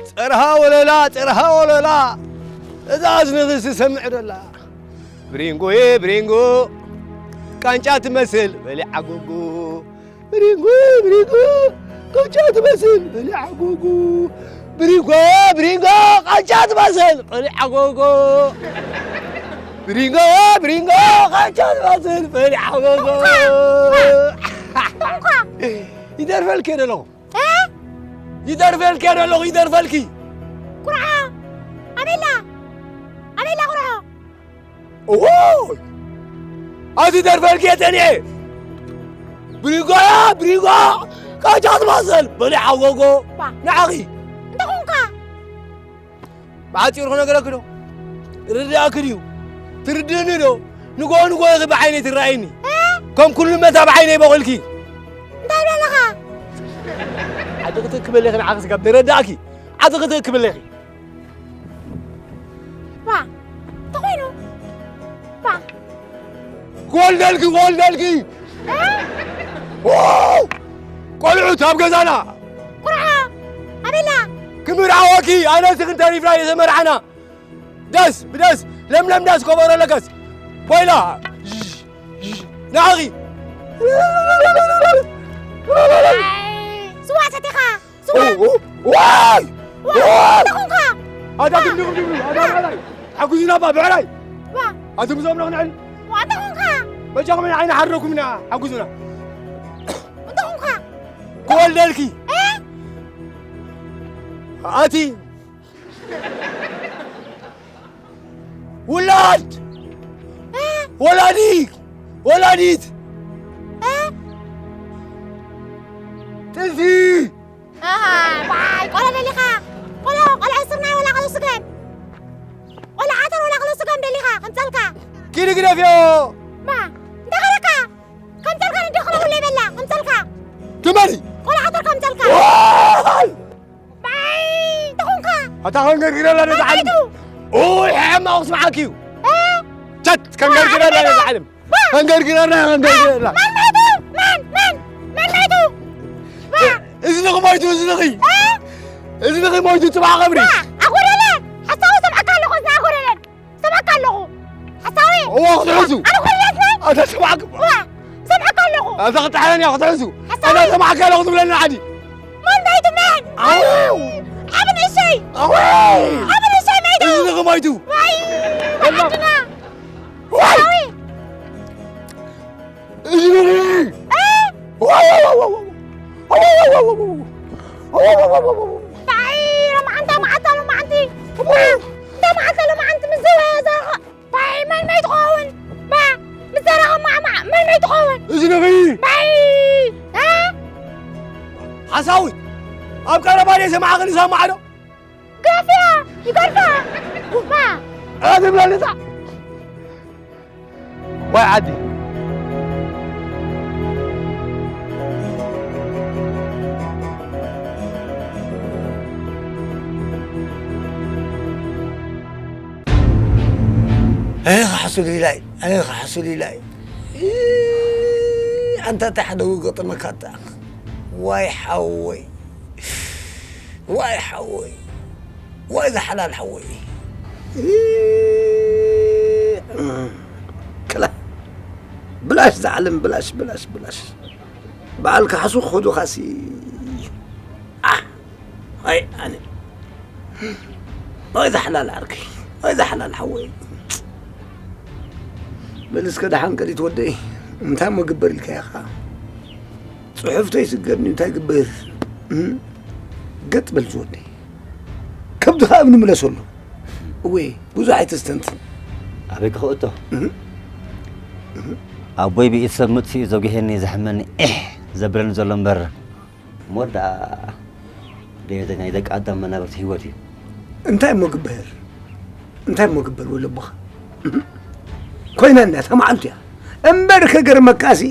ጸርሃ ወለላ፣ ጸርሃ ወለላ፣ እዛ እዝንኺስ ትሰምዕ ደላ። ብሪንጎዬ ብሪንጎ፣ ቃንጫ ትመስል በሊዓ ጎጎ። ብሪንጎ ብሪንጎ፣ ቃንጫ ትመስል በሊዓ ጎጎ። ብሪንጎ ብሪንጎ፣ ቃንጫ ትመስል በሊዓ ጎጎ። ብሪንጎ፣ ብሪንጎ፣ ኻቻ ትመስል በሊዓ ጎጎ። ኳ! ኳ! ይደርፈልኪ እየ ዘለኹ። እ? ይደርፈልኪ እየ ዘለኹ፣ ይደርፈልኪ። ቁርዓ! ኣበላ! ኣበላ ቁርዓ! ኦሆይ! ኣቲ ደርፈልኪ እየ ጸኒሐ። ብሪንጎ፣ ብሪንጎ፣ ኻቻ ትመስል በሊዓ ጎጎ። ኳ! ንዓኺ። እንታይ ኾንካ? ብሓጺሩ ክነግረኪ ዶ? ርዳእኪ ድዩ? ትርድእኒ ዶ? ንጎ ንጎ ኢኺ ብዓይነይ ትረኣይኒ። እ? ከም ኩሉ መታ ብዓይነይ በቑልኪ። እንታይ ደለኻ? ዓዲ ክትእክበለኺ ንዓኺ ስጋብ ደረዳእኪ። ዓዲ ክትእክበለኺ። ባ፣ እንታይ ኮይኑ? ባ። ክወልደልኪ፣ ክወልደልኪ። እ? ዋው! ቆልዑት ኣብ ገዛና። ቁርዓ፣ ኣበላ። ክምርዓወኪ፣ ኣነ እስኽን ተሪፍና እየ ተመርዓና። ደስ ብደስ፣ ለምለም ደስ፣ ኮበሮ ለገስ። ኮይላ፣ ንዓኺ። ኣይ፣ ስዋ ሰቲኻ፣ ስዋ። ው-፣ ው-፣ ዋይ! ዋ፣ ዋይ! እንታይ ኾንካ? ኣታ ዋ! ድምድም ድምድም፣ ኣታ ዋ! ብዕራይ። ሓጉዙና ባ፣ ብዕራይ። ዋ! ኣቱም እዞም ነው ንዕል። ዋ፣ እንታይ ኾንካ? በጃኹም ዓይኒ ሓረኩም ኢና፣ ሓጉዙና። እንታይ ኾንካ? ክወልደልኪ። እ? ኣቲ ውላድ! እ? ወላዲ! ወላዲት! እ? ጥፊ! ኣሃ፣ ባይ፣ ቆሎ ደሊኻ? ቆሎ፣ ቆሎ ዕስርናይ ወላ ቆሎ ስገም? ቆሎ ዓተር ወላ ቆሎ ስገም ደሊኻ? ከምጸልካ። ኪዲ ግደፍዮ! ማ፣ እንታይ ኸለካ? ከምጸልካ ንደኸመ ሁሉ ይበላ፣ ከምጸልካ። ትመሪ! ቆሎ ዓተር ከምጸልካ። ዋይ! ባይ፣ እንታይ ኾንካ? ኣታ ከንገርግረላ ነዛ ዓለም። ባይቱ! ኦይ፣ ሕማቕ ስምዓኪ እዩ። እ? ቸት፣ ከንገርግረላ ነዛ ዓለም። ዋ! ከንገርግረላ፣ ከንገርግረላ። ማን ማይቱ? ማን? ማን? ማን ማይቱ? ዋ! እዝንኺ ሞይቱ፣ እዝንኺ። እ? እዝንኺ ሞይቱ፣ ጽባሕ ቀብሪ። ዋ! ኣጎደለ! ሓሳዊ ሰምዓካ ኣለኹ፣ እዝና ኣጎደለን። ሰምዓካ ኣለኹ። ሓሳዊ። እዋ፣ ክትሕዙ። ኣነ ኩርያት ናይ? ኣታ ሰምዓካ። ዋ፣ ሰምዓካ ኣለኹ። ኣታ ክትሓረን እያ ክትሕዙ። ሓሳዊ። ኣታ ሰምዓካ ኣለኹ ትብለኒ ዓዲ። መን መይቱ መን? ኣው። ዓቢ ንእሽተይ። ኣው። ዓቢ ንእሽተይ መይቱ። እዚ ንኽመይቱ። ዋይ፣ ወላ። ዓድና። ዋይ። ሓሳዊ። እዚ ንኺ። እ? ዋው፣ ዋው፣ ዋው፣ ዋው። ዋው፣ ዋው፣ ዋው፣ ዋው። ዋው፣ ዋው፣ ዋው፣ ዋው። ባይ፣ ሎማዓንቲ፣ ሎማዓንቲ፣ ሎማዓንቲ። ባ፣ ሎማዓንቲ፣ ሎማዓንቲ ምስ ዘወ ዘረኸ-፣ ባይ፣ መን መይ ትኸውን? ባ፣ ምስ ዘረኸ ማዕማዕ፣ መን መይ ትኸውን? እዚ ንኺ። ባይ። እ? ሓሳዊት፣ ኣብ ቀረባ ደይ ሰማዕኽኒ ሰማዕ ዶ? ግረፍያ፣ ይገርፋ። ባ። ኣትብለኒ እዛ። ዋይ ዓዲ። ኣይ፣ ክሓስሉ ኢላይ፣ ኣይ፣ ክሓስሉ ኢላይ። እ፣ ኣንታ፣ እንታይ ሓደ ገጠመካ ኣታ። ዋይ ሓወይ። ዋይ ሓወይ፣ ዋይ ዝሓላል ሓወይ። ክላ፣ ብላሽ ዝዓለም፣ ብላሽ፣ ብላሽ፣ ብላሽ። በዓል ካሕሱ ክኸዱኻሲ። ኣሕ፣ ኣይ፣ ኣነ። ዋይ ዝሓላል ዓርከይ፣ ዋይ ዝሓላል ሓወይ። በል እስከ ደሓን ቀሊት ወደይ፣ እንታይ እሞ ግበር ኢልካ ኢኻ? ጽሑፍተይ ስገድኒ እንታይ ግበር? እም? ገጥ በል ዝወደይ። ከብድኻ እምኒ ምለሰሉ። እወ፣ ብዙሕ ኣይተስተንትን። ኣበይ ክኸእቶ? እህ? ኣቦይ ብኢድ ሰብ ምጥፊኡ ዘጉሄኒ ዘሕመኒ ኢሕ ዘብለኒ ዘሎ እምበር፣ ሞት ደኣ ደየተ ናይ ደቂ ኣዳም መናብርቲ ህይወት እዩ። እንታይ እሞ ግበር? እንታይ እሞ ግበር ወለቦኻ? እህ? ኮይና እንድያ፣ እታ መዓልቱ እያ። እምበር ከገርመካሲ፣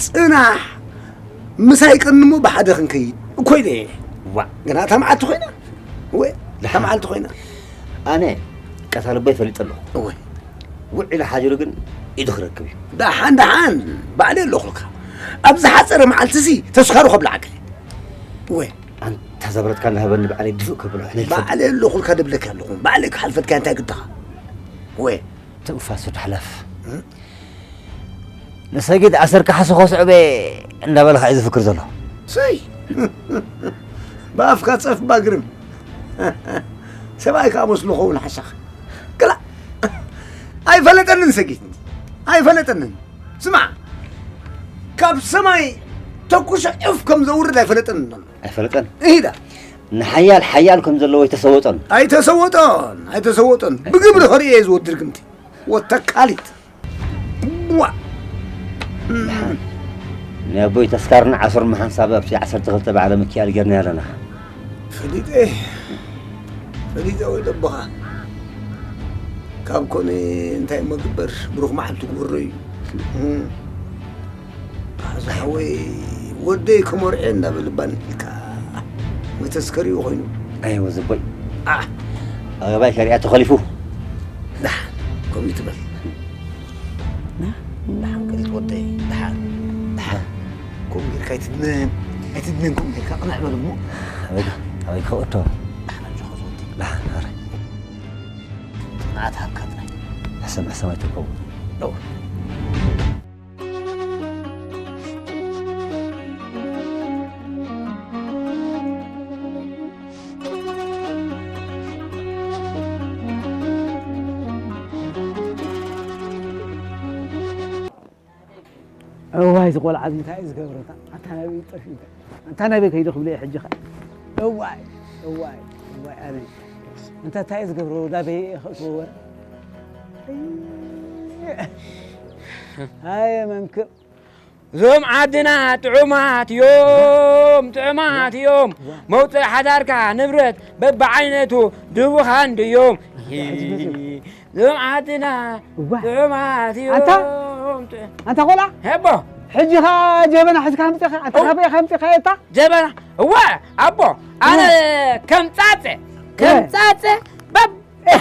ጽናሕ፣ ምሳይ ቀኒ እሞ ብሓደ ክንከይድ እኮ ኢለ እየ። ዋእ። ግና እታ መዓልቲ ኮይና? እወ፣ እታ ደሓን። መዓልቲ ኮይና። ኣነ ቀታሊ ኣቦይ ፈሊጠ ኣለኹ። እወ። ውዒሉ ሓዲሩ ግን ኢዱ ክረክብ እዩ። ደሓን፣ ደሓን፣ ባዕለይ ኣለኹልካ። ኣብ ዝሓጸረ መዓልቲሲ ተስካሩ ከብልዓካ እየ። እወ። ኣንታ ዘብረትካ እንዳሃበኒ ባዕለይ ድፍእ ከብሎ ሕነ ይፈ- ባዕለይ ኣለኹልካ ደብለካ ኣለኹ። ባዕለይ ክሓልፈልካ እንታይ ግድኻ? እወ። ትንፋሱ ድሕለፍ። እም? ንሰጊድ ኣሰርካ ሓሰኾ ስዕበ እንዳበልኻ እዩ ዝፍክር ዘሎ። ሰይ! ብኣፍካ ጸፍ ባግርም። ሰብኣይ ከኣ መስሉ ኸውን ሓሻኽ። ክላ! ኣይፈለጠንን ሰጊት፣ ኣይፈለጠንን። ስማዕ፣ ካብ ሰማይ ተኩሰ ዑፍ ከም ዘውርድ ኣይፈለጠንን። ኣይፈለጠን። እሂዳ። ንሓያል ሓያል ከም ዘለዎ ኣይተሰወጦን። ኣይተሰወጦን፣ ኣይተሰወጦን። ብግብሪ ከርእዮ እየ ዝወድር ግምቲ። ወተካሊት። ዋ። ናይ ኣቦይ ተስካርና ዓሰርተ ሓንሳብ ኣብቲ ዓሰርተ ክልተ በዓለ ምክያድ ጌርና ኣለና። ፈሊጠ፣ ፈሊጠ ወይ ደቦኻ። ካብ ኮነ እንታይ እሞ ግበር፣ ብሩኽ መዓልቲ ግበሮ እዩ። እም። ዝሓወይ ወደይ ከመርዕዮ እንዳበለ ባን ኢልካ መተስከሪኡ ኮይኑ። ኣይወ ዘቦይ። ኣ። ኣበባይ ከሪኣ ተኸሊፉ። ደሓን ከምኡ ትበል። ደሓን ቀሊት ወደይ፣ ደሓን፣ ደሓን። ከምኡ ጌርካ ኣይትድነን፣ ኣይትድነን ከምኡ ጌርካ ቅንዕ በል እሞ። ኣበይ፣ ኣበይ ከእቶ? ደሓን ኣጆኻ ዝወደይ። ደሓን፣ ኣረ። ጽንዓት ሃብካ ጥራይ። ሕሰም፣ ሕሰም ኣይትርከቡ። ደው። እዋይ፣ እዚ ቆልዓ እዚ እንታይ እዩ ዝገብሮ? ኣታ ናበይ ጠፊኡ? ኣታ ናበይ ከይዱ ክብሎ እየ ሕጂ ኸ? እዋይ፣ እዋይ፣ እዋይ፣ ኣነ እንተ እንታይ እዩ ዝገብሮ? ናበይ እየ ከእትዎ ወረ? ኣየ መንክር። እዞም ዓድና ጥዑማት እዮም፣ ጥዑማት እዮም። መውፅእ ሓዳርካ ንብረት በብዓይነቱ ድቡኻን ድዮም። እዞም ዓድና እዋ። ጥዑማት እዮም። ኣንታ? ጥዑ- ኣንታ ቆልዓ? ሄቦ። ሕጂ ኸዓ ጀበና ሒዝካ ኣምፂኻ፣ ኣንታ ኦ። ካበይ ኢኻ ኣምፂኻ የታ? ጀበና? እዋ፣ ኣቦ፣ ኣነ እዋ። ከም ፃፀ፣ ከም እዋ። ፃፀ በብ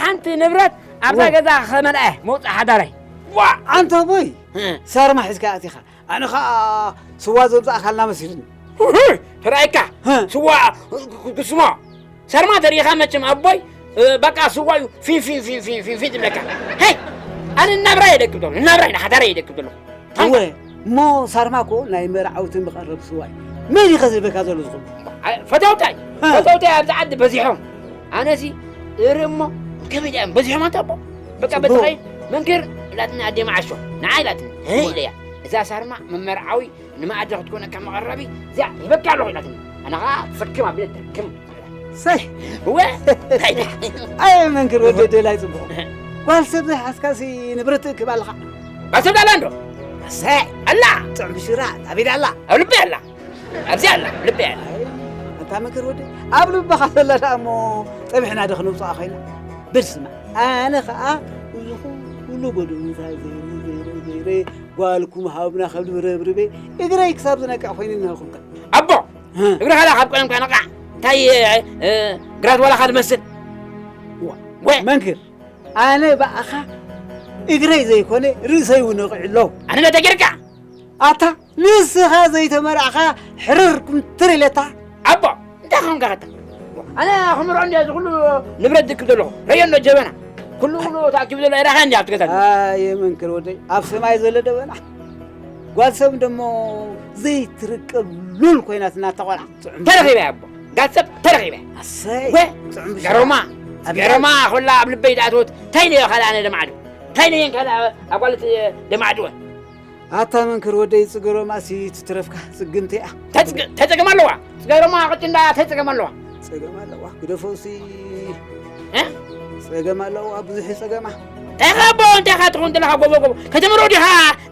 ሓንቲ ንብረት ኣብዛ እዋ። ገዛ ከመልአ መውፅእ ሓዳረይ። ዋ! ኣንታ ቦይ፣ እ። ሳርማ ሒዝካ ኣቲኻ። ኣነ ኸኣ ስዋ ዘምጻእካልና መሲሉኒ። ውሁይ! ተራእየካ? ህ። ስዋ ክስሞ። ሳርማ ተሪእኻ መቸም ኣቦይ፣ እ፣ በቃ ስዋ እዩ ፊን፣ ፊን፣ ፊን፣ ፊን፣ ፊን፣ ፊን ዝብለካ። ሄይ! ኣነ እናብራ እየ ደቅብ ዘሎ፣ እናብራ እየ፣ ሓዳር እየ ደቅብ ዘሎ። ታንኳ። እወ፣ እሞ ሳርማ እኮ ናይ መርዓውቲ መቐረቢ ስዋ እዩ። መን እዩ ከ ዝህበካ ዘሎ ዝኹሉ? ኣይ፣ ፈተውታይ፣ ህ። ፈተውታይ ኣብዚ ዓዲ በዚሖም። ኣነሲ እሪ እሞ ከመይ ድኣ በዚሖም ኣንታ ኣቦ? በቃ ጽቡቕ። በትኸይ መንክር ኢላትኒ ኣደ መዓሾ። ንዓ ኢላትኒ። ህ እወ። ኢለያ። እዛ ሳርማ መመርዓዊ ንመኣዲ ክትኮነካ መቐረቢ እዚኣ ሂበካ ኣለኹ ኢላትኒ። ኣነ ኸዓ ትሰክም ኣቢለ ትርክም። ሰይ! እወ! እንታይ ደኣ? ኣየ መንክር ወዲ ደላይ ጽቡቕ። ጓል ሰብ ዘይሓዝካሲ ንብረት ትእክብ ኣለኻ። ጓል ሰብ ዳላ እንዶ? ሰይ! ኣላ! ጥዑም ሽራ፣ ኣበይ ደኣ ኣላ? ኣብ ልበይ ኣላ። ኣብዚ ኣላ፣ ኣብ ልበይ ኣላ። ኣይ፣ ኣታ መንክር ወዲ፣ ኣብ ልብኻ ዘላ ደኣ እሞ ጸሚሕና ዶ ክነውጽኣ ኮይና? በል ስማዕ፣ ኣነ ኸኣ እዚ ኩሉ ጎደቦታት ዘይረ፣ ዘይረ፣ ዘይረ፣ ጓልኩም ሃብና ካብ ድብረብርበ እግረይ ክሳብ ዝነቅዕ ኮይኑ እናኹምካ። ኣቦ! እ። እግርኻ ላ ካብ ቀደምካ ነቓዕ። እንታይ፣ እ፣ እ፣ ግራት ዋላኻ ትመስል? ዋ፣ ወ- መንክር፣ ኣነ ብኣኻ እግረይ ዘይኮነ ርእሰይ እውን ነቒዑ ኣሎ። ኣነ ነታ ጌርካ? ኣታ ንስኻ ዘይተመርዓኻ ሕርር ኩምትር ኢለታ። ኣቦ! እንታይ ኾንካ ኸታ? ኣነ ክምርዖ እንድያ እዚ ኩሉ ንብረት ዝክብ ዘለኹ። ረዮ እንዶ ጀበና። ኩሉ ኩሉ ተኣኪቡ ዘሎ ኣይረኣኻን እንድያ ኣብቲ ገዛ ዘሎ። ኣየ መንክር ወደይ፣ ኣብ ሰማይ ዘሎ ደበና። ጓል ሰብ ደሞ ዘይትርከብ ሉል ኮይናትና እታ ቆልዓ። ተረኺበ ኣቦ። ጋል ሰብ ተረኺበ። ኣሰይ፣ ወ-፣ ጥዑም ብሽራ። ገሮማ፣ ኣብያ። ገሮማ ኾላ ኣብ ልበይ ደኣትወት። እንታይ ነዮ ካልእ ኣነ ደማዕዱ? እንታይ ነየን ካልእ ኣብ ጓልት ደማዕድወ? ኣታ መንክር ወደይ ጽገሮማሲ ትትረፍካ ጽግምቲ እያ። ተጽገ-፣ ተጸገም ኣለዋ። ጽገሮማ ቅጭ እንዳ ተጸገም ኣለዋ። ጸገም ኣለዋ። ግደፎሲ። እ? ጸገም ኣለዋ፣ ብዙሕ ጸገማ። እንታይ ኻቦ፣ እንታይ ኻ ትኾን ዘለኻ ጎቦ ጎቦ? ከተምሮ ዲኻ?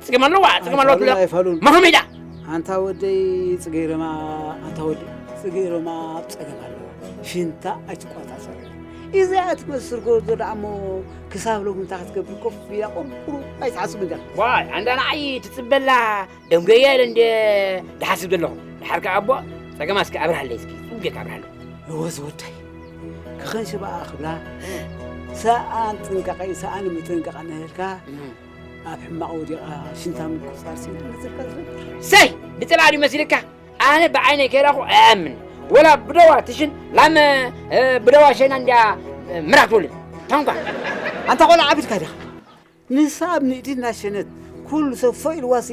ጸገም ኣለዋ፣ ጸገም ኣለዋ ኣይፋሉን፣ ትብሎ። ኣይፋሉን። መኸመይ ደኣ? ኣንታ ወደይ ጽገሮማ፣ ኣንታ ወደይ ጽገሮማ ጸገም ኣለዋ። ሽንታ ኣይትቆጻጸር። እዚኣ ትመስል ጎርዞ ደኣ እሞ ክሳብ ሎሚ እንታይ ክትገብር ኮፍ ኢላ ቁርቁሩ ኣይትሓስብ እንዲያ። ዋይ፣ ኣንዳ ንዓይ ትጽበላ ደንጎያ ኢለ እንደ ድሓስብ ዘለኹ። ድሓር ከኣ ኣቦ፣ ጸገማ እስኪ ኣብርሃለይ እስኪ፣ ጽቡቕ ጌርካ ኣብርሃለይ። እወ ዝወደይ፣ ክኸን ሽባኣ ክብላ፣ ሰኣን ጥንቃቐ፣ ሰኣን ምጥንቃቐ እናበልካ፣ እም። ኣብ ሕማቕ ወዲቓ ሽንታ ምቁጽጻር ሲኢና ንጽልካ ዝነብር። ሰይ! ብጽልዓ ድዩ መሲልካ? ኣነ ብዓይነይ ከይራኹ ኣይኣምን። ወላ ብደዋ ትሽን ላም፣ እ፣ ብደዋ ሸይና እንድያ፣ እ፣ ምራክ ትወልድ። ታንኳ። ኣንታ ቆልዓ ዓቢድካ ዲኻ? ንሳ ኣብ ንእዲ እናሸነት ኩሉ ሰብ ፎእ ኢልዋሲ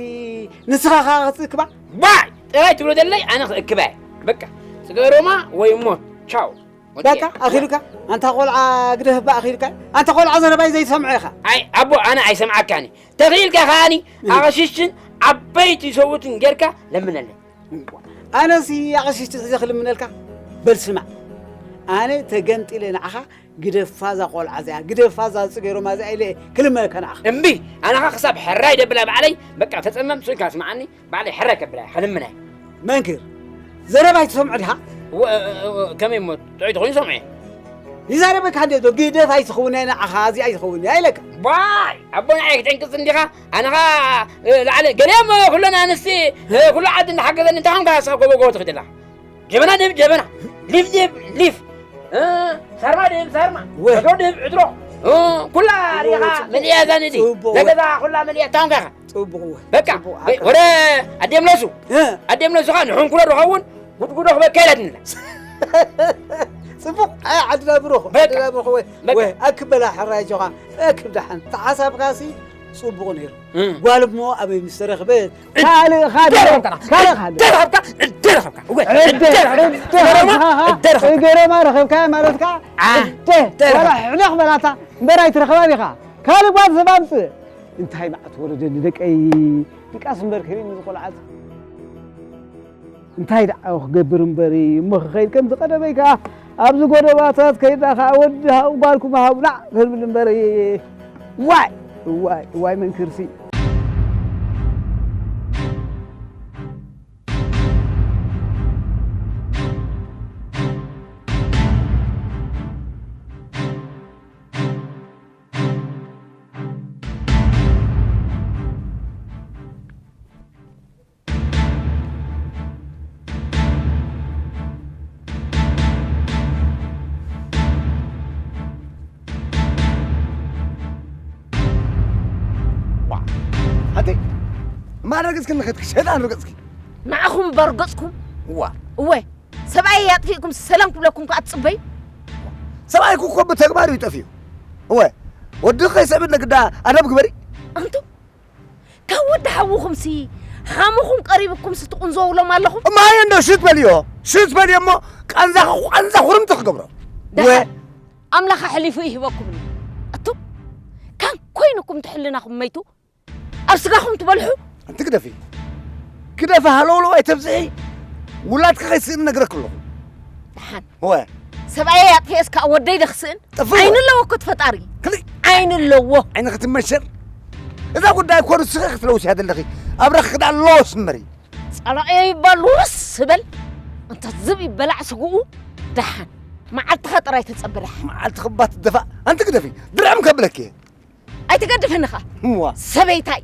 ንስኻ ኸኣ ክትእክባ? ባይ! ጥራይ ትብሎ ዘለይ ኣነ ክእክባ እየ። በቃ። ጽገሮማ ወይ እሞ ቻው። ዳካ ኣኺሉካ? ኣንታ ቆልዓ ግደፍ እባ ኣኺልካ። ኣንታ ቆልዓ ዘረባይ ዘይትሰምዖ ኢኻ። ኣይ ኣቦ ኣነ ኣይሰምዓካኒ። ተኽኢልካ ከኣኒ ኣቕሽሽትን ዓበይቲ ሰብኡትን ጌርካ ለምነለይ። ኣነሲ ኣቕሽሽቲ ሒዘ ክልምነልካ? በል ስማዕ፣ ኣነ ተገንጢለ ንዓኻ ግደፋ እዛ ቆልዓ እዚኣ፣ ግደፋ እዛ ጽገሮማ እዚኣ ኢለ ክልመነካ ንዓኻ። እምቢ፣ ኣነኻ ክሳብ ሕራይ ደብላ ባዕለይ በቃ ተጸመም ስኢንካ ስምዓኒ። ባዕለይ ሕራይ ከብላ እየ፣ ከልምና እየ። መንክር፣ ዘረባይ ትሰምዖ ዲኻ? እወ፣ እወ፣ እወ፣ ከመይ እሞ ጥዑይ ተኾይኑ ሰምዖ እየ። ይዛረበካ እንዴ ዶ ግደፍ ኣይትኸውን እያ ንዓኻ፣ እዚ ኣይትኸውን እያ ኢለካ። ዋይ፣ ኣቦ ንዓይ ክትዕንቅጽ እንዲኻ? ኣነ ኸኣ፣ እ፣ ላዕሊ፣ ገለ እሞ ኩለን ኣንስቲ፣ እ፣ ኩሉ ዓዲ እንዳሓገዘኒ እንታይ ኾንካ ሳብ ጎቦ ጎቦ ትኽደላ? ጀበና ድብ ጀበና፣ ሊፍ ድብ ሊፍ፣ እ፣ ሳርማ ድብ ሳርማ፣ ወ። ዕትሮ ድብ ዕትሮ፣ እ፣ ኩላ ሪኻ ጽቡቕ፣ መሊኣ እዛ ንዲ። ጽቡቕ። ነገዛ ኩላ መሊኣ ታንካኻ። ጽቡቕ፣ ወ። በቃ፣ ጽቡቕ፣ ወ-፣ ኣካ-፣ ወደ ኣዴም ለሱ። እ። ኣዴም ለሱ ኸኣ ንሕንኩሎ ዝኸውን ጉድጉዶ ክበካ ኢላትኒ። ጽቡቕ፣ ኣይ፣ ዓድና ብሩኽ፣ በቃ። ዓድና ብሩኽ፣ ወ። በቃ። ወ፣ ኣክበላ ሕራይ ጆኻ፣ ኣክብ ደሓን። ተሓሳብካሲ ጽቡቕ ነይሩ። እ። ጓል እሞ ኣበይ ምስ ተረኽበት ካልእ፣ ካልእ፣ ደረኸብካ፣ ካልእ፣ ካልእ። ደረኸብካ፣ ደረኸብካ፣ እወ፣ ዕደ፣ ደረኸብካ። ዕደ፣ ገረማ፣ ረኸብካ፣ ደረኸብካ። ገረማ ረኸብካያ ማለት ከኣ፣ ዓ፣ ዕደ፣ ደረኸብካ። ዋላ ሕለኽ በላታ፣ እምበር ኣይትረኸባን ኢኻ። ካልእ ጓል ሰብ ኣምጽእ። እንታይ መዓት ወረደኒ ደቀይ፣ ድቃስ እምበር ክርኢ ምስ ቆልዓት። እንታይ ደኣ ክገብር እምበሪ፣ እሞ ክኸይድ ከምዚ ቀደመይ ከኣ ኣብዚ ጎደባታት ከይድና ከኣ ወዲ ሃ-፣ ጓልኩም ሃቡና ክንብል እምበሪ። ዋይ፣ ዋይ፣ ዋይ መንክርሲ። ዋ፣ ኣንተ፣ ማን ረገጽክኒ ኸድኪ? ሸይጣን ረገጽኪ። ንዓኹም እባ ርገጽኩም። እዋ። እወ፣ ሰብኣይ ኣጥፊእኩም ሰላም ክብለኩም ከኣ ትጽበዩ? ሰብኣይኩ እኮ ብተግባር እዩ ጠፊኡ። እወ፣ ወዲ ከይስዕብ ግዳ ኣደብ ግበሪ። ኣንቱም፣ ካብ ወዲ ሓውኹምሲ ሓሙኹም ቀሪብኩምሲ ትቕንዘውሎም ኣለኹም? እማየ እንዶ ሽት በልዮ፣ ሽት በልዮ እሞ ቃንዛ፣ ቃንዛ ኩርምቲ ክገብሮ። ደሓን፣ እወ። ኣምላኽ ኣሕሊፉ ይህበኩም። ኣቱም፣ ካን ኮይንኩም ትሕልናኹም መይቱ፣ ኣብ ስጋኹም ትበልሑ? ኣንቲ ግደፊ። ግደፊ፣ ሃለውለው ኣይተብዝሒ። ውላድኪ ከይስእን ነግረኪ ኣለኹ። ደሓን። እወ። ሰብኣየይ ኣጥፊኤስ ከኣ ወደይ ዶ ክስእን? ጥፍእ። ዓይኒ ኣለዎ እኮ እቲ ፈጣሪ። ክሊ-፣ ዓይኒ ኣለዎ። ዓይንኺ ትመሸር። እዛ ጉዳይ እኮ ንስኺ ክትለውስያ ዘለኺ። ኣብራኽኪ ደኣ ኣለዎ ስመሪ። ጸላእዮ ይባል ውርስ በል። እንተ ዝብ ይበላዕ ስግኡ። ደሓን። መዓልትኻ ጥራይ ተጸበ ደሓን። መዓልትኺ እባ ትደፋእ። ኣንቲ ግደፊ። ድርዕም ከብለኪ እየ። ኣይትገድፍንኻ። እዋ። ሰበይታይ፣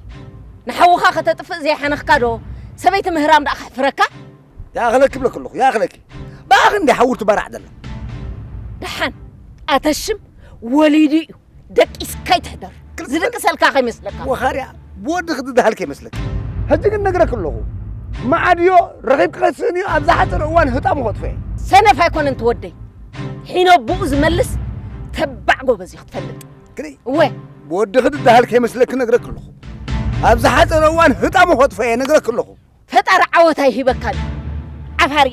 ንሓውኻ ከተጥፍእ ዘይሓነኽካ ዶ ሰበይቲ ምህራም ደኣ ከሕፍረካ? ይኣኽለኪ እብለኪ ኣለኹ፣ ይኣኽለኪ። ብኣኺ እንዲ ሓውርቲ ባራዕ ዘላ። ደሓን፣ ኣተሽም ወሊዱ እዩ። ደቂስካ ይትሕደር። ዝድቅሰልካ ከይመስለካ። ወኻርያ፣ ብወዲ ክትድሃል ከይመስለኪ። ሕጂ ግን ነግረኪ ኣለኹ። መዓድዮ ረኺብኪ ከትስእንዮ ኣብ ዝሓጸረ እዋን ህጣሙ ከጥፍኤ። ሰነፍ ኣይኮነን ትወደይ። ሒኖ ብኡ ዝመልስ ተባዕ ጎበዝ እዩ ክትፈልጥ። ክደይ? እወ። ብወዲ ክትድሃል ከይመስለኪ ነግረኪ ኣለኹ። ኣብ ዝሓጸረ እዋን ህጣሙ ከጥፍኤ ነግረኪ ኣለኹ። ፈጣሪ ዓወት ኣይሂበካን። ዓፋሪ፣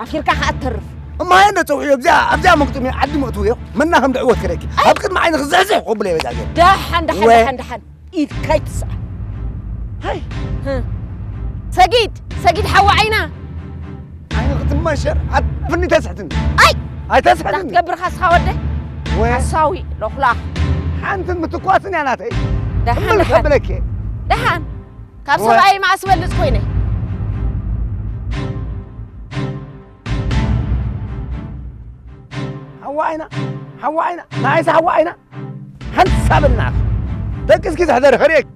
ዓፊርካ ከኣ ትተርፍ። እማየ እንዶ ጸውዕዮ፣ ኣብዚኣ፣ ኣብዚኣ መግጥምዮ ዓዲ መእትውዮ፣ መና ከም ድዕወት ክረኪ። ኣይ! ኣብ ቅድሚ ዓይንኺ ዝሕዝሕ ክብሎ እየ በዛ ገይረ። ደሓን፣ ደሓን፣ ወ- ደሓን፣ ደሓን። ኢድካ ይትስኣ። ሃይ! ህ። ሰጊድ፣ ሰጊድ ሓዊ ዓይና። ዓይንኺ ትመሸር፣ ኣፍኒ ተስሕትኒ። ኣይ! ኣይተስሕትኒ። እንዳትገብርካ እስኻ ወደ? ወ- ሓሳዊ፣ ሎኽላኽ። ሓንትን ምትኳስን እያ ናተይ። ደሓን፣ እምልከ ደሓን። ብለኪ። ደሓን። ካብ ወ- ሰብኣይ መኣስ በልጽ ኮይነ? ሓዋ ዓይና፣ ሓዋ ዓይና፣ ንዓይስ ሓዋ ዓይና። ሓንሳብ እናኣኻ ደቂ እስኪ ዝሕደሪ ኸርእየኪ።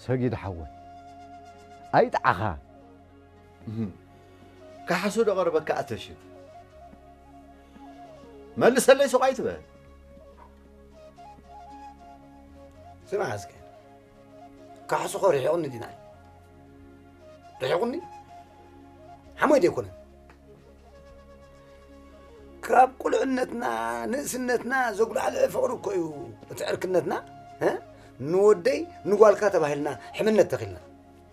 ሰጊድ ሓወይ፣ ኣይጥዓኻ። እህም። ካሕሱ ዶ ቀርበካ ኣተሽም? መልሰለይ ሱቕ ኣይትበል። ስማዕ እስከ፣ ካሕሱ እኮ ርሒቑኒ ዲና? ርሒቑኒ ሓሞይ ዘይኮነን። ካብ ቁልዕነትና ንእስነትና ዘጉላዕልዐ ፍቕሪ እኮ እዩ እቲ ዕርክነትና። እ? ንወደይ ንጓልካ ተባሂልና ሕምነት ተኺልና።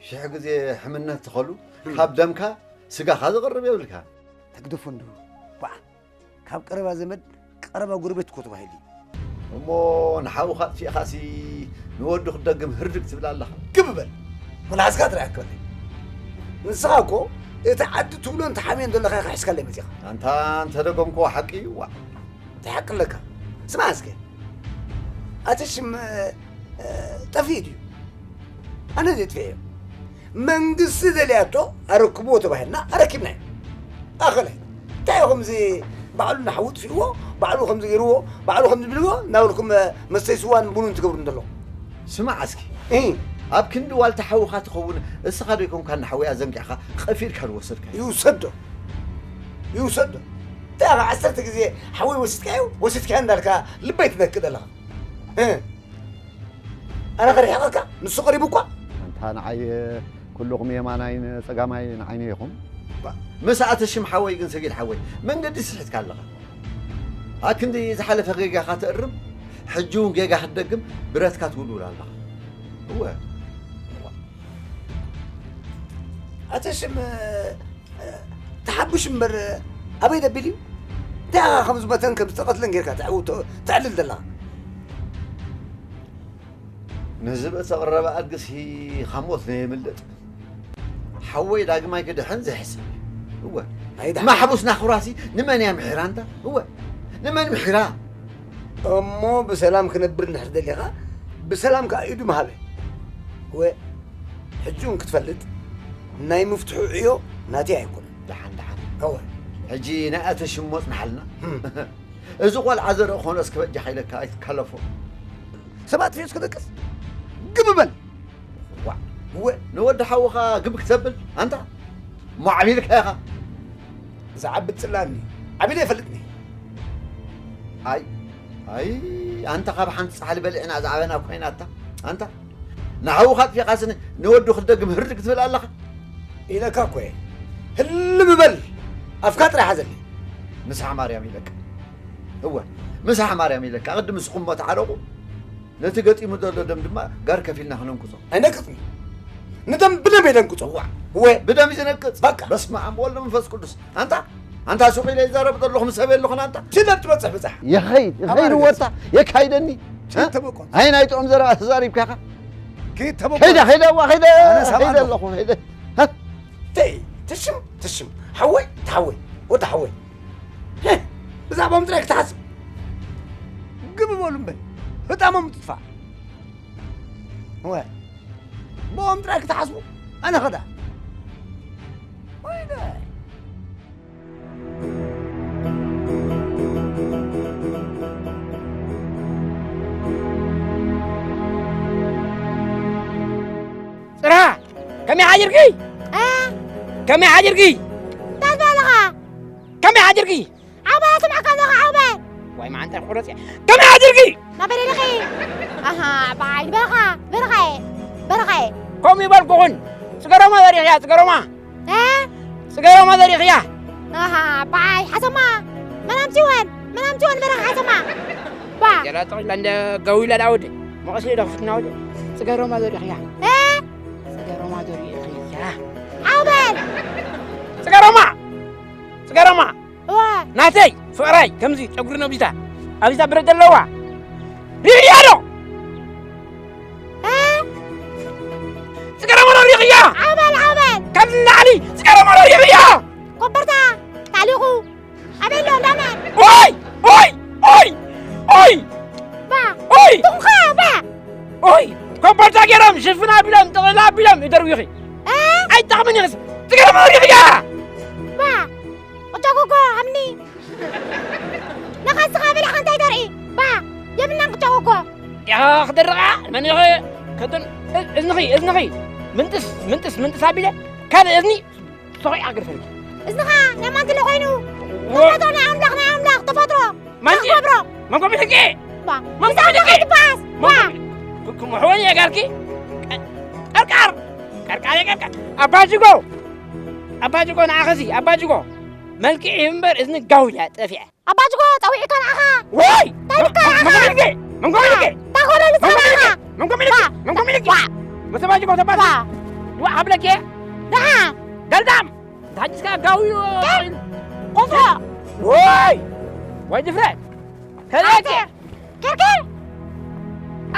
ሽሕ ግዜ ሕምነት ትኸሉ፣ ካብ ደምካ ስጋኻ ዝቕርብ የብልካ። ተግደፎ እንዲሁ። ዋ፣ ካብ ቀረባ ዘመድ ቀረባ ጎረቤት እኮ ተባሂሉ እዩ። እሞ ንሓውኻ ኣጥፊእኻሲ ንወዱ ክትደግም ህርድግ ትብል ኣለኻ። ግብ በል። መልሓስካ ጥራይ ኣክበለይ። ንስኻ እኮ እቲ ዓዲ ትብሎን ትሓምዮን ዘለኻ ኢኻ ሒዝካለይ መጺኻ። ኣንታ እንተደገምክዎ ሓቂ እዩ። ዋ፣ እንታይ ሓቂ ኣለካ? ስማዕ እስከ። ኣቲ ሽም፣ እ፣ ጠፊኡ ድዩ? ኣነ ዘጥፍኤዮ። መንግስቲ ደልያቶ ኣረክብዎ ተባሂልና ኣረኪብናዮ። ኣኸለ። እንታይ እዩ ከምዚ ባዕሉ ንሓዉ ጥፊእዎ፣ ባዕሉ ከምዚ ገይርዎ፣ ባዕሉ ከምዚ ብልዎ፣ እናበልኩም፣ እ፣ መስተይ ስዋን ቡንን ትገብሩ እንደሎ? ስማዕ እስኪ። እ። ኣብ ክንዲ ዋልታ ሓውኻ ትኸውን፣ እስኻ ዶ ይኮንካ ንሓውያ ዘንጊዕኻ፣ ቀፊድካ ዝወሰድካዮ? ይውሰዶ። ይውሰዶ። እንታይ ኢኻ ዓሰርተ ግዜ ሓወይ ወሲድካዮ፣ ወሲድካዮ እንዳልካ ልበይ ትነክእ ዘለኻ? እ። ኣነ ከርሕቐካ፣ ንሱ ቀሪቡ እኳ። ኣንታ ንዓይ ኩልኹም የማናይን ጸጋማይን ዓይነ ኢኹም። ባ-፣ ምስ ኣተ ሽም ሓወይ ግን ሰጊድ ሓወይ፣ መንገዲ ስሒትካ ኣለኻ። ኣክንዲ ዝሓለፈ ጌጋኻ ትእርም፣ ሕጂ እውን ጌጋ ክትደግም ብረትካ ትውልውል ኣለኻ። እወ። ኣተ ሽም፣ እ፣ ተሓብሽ እምበር ኣበይ ደቢል እዩ? እንታይ ኢኻ ከም ዝመተን ከም ዝተቐትለን ጌርካ ተዕው-፣ ተ-፣ ተዕልል ዘለኻ? ንዝብኢ ተቕረበ ኣድግሲ ካብ ሞት ነየምልጥ። ሓወይ ዳግማይ ክድሕን ዘይሕሰብ እዩ። እወ። ኣይድሓን። ማሕቡስ ናኹራሲ ንመን እያ ምሒራ እንዳ? እወ። ንመን ምሒራ? እሞ ብሰላም ክነብር እንድሕር ደሊኻ፣ ብሰላም ከኣ ኢዱ ምሃበ። እወ። ሕጂ እውን ክትፈልጥ፣ ናይ ምፍትሑ ዕዮ ናተይ ኣይኮነን። ደሓን፣ ደሓን። እወ። ሕጂ ናይ ኣተ ሽሞ ጽንሓልና። ህም። እዚ ቆልዓ ዘርኢ ኾኖ እስኪ በጃኻ ኢለካ ኣይትካለፎ። ሰብ ኣጥፊኡ እስኪ ደቅስ። ግብ በል። ዋዕ። እወ፣ ንወዲ ሓውኻ ግብ ክተብል፣ ኣንታ። እሞ ዓቢልካ ኢኻ። ዝዓቢ ጽላኒ። ዓቢለ ይፈልጥኒ። ኣይ፣ ኣይ፣ ኣንታ ካብ ሓንቲ ጻሕሊ በሊዕና ዝዓበና ኮይና ኣታ፣ ኣንታ። ንሓውኻ ኣጥፊእኻስ ን-፣ ንወዱ ክትደግም ህርድግ ትብል ኣለኻ? ኢለካ እኮ እየ። ህልም በል። ኣፍካ ጥራይ ሓዘለይ። ንስሓ ማርያም ኢለካ። እወ፣ ምሳሕ ማርያም ኢለካ፣ ቅድም ንስኹም እሞ ተዓረቑ። ነቲ ገጢሙ ዘሎ ደም ድማ ጋር ከፊልና ክነንቅጾ። ኣይነቅጽን። ንደም ብደም እየ ደንቅጾ። እዋ። እወ። ብደም እዩ ዝነቅጽ። በቃ። በስመ ኣብ ወወልድ ወመንፈስ ቅዱስ። ኣንታ፣ ኣንታ ሱቕ ኢለ ይዛረብ ዘለኹ ምስ ኣበይ ኣለኹን ኣንታ? ችለብ ትበጽሕ ብጻሕ። የኸይድ፣ ኣማረ ይኸይድ ገጽ። ወርታ፣ የካይደኒ። ችል እ? ተበቆጽ። ኣይ ናይ ጥዑም ዘረባ ተዛሪብካ ኢኻ። ከይድ ተበቆጽ። ከይደ፣ ከይደ፣ እዋ፣ ከይደ፣ ኣነ ሰብኣ ከይደ ኣለኹ። ኣለኹ፣ ከይደ። ሀ? ተይ፣ ትሽም፣ ትሽም። ሓወይ፣ ተሓወይ፣ ወዲ ሓወይ። ሄ፣ ብዛዕባኦም ጥራይ ክትሓስብ። ግብ በሉ እምበር፣ ህጣሞም ትጥፋእ። እወ፣ ብኦም ጥራይ ክትሓስቡ፣ ኣነ ኸዳ። ወይለ። ጽርሃ፣ ከመይ ሓዲርኪ? እ? ከመይ ሓዲርኪ? እንታይ ትበልኻ? ከመይ ሓዲርኪ? ዓውበል ኣስምዓካ ኣለኹ፣ ዓውበል። ዋይ መዓንጣ ቁረጽ እያ። ከመይ ሓዲርኪ? ናበይ ደሊኺ? ኣሃ፣ በዓል በረኻ፣ በረኻየ፣ በረኻየ። ከምኡ ይበልኩኹን። ጽገሮማ ዘሪኽያ፣ ጽገሮማ። እ? ጽገሮማ ዘሪኽያ። ኣሃ፣ በዓል ሓሰማ። መን ኣምጺወን? መን ኣምጺወን በረኻ ሓሰማ? ባ። ገላ ጠቕላ እንደ ገዊላ ዳውድ። መቐስ ኢለ ደኽፍትና ወደ። ጽገሮማ ዘሪኽያ። እ? ጽገሮማ ዘሪኽያ። ዓውበል። ጽገሮማ። ጽገሮማ። እዋ። ናተይ ፍቕራይ ከምዚ ጨጉሪ ነቢታ፣ ኣብዚታ ብረት ዘለዋ ሪእያ ዶ? እ? ጽገረመሎ ሪእያ። ዓበል፣ ዓበል። ከምዚ ንላዕሊ ጽገረመሎ ሪእያ። ኮበርታ ታሊኹ። ኣበይ ኣሎ እንዳመን? ኦይ፣ ኦይ፣ ኦይ፣ ኦይ። ባ። ኦይ። ትኹንኻ፣ ባ። ኦይ፣ ኮበርታ ገይሮም ሽፍን ኣቢሎም፣ ጥቕልል ኣቢሎም ይደርብዩኺ። እ? ኣይጠቕምን እዩ ንስ-፣ ጽገረመሎ ሪእያ። ባ። ቅጫ ጎጎ ሃብኒ። ንኻስኻ በሊዕኻ እንታይ ተርኢ? ባ፣ የብልናን ቅጫ ጎጎ። ያ ክደርቓ፣ መን ኢኺ? ከደን-፣ እ-፣ እዝንኺ፣ እዝንኺ። ምንጥስ፣ ምንጥስ፣ ምንጥስ ኣቢለ፣ ካልእ እዝኒ፣ ሰኺዓ ግርፈልኪ። እዝንኻ ናይ ማን ትለ ኮይኑ? ወ-፣ ተፈጥሮ ናይ ኣምላኽ፣ ናይ ኣምላኽ ተፈጥሮ። ማን ናይ ክብሮ። መን ኮሚትኪ? ባ፣ መን ምስ ኣምላኽ ኮሚትኪ? ትበኣስ። ባ። መን ኮሚትኪ? ክምሕወን እየ ጋርኪ። ቀ-፣ ቀርቃር። ቀርቃረ ቀርቃር። ኣባጅጎ! ኣባጅጎ ንዓኸሲ፣ ኣባጅጎ! መልክዕ ይህብ እምበር እዝኒ ጋውያ ጠፊዐ። ኣባጅጎ ጸዊዕካ ንዓኻ። ወይ! እንታይ ኢልካ ንዓኻ? መንጎ ሚልጌ! መንጎ ሚልጌ! እንታይ ኮነ ንስኻ ንዓኻ? መንጎ ሚልጌ! መንጎ ሚልጌ! ዋ! ምስ ኣባጅጎ ተባዛ! ዋ! ዋ! ሃብለኬ! ደሓ! ገልዳም! እንታይ ዲስካ ጋውዮ! ቆፎ! ወይ! ወይ ድፍረት! ከላቴ! ዓቴር! ክርክር!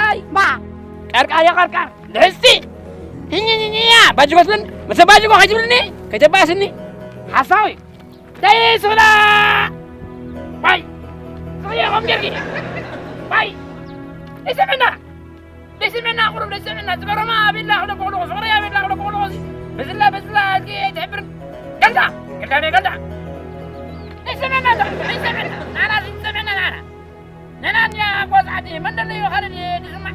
ኣይ! ባ! ቀርቃር የቐርቃር! ልሕስቲ! ሂኝኝኝኛ! ባጅጎ ትብልን፣ መሰ ባጅጎ ከይትብልኒ፣ ከይተባስኒ! ሓሳዊ! ደይ ስኽላ! ባይ! ስኽላ የቐም ጌርኪ! ባይ! ደይ ስምዕና! ደይ ስምዕና፣ ቁሩብ ደይ ስምዕና! ዝበሮማ ኣቤላ ክለ ቆልቑ፣ ፍቕሪ ኣቤላ ክለ ቆልቑ! በዝላ፣ በዝላ፣ ኣልኪ ኣይትሕብርን! ገልዳ! ገልዳ፣ ገልዳ! ደይ ስምዕና፣ ደይ ስምዕና! ናና ዝሰምዕና ናና! ነናንያ ጓዝ ዓዲ መን ደለዮ ካልድ ድስማዕ?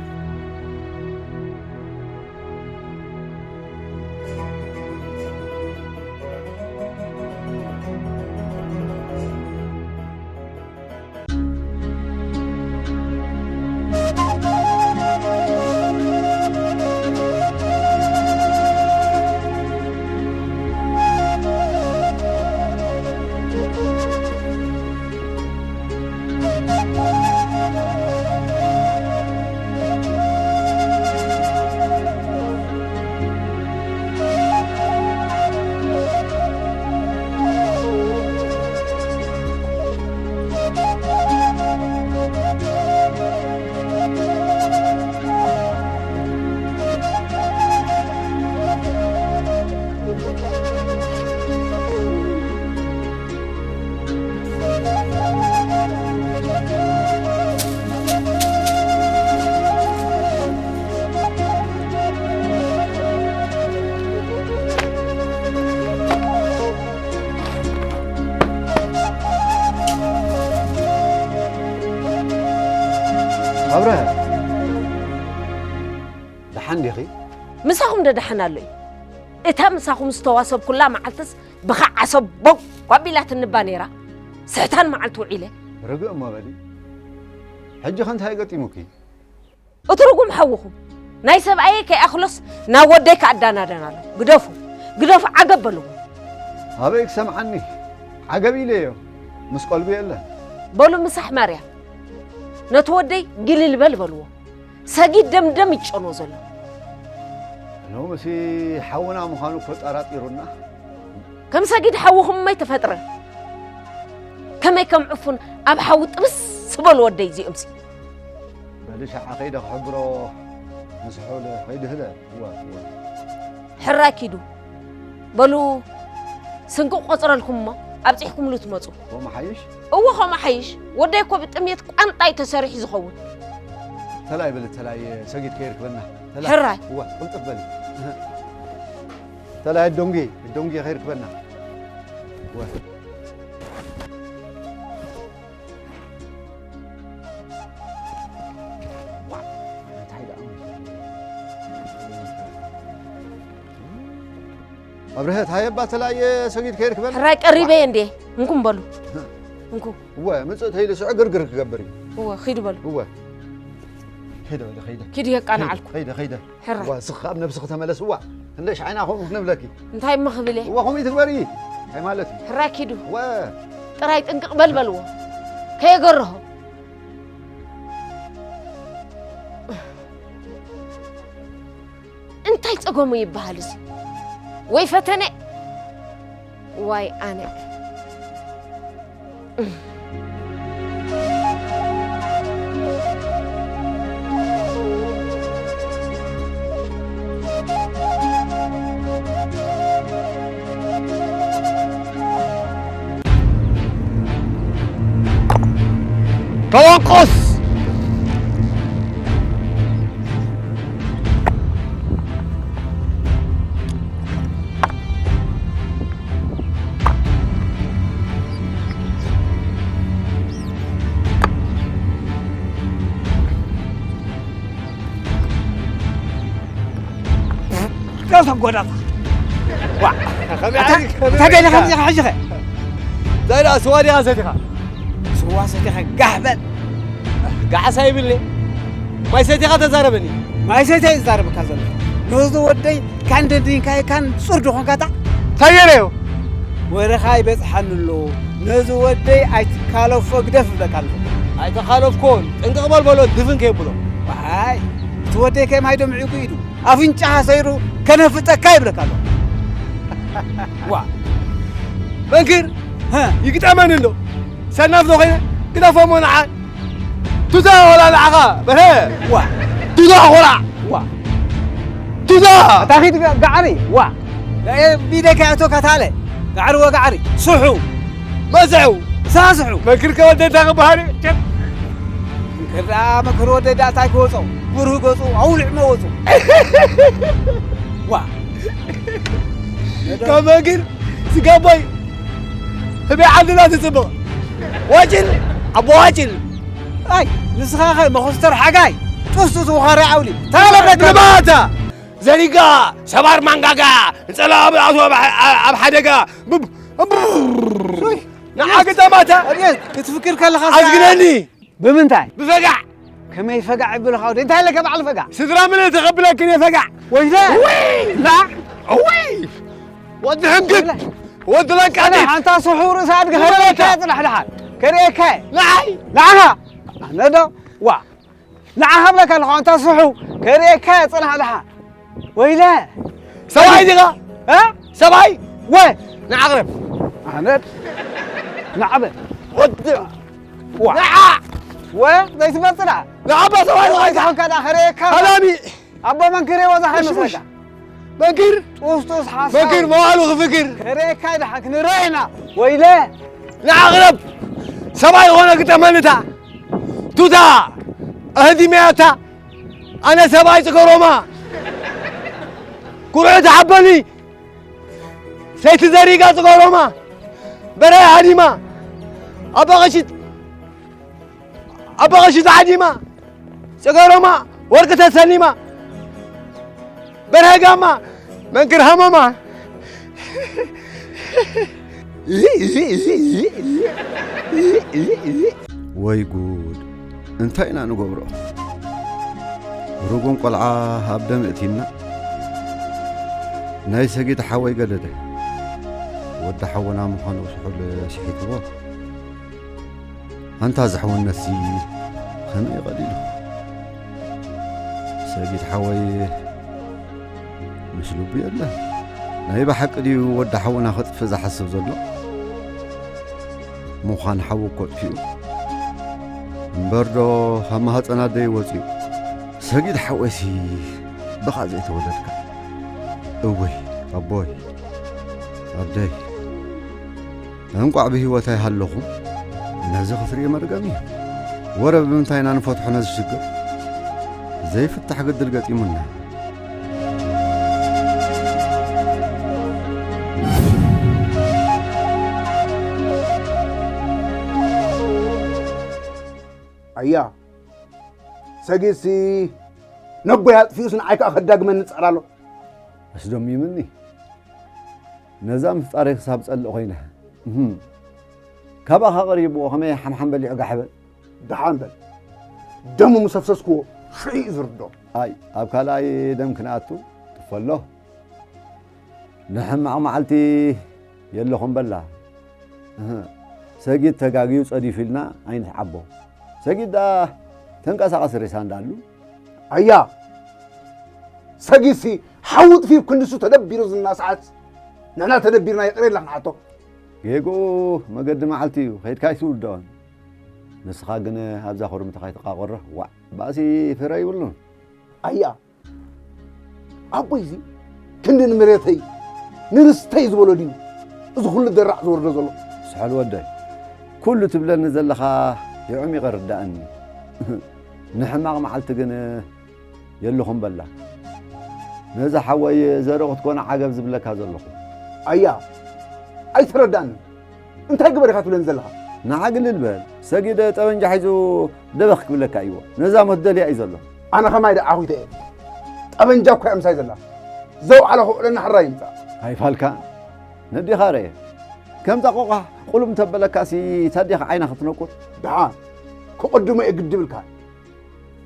ኣብርሀ፣ ደሓን ዲኺ? ምሳኹም ዶ ደሓን ኣሎ እዩ? እታ ምሳኹም ዝተዋሰብኩላ መዓልትስ ብኸዓ ሰቦም ጓቢላትኒ እባ ነይራ። ስሕታን መዓልቲ ውዒለ። ርግእ እሞ በሊ። ሕጂ ኸ እንታይ ገጢሙኪ? እቲ ርጉም ሓውኹም ናይ ሰብኣየይ ከይኣኽሎስ ናብ ወደይ ከኣዳናደን ኣሎ። ግደፉ፣ ግደፉ፣ ዓገብ በልዎ። ኣበይ ክሰምዓኒ? ዓገብ ኢለዮ፣ ምስ ቀልቡ የለን። በሉ ምሳሕ ማርያ፣ ነቲ ወደይ ግልል በል በልዎ። ሰጊድ ደምደም ይጨኖ ዘሎ። ሎምሲ ሓውና ምዃኑ እኮ ጠራጢሩና። ከም ሰጊድ ሓውኹም እሞ ኣይተፈጥረ። ከመይ ከም ዕፉን ኣብ ሓዊ ጥብስ ዝበሉ ወደይ እዚኦምሲ። በሊ ሸዓ ከይደ ክሕብሮ ምስ ሑል ከይድህለ። እወ፣ እወ። ሕራይ ኪዱ። በሉ ስንቂ ቆጽረልኩም እሞ ኣብጺሕኩምሉ ትመጹ። ከምኡ ሓይሽ? እወ፣ ከምኡ ሓይሽ። ወደይ እኮ ብጥምየት ቋንጣ እዩ ተሰሪሑ ዝኸውን። ተላይ በሊ፣ ተላይ ሰጊድ ከይርክበና። ተላይ። ሕራይ። እወ፣ ቅልጥፍ በሊ። ተላይ ዶንጊ፣ ዶንጊ ከይርክበና። እወ። እንታይ ደኣ? ኣብርሀት፣ ሃየ እባ ተላየ ሰጊድ ከይርክበና። ሕራይ ቀሪበ እየ እንዴ? እንኩም በሉ። እንኩ። እወ፣ ምጽእ ተይሉ ስዑ ግርግር ክገብር እዩ። እወ፣ ኺዱ በሉ። እወ። ከይደ በለ፣ ከይደ። ኪዱ የቃንዓልኩ። ከይደ፣ ከይደ። ሕራይ። እዋ፣ እስኺ ኣብ ነብስኺ ተመለሲ። እዋ፣ ክንደይ ሻዕና ከምኡ ክንብለኪ። እንታይ እሞ ክብል እየ? እዋ፣ ከምኡ ትግበሪ። እንታይ ማለት እዩ? ሕራይ ኪዱ። እወ። ጥራይ ጥንቅቕ በል በልዎ። ከየገርሆ። እንታይ ጸገሙ ይበሃል እዚ? ወይ ፈተነ፣ ዋይ ኣነ። ተወቆስ! ቀሰም ጎዳታ። ዋ፣ ከመይ ኣታ፣ ዓሊ፣ ከመይ እንታይ ገለ ዓሊ? ከምዚ ሕጂ ኸ? እንታይ ደኣ ስዋ ዲኻ ሰቲኻ? ስዋ ሰቲኻ ጋሕ በል። ጋሕሳ ይብልኒ። ማይ ሰቲኻ ተዛረበኒ። ማይ ሰቲኻ ይዛረበካ ዘሎ። ነዚ ወደይ ካን ደንዲንካዮ ካን ጹር ድኾንካታ? እንታይ ገይረዮ? ወረኻ ይበጽሓኒ ኣሎ። ነዚ ወደይ ኣይትካለፎ ግደፍ እብለካ ኣለኹ። ኣይተኻለፍኮን፣ ጥንቅቕ በል በሎ፣ ድፍን ከየብሎ። ዋይ፣ እቲ ወደይ ከማይ ዶ ምዒጉ ኢዱ፣ ኣፍንጫኻ ሰይሩ ከነፍጠካ ይብለካ ኣለኹ። ዋ፣ መንክር፣ ሀ? ይግጠመኒ ኣሎ። ሰናፍ ዶ ኮይነ? ግደፎ እሞ ንዓ። ቱታ ወላ ንዓኻ፣ በርሀ። ዋ። ቱታ ቆላዕ። ዋ። ቱታ። ኣታ ኺድ ጋ-፣ ጋዕሪ። ዋ። ቢደካ ያቶ ካታለ። ጋዕሪ ወጋዕሪ። ስሑ። መስሑ። ሳስሑ። መንክር ከወደታ ክበሃል እዩ። መንክር ደኣ፣ መንክር ወደይ ደኣ እንታይ ክወጾ? ብሩህ ገጹ ኣውልዕ መወጹ። ዋ። ካብ መንክር ስጋቦይ ህበይ ዓድና ትጽብቕ። ዋጭል፣ ኣቦ ዋጭል። ኣይ፣ ንስኻ ኸ መኸስተር ሓጋይ፣ ጡስጡስ ውኻርያ ዓውሊ። ተላለፈት። ንባታ ዘሪጋ፣ ሰባር ማንጋጋ፣ ንጸላ ኣብ፣ ኣብ፣ ኣብ፣ ኣብ ሓደጋ። ብ-፣ ብ-፣ ሱይ። ንዓ ግጠማታ። ኣቤት፣ ክትፍክር ከለኻ ኣዝግነኒ። ብምንታይ? ብፈጋዕ። ከመይ ፈጋዕ ይብልኻ ወዲ? እንታይ ኣለካ በዓል ፈጋዕ? ስድራ ምን ተቐብለክን እየ ፈጋዕ። ወይለ! እውይ! ላ! እውይ! ወዲ ሕንግድ! ወይለ! ወዲ ለቃጢት! ኣንታ ስሑ ርእሳ ኣድግኻ ይበለካ! ጽናሕ ደሓን። ከርእየካ እየ። ንዓይ! ንዓኻ! ኣነ ዶ? ዋ! ንዓኻ እብለካ ኣለኹ፣ ኣንታ ስሑ፣ ከርእየካ እየ፣ ጽናሕ ደሓን። ወይለ! ሰብኣይ ዲኻ? እ? ሰብኣይ? ወ! ንዓቕረብ። ኣነ ንዓበ። ወዲ! ዋ! ንዓ! ወ! ዘይትመጽእ ደኣ። ንዓባ ሰብኣይ ሰብኣይ ዲኻ? ዝኾንካ ደኣ ከርእየካ። ሃላሚ! ኣቦ መንክር እየ፣ ወዛ እሺ፣ እሺ። ሃይመሰካ። መንክር? ጡስጡስ ሓሳዊ። መንክር መዋሉ ክፍክር። ከርእየካ ደሓን ክንረአ ኢና። ወይለ! ንዓቕረብ! ሰብኣይ ዝኾነ ግጠመንታ! ቱታ! ኣህዲመያታ! ኣነ ሰብኣይ ጽገሮማ! ኩርዑ ተሓበኒ! ሰይቲ ዘሪጋ ጽገሮማ! በረ ሃዲማ! ኣባ ቐሺት! ኣባ ቐሺት ዓዲማ! ጽገሮማ! ወርቂ ተሰሊማ! በርሀ ጋማ መንክር ሃመማ። ወይ ጉድ! እንታይ ኢና ንገብሮ? ርጉም ቆልዓ ኣብ ደም እቲና። ናይ ሰጊድ ሓወይ ገደደ። ወዲ ሓውና ምዃኑ ስሑል ስሒትዎ። ኣንታ ዝሕውነትሲ ከመይ ቀሊሉ? ሰጊድ ሓወይ ምስ ልቡ የለን። ናይ ብሓቂ ድዩ ወዲ ሓውና ከጥፍእ ዝሓስብ ዘሎ? ምዃን ሓዉ እኮ ኣጥፊኡ። እምበርዶ ካብ ማህፀን ኣደይ ወፂኡ። ሰጊድ ሓወይሲ ብኻ ዘይተወለድካ። እወይ ኣቦይ ኣደይ። እንቋዕ ብህይወት ኣይሃለኹም። ነዚ ክትርኢ መርገም እዩ። ወረ ብምንታይ ኢና ንፈትሖ ነዚ ሽግር? ዘይፍታሕ ግድል ገጢሙና። ኣያ፣ ሰጊድሲ ነቦይ ኣጥፊኡስ ንዓይ ከኣ ከዳግመኒ ይጽዕር ኣሎ። ኣስደሚምኒ። ነዛ ምፍጣረይ ክሳብ ጸልእ ኮይነ። እህም። ካባኻ ቀሪብዎ ከመይ ሓምሓም በሊዑ ጋሕ በል። ደሓን በል። ደሙ ምስ ኣፍሰስክዎ ሽዑ እዩ ዝርድኦ። ኣይ፣ ኣብ ካልኣይ ደም ክንኣቱ ጥፈሎ። ንሕማቕ መዓልቲ የለኹም በላ። እህ፣ ሰጊድ ተጋግዩ ጸዲፉ ኢልና ኣይንትዓቦ። ሰጊድ ደኣ ተንቀሳቐሲ ሬሳ እንዳሉ። ኣያ፣ ሰጊድሲ ሓዊ ጥፊኡ ክንሱ ተደቢሩ ዝናሳዓት፣ ንሕና ተደቢርና ይቕሬላ ክንሓቶ። ጌግኡ መገዲ መዓልቲ እዩ፣ ከይድካ ኣይትውድኦን። ንስኻ ግን ኣብዛ ኩርምቲ ካይትቃቆሮ፣ ዋዕ፣ ባእሲ ፍረ ይብሉን። ኣያ፣ ኣቦይዚ ክንዲ ንመሬተይ ንርስተይ ዝበሎ ድዩ እዚ ኩሉ ደራዕ ዝወርዶ ዘሎ? ስሑል ወደይ፣ ኩሉ ትብለኒ ዘለኻ የዕሚቐ ርዳእኒ። ንሕማቕ መዓልቲ ግን የለኹም በላ። ነዚ ሓወይ ዘርኢ ክትኮነ ዓገብ ዝብለካ ዘለኹ። ኣያ፣ ኣይተረዳእኒ። እንታይ ግበር ኢኻ ትብለኒ ዘለኻ? ንዓ ግልል በል። ሰጊድ ጠበንጃ ሒዙ ደበኽ ክብለካ እይዎ። ነዛ ሞት ደልያ እዩ ዘሎ። ኣነ ኸማይ ደኣ ዓኹይተ እየ። ጠበንጃ እኳ እያ ምሳይ ዘላ። ዘውዓለ ክውዕለና ሕራይ ይምጻእ። ኣይፋልካ። ነዲኻ ርኤ። ከምዛ ቆቋሕ ቁልም ተበለካሲ ታዲኻ ዓይና ክትነቁር? ደሓን። ክቕድሞ እየ ግዲ ብልካ።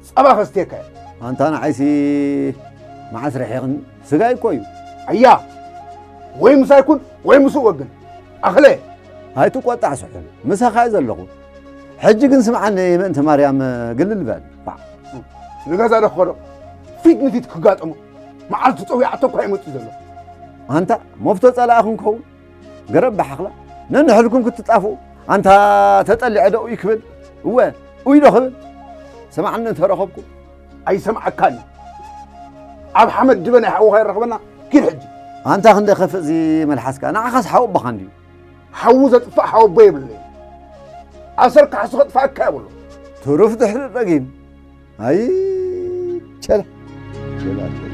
ጸባ ከስትየካ እየ። ኣንታ ንዓይሲ መዓስ ርሒቕኒ? ስጋይ እኮ እዩ። ኣያ፣ ወይ ምሳይ ኩን ወይ ምስኡ ወግን። ኣኽለ። ኣይትቆጣዕ ስሑል፣ ምሳኻ እየ ዘለኹ። ሕጂ ግን ስምዓኒ፣ ምእንቲ ማርያም ግልል በል። ባዕ። ንገዛ ዶ ክኸዶ? ፊት ንፊት ክጋጠሞ። መዓልቲ ጸዊዓቶ እኳ ይመጽእ ዘሎ። ኣንታ፣ መፍቶ ጸላኢ ክንከውን? ገረብ ብሓኽላ ነንሕድኩም ክትጣፍኡ፣ ኣንታ ተጠሊዐ ዶ ኡይ ክብል? እወ፣ ኡይ ዶ ክብል? ስምዓኒ እንተረኸብኩ። ኣይሰምዓካን። ኣብ ሓመድ ድበ ናይ ሓውኻ ይረኽበና። ኪድ ሕጂ። ኣንታ ክንደይ ከፍእ እዚ መልሓስካ፣ ንዓኻስ ሓው ኣቦኻ እንድዩ። ሓዊ ዘጥፍእ ሓው ኣቦ የብለይ። ኣሰር ካሕሱ ከጥፍኣካ የብሉ። ትሩፍ ድሕሪ ጠጊም። ኣይ፣ ቸላ፣ ቸላ፣ ቸላ።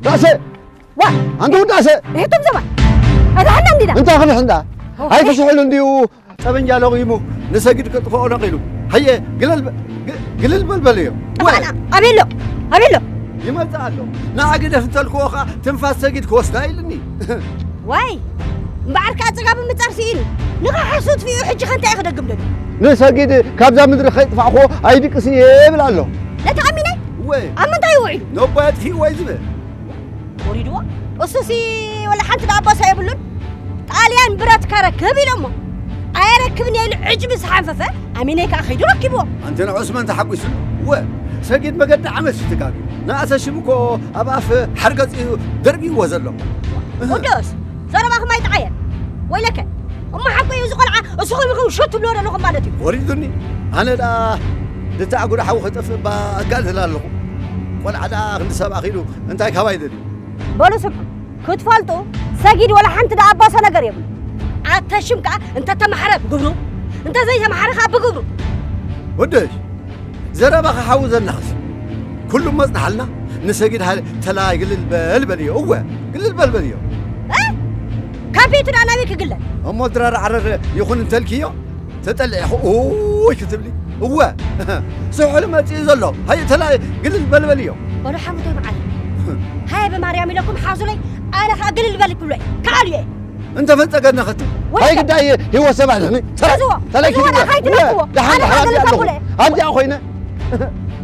ዳሰ! ዋ! ኣንቱ ዳሰ! እህቱም ዘባ! ኣድሓና እንዲና! እንታይ ክንሕንዳ? ኦኬ። ኣይትስሕሉ እንዲዩ ጠበንጃ ለቒሙ ንሰጊድ ክጥፍኦ ነቒሉ። ሃየ፣ ግለል በ-፣ ግ-፣ ግልል በልበልዮ። ወይ! ጠፋና! ኣቤሎ! ኣቤሎ! ይመጽእ ኣሎ። ንዓ ግደፍ እንተልክዎ ኸኣ ትንፋስ ሰጊድ ክወስዳ ኢልኒ። ዋይ! እምበኣር ከኣ ጽጋብ ምጻር ስኢኑ። ንኻ ሓሶት ፊኡ ሕጂ ኸ እንታይ እዩ ክደግም ደልዩ? ንሰጊድ ካብዛ ምድሪ ከይጥፋእክዎ ኣይድቅስን እየ ይብል ኣሎ። ነቲ ኣሚነይ? እወ። ኣብ ምንታይ ውዒሉ? ነቦይ ኣጥፊእዎ እዩ ዝብል። ወሪድዎ? እሱሲ ወላ ሓንቲ ደኣ ኣባሳ የብሉን። ጣልያን ብረትካ ረክብ ኢሎሞ። ኣየረክብን እየ ኢሉ ዕጭ ምስ ሓንፈፈ፣ ኣሚነይ ከኣ ከይዱ ረኪብዎ። ኣንተ ንዑስ መን ተሓጒሱ? እወ፣ ሰጊድ መገዲ ዓመት እዩ ተጋግዩ። ንኣሰ ሽም እኮ ኣብ ኣፍ ሓርገጽ እዩ ደርብይዎ ዘሎ። እህ። ቅዱስ፣ ዘረባኹም ኣይትዓየር። ወይለከ፣ እሞ ሓቁ እዩ፣ እዚ ቆልዓ እስኹም ኢኹም ሸው ትብልዎ ዘለኹም ማለት እዩ። ወሪዱኒ። ኣነ ደኣ ድታዕ ጉዳ ሓዊ ከጠፍእ እባ እጋደል ኣለኹ። ቆልዓ ደኣ ክንዲ ሰብ ኣኺሉ እንታይ ካባይ ደልዩ? በሉ ስምዑ፣ ክትፈልጡ ሰጊድ ወላ ሓንቲ ደኣ ኣባሶ ነገር የብሉ። ኣተ ሽም ከኣ እንተ ተማሕረ ብግብሩ፣ እንተ ዘይተማሕረ ከኣ ብግብሩ። ወደሽ፣ ዘረባኻ ሓዊ ዘናኽስ። ኩሉ መጽናሓልና ንሰጊድ ሃለ ተላይ ግልል በል በልዮ። እወ፣ ግልል በል በልዮ። እ? ካብ ቤቱ ደኣ ናበይ ክግለል? እሞ ድራር ዓረር ይኹን እንተልክዮ፣ ተጠሊዕኹ ኡይ ክትብሊ። እወ፣ ስሑል መጺኡ ዘሎ። ሃየ ተላይ ግልል በል በልዮ። በሉ ሓሙተይ መዓል። ሃየ ብማርያም ኢለኩም ሓዙለይ፣ ኣነ ኸኣ ግልል በል ክብሎ እየ። ከኣልዮ እየ። እንተ ፈጸገና ኸቲ። ወደ እንታይ ግዳይ ህይወት ሰብ ኣለኒ? ሰላ-፣ ሕዝዎ። ተለኪ ሕዝዎ፣ ግዳ። ዳኻይ ትለክዎ። ደሓን ኣነ ደሓን ኸኣ ኣለኹ። ኣለኹ። ኣብዚኣ ኮይነ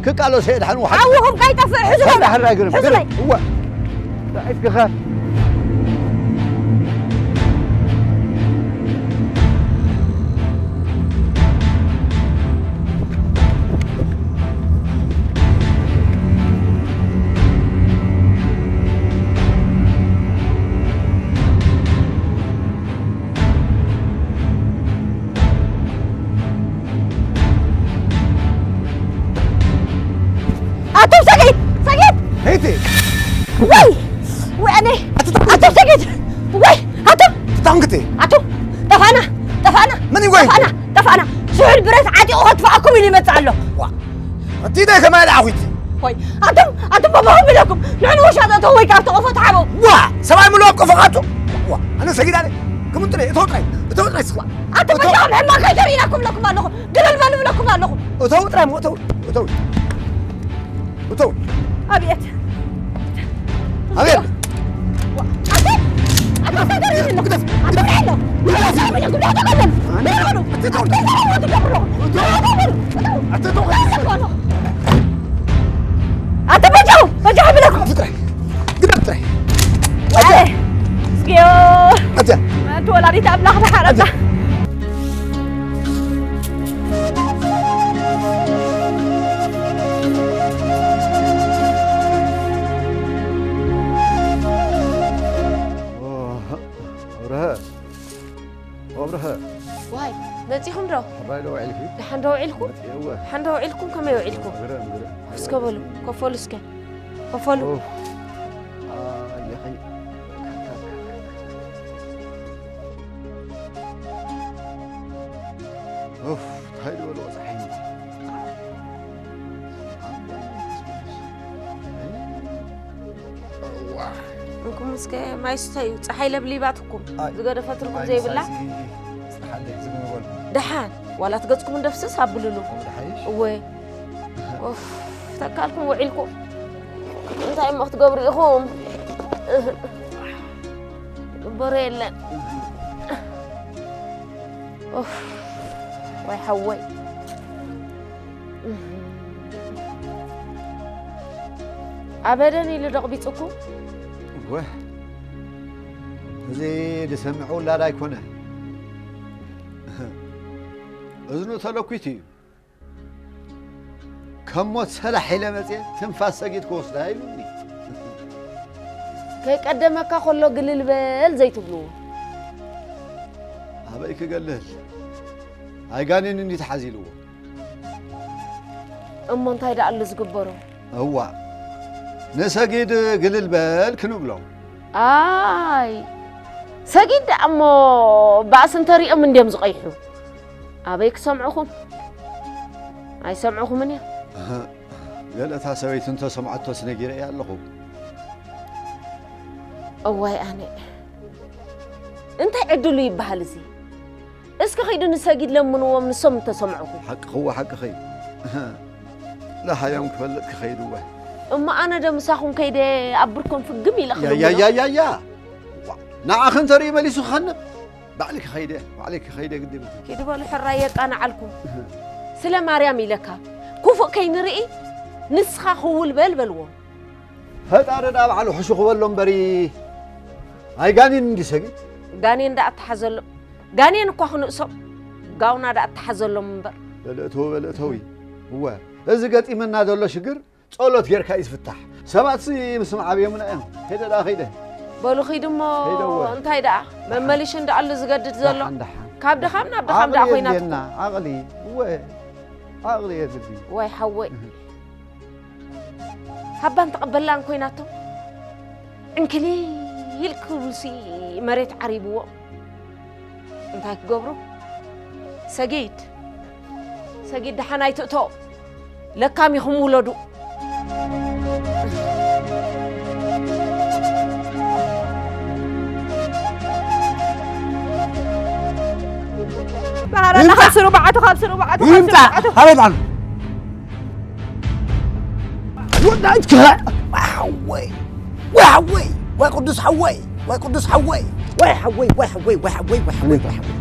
ክቃለሶ እየ ደሓን ውሓጥ። ሓውኹም ከይጠፍእ ሕዝዎ። ደሓን ኣይግርም። ሕዝለይ። ግርም። እወ። ዳዒትክኸ። ኣቱም ሰጊድ! ሰጊድ! ሄይቲ! ወይ! ወይ ኣነ! ኣቱም ሰጊድ! ወይ! ኣቱም! ትታንክቲ! ኣቱም! ጠፋና! ጠፋና! መን እዩ ወይ? ጠፋና! ጠፋና! ስሑል ብረት ዓጢቑ ከጥፍኣኩም ኢሉ ይመጽእ ኣሎ። ዋ! ኣቲ ዳይ ከማይ ደኣ ኹቲ? ወይ! ኣቱም! ኣቱም በባኹም ኢለኩም! ንዕኑ ውሻጠ እተው ወይ ካብ ተቆፎ ተሓበው! ዋ! ሰብኣይ ምልኦ ቆፎ ካቱ! ዋ! ኣነ ሰጊድ ኣለ! ክምንጥለ እተው ጥራይ! እተው ጥራይ ስዋ! ኣቱም በጃኹም ሕማቕ ከይተርእዩና ክብለኩም ኣለኹ! ግልል በሉ እብለኩም ኣለኹ። እተው ጥራይ እሞ እተው፣ እተው። እተው። ኣብየት። ኣብየት። ዋ፣ ኣንተ በጃው በጃው ብለኩም ግደፍ ጥራይ። ግደፍ ጥራይ። ኣይ፣ እስኪዮ። ኣንተ ወላዲት ኣምላኽ ዝሓረታ። ኣብርሀ፣ ኣብርሀ። ዋይ፣ መጺኹም ዶ? ሕራይ ዶ ውዒልኪ? ደሓን ዶ ውዒልኩም? መጺኤ እወ። ደሓን ዶ ውዒልኩም? ከመይ ውዒልኩም? እግረ፣ እግረ። እስከ በሉ፣ ኮፈሉ እስከ። ኮፈሉ። ኡፍ። ኣየኸይ። ኡፍ፣ እንታይ ዝበልዎ ጸሓይ እዩ። እንኩም እስከ ማይ ስተዩ፣ ጸሓይ ለብሊባትኩም። ኣይ፣ ዝገደፈትልኩም ማይ ዘይብላ። ምሳይ ሲ-፣ ጸሓይ ዝግበበልኩም። ደሓን፣ ዋላ ትገጽኩም እንደፍስስ ኣብልሉ። ከምኡ ደሓይሽ? እወ። ኡፍ፣ ተካልኩም ውዒልኩም። እንታይ እሞ ክትገብሩ ኢኹም? እህ። ግበሮ የለን። ኡፍ፣ ወይ ሓወይ። ኣበደን ኢሉ ደቕቢጽኩ። እወ፣ እዚ ዝሰምዕ ውላድ ኣይኮነ። እዝኑ ተለኲቱ እዩ። ከም ሞት ሰላሕ ኢለ መጽየ፣ ትንፋስ ሰጊድ ክወስዳ ኢሉኒ። ከይቀደመካ ከሎ ግልል በል ዘይትብልዎ። ኣበይ ክገልል? ኣይጋኔን እንዲ ተሓዚልዎ። እሞ እንታይ ደኣ ኣሎ ዝግበሮ? እዋ፣ ንሰጊድ ግልል በል ክንብሎ። ኣይ፣ ሰጊድ ደኣ እሞ ባእሲ እንተሪኦም እንድዮም ዝቐይሑ። ኣበይ ክሰምዑኹም? ኣይሰምዑኹምን እዮም። እህ፣ ገለ እታ ሰበይቲ እንተሰምዐቶስ ነጊረያ ኣለኹ። እዋይ ኣነ። እንታይ ዕድሉ ይበሃል እዚ? እስኪ ኺዱ ንሰጊድ ለምንዎም ንሶም እንተሰምዑኹም። ሓቅኽዎ ሓቅኺ። እህ፣ ደሃዮም ክፈልጥ ክኸይድ እወ። እሞ ኣነ ዶ ምሳኹም ከይደ ኣብ ብርኮም ፍግም ኢለ ያ፣ ክልምኖ? ያ፣ ያ፣ ያ፣ ያ። ዋ፣ ንዓኺ እንተርኢ መሊሱ ክኸንብ። ባዕልኪ ኸይደ፣ ባዕልኪ ኸይደ ግዲ በል። ኪዱ በሉ ሕራይ የቃንዓልኩም። እህ። ስለ ማርያም ኢለካ ክፉእ ከይንርኢ ንስኻ ክውል በል በልዎ። ፈጣሪ ደኣ ባዕሉ ሕሹኽ በሎ እምበሪ፣ ኣይ ጋኔን እንዲ ሰጊድ። ጋኔን ደኣ እተሓዘሎም። ጋኔን እኳ ክንእሶም፣ ጋውና ደኣ እተሓዘሎም እምበር። በልእተው፣ በልእተዊ። እወ፣ እዚ ገጢመና ዘሎ ሽግር ጸሎት ጌርካ እዩ ዝፍታሕ። ሰባትሲ ምስማዕ ኣብዮምና እዮም። ከይደ ደኣ ከይደ። በሉ ኺዱ እሞ፣ ከይደ እወ። እንታይ ደኣ? መመሊሹ እንዳ ኣሎ ዝገድድ ዘሎ? ደሓን፣ ደሓን። ካብ ድኻም ናብ ድኻም ደኣ ዓቕሊ ኮይናትኩም። የድልየና፣ ዓቕሊ። እወ፣ ዓቕሊ የድሊ። ወይ ሓወይ። እህ። ሃባን ተቐበላን ኮይናቶም ዕንክሊል ክብሉሲ መሬት ዓሪብዎ። እንታይ ክገብሩ? ሰጊድ፣ ሰጊድ ደሓን ኣይትእቶ። ለካም ኢኹም ውለዱ። ባህራና ይምጻእ። ካብ ስሩ በዓቱ፣ ካብ ስሩ በዓቱ፣ ካብ ስሩ ይምጻእ። በዓቱ። ኣበይ በዓሉ? ወዳይት ክኸ-፣ ወይ ሓወይ፣ ወይ ሓወይ፣ ወይ ቅዱስ ሓወይ፣ ወይ ቅዱስ ሓወይ፣ ወይ ሓወይ፣ ወይ ሓወይ፣ ወይ ሓወይ፣ ወይ ሓወይ፣ ወይ ሓወይ።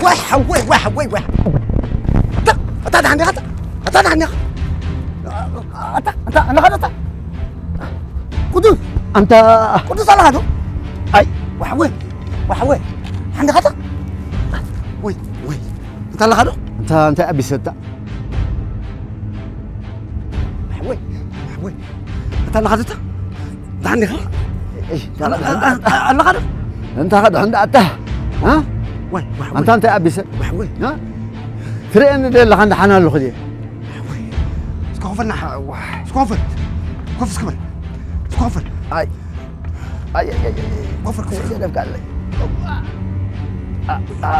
ወይ ሓወይ፣ ወይ ሓወይ፣ ወይ ሓወይ። ኣታ፣ ኣታ ደሓን ዲኻ? ኣታ፣ ኣታ ደሓን ዲኻ? ኣታ፣ ኣታ፣ ኣለኻ ዶ ኣታ? ቅዱስ፣ ኣንታ ቅዱስ ኣለኻ ዶ? ኣይ። ወይ ሓወይ፣ ወይ ሓወይ። ደሓን ዲኻ ኣታ? ወይ፣ ወይ። ኣንታ ኣለኻ ዶ? ኣንታ እንታይ ኣቢሰታ? ሓወይ፣ ሓወይ፣ ኣታ ኣለኻ ዘታ? ደሓን ዲኻ? እይ፣ ኣለኻ ዶ? እንታ ኸ ድሕን ደኣ ኣታ? እ? ወይ፣ ወይ፣ ኣንታ ሓወይ። እንታይ ኣቢሰ? ወይ፣ ሓወይ። እ? ትርእየኒ ዶ ኣለኻ? ደሓን ኣለኹ ድየ? ሓወይ። እስከ ኮፈልና። ሓዋ። እስከ ኮፈል። ኮፍ እስከ በል። እስከ ኮፈል። ኣይ። ኣይ፣ ኣይ፣ ኣይ፣ ኣይ። ኮፈር፣ ኮፈር። ገደፍካለይ። አ፣ አ።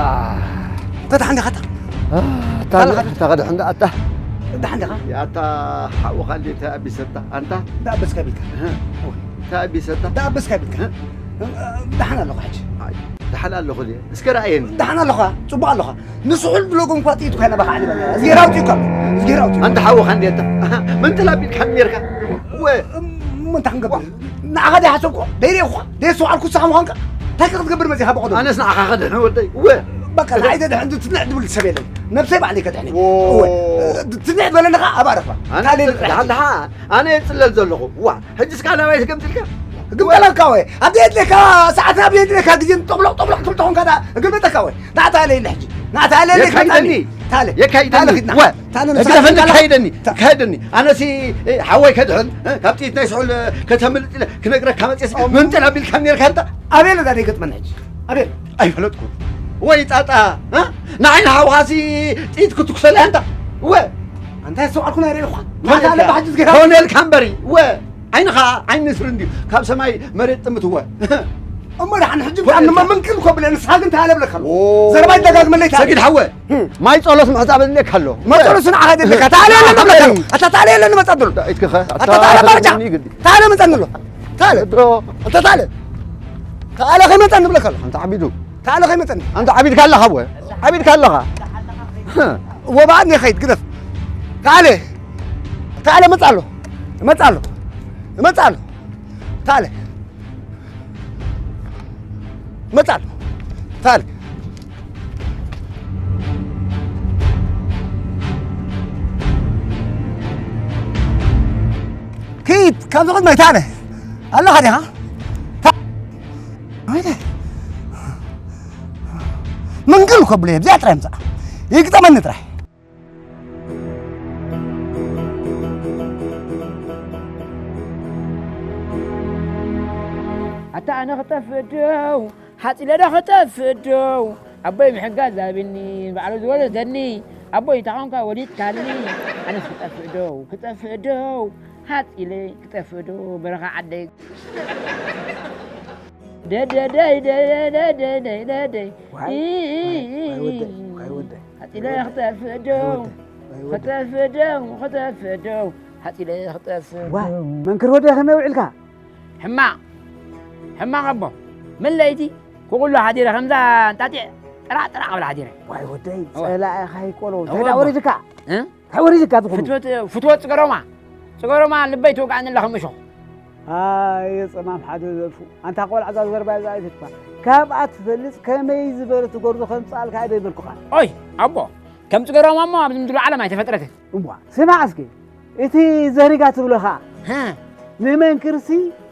ተታሕ እንዲኻ፣ ታ-፣ አ፣ ታለ-፣ ታለ-፣ ታለ-፣ ታለ-፣ እንዳ ኣታ። ደሓን ዲኻ? ኣታ ሓውኻ እንዴ ተኣቢሰታ፣ ኣንታ? ደኣ በስካ ቢልካ። እህ። ተኣቢሰታ። ደኣ በስካ ቢልካ። እህ። ደሓን ኣለኹ ሕጂ። ኣይ፣ ደሓን ኣለኹ ድየ? እስከ ረኣየኒ። ደሓን ኣለኻ፣ ጽቡቕ ኣለኻ። ንስሑል ብሎጎም እኳ ጥይት እኳ ይነበኻ ዓሊ በላ። እዝጌር ኣውጺኡካ ኣሎ። እዝጌር ኣውጺኡካ። ኣንታ ሓውኻ እንዴ ኣታ? ምንጥል ኣቢልካ ኔርካ? ወ- እም፣ እሞ እንታይ ክንገብር? ንዓኻ ደይ ሓሰብኩ፣ ደይ ርእኹ፣ ደይ ኣስተውዓልኩ ንስኻ ምዃንካ እንታይ ከ ክትገብር መጺኻ ብቐደሙ? ኣነስ ንዓኻ ከድሕነ ወደይ። እወ። በቃ ንዓይ ዘድሕን ትጽንዕ ድብል ሰብ የለን። ነብሰይ ባዕለይ ከድሕን እየ። ዎ። እወ። ትጽንዕ ዝበለኒ ኸኣ ኣብ ኣረፋ። ኣነ ካልእ እጽ-፣ ልጥራሕ። ደሓን ደሓን። ኣነ እየ ዝጽለል ዘለኹ። ዋ፣ ሕጂስ ከኣ ናባይ ትገምጥልካ? ግምጠለካ ወ። ኣብ ዘየድልየካ ሰዓት ኣብ ዘየድልየካ ግዜ ጦብሎቕ ጦብሎቕ ትብል ተኾንካ ደኣ እግልበጠካ ወ። ንዓ ታለ ኢለ ሕጂ። ንዓ ታለ ኢለ የካይደኒ። ታለ። የካይደኒ። ታለ ኺድና። ወ። ታነ ህግደፈኒ ምሳሌ ካይደኒ። ታ- ካይደኒ። ኣነሲ፣ እ፣ ሓወይ ከድሕን፣ እ፣ ካብ ጥይት ናይ ስሑል፣ እ፣ ከተምልጥ ኢለ ክነግረካ መጽየስ ኦም። ምምጥል ኣቢልካ ነርካ እንታ። ኣቤል እዛ ደይገጥመና ሕጂ። ኣቤል። ኣይፈለጥኩ። ወይ ጣጣ፣ እ? ንዓይ ንሓውኻሲ ጥይት ክትኩሰላ እንታ። ወ። ኣንታ የስተውዓልኩ ናይ ርእኹ። ኮነ ናታ ኢልካ። ለባ ሕጂ ዝገራ። ኮነ ኢልካ እምበሪ። ወ። ዓይንኻ ዓይኒ ንስሪ እንድዩ። ካብ ሰማይ መሬት ጥምት ወ። እሞ ደሓን ሕጂ ኮነ ብጣዕሚ ኢልካ። መንክል እኮ ብለ ንስኻ ግን ታለ ብለካ ኣሎ። ኦ። ዘረባ ይደጋግመለይ ታለ። ሰጊድ ሓወ። ማይ ጸሎት ምሕጻብ የድልየካ ኣሎ። ማይ ጸሎት ንዓኻ የድልየካ። ታለ የለን ንብለካ ኣሎ። ኣታ ታለ የለን ንመጻ ድሎ። ኢትክኸ። ኣታ ታለ ባርጃ። ግዲ። ታለ መጻ ንብሎ። ታለ። ድሮ። ኣታ ታለ። ታለ ከይመጻ ንብለካ ኣሎ። ኣንታ ዓቢዱ። ታለ ከይመጻ። ኣንታ ዓቢድካ ኣለኻ ወ። ዓቢድካ ኣለኻ። ወባዕኒ ኸይድ ግደፍ። ታለ። ታለ መጻ ኣሎ። መጻ ኣሎ። መጻ ኣሎ። ታለ። መጻ ኣሎ። ታለ። ኪድ፣ ካብዚ ቅድመይ ታለ። ኣለኻ ዲኻ? ታ-፣ ወይኔ። መንገድ እኮ ብለይ፣ ኣብዚኣ ጥራይ ምጻእ። ይግጠመኒ ጥራይ። ኣታ ኣነ ክጠፍእ ደው፣ ሓጺለ ዶ ክጠፍእ ደው፣ ኣቦይ ምሕጋዝ ኣብኒ፣ ባዕሉ ዝወለደኒ፣ ኣቦይ ተኾንካ ወሊድካኒ፣ ኣነስ ክጠፍእ ደው፣ ክጠፍእ ደው፣ ሓጺለ ክጠፍእ ደው፣ በረኻ ዓደይ። ደደደይ፣ ደደደይ፣ ደደይ፣ ደደይ። ዋይ፣ ዋይ፣ ዋይ ወደይ፣ ዋይ ወደይ። ሓጺለ ክጠፍእ ደው፣ ዋይ ወደይ፣ ዋይ ወደይ። ክጠፍእ ደው፣ ክጠፍእ ደው፣ ሓጺለ ክጠፍእ ዋ፣ ደው። መንክር ወደይ ከመይ ውዕልካ? ሕማቕ፣ ሕማቕ ኣቦ። ምን ለይቲ ኩኩሉ ሓዲረ ከምዛ እንጣጢዕ ጥራዕ ጥራዕ ክብል ሓዲረ። ዋይ ወደይ፣ እወ። ጸላኢኻ ይቆሎ። እወ እንታይ ኣቦ። ወሪድካ? እ? እንታይ ወሪድካ ዝኹሉ? ፍትወት፣ ፍትወት ጽገሮማ። ጽገሮማ ልበይ ትወግኣኒ ኣላ ከም እሾኽ። ኣየ ጸማም ሓደ ዘርፉ። ኣንታ ቆልዓ እዛ ዘረባ እዛ ኣይትጥፋ። ካብኣ ትፈልጥ ከመይ ዝበለት ጎርዞ ከምጽኣልካ እየ ዘይበልኩኻ። ኦይ፣ ኣቦ፣ ከም ጽገሮማ እሞ ኣብዚ ምድሪ ዓለም ኣይተፈጥረትን። እምቧ፣ ስማዕ እስኪ። እቲ ዘሪጋ ትብሎ ኸኣ፣ ሃ። ንመንክርሲ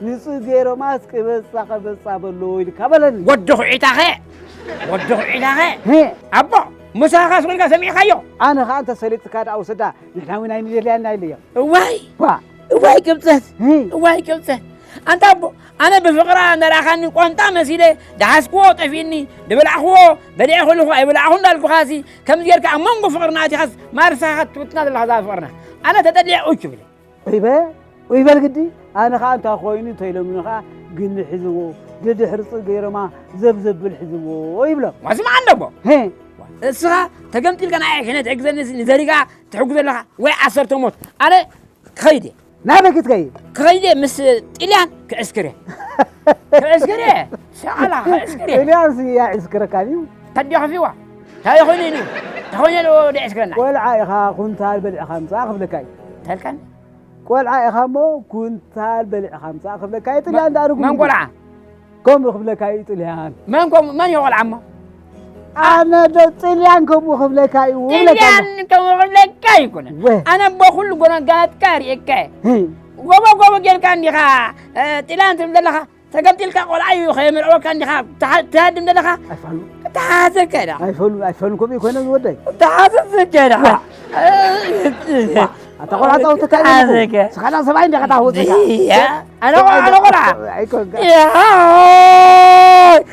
ንጽጌሮማስ ቅበጻ ቅበጻ በሎ ኢልካ በለኒ። ወዲ ኹዒታኸ፣ ወዲ ኹዒታኸ። ሄ። ኣቦ፣ ምሳኻስ ኮይንካ ሰሚዕካዮ? ኣነ ኸኣ እንተ ሰሊጥካ ደኣ ውሰዳ፣ ንሕና እውን ኣይንደልያን ኣይለዮ። እዋይ፣ ዋ። እዋይ ቅብጸት፣ ሄ። እዋይ ቅብጸት። ኣንታ ኣቦ፣ ኣነ ብፍቕራ እንዳረኣኻኒ ቆንጣ መሲለ፣ ደሓስክዎ ጠፊእኒ፣ ድበላዕኽዎ በሊዐ ከለኹ ኣይበላዕኹ እንዳልኩኻሲ፣ ከምዚ ጌርካ ኣብ መንጎ ፍቕርና ኣቲኻስ ማርሳኻ ትብትና ዘለኻ እዛ ፍቕርና። ኣነ ተጠሊዐ ኡች ብለ። ኡይ በ-፣ ኡይ በል ግዲ፣ ኣነ ኸኣ እንታይ ኮይኑ እንተኢሎምኒ ኸኣ ግኒ ሒዝዎ፣ ደድሕሪ ጽጌሮማ ዘብዘብል ሒዝዎ ይብሎም። ዋስማ ኣለቦ። ሄ። እስኻ ተገምጢልካ ንዓይ ከነ ትሕግዘኒ ንዘሪጋ ትሕግዞ ኣለኻ ወይ ዓሰርተ ሞት። ኣነ ክኸይድ እየ። ናበይ ክትከይድ? ክኸይድ እየ ምስ ጥልያን ክዕስክር እየ። ክዕስክር እየ። ሸቓላ ክዕስክር እየ። ጥልያን ሲ ያዕስክረካ ድዩ? ተዲ ከፊዋ። እንታይ ኮይኑ ኢሉ? እንታይ ኮይኑ ኢሉ ደዕስክረና? ቆልዓ ኢኻ ኩንታል በሊዕኻ ምጻእ ክብለካ እዩ። እንታይ ኢልካኒ? ቆልዓ ኢኻ እሞ ኩንታል በሊዕኻ ምጻእ ክብለካ እዩ። ጥልያን መ-፣ ደኣ ርጉም መን እዩ። ቆልዓ? ከምኡ ክብለካ እዩ ጥልያን። መን ከምኡ፣ መን እዩ ቆልዓ እሞ? ኣነ ዶ ጥልያን ከምኡ ክብለካ እዩ፣ እብለካ ጥልያን ኣለኹ። ከምኡ ክብለካ ኣይኮነን። ወ። ኣነ በኩሉ ጎነጋትካ ርእየካ እየ። ህይ። ጎቦ ጎቦ ጌርካ እንዲኻ፣ እ፣ ጥልያን ትብል ዘለኻ። ተገምጢልካ ቆልዓ እዩ ከየምርዕወካ እንዲኻ ትሃ-፣ ትሃድም ዘለኻ። ኣይፋሉ። ተሓሰካ ኢኻ። ኣይፈሉ፣ ኣይፈሉ፣ ከምኡ ይኮነ ዝወደይ። ተሓሰካ ኢኻ። ዋ። እ፣ ዋ። ኣታ ቆልዓ ጻውቲ እንታይ ኣለኹ? ኣዘገ። ስኻና ሰብኣይ እንዲኻ ታህወ ጸጋ። እያ። ኣነ ቆልዓ፣ ኣነ ቆልዓ። ኣይኮንካ። ያው።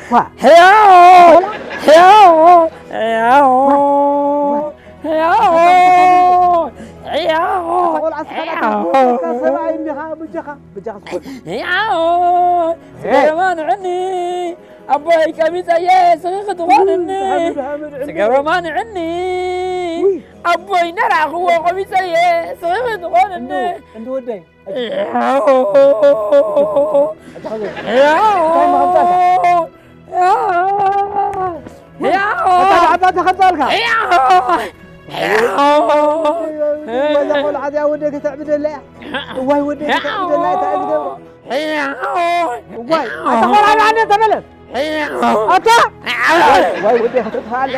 ኳ። ያው። ቆልዓ። ያው። ኳ። ያው። ኳ። ያው። ያው። ኣታ ቆልዓ ስኻና ያው። ታህወ ጸጋ ሰብኣይ እንዲኻ ብጃኻ፣ ብጃኻ ስኾን። ያው። ሄ። ስገረማ ንዕኒ። ኣቦይ ቀቢጸየ ስኺ ክትኾንኒ። ሓምድ፣ ሓምድ፣ ዕንዲ። ስገረማ ንዕኒ። ውይ። ኣቦይ ነራእኽዎ ቆቢፀየ ስኺ ትኾንኒ። እንዱ፣ እንዱ ወደይ። እንታይ መኸምፃልካ? ኣታ ብዓባ ተኸምፃልካ? በዛ ቆልዓ እዚኣ ወደይ ከተዕብደላ እያ። እዋይ ወደይ፣ ተተቒደና እንታይ እዩ ዝገብሮ? እዋይ፣ ኣታ ቆልዓ ንዓና ተመለስ። ኣታ! እዋይ ወደይ፣ ከተጥፍኣለ።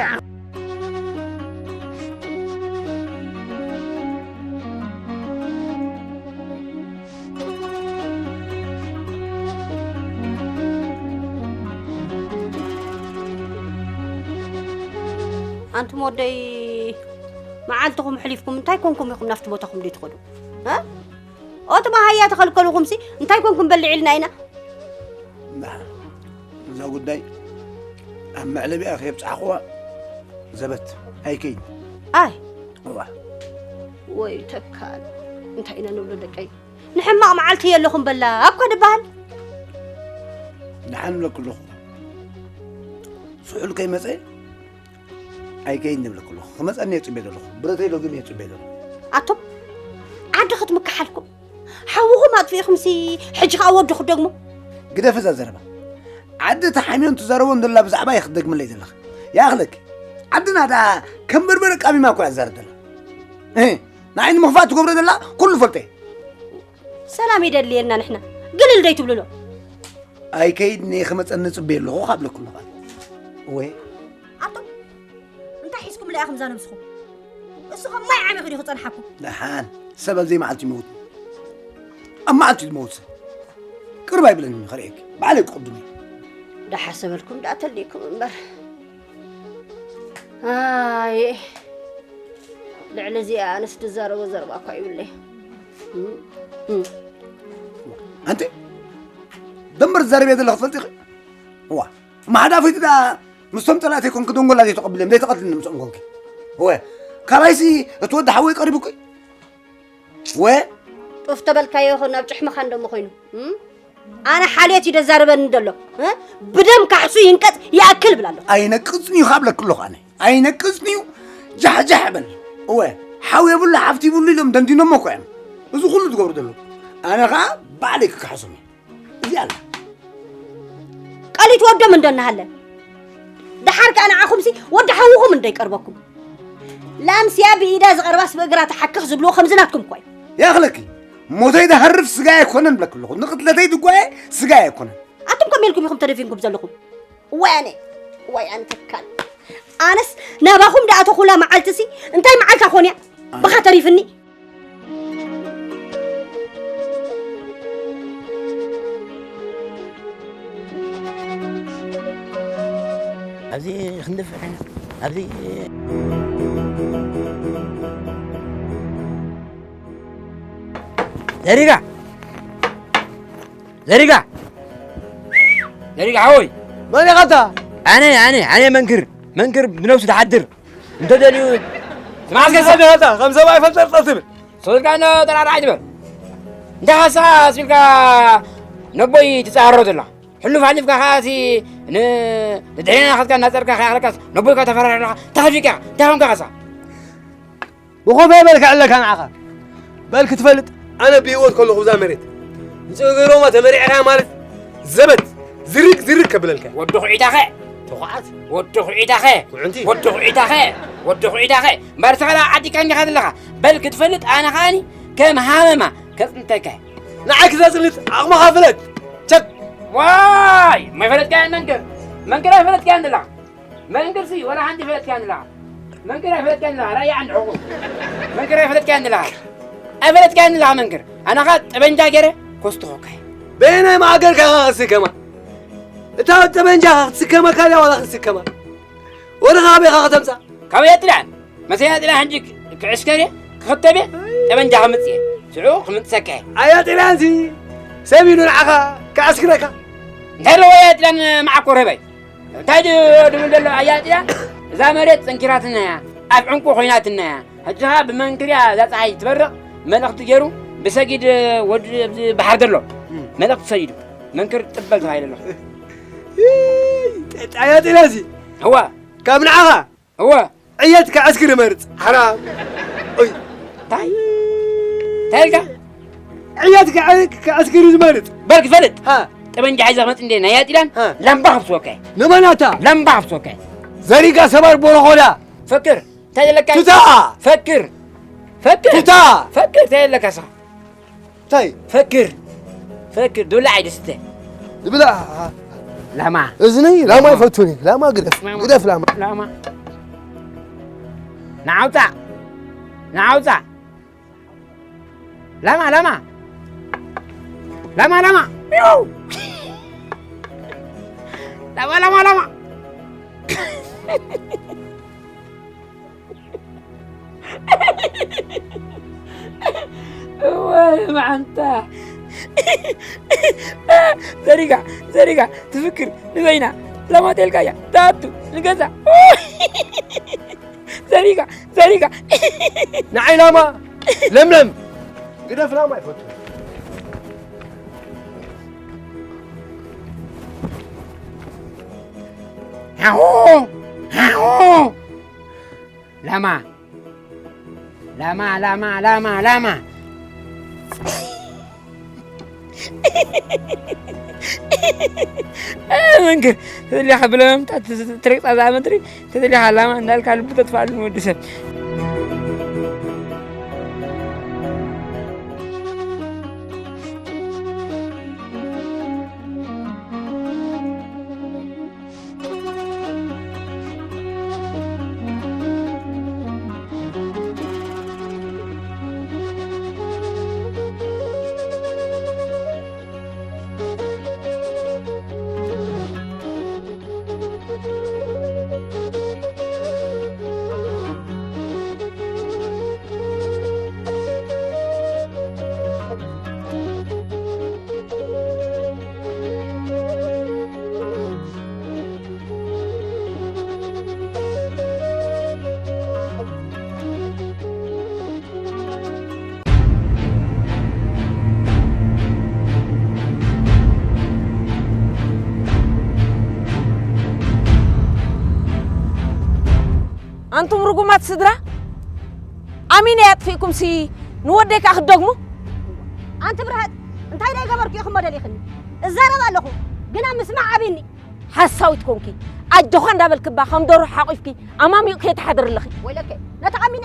ኣንቱም ወደይ፣ መዓልትኹም ሕሊፍኩም እንታይ ኮንኩም ኢኹም ናብቲ ቦታኹም ደይ ትኸዱ? እ? ኦቲ መሃያ ተኸልከልኹምሲ እንታይ ኮንኩም በልዕ ኢልና ኢና? እዛ ጉዳይ ኣብ መዕለቢኣ ከየብጻሕኽዋ ዘበት ኣይከይን። ኣይ። እዋ። ወይ ተካል። እንታይ ኢና ንብሎ ደቀይ? ንሕማቕ መዓልቲ የለኹም በላ እኳ ድበሃል። ደሓን እብለኪ ኣለኹ። ስሑል ከይመጸ ኣይከይን እብለኪ ኣለኹ። ክመጸኒ እየ ጽበየ ዘለኹ። ብረተይ ለጊመ እየ ጽበየ ዘለኹ። ኣቱም ዓዲ ክትምክሓልኩም ሓውኹም ኣጥፊእኹምሲ ሕጂ ኸኣ ወዲ ክትደግሙ። ግደፊ እዛ ዘረባ። ዓዲ ተሓሚዮን ትዛረቦን ዘላ ብዛዕባ እየ ክትደግምለይ ዘለኺ። ይኣኽለኪ። ዓድና ደኣ ከም በርበረ ቃሚማ እኮ እያ ትዛረብ ዘላ። እ፣ ንዓይ ንምኽፋእ ትገብሮ ዘላ ኩሉ ፈልጠ እየ። ሰላም ይደልየና ንሕና። ግልል ደይ ትብልሎ። ኣይከይድን እየ ክመጸኒ ጽበየ ኣለኹ ካብ ለኩ ምዃን። ወይ ኣቶም እንታይ ሒዝኩም ለያኹም እዛ ነብስኹም? እሱ ከም ማይ ዓሚኹ ድዩ ክጸንሓኩም? ደሓን ሰብ ኣብ ዘይመዓልቲ ይመውት። ኣብ መዓልቲ ዝመውት ሰብ ቅርብ ኣይብለኒ ከርእየኪ። ባዕለይ ክቕድም እየ። ደሓሰበልኩም ደኣ ተልይኩም እምበር። ኣየ ልዕሊ እዚኣ ኣነስ ድዛረቦ ዘረባ እኳ ይብለይ። እም፣ እም። ኣንቲ ደንበር ትዛረብያ ዘለኺ ትፈልጢ ኢኺ? እዋ፣ ማሕዳፊት ዳ ምስቶም ጸላእተይ ኮንኪ ደንጎላ ዘይተቐብልዮም ዘይተቐትልኒ ምስኦም ኮንኪ። እወ፣ ካባይሲ እቲ ወዲ ሓወይ ቀሪቡኪ? እወ። ጡፍ ተበልካዮ ይኹን ናብ ጭሕምኻ እንደሞ ኮይኑ። እም? ኣነ ሓልዮት እዩ ደዛርበኒ ደሎ። እ? ብደም ካሕሱ ይንቀጽ ይኣክል ብላ ኣለኹ። ኣይነቅጽን እዩ ካብ ለክለኹ ኣነ። ኣይነቅጽን እዩ። ጃሕጃሕ በል። እወ፣ ሓው የብሉ ሓፍቲ ይብሉ ኢሎም ደንዲኖሞ እኮ እዮም። እዚ ኩሉ ዝገብሩ ዘለዉ። ኣነ ኸኣ ባዕለይ ክካሕሶም እየ። እዚኣ ኣላ። ቀሊት ወዶም እንዶ እናሃለ። ደሓር ከኣ ንዓኹምሲ ወዲ ሓውኹም እንዶ ይቀርበኩም። ላምስያ ብኢዳ ዝቐርባስ ብእግራ ትሓክኽ ዝብልዎ ከምዚ ናትኩም እኮ እዩ። ይኣኽለኪ። ሞተይ ዝሃርፍ ስጋይ ኣይኮነን ብለኪ ኣለኹ። ንቕትለተይ ዝጓየ ስጋይ ኣይኮነን። ኣቱም ከመይ ኢልኩም ኢኹም ተደፊንኩም ዘለኹም? ዋይ ኣነ፣ ዋይ ኣነ ተካል። ኣነስ ናባኹም ደኣ ተኹላ መዓልትሲ እንታይ መዓልታ ኮን እያ? ብኻ ተሪፍኒ። ኣብዚ ክንድፍዕ ኢና። ኣብዚ ዘሪጋ፣ ዘሪጋ፣ ዘሪጋ ሓወይ። መን ኢኻ ኣታ? ኣነ፣ ኣነ፣ ኣነ መንክር፣ መንክር ብነብሱ ትሓድር። እንተደልዩ ትማስከ ሰብ ይኸዳ፣ ከም ሰብኣይ ፈጠርጠር ትብል። ሰብልካ እንዶ ጠራራዕ ትበል። እንታይ ሓሳ ኣስቢልካ ነቦይ ትጻሃሮ ዘላ? ሕሉፍ ሓሊፍካ ከኣ እቲ ን-፣ ንድሕሬና ኸድካ እናጸርካ ከይኣኽለካስ ነቦይካ ተፈራርሕ ኣለኻ። እንታይ ሓፊካ? እንታይ ኾንካ ኸሳ? ብኾፈ በልካ ኣለካ ንዓኻ። በል ክትፈልጥ፣ ኣነ ብህይወት ከለኹ እዛ መሬት ንጽገሮማ ተመሪዕኻ ማለት ዘበት ዝርግ ዝርግ ከብለልካ። ወዲ ኹዒታኸ፣ ተኹዓት። ወዲ ኹዒታኸ፣ ኩዕንቲ። ወዲ ኹዒታኸ፣ ወዲ ኹዒታኸ። እምበር ንስኻ ደኣ ዓዲካ እንዲኻ ዘለኻ። በል ክትፈልጥ፣ ኣነ ኸኣኒ ከም ሃመማ ከጽንተካ። ንዓይ ክዘጽንት ዓቕምኻ ፍለጥ። ቸክ። ዋይ፣ ማይፈለጥካያን መንክር። መንክር ኣይፈለጥካያን ዘለኻ። መንክርሲ ወላ ሓንቲ ፈለጥካያን ዘለኻ። መንክር ኣይፈለጥካያን ዘለኻ። ራእይ ዓንዲ ሕቑ። መንክር ኣይፈለጥካያን ዘለኻ። ኣይፈለጥካያን ዘለኻ መንክር። ኣነ ኸኣ ጠበንጃ ገይረ ኮስትኹካ። በየናይ ማእገርካ ኢኻ ክትስከማ? እታ ጠበንጃ ክትስከመካ ድያ ዋላ ክትስከማ? ወርኻ ኣበይ ኢኻ ከተምጻ? ካበይ ኣጥልያን? መሰይ ኣጥልያን ሕጂ ክዕስከር እየ፣ ክኽተብ እየ፣ ጠበንጃ ከምጽእ እየ። ሽዑ ክምጥሰካ እየ። ኣያ ጥልያንሲ ሰብ ኢሉ ንዓኻ ክዓስክረካ። እንታይ ኣለዎ ኣያ ጥልያን መዓኮር ህበይ? እንታይ ድዩ ድብል ዘሎ ኣያ ጥልያን? እዛ መሬት ጸንኪራትና እያ፣ ኣብ ዕንቁ ኮይናትና እያ። ሕጂ ኸኣ ብመንክር እያ እዛ ጸሓይ ትበርቕ፣ መልእኽቲ ገይሩ ብሰጊድ ወዲ ኣብዚ ባሕር ዘሎ እም። መልእኽቲ ሰጊዱ መንክር ጥበል ተባሂሉ ኣሎ። ይይ፣ ጠ-፣ ኣያ ጥልያንሲ እዋ። ካብ ንዓኻ እወ። ዕየት ክዕስክር ይመርጽ። ሓራም። ኦይ። እንታይ? እንታይ ኢልካ? ዕየት ክዕ-፣ ክዕስክር እዩ ዝመርጽ። በል ክፈልጥ። ሃ። ጠበንጃ ሒዘ ክመጽእ እንደ ናይ ኣጢዳን ሃ። ላምባ ከፍስወካ እየ። ንመን ኣታ? ላምባ ከፍስወካ እየ። ዘሪጋ ሰባር ቦረኾዳ። ፈክር። እንታይ ዘለካ? ቱታ። ፈክር። ፈክር። ቱታ። ፈክር። እንታይ ዘለካ ስኻ? እንታይ? ፈክር፣ ፈክር፣ ዱላ ኣይድስተ። ዝብላ። ላማ። እዝነይ ላማ ላማ። ይፈቱኒ። ላማ ግደፍ፣ ላማ። ግደፍ ላማ። ላማ። ናውጣ፣ ናውጣ። ላማ፣ ላማ። ላማ፣ ላማ። ሚው። ላማ፣ ላማ፣ ላማ። እዋይ መዓንታ። ዘሪጋ፣ ዘሪጋ፣ ትፍክር፣ ንበይና፣ ላማ ተልካያ፣ ታቱ፣ ንገዛ። ዘሪጋ፣ ዘሪጋ። ንዓይ ላማ፣ ለምለም። ግደፍ ላማ ይፈቱ። ሃሁ፣ ሃሁ። ላማ፣ ላማ፣ ላማ፣ ላማ፣ ላማ። መንክር፣ ተደሊኻ ብለመምታ ትረግጻ እዛ ምድሪ፣ ተደሊኻ ላማ እንዳልካ ልቡ ተጥፋሉ ንወዲ ሰብ። ኣንቱም ርጉማት ስድራ፣ ኣሚነ ኣጥፊእኩምሲ ንወደይ ከኣ ክትደግሙ? ኣንቲ ብርሃት፣ እንታይ ደኣ ይገበርኩ ኢኹም ደሊኽኒ? እዛረብ ኣለኹ፣ ግና ምስማዕ ኣብይኒ። ሓሳዊት ኮንኪ፣ ኣጆኻ እንዳበልክባ ከም ደርሆ ሓቂፍኪ ኣማሚቑ ከይትሓድሪ ኣለኺ። ወይለከ፣ ነታ ኣሚነ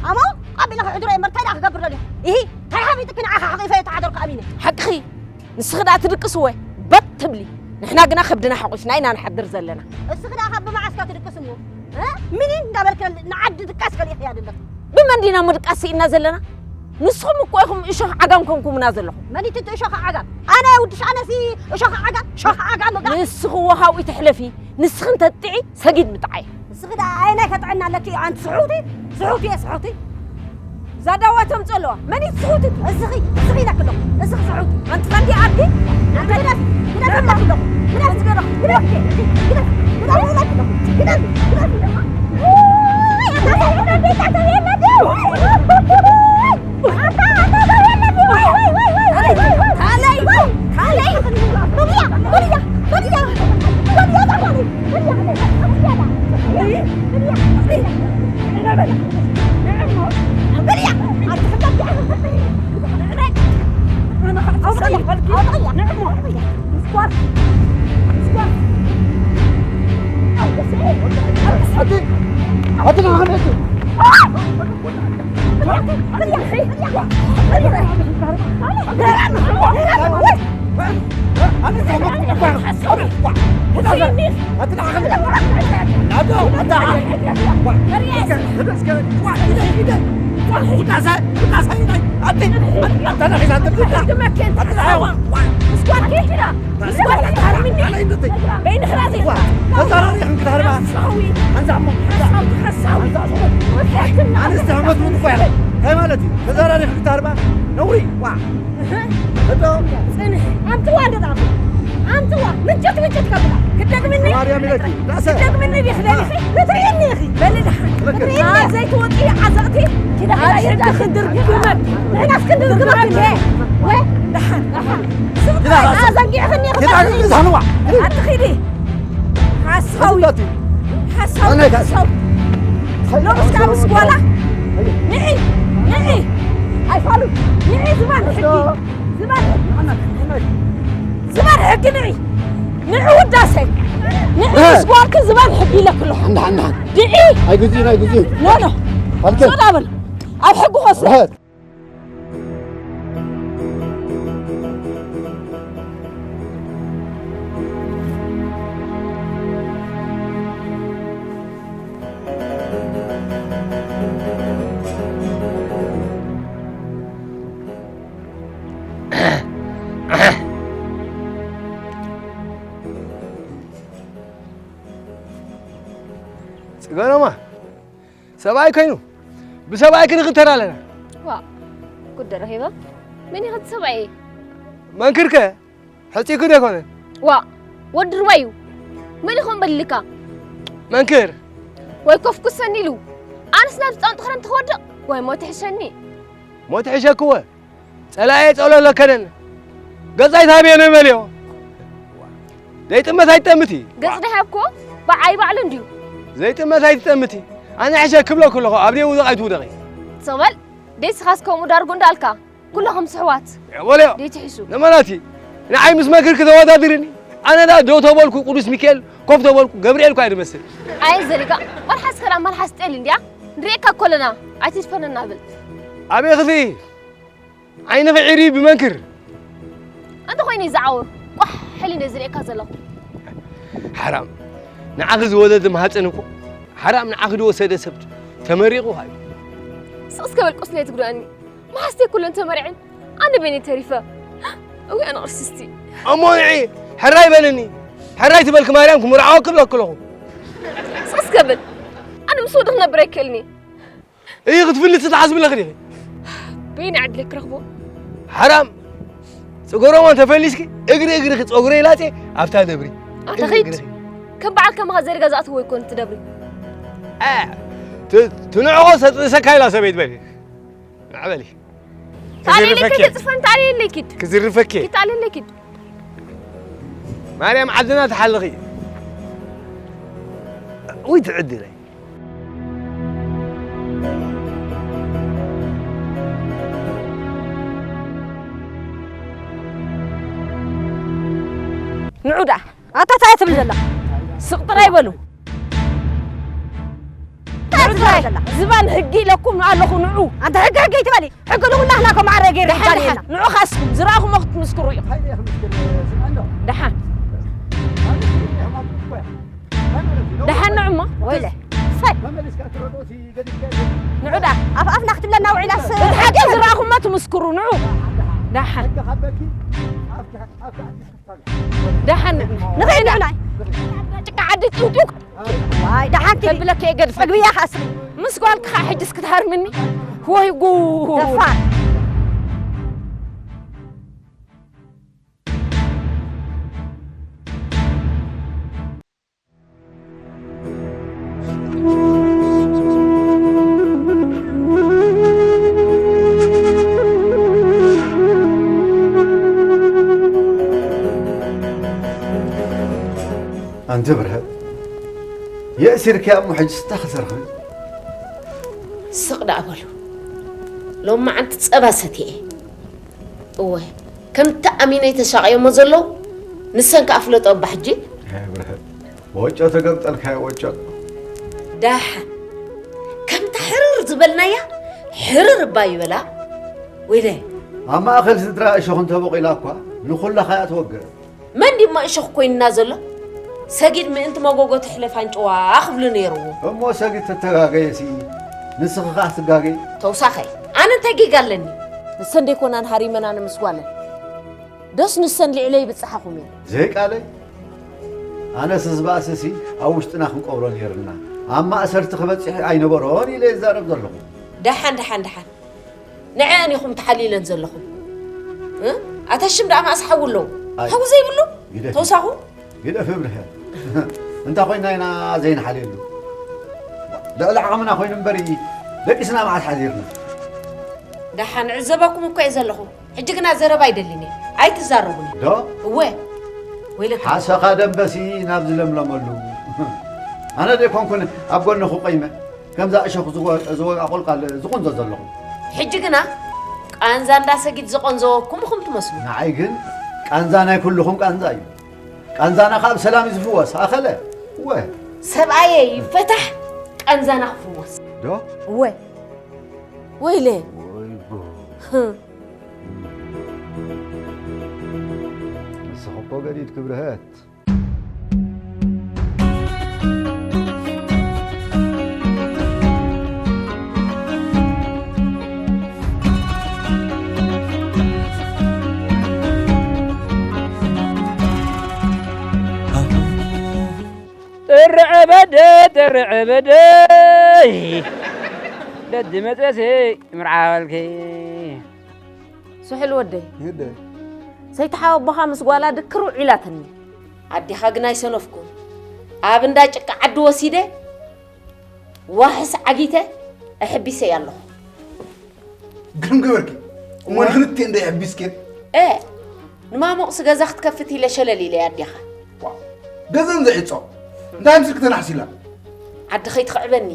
ኣሞ ቀቢለ ክሕድሮ እየ እምበር እንታይ ደኣ ክገብር ደሊኹ? ኢሂ፣ እንታይ ሓቢጥኪ ንዓኻ ሓቂፈ እየ ተሓደርኩ ኣሚነ። ሓቅኺ፣ ንስኺ ደኣ ትድቅስወ በት ትብሊ፣ ንሕና ግና ከብድና ሓቂፍና ኢና ንሓድር ዘለና። እስኺ ደኣ ካብ ብመዓስካ ትድቅስ እሞ፣ እ? ሚኒን እንዳበልከ ንዓዲ ድቃስ ከሊእኽያ ደለኺ። ብመን ዲና ምድቃስ ስኢንና ዘለና? ንስኹም እኮ ኢኹም እሾኽ ዓጋም ኮንኩምና ዘለኹም። መን እዩ እቲ እሾኽ ዓጋም? ኣነ ውድሽ ኣነሲ እሾኽ ዓጋም? እሾኽ ዓጋም እጋ? ንስኺ እዎ ካብኡ ትሕለፊ፣ ንስኺ እንተጥዒ ሰጊድ ምጥዓይ። እስኺ ደኣ ኣየናይ ከጥዕና ኣለኪ? ኣንቲ ስሑቲ፣ ስሑቲ እየ ስሑቲ። እዛ ዳዋ ተምጽኦ ኣለዋ። መን እዩ ስሑቲ? እስኺ፣ እስኺ ኢለኪ ኣለኹ። እስኺ ስሑቲ። ኣንቲ ቀንዲ ኣድጊ፣ ኣንቲ ግደፊ፣ ግደፊ ኢለኪ ኣለኹ። ግደፊ፣ ግደፊ፣ ግደፊ፣ ግደፊ ኢለኪ ኣለኹ። ግደፊ፣ ግደፊ ኢለኪ ኣለኹ። ተዛራሪ ክንክታርባ። ሓሳዊ፣ ሓሳዊ፣ ሓሳዊ። ኣንስቲ ሓመት እውን እኮ እያ። እንታይ ማለት እዩ? ተዛራሪ ክንክታርባ ነውሪ። ዋ። እህ። እቶ። ጽንሕ። ኣምጥዋ እንዶ ጣፍ። ኣምጥዋ። ምጭት፣ ምጭት ከብላ። ክደግምኒ? ማርያም ኢለኪ። ዳሰ። ክደግምኒ ዲኺ ደሊኺ? ክትርእይኒ ኢኺ። በሊ ደሓን። ትኽክል። ክትርእይኒ ኢኺ። ኣብ ዘይትወጺ ዓዘቕቲ ኪዳ ኣብ ኪዳ ሕጊ ይርዳእኪ። ክንድርግመኪ። ንሕናስ ክንድርግመኪ። ወይ? ደሓን። ደሓን። ግዳ ኣዘጊዕኽኒ ኢኺ። ግዳ ክትኣትዊ። ግዳ ንዋ። ኣቲ ኺዲ። ሓሳዊ። ኣቲ ሓሳዊ። ኣነ ጋር። ሓሳዊ። ሎምስ ካብ ምስ ጓላ። ንዒ፣ ንዒ። ኣይፋሉን። ንዒ ዝባን ሕጊ። ዝባን ሕጊ። ዝባን ሕጊ ንዒ። ንዒ ውዳሰይ። ንዒ እ። ምስ ጓልኪ ዝባን ሕጊ ኢለኪ ኣለኹ። እንዳ፣ እንዳ። ድዒ። ኣይግዝእን፣ ኣይግዝእን። ኖ፣ ኖ። ኣልከ። ሶዳ በል። ኣብ ሕጊ ክወስድ። ርሕት። ጽገሮማ ሰብኣይ ኮይኑ ብሰብኣይ ክንኽተር ኣለና። ዋ፣ ጉድ ረኺበ። መን ኢኻ እቲ ሰብኣይ? መንክርከ ሕጺኩ ዶ ኣይኮነን? ዋ፣ ወዲ ሩባ እዩ። መን ኢኹም በልልካ? መንክር። ወይ ኮፍ ኩሰኒ ኢሉ። ኣነስ ናብ ጻንጡ ክረምቲ ክወድቕ ወይ ሞት ይሕሸኒ። ሞት ይሕሸክዎ። ጸላኤ ጸሎ ለከነን። ገጻይ ታብየ ነው መልዮ። ዘይጥመት ኣይትጠምቲ። ገጽ ደሃብኮ ብዓይ ባዕሉ እንዲዩ። ዘይጥመት ኣይትጠምቲ። ኣነ ሕሸ ክብሎ ከለኹ ኣብ ደው ውደቕ ኣይትውደቒ። ጽቕበል፣ ደይ ስኻስ ከምኡ ዳርጉ እንዳልካ። ኩለኹም ስሕዋት። የበለዮ። ደይ ትሕሹ። ንመናቲ። ንዓይ ምስ መክር ክተወዳድርኒ። ኣነ ዳ ደው ተበልኩ ቅዱስ ሚካኤል፣ ኮፍ ተበልኩ ገብርኤል እኳ ይመስል። ኣይ ዘሪጋ፣ መልሓስ ከላ መልሓስ ጤል እንዲያ። ንሪኤካ ኮለና፣ ኣይትድፈነና ብል። ኣበይ ክፍኢ? ዓይንኺ ዒሪ ብመንክር። እንተ ኾይነ ይዝዓወር፣ ቋሕ ሕሊ እንደ ዝርእየካ ዘለኹ። ሓራም። ንዓኺ ዝወለደ ማህፀን እኮ ሓራም ንዓኺ ዝወሰደ ሰብ ተመሪቑ ሃዩ። ስቕ እስከ በል ቁስለይ ትጉዳእኒ። መሓዝተይ ኩለን ተመሪዐን። ኣነ በይነይ ተሪፈ። እውይ ኣነ ቅርስስቲ። እሞ ንዒ፣ ሕራይ በልኒ። ሕራይ ትበልኪ ማርያም ክምርዓወኪ ብለኪ ኣለኹ። ስቕ እስከ በል። ኣነ ምስ ወዲ ክነብር ኣይክእልኒ። እይ ክትፍልጥ ትሓስብለኺ ዲኺ? በይኒ ዓድለይ ክረኽቦ። ሓራም። ጽገሮማ ተፈሊስኪ እግሪ እግርኺ ጸጉረይ ላጤ ኣብታ ደብሪ። ኣታ እግሪ ኺድ። እግርኺ። ከም በዓል ከማኻ ዘርጋ ዝኣትዎ ይኮን እቲ ደብሪ። እ፣ ት-፣ ትንዕቆ ሰጥሰካ ኢላ ሰበይት በሊ። ንዕ በሊ። ታሌለይ ክዝርፈኪ። ኪድ ጽፈን ታሌለይ ኪድ። ክዝርፈኪ። ኪድ ታሌለይ ኪድ። ማርያም ዓድና ትሓልኺ። ውይ ትዕድለይ። ንዑ ደኣ፣ ኣታ እንታይ ትብል ዘላ? ስቕ ጥራይ በሉ። እንታይ ትብል ዘላ? ዝባን ህጊ ኢለኩም ኣለኹ፣ ንዑ። ኣንታ ህጊ፣ ህጊ ኣይትበሊ። ሕጊ ንኹላህና ከም ኣረ ገይሩ ደሓን፣ ይባል ደሓን። የና። ንዑ ካስኩም ዝረኣኹሞ ክትምስክሩ ኢኹም። ደሓን። ደሓን ንዑ እሞ። ወይለ። ፈይ። ንዑ ደኣ። ኣፍ ኣፍና ክትብለና ውዒላስ። እቲ ሓቂ ዝረኣኹሞ ትምስክሩ፣ ንዑ። ደሓን። ደሓን ንዑ። ንኸይድ ንዑ ናይ። ጭቃ ዓዲ ጥውጡቅ። ዋይ፣ ደሓን ኪዲ። ከብለኪ እየ ገድፈ። መግብያ ከኣ ስሚ። ምስ ጓልኪ ከኣ ሕጅስ ክትሃርምኒ? ወይ ጉድ። ደፋር። ኣንቲ ብርሀ፣ የእሲርክያ እሞ ሕጂ ስታ ክትረኽቢ? ስቕ ደኣ በሉ። ሎማዓንቲ ጸባ ሰትየ እየ። እወ፣ ከምቲ ኣሚነይ ተሳቕዮሞ ዘለዉ፣ ንሰን ከኣ ፍለጦ እባ ሕጂ። ኣይ ብርሀ፣ ወጮ ተገምጠልካዮ ወጮ። ደሓን፣ ከምታ ሕርር ዝበልናያ፣ ሕርር እባ ይበላ። ወይለ። ኣብ ማእከል ስድራ እሾኽ እንተቦቒላ እኳ፣ ንኹላኻ እያ ትወግእ። መን ድዩ እሞ እሾኽ ኮይንና ዘሎ? ሰጊድ ምእንቲ መጎጎ ትሕለፍ ኣንጭዋ ክብሉ ነይርዎ። እሞ ሰጊድ ተተጋገየሲ፣ ንስኺ ኸኣ ትጋገይ? ተውሳኸይ፣ ኣነ እንታይ ጌጋ ኣለኒ? ንሰን ደይኮናን ሃሪመናኒ ምስ ጓለን? ዶስ ንሰን ልዕለይ ይብጽሓኹም እየን? ዘይቃለይ? ኣነስ ዝበኣሰሲ ኣብ ውሽጥና ክንቀብሮ ነይርና። ኣብ ማእሰርቲ ክበጽሕ ኣይነበሮን ኢለ ይዛረብ ዘለኹ። ደሓን፣ ደሓን፣ ደሓን። ንዐን ኢኹም ተሓሊለን ዘለኹም። እ? ኣታ ሽም ደኣ መኣስ ሓዊ ኣለዎ? ኣይ። ሓዊ ዘይብሉ? ግደፊ። ተውሳኹ? ግደፊ ብርሀ። እንታይ ኮይና ኢና ዘይንሓልየሉ? ልዕሊ ዓቕምና ኮይኑ እምበሪ ደቂስና መዓስ ሓዚርና? ደሓን ዕዘበኩም እኮ እየ ዘለኹ። ሕጂ ግና ዘረባ ኣይደልን እየ። ኣይትዛረቡኒ። ዶ? እወ። ወይለካ። ሓሰኻ ደንበሲ ናብ ዝለምለመሉ። ኣነ ደይኮንኩን ኣብ ጎንኹ ቆይመ። ከምዛ እሾኽ ዝወ-፣ ዝወግኣ ቆልቃል ዝቑንዞ ዘለኹ። ሕጂ ግና ቃንዛ እንዳ ሰጊድ ዝቐንዘወኩም ኢኹም ትመስሉ። ንዓይ ግን ቃንዛ ናይ ኩልኹም ቃንዛ እዩ። ቃንዛና ካብ ሰላም እዩ ዝፍወስ። ኣኸለ፣ እወ። ሰብኣየ ይፈታሕ፣ ቃንዛና ክፍወስ። ዶ? እወ። ወይለ። ወይ ጉድ። ህም። ንስኺ እኮ ገዲድ ክብርሀት። እርዕበደ ተርዕበደይ ደዲ መፅበሲ ምርዓበልኪ። ስሑል ወደይ ይደ ሰይትሓወቦኻ ምስ ጓላ ድክር ውዒላትኒ። ኣዴኻ ግን ኣይሰነፍኩን። ኣብ እንዳ ጭቃ ዓዲ ወሲደ ዋሕስ ዓጊተ ኣሕቢሰይ ኣለኹ። ግርም ገበርኪ። እሞ ንክልቲኤን ዶ የሕቢስክየን? እ ንማሞቕሲ ገዛ ክትከፍት ኢለ ሸለል ኢለ ኣዴኻ። ገዘን ዘዕጾ እንታይ ምስልክ ተናሕሲላ? ዓዲ ከይትኽዕበኒ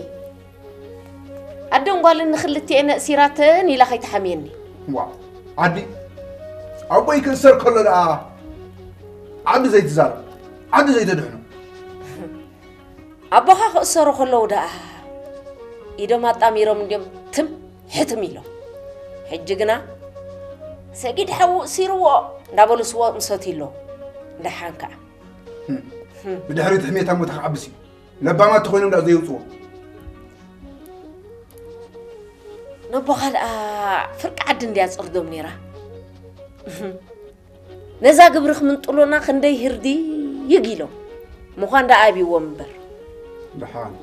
ኣደን ጓልን ንክልቲኤን ኣእሲራተን ኢላ ከይትሓምየኒ። ዋ ዓዲ ኣቦይ ክእሰር ከሎ ደኣ ዓዲ ዘይትዛረብ ዓዲ ዘይተድሕኖ። ኣቦኻ ክእሰሩ ከለዉ ደኣ ኢዶም ኣጣሚሮም እንድዮም ትም ሕትም ኢሎም። ሕጂ ግና ሰጊድ ሓዉ እሲርዎ እንዳበሉ ስዎም ይሰትዩ ኣለዉ። ደሓን ከኣ ብድሕሪት ሕሜታ ሞታ ክዓብስ እዩ። ለባማት ተኾይኖም ደኣ ዘየውፅዎ። ነቦኻ ደኣ ፍርቂ ዓዲ እንድያ ጸርዶም ነይራ። ነዛ ግብሪ ክምንጥሉና ክንደይ ህርድግ ኢሎም ምዃን ደኣ ኣብይዎም እምበር። ደሓን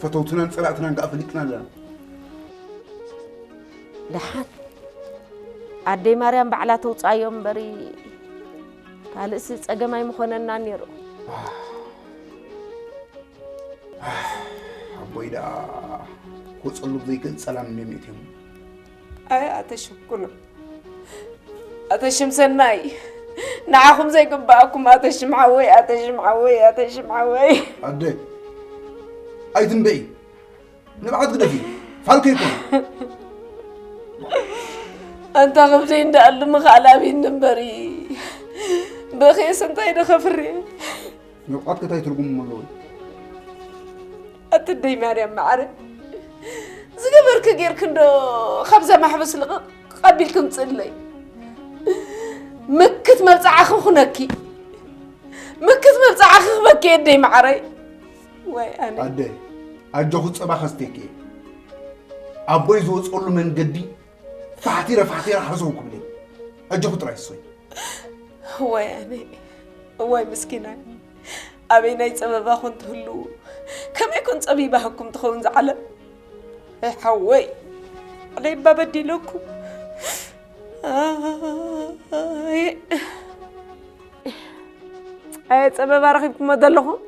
ፈተውትናን ፀላእትናን ከዓ ፈሊጥና ኣለና። ደሓን ኣደይ ማርያም ባዕላ ተውፅኣዮ እምበሪ ካልእሲ ፀገም ኣይምኾነና ነይሩ። ኣቦይ ደኣ ክወፀሉ ብዘይክእል ፀላም እንድዮም የእትዮም። ኣይ ኣተሽኩኑ ኣተሽም ሰናይ ንዓኹም ዘይግባኣኩም ኣተሽም ሓወይ ኣተሽም ሓወይ ኣተሽም ሓወይ ኣደ ኣይትንበኢ ንብዓት ግደፊ ፋልከ ይኮነ ኣንታ ከብደይ እንዳኣሉ ምኽኣል ኣብይኒ እምበሪ ብኽየስ እንታይ ዶ ከፍርየ ንብዓት ከታይ ትርጉም ኣለዎ ኣትደይ ማርያም መዓረ ዝገበርክ ጌርክ እንዶ ካብዛ ማሕበስ ልቕቕ ኣቢልክ ምፅለይ ምክት መብፃዕኺ ኩነኪ ምክት መብፃዕኺ ክበኪ ኣደይ መዓረይ ወይ ኣነ ኣደ ኣጆኹ ፀባ ከስቴኪ ኣቦይ ዝወፀሉ መንገዲ ፋሕቲረ ፋሕቲረ ሓዘው ክብለይ ኣጆኹ ጥራይ እሶይ እዋይ ኣነ እዋይ ምስኪናይ ኣበይ ናይ ፀበባ ኮን ትህልዉ ከመይ ኮን ፀቢባህኩም ትኸውን ዝዓለም ኣይ ሓወይ ኣነ እባ በዲለኩም ኣየ ፀበባ ረኺብኩሞ ዘለኹም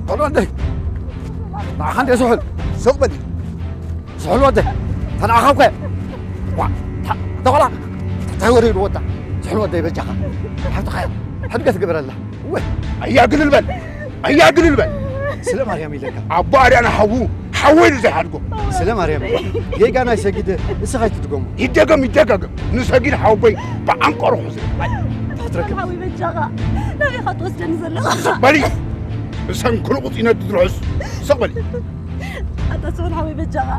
ቶሎ እንደ ንዓኻ እንደ ስሑል ስቕ በል ስሑል ወደ ተንዓኻ እኮ ዋ ተቆላ እንታይ ወሪዱ ወዳ ስሑል ወደ ይበጃኻ ሓብትኻ ሕድገት ግበረላ ወይ ኣያ ግልል በል ኣያ ግልል በል ስለ ማርያም ኢለካ ኣቦ ኣርያና ሓዉ ሓወይ ንዘይሓድጎ ስለ ማርያም ጌጋ ናይ ሰጊድ እስኻ ኣይትድገሙ ይደገም ይደጋገም ንሰጊድ ሓወቦይ ብዓንቀሩ ሕዙ ትረክብ ሓወይ በጃኻ ናበይ ኢኻ ትወስደኒ ዘለኻ በሊ ብሰንክሉ ቁፂነት ትድርሑስ ስቕ በሊ ኣታ ስሑል ሓወይ በጃኻ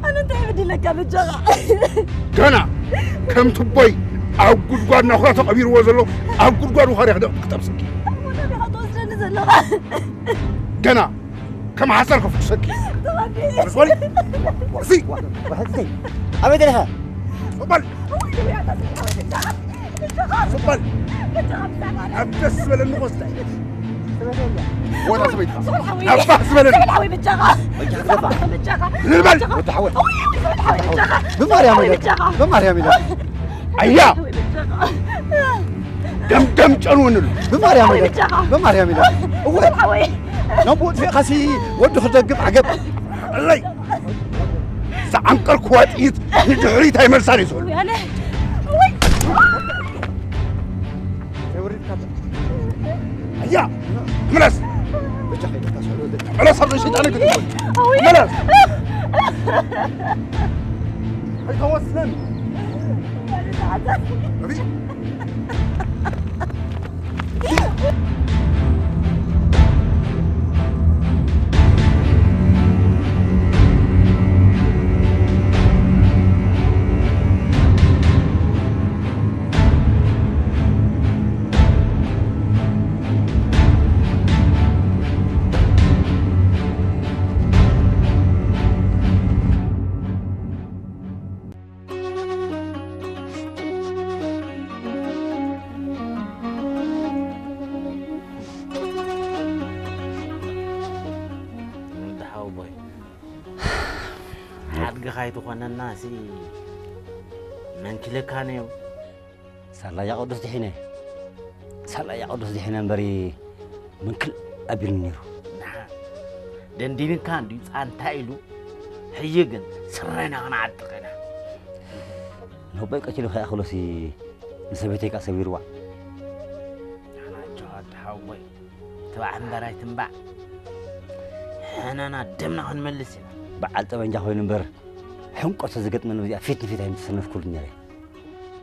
ኣነ እንታይ በዲለካ በጃኻ ገና ከም ትቦይ ኣብ ጉድጓድ ናኹራ ተቐቢርዎ ዘሎ ኣብ ጉድጓድ ውኻርያ ክጠብሰኪ ናበይ ኢኻ ትወስደኒ ዘለኻ ገና ከም ሓሰር ከፍኩሰኪ ተባቢ ርሶሊ እዚ ኣበይ ደለኻ ሶባል ሶባል ኣብ ደስ ዝበለኒ ቆስለ ወላ ሰበይትኻ ኣብ ባህ ዝበለኒ ልበል ብማርያም ኢለ ብማርያም ኢለ ኣያ ደምደም ጨንውንሉ ብማርያም ኢለ ብማርያም ኢለ እወ ናብ ቦጥፌ ኸሲ ወዲ ክደግም ዓገብ ኣለይ ዝዓንቀርክዋ ጥይት ንድሕሪት ኣይመልሳን እዩ ዝብሉ ኣያ ምለስ ምለስ ኣብ ዘይሰይጣን ግድ ምለስ ኣይተወስነን ኻይትኾነና ሲ መንኪለካ ነዮ። ሳላያ ቅዱስ ድሒነ፣ ሳላያ ቅዱስ ድሒነ እምበሪ ምንክል ኣቢሉኒ ነይሩ። ንዓ ደንዲንካ እንድዩ ጻንታ ኢሉ፣ ሕጂ ግን ስረና ክንዓጥቕ ኢና። ነቦይ ቀቲሉ ከይኣኽሎሲ ንሰበይተይ ከኣ ሰቢርዋ። ንዓና ጀዋድ ሓወይ፣ ትባዕ እምበር ኣይትንባዕ። ሕነና ደምና ክንመልስ ኢና። በዓል ጠበንጃ ኮይኑ እምበር፣ ሕንቆ ተዝገጥመኒ በዚኣ ፊት ንፊት ኣይምተሰነፍኩሉን ነይረ።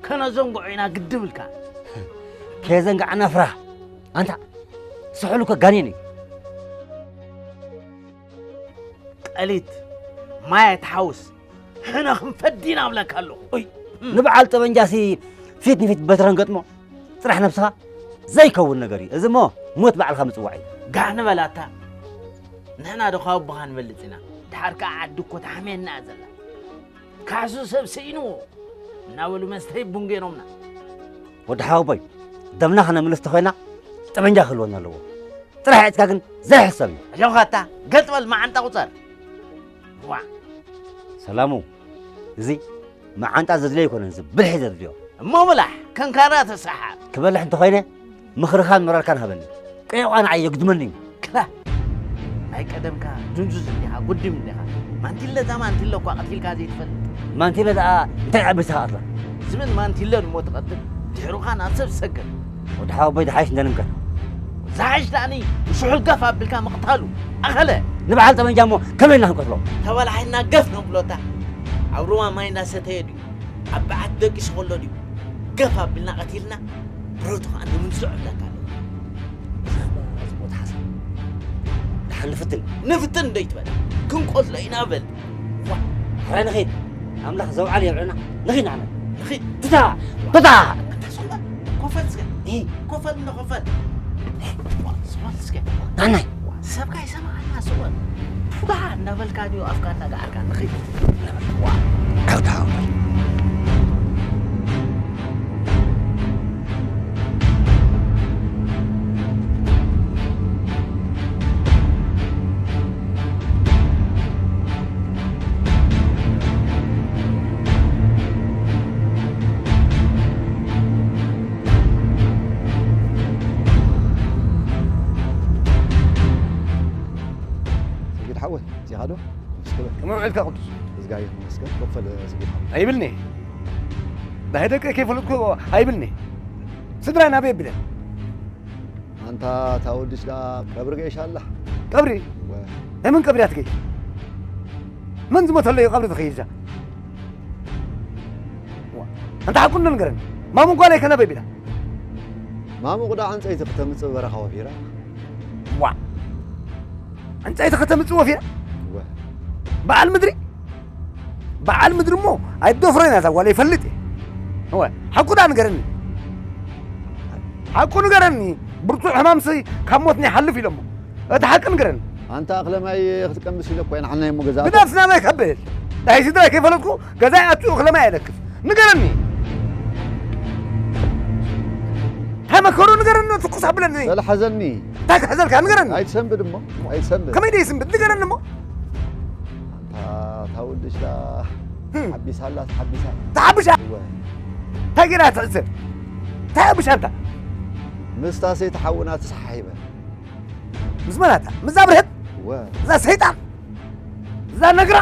ከነዘንግዖ ኢና ግድብልካ። ከየዘንጋዕና ፍራህ። ኣንታ፣ ስሑል እኮ ጋኔን እዩ። ቀሊት፣ ማይ ኣይትሓውስ። ሕነ ክንፈዲ ኢና እብለካ ኣለኹ። ኡይ። ንበዓል ጠበንጃሲ ፊት ንፊት በትረን ገጥሞ። ጽራሕ ነብስኻ ዘይከውን ነገር እዩ። እዚ እሞ ሞት ባዕልኻ ምጽዋዕ እዩ። ጋህ ንበላታ። ንሕና ዶ ካብ ኣቦኻ ንበልጽ ኢና? ድሓር ከኣ ዓዲ እኮ ታሕምየና እያ ዘላ። ካሱ ሰብ ስኢንዎ እናበሉ መስተ ይቡን ገይሮምና። ወዲ ሓወቦይ፣ ደምና ከነምልስ ተኾይና ጠበንጃ ክህልወና ኣለዎ። ጥራሕ ዕጥካ ግን ዘይሕሰብ እዩ። ኣጆኻ ኣታ፣ ገጥ በል መዓንጣ ቁጸር። ዋ። ሰላሙ፣ እዚ መዓንጣ ዘድልዮ ኣይኮነን፣ እዚ ብልሒ ዘድልዮ። እሞ ብላሕ፣ ከንካራ ተሰሓር። ክበልሕ እንተኾይነ፣ ምኽርኻን ምረርካን ሃበኒ። ቀይቋ ንዓይ የግድመኒ እዩ። ክላ፣ ናይ ቀደምካ ድንዙዝ እንዲኻ፣ ጉድም እንዲኻ። ማንቲለ እዛ ማንቲለ እኳ ቀቲልካ ዘይትፈልጥ። ማንቲለ ደኣ እንታይ ዓበይቲ ሃኣትላ? ዝብል ማንቲለ እሞ ትቐትል፣ ድሕሩኻ ናብ ሰብ ትሰግር። ወዲ ሓወቦይ፣ ዝሓይሽ እንደንምከር። ዝሓይሽ ደኣኒ፣ ብስሑል ገፍ ኣቢልካ ምቕታሉ። ኣኸለ! ንበዓል ጠበንጃ እሞ ከመይ ኢልና ክንቀትሎ? ተበላሒና ገፍ ነብሎታ። ኣብ ሩባ ማይ እንዳሰተየ ድዩ? ኣብ በዓቲ ደቂሱ ከሎ ድዩ? ገፍ ኣቢልና ቀቲልና፣ ብረቱ ኸኣ ንምንዝዖ እብለካ ኣለኹ። ብዛዕባ እዚ ቦታ ሓሳብ ደሓን ንፍትን። ንፍትን እንዶ ይትበል። ክንቀትሎ ኢና በል። ዋ፣ ሕራይ ንኺድ። ኣምላኽ ዘውዓል የብዕልና። ንኺድ ንዓና። ንኺድ። ትታ! ትታ! ኣንታ ስቕ በል። ኮፈል እስከ። እ። ኮፈል እንዶ ኮፈል። ዋ፣ ስቕ በል እስከ። ናናይ። ዋ፣ ሰብካ ይሰምዓና ስቕ በል። ቱታ እንዳበልካ ድዩ ኣፍካ እንዳገዓርካ ንኺድ። ዋ፣ ዓውታ። ሰጊድ ሓወይ፣ እዚኻ ዶ? እስከ በል። ከመይ ውዒልካ ቅዱስ? እዝጋብሄር ይመስገን። ኮፍ በል ሰጊድ ሓወይ። ኣይብልኒ። ናይ ደቀይ ከይፈለጥኩ ኣይብልኒ። ስድራይ ናበይ ኣቢለን? ኣንታ እታ ወድሽ ደኣ ቀብሪ ገይሻ ኣላ። ቀብሪ? ወ- ናይ መን ቀብሪ እያ ትገይሽ? መን ዝሞተሉ እዩ ቀብሪ ትኸይድ እዛ? ዋ፣ ኣንታ ሓቁ እንዶ ንገረኒ። ማሙ ጓለይ ከ ናበይ ቢላ? ማሙ ቁዳ ዕንጸይቲ ክተምጽእ በረኻ ወፊራ። ዋ፣ ዕንጸይቲ ከተምጽእ ወፊራ? ወ- በዓል ምድሪ? በዓል ምድሪ እሞ ኣይትደፍሮ ኢና፣ እዛ ጓል ይፈልጥ እየ። እወ፣ ሓቁ ደኣ ንገረኒ። ሓቁ ንገረኒ። ብርቱዕ ሕማምሲ ካብ ሞት ንይሓልፍ ኢሎሞ። እቲ ሓቂ ንገረኒ። ኣንታ እኽለ ማይ ክትቀምስ ኢለ እኮ እየ ንዓናይ እሞ ገዛ ኣቶ። ግደፍ ናበይ ከብል? ናይ ስድራይ ከይፈለጥኩ ገዛይ ኣትዩ እኽለ ማይ ኣይለክፍ። ንገረኒ። እንታይ መከሩ ንገረኒ፣ ትኩስ ኣብለኒ። በል ሓዘኒ። እንታይ ክሕዘልካ ንገረኒ። ኣይትሰንብድ እሞ፣ ኣይትሰንብድ። ከመይ ደይስንብድ ንገረኒ እሞ። ኣንታ፣ እታ ወዲ ሽላ ህም። ሓቢሳ ኣላ፣ ተሓቢሳ። ተሓቢሳ? እወ። እንታይ ገይራ ትሕስር? እንታይ ሓቢሳ ኣንታ? ምስታ ሰይቲ ሓውና ተሰሓሒበ። ምስ መናታ? ምስዛ ብርህት? እወ። እዛ ሰይጣን? እዛ ነግራ?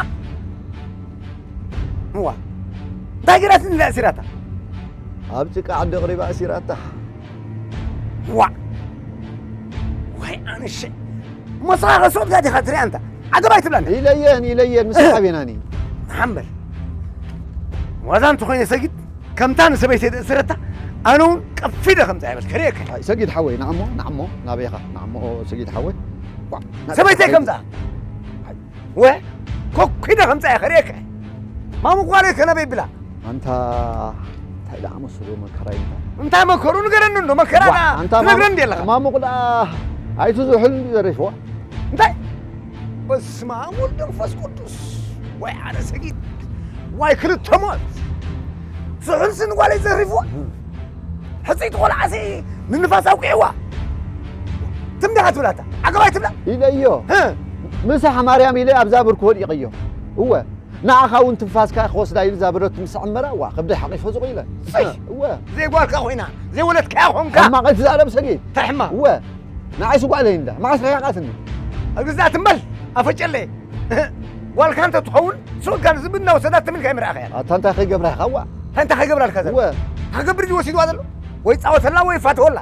እዋ። እንታይ ገይራትኒ ኢላ ኣሲራታ? ኣብ ጭቃ ዓዲ ኣቕሪባ ኣሲራታ። ዋእ! ዋይ ኣነ ሸ-፣ እሞ ንስኻ ከ ሱቕ ኢልካ ዲኻ ትሪኣ ኣንታ? ዓገብ ኣይትብላኒ። ኢለየን፣ ኢለየን፣ ምስ እህ። ሓቤናኒ። ሓምበል። ዋዛ እንተኾይነ ሰጊድ፣ ከምታ ንሰበይተይ ዘእሰረታ፣ ኣነ እውን ቀፊደ ከምዛ ይበል፣ ከርእየካ። ኣይ፣ ሰጊድ ሓወይ፣ ንዓሞ፣ ንዓሞ፣ ናበይ ኢኻ? ንዓሞ፣ ሰጊድ ሓወይ። ዋ፣ ናበይ ሰበይተይ ኢኻ? ከምዛ። ወ-፣ ኮኩደ ከምዛ እየ ከርእየካ። ማሙ ጓለይ ከ ናበይ ብላ? ኣንታ እንታይ ደኣ መሰሉ መከራ እዩ። እንታይ መከሩ ንገረኒ እንዶ፣ መከራ ዋ፣ ደኣ ኣንታ ትነግረኒ ማሙ፣ እንዲ ኣለኻ። ማሙ ቁዳ ኣይቱ ዝሑል እንዲ ዘሪፍዋ። እንታይ? በስመ ኣብ ወልድ መንፈስ ቅዱስ። ዋይ ኣነ ሰጊድ። ዋይ ክልተ ሞት። ዝሑልሲ ንጓለይ ዘሪፍዋ። ሕጽይቲ ቆልዓሲ ንንፋስ ኣውቂዕዋ። ትም ዲኻ ትብላታ? ዓገባይ ትብላ? ኢለዮ። ህ? ምሳሕ ማርያም ኢለ ኣብዛ ብርኩ ወዲቐዮ። እወ። ንዓኻ እውን ትንፋስካ ክወስዳ ኢሉ እዛ ብረት ምስ ዓመራ፣ ዋ፣ ከብደይ ሓቒፈ ዙቕ ኢለ። እይ! እወ። ዘይጓልካ ኮይና፣ ዘይወለድካያ ኮንካ። ሕማቕ ኣይትዛረብ ሰጊድ። እንታይ ሕማቕ? እወ። ንዓይስ ጓለይ እንዳ፣ መዓስ ርሒቓትኒ? ኣብ ግዛት እምበል፣ ኣፈጨለ። ጓልካ እንተ ትኸውን፣ ሱቕ ጋል ዝብና ወሰዳትኒ ኢልካ ኣይምረኣኻያን። ኣታ እንታይ ከይገብራ ኢኻ፣ ዋ? እንታይ፣ እንታይ ከይገብራ ኢልካ ዘላ? እወ። ሃገብር ድዩ ወሲድዋ ዘሎ? ወይ ጻወተላ ወይ ፋተወላ?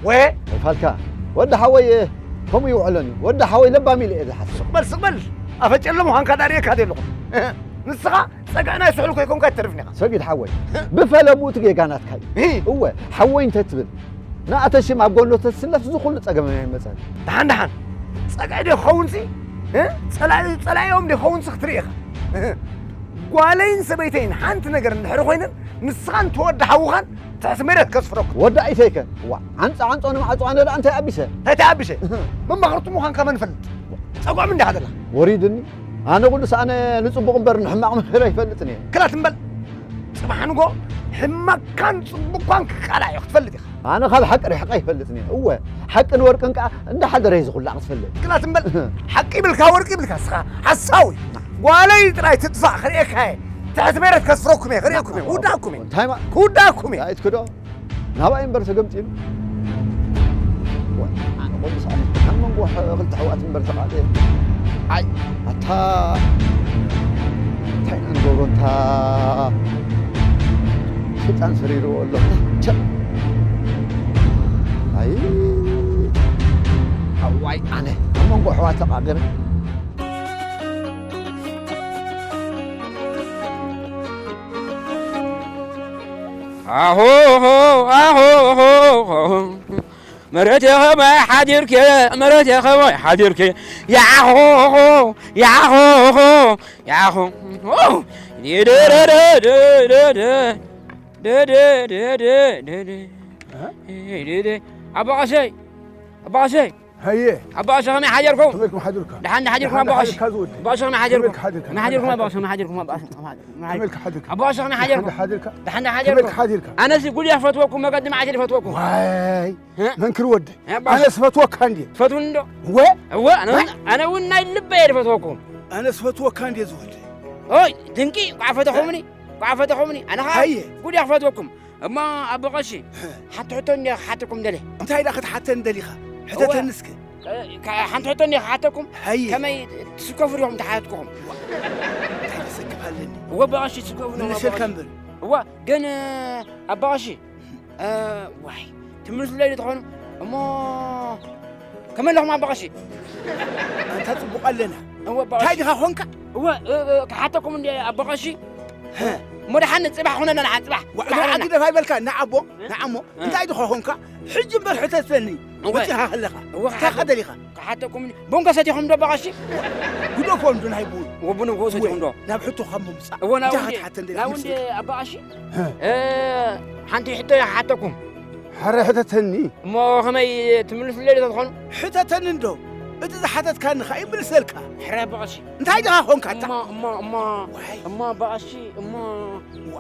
ወ- ኣይፋልካ። ወዲ ሓወይ፣ ከምኡ ይውዕሎን እዩ። ወዲ ሓወይ ለባም ኢለ እየ ዝሓስብ። ስቕ በል፣ ስቕ በል። ኣፈጨለ ምዃንካ ዳርየካ ዶ ኣለኹ? ንስኻ ጸግዒ ናይ ስሑል ከይኮንካ ኣይትተርፍን ኢኻ። ሰጊድ ሓወይ፣ ብፈለምኡ እቲ ጌጋ ናትካ እዩ። እህ። እወ፣ ሓወይ እንተትብል፣ ንኣተሽም ኣብ ጎኖ ተትስለፍ፣ እዚ ኩሉ ጸገም ኣይመጸን። ደሓን ደሓን። ጸግዒ ዶ ይኸውንሲ? እ? ጸላኢ-፣ ጸላኢኦም ዶ ይኸውንሲ ክትርኢ ኢኻ። ጓለይን ሰበይተይን ሓንቲ ነገር እንድሕሪ ኮይነን፣ ንስኻን ተወዲ ሓውኻን ትሕቲ መሬት ከስፍረኩም። ወዲ ኣይተይከ፣ ዋ፣ ዓንጻ ዓንጾ ንማዕጾ ኣነ ደኣ እንታይ ኣቢሰ? እንታይ ተኣቢሰ? መማኽርቱ ምዃንካ መን ይፈልጥ? ጸጉዖም እንዲኻ ዘለኻ። ወሪድኒ። ኣነ ኩሉ ሰኣነ ንጽቡቕ እምበር ንሕማቕ ምክር ኣይፈልጥን እየ። ክላት እምበል። ጽባሕ ንጎ ሕማቕካን ጽቡቕካን ክቃላዕ እዩ ክትፈልጥ ኢኻ። ኣነ ካብ ሓቂ ርሕቐ ኣይፈልጥን እየ። እወ፣ ሓቅን ወርቅን ከኣ እንዳሓደረ እዩ ዝኹላዕ ክትፈልጥ። ክላት እምበል። ሓቂ ይብልካ ወርቂ ይብልካ እስኻ ሓሳዊ። ጓለይ ጥራይ ትጥፋእ ክርእየካ እየ። ትሕቲ መሬት ከስፍረኩም እየ፣ ክርእየኩም እየ። ክውዳእኩም እየ። እንታይ ማ-፣ ክውዳእኩም እየ። እንታይ ትክዶ? ናባይ እምበር ተገምጢሉ። ዋ፣ ኣነ ቆልስ ኣነ ኣብ መንጎ ሕ-፣ ክልተ ኣሕዋት እምበር ተቓልየ። ኣይ፣ ኣታ እንታይ ኢና ንገብሮ እንታ ሰይጣን ሰሪርዎ ኣሎ። ቸ-፣ ኣይ፣ ኣዋይ ኣነ ኣብ መንጎ ኣሕዋት ተቓልየ። ኣሆ፣ ኣሆ፣ ኣሆ፣ ኣሆ። መሬት ከመይ ሓዲርኪ፣ መሬት ከመይ ሓዲርኪ። ያሆ፣ ያሆ፣ ያሆ። ኣቦ ቀሸይ፣ ኣቦ ቀሸይ። ሃየ። ኣቦ ቀሸ ከመይ ሓዲርኩም? ከመይ ኢልኩም ሓዲርካ? ደሓን ሓዲርኩም ኣቦ ቀሸ? ሓዲርካ ዝወዲ? ኣቦ ቀሸ ከመይ ሓዲርኩም? ከመይ ሓዲርካ ሓዲርካ? ከመይ ሓዲርኩም ኣቦ ቀሸ? ከመይ ሓዲርኩም? ከመይ ኢልካ ሓዲርካ? ኣቦ ቀሸ ከመይ ሓዲርኩም? ደሓን ሓዲርካ? ደሓን ሓዲርኩም? ከመይ ኢልካ ሓዲርካ? ኣነሲ ጉድ እየ ክፈትወኩም፣ መገዲ መዓት እየ ዝፈትወኩም። ዋይ፣ እ? መንክር ወዲ። እ፣ ኣቦ ቀሸ? ኣነስ ፈትወካ እንድየ። ትፈትውኒ እንዶ? እወ? እወ፣ ኣነ እውን፣ እ? ኣነ እውን ናይ ልበይ እየ ዝፈትወኩም። ኣነስ ፈትወካ እንድየ ዝወዲ። ኦይ፣ ድንቂ፣ ቋዕ ፈተኹምኒ፣ ቋዕ ፈተኹምኒ። ኣነ ኸዓ ሃየ። ጉድ እየ ክፈትወኩም። እሞ ኣቦ ቀሺ፣ ህ። ሓንቲ ሕቶ እንድየ ክሓተኩም ደልየ። እንታይ ደኣ ክትሓተኒ ደሊኻ? ሕተተኒ እወ፣ እስከ። እ፣ ከ-፣ ሓንቲ ሕቶ እንድየ ክሓተኩም። ሃየ። ከመይ ትስከፉ ዲኹም ተሓተትኩኹም? እንታይ ዘሰክፍ ኣለኒ? እወ ኣቦ ቀሺ፣ ትስከፉ ዲኹም ኣቦ ቀሺ? ምልሰልካ እምበር። እወ፣ ግን ኣቦ ቀሺ፣ እ፣ ዋይ፣ ትምልሱለይ ዶ ትኾኑ? እሞ ከመይ ኣለኹም ኣቦ ቀሺ? ኣንታ ጽቡቕ ኣለና። እወ ኣቦ ቀሺ። እንታይ ዲኻ ኾንካ? እወ፣ እ፣ እ፣ ክሓተኩም እንድየ ኣቦ ቀሺ። ሀ። እሞ ደሓን ጽባሕ ኹነና፣ ደሓን ጽባሕ፣ ዋ፣ ጽባሕ እግራ ኹነና። ኣግደፍ ኣይበልካ፣ ንዓቦ፣ እ? ንዓሞ፣ እ? እንታይ ዲኻ ኾንካ? ሕጂ እምበር ሕተተኒ፣ እወ። መጺኻ ከለኻ። እወ፣ እንታይ ክሓተኩም። ደሊኻ? ክሓተኩም፣ ቡን ከ ሰቲኹም ዶ ኣባ ቀሺ? ግደፎም ዶ ናይ ቡን? እወ፣ ቡን እኮ እወ፣ ሰቲኹም ዶ? ናብ ሕቶኻ ምምጻእ። እወ፣ ናብኡ እንታይ እንድየ፣ ክትሓተን ደሊኻ ናብኡ እንድየ መስለካ? ኣባ ቀሺ። እ። እ፣ ሓንቲ ሕቶ እየ ክሓተኩም። ሕረ ሕተተኒ። እሞ ከመይ ትምልሱለይ ዶ ትኾኑ? ሕተተኒ እንዶ። እቲ ዝሓተትካኒ ኸኣ ይምልሰልካ። ሕረ ኣባ ቀሺ። እንታይ ዲኻ ኾንካ ኣታ? እሞ፣ እሞ፣ እሞ፣ ዋይ። እሞ ኣባ ቀሺ፣ እሞ። ዋ፣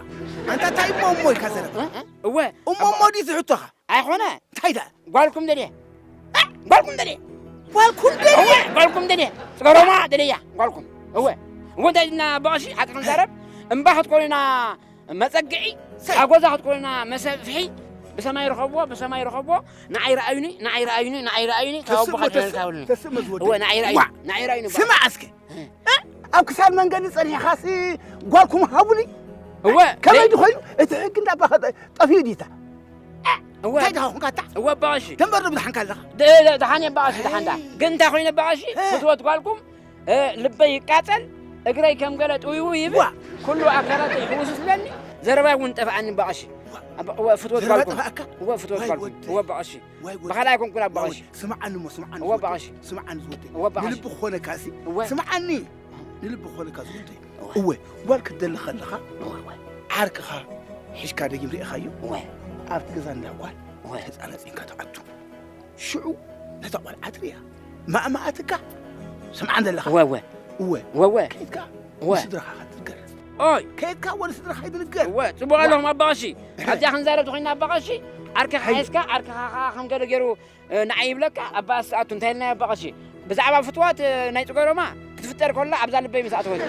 ኣንታ እንታይ እሞ፣ እሞ ኢልካ ዘረባ? እ? እ? እወ። እሞ፣ እሞ ድዩ እቲ ሕቶኻ? ኣይኮነ። እንታይ ደኣ? ጓልኩም ደልየ። እ? ጓልኩም ደልየ። ጓልኩም ደልየ? እወ፣ ጓልኩም ደልየ። ጽገሮማ ደልያ፣ ጓልኩም። እወ። እወ፣ እንታይ ኢልና ኣባ ቀሺ፣ ሓቂ ክንዛረብ፣ እምባ ክትኮኑና መጸግዒ፣ ሰይ። ኣብ ገዛ ክትኮኑና መሰፍሒ፣ ብሰማይ ርኸብዎ፣ ብሰማይ ርኸብዎ፣ ንዓይ ረኣዩኒ፣ ንዓይ ረኣዩኒ፣ ንዓይ ረኣዩኒ፣ ካብ ተስእ ኣቦኻ እሞ ተስእ፣ ተረካብሉኒ። ተስእ እሞ ዝወደይ። እወ፣ ንዓይ ረኣዩኒ፣ ዋ! ንዓይ ረኣዩኒ፣ ስማዕ እስከ። እ? ኣብ ክሳድ መንገዲ ጸኒሕኻሲ ጓልኩም ሃቡኒ? እወ። ከመይ ደይ- ድኾይኑ? እቲ ሕጊ እንዳባኸ ጠፊኡ ዲታ? እወ። እንታይ ድኻ ኹንካ ኣታ? እወ፣ ኣባ ቀሺ። ደንበር ዶ ብድሓንካ ኣለኻ? ደ-፣ ደ-፣ ደሓን እየ፣ ኣባ ቀሺ፣ ደሓን ደኣ። እ። ግን እንታይ ኮይኑ፣ ኣባ ቀሺ? እ። ፍትወት ጓልኩም፣ እ፣ ልበይ ይቃጸል፣ እግረይ ከም ገለ ጥውይውይ ይብል፣ ዋ። ኩሉ ኣካላተይ ይሕውስስለኒ፣ ዘረባይ እውን ጠፍኣኒ፣ ኣባ ቀሺ። ዋ። ኣባ-፣ እወ፣ ፍትወት ዘረባ ጓልኩም። ጠፍኣካ? እወ፣ ፍትወት ዋይ ጓልኩም። ወደይ። እወ፣ ኣባ ቀሺ። ዋይ ወደይ። ብኻልኣይ ኣይኮንኩን፣ ኣባ ዋይ ቀሺ። ወደይ። ስምዓኒ እሞ፣ ስምዓኒ እወ፣ ኣባ ዝወደይ። ቀሺ። እወ፣ ኣባ ቀሺ። ንልቢ ክኾነካ ሲ። እወ። ስምዓኒ። ንልቢ ክኾነካ ዝወደይ። እወ። እወ፣ ጓል ክትደሊ ከለኻ፣ እወ፣ እወ። ዓርክኻ ሒዝካ ደጊም ርኢኻዮ? እወ። ኣብቲ ገዛ እንዳ ጓል እወ። ተጻናጺንካ ትኣቱ። ሽዑ ነታ ቖልዓ ትርእያ። ማእማኣትካ። ስምዓኒ ዘለኻ? እወ፣ እወ። እወ። እወ፣ እወ። ከይድካ እወ። ንስድራኻ ክትንገር። ኦይ። ከይድካ እወ ንስድራኻ ይትንገር። እወ፣ ጽቡቕ እወ። ኣለኹም ኣባ ቀሺ። እህ። ኣብዚኣ ክንዛረብ ተኾይንና ኣባ ቀሺ፣ ዓርክኻ ሃይ። ሒዝካ፣ ዓርክኻ ኸኣ ከም ገለ ገይሩ እ፣ ንዓይ ይብለካ፣ ኣባ ኣስተኣቱ እንታይ ኢልናዮ ኣባ ቀሺ? ብዛዕባ ፍትዋት፣ እ፣ ናይ ጽገሮማ፣ ክትፍጠር ከሎ ኣብዛ ልበይ ምስ ኣተወት።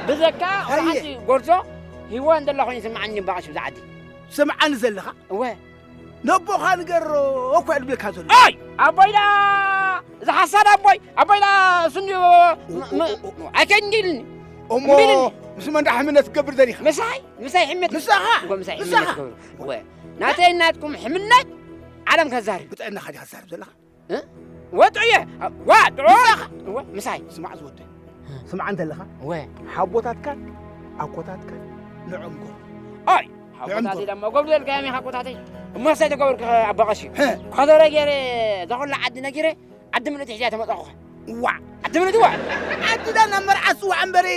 ብዘካ ኣየ። ቆልዓሲ ጎርዞ ሂዋ እንደላ ኮይኑ ይስምዓኒ እምበኣሽ ብዛ ዓዲ። ስምዓኒ ዘለኻ? እወ። ነቦኻ ንገሮ እኮ እየ ዝብለካ ዘሎ። ኣይ! ኣቦይዳ! እዚ ሓሳድ ኣቦይ! ኣቦይዳ! ስንዩ! ም-፣ ም-፣ ኣይከንዲልኒ! እሞ እምቢልኒ! ምስ መን ደኣ ሕምነት ክትገብር ደሊኻ? ምሳይ? ምሳይ ሕምነት? ምሳኻ? እወ፣ ምሳይ ሕምነት ምሳኻ? ትገብሩ። እወ። ናተይ ናትኩም ሕምነት ዓለም ከዛርብ። ብጥዕናኻ ዲኻ ትዛረብ ዘለኻ? እ? ወጥዑ እየ። ዋ፣ ጥዑ። ምሳኻ? እወ፣ ምሳይ። ስማዕ ዝወደይ። ስማዕ እንተለኻ፣ እወ። ሓቦታትካን ኣኮታትካን ንዕኦም ጎብሩ። ኣይ፣ ንዕኦም ሓቦታተይ ጎብሩ። ደሞ ጎብሩ ዘልካዮም ኢኻ ኣኮታተይ። እሞ ሳይ ተጎብርክ ኣባ ቀሺ። ሀ። ከዘረ ገይረ፣ እዛ ኩላ ዓዲ ነጊረ፣ ዓዲ ምልእቲ ሒዛ ተመጻኹ። ዋ። ዓዲ ምልእቲ ዋ። ዓዲ ዳ ናብ መርዓ ስዋ እምበሪ፣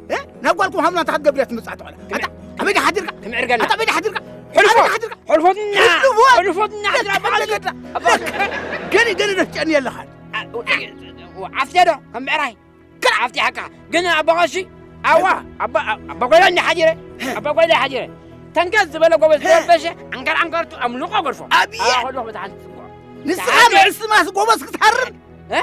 እ? ናብ ጓልኩም ሃምና እንታይ ክትገብር እያ ትመጽእ ኣታ ቆልዓ? ኣታ፣ ኣበይ ዲኻ ሓዲርካ? ክምዕርገና። ኣታ ኣበይ ዲኻ ሓዲርካ? ሕልፎ። ኣበይ ዲኻ ሓዲርካ? ሕልፎትና። ሕልፎ። ሕልፎትና ሓድራ ኣባ ቀሺ። ገኒ፣ ገኒ ደፍጨኒ ኣለኻ። ዓ-፣ ዓፍተ ዶ? ከም ብዕራይ። ክላ ዓፍቲ ሓቃ። ግን ኣባ ቀሺ፣ ኣዋ፣ ኣባ፣ ኣባ ጓይላ እንዲ ሓዲረ፣ ኣባ ጓይላ ሓዲረ። ተንገዝ ዝበለ ጎበዝ ሄ። ተበሸ፣ ዓንከር ዓንከርቱ ኣምልቆ ገርፎ። ኣብየ። ኣዋ፣ ከሎ መታሓንቲ ጽቡቕ። ንስኻ መታሓንቲ ምዕስማስ ጎበዝ ክትሃርም? እ?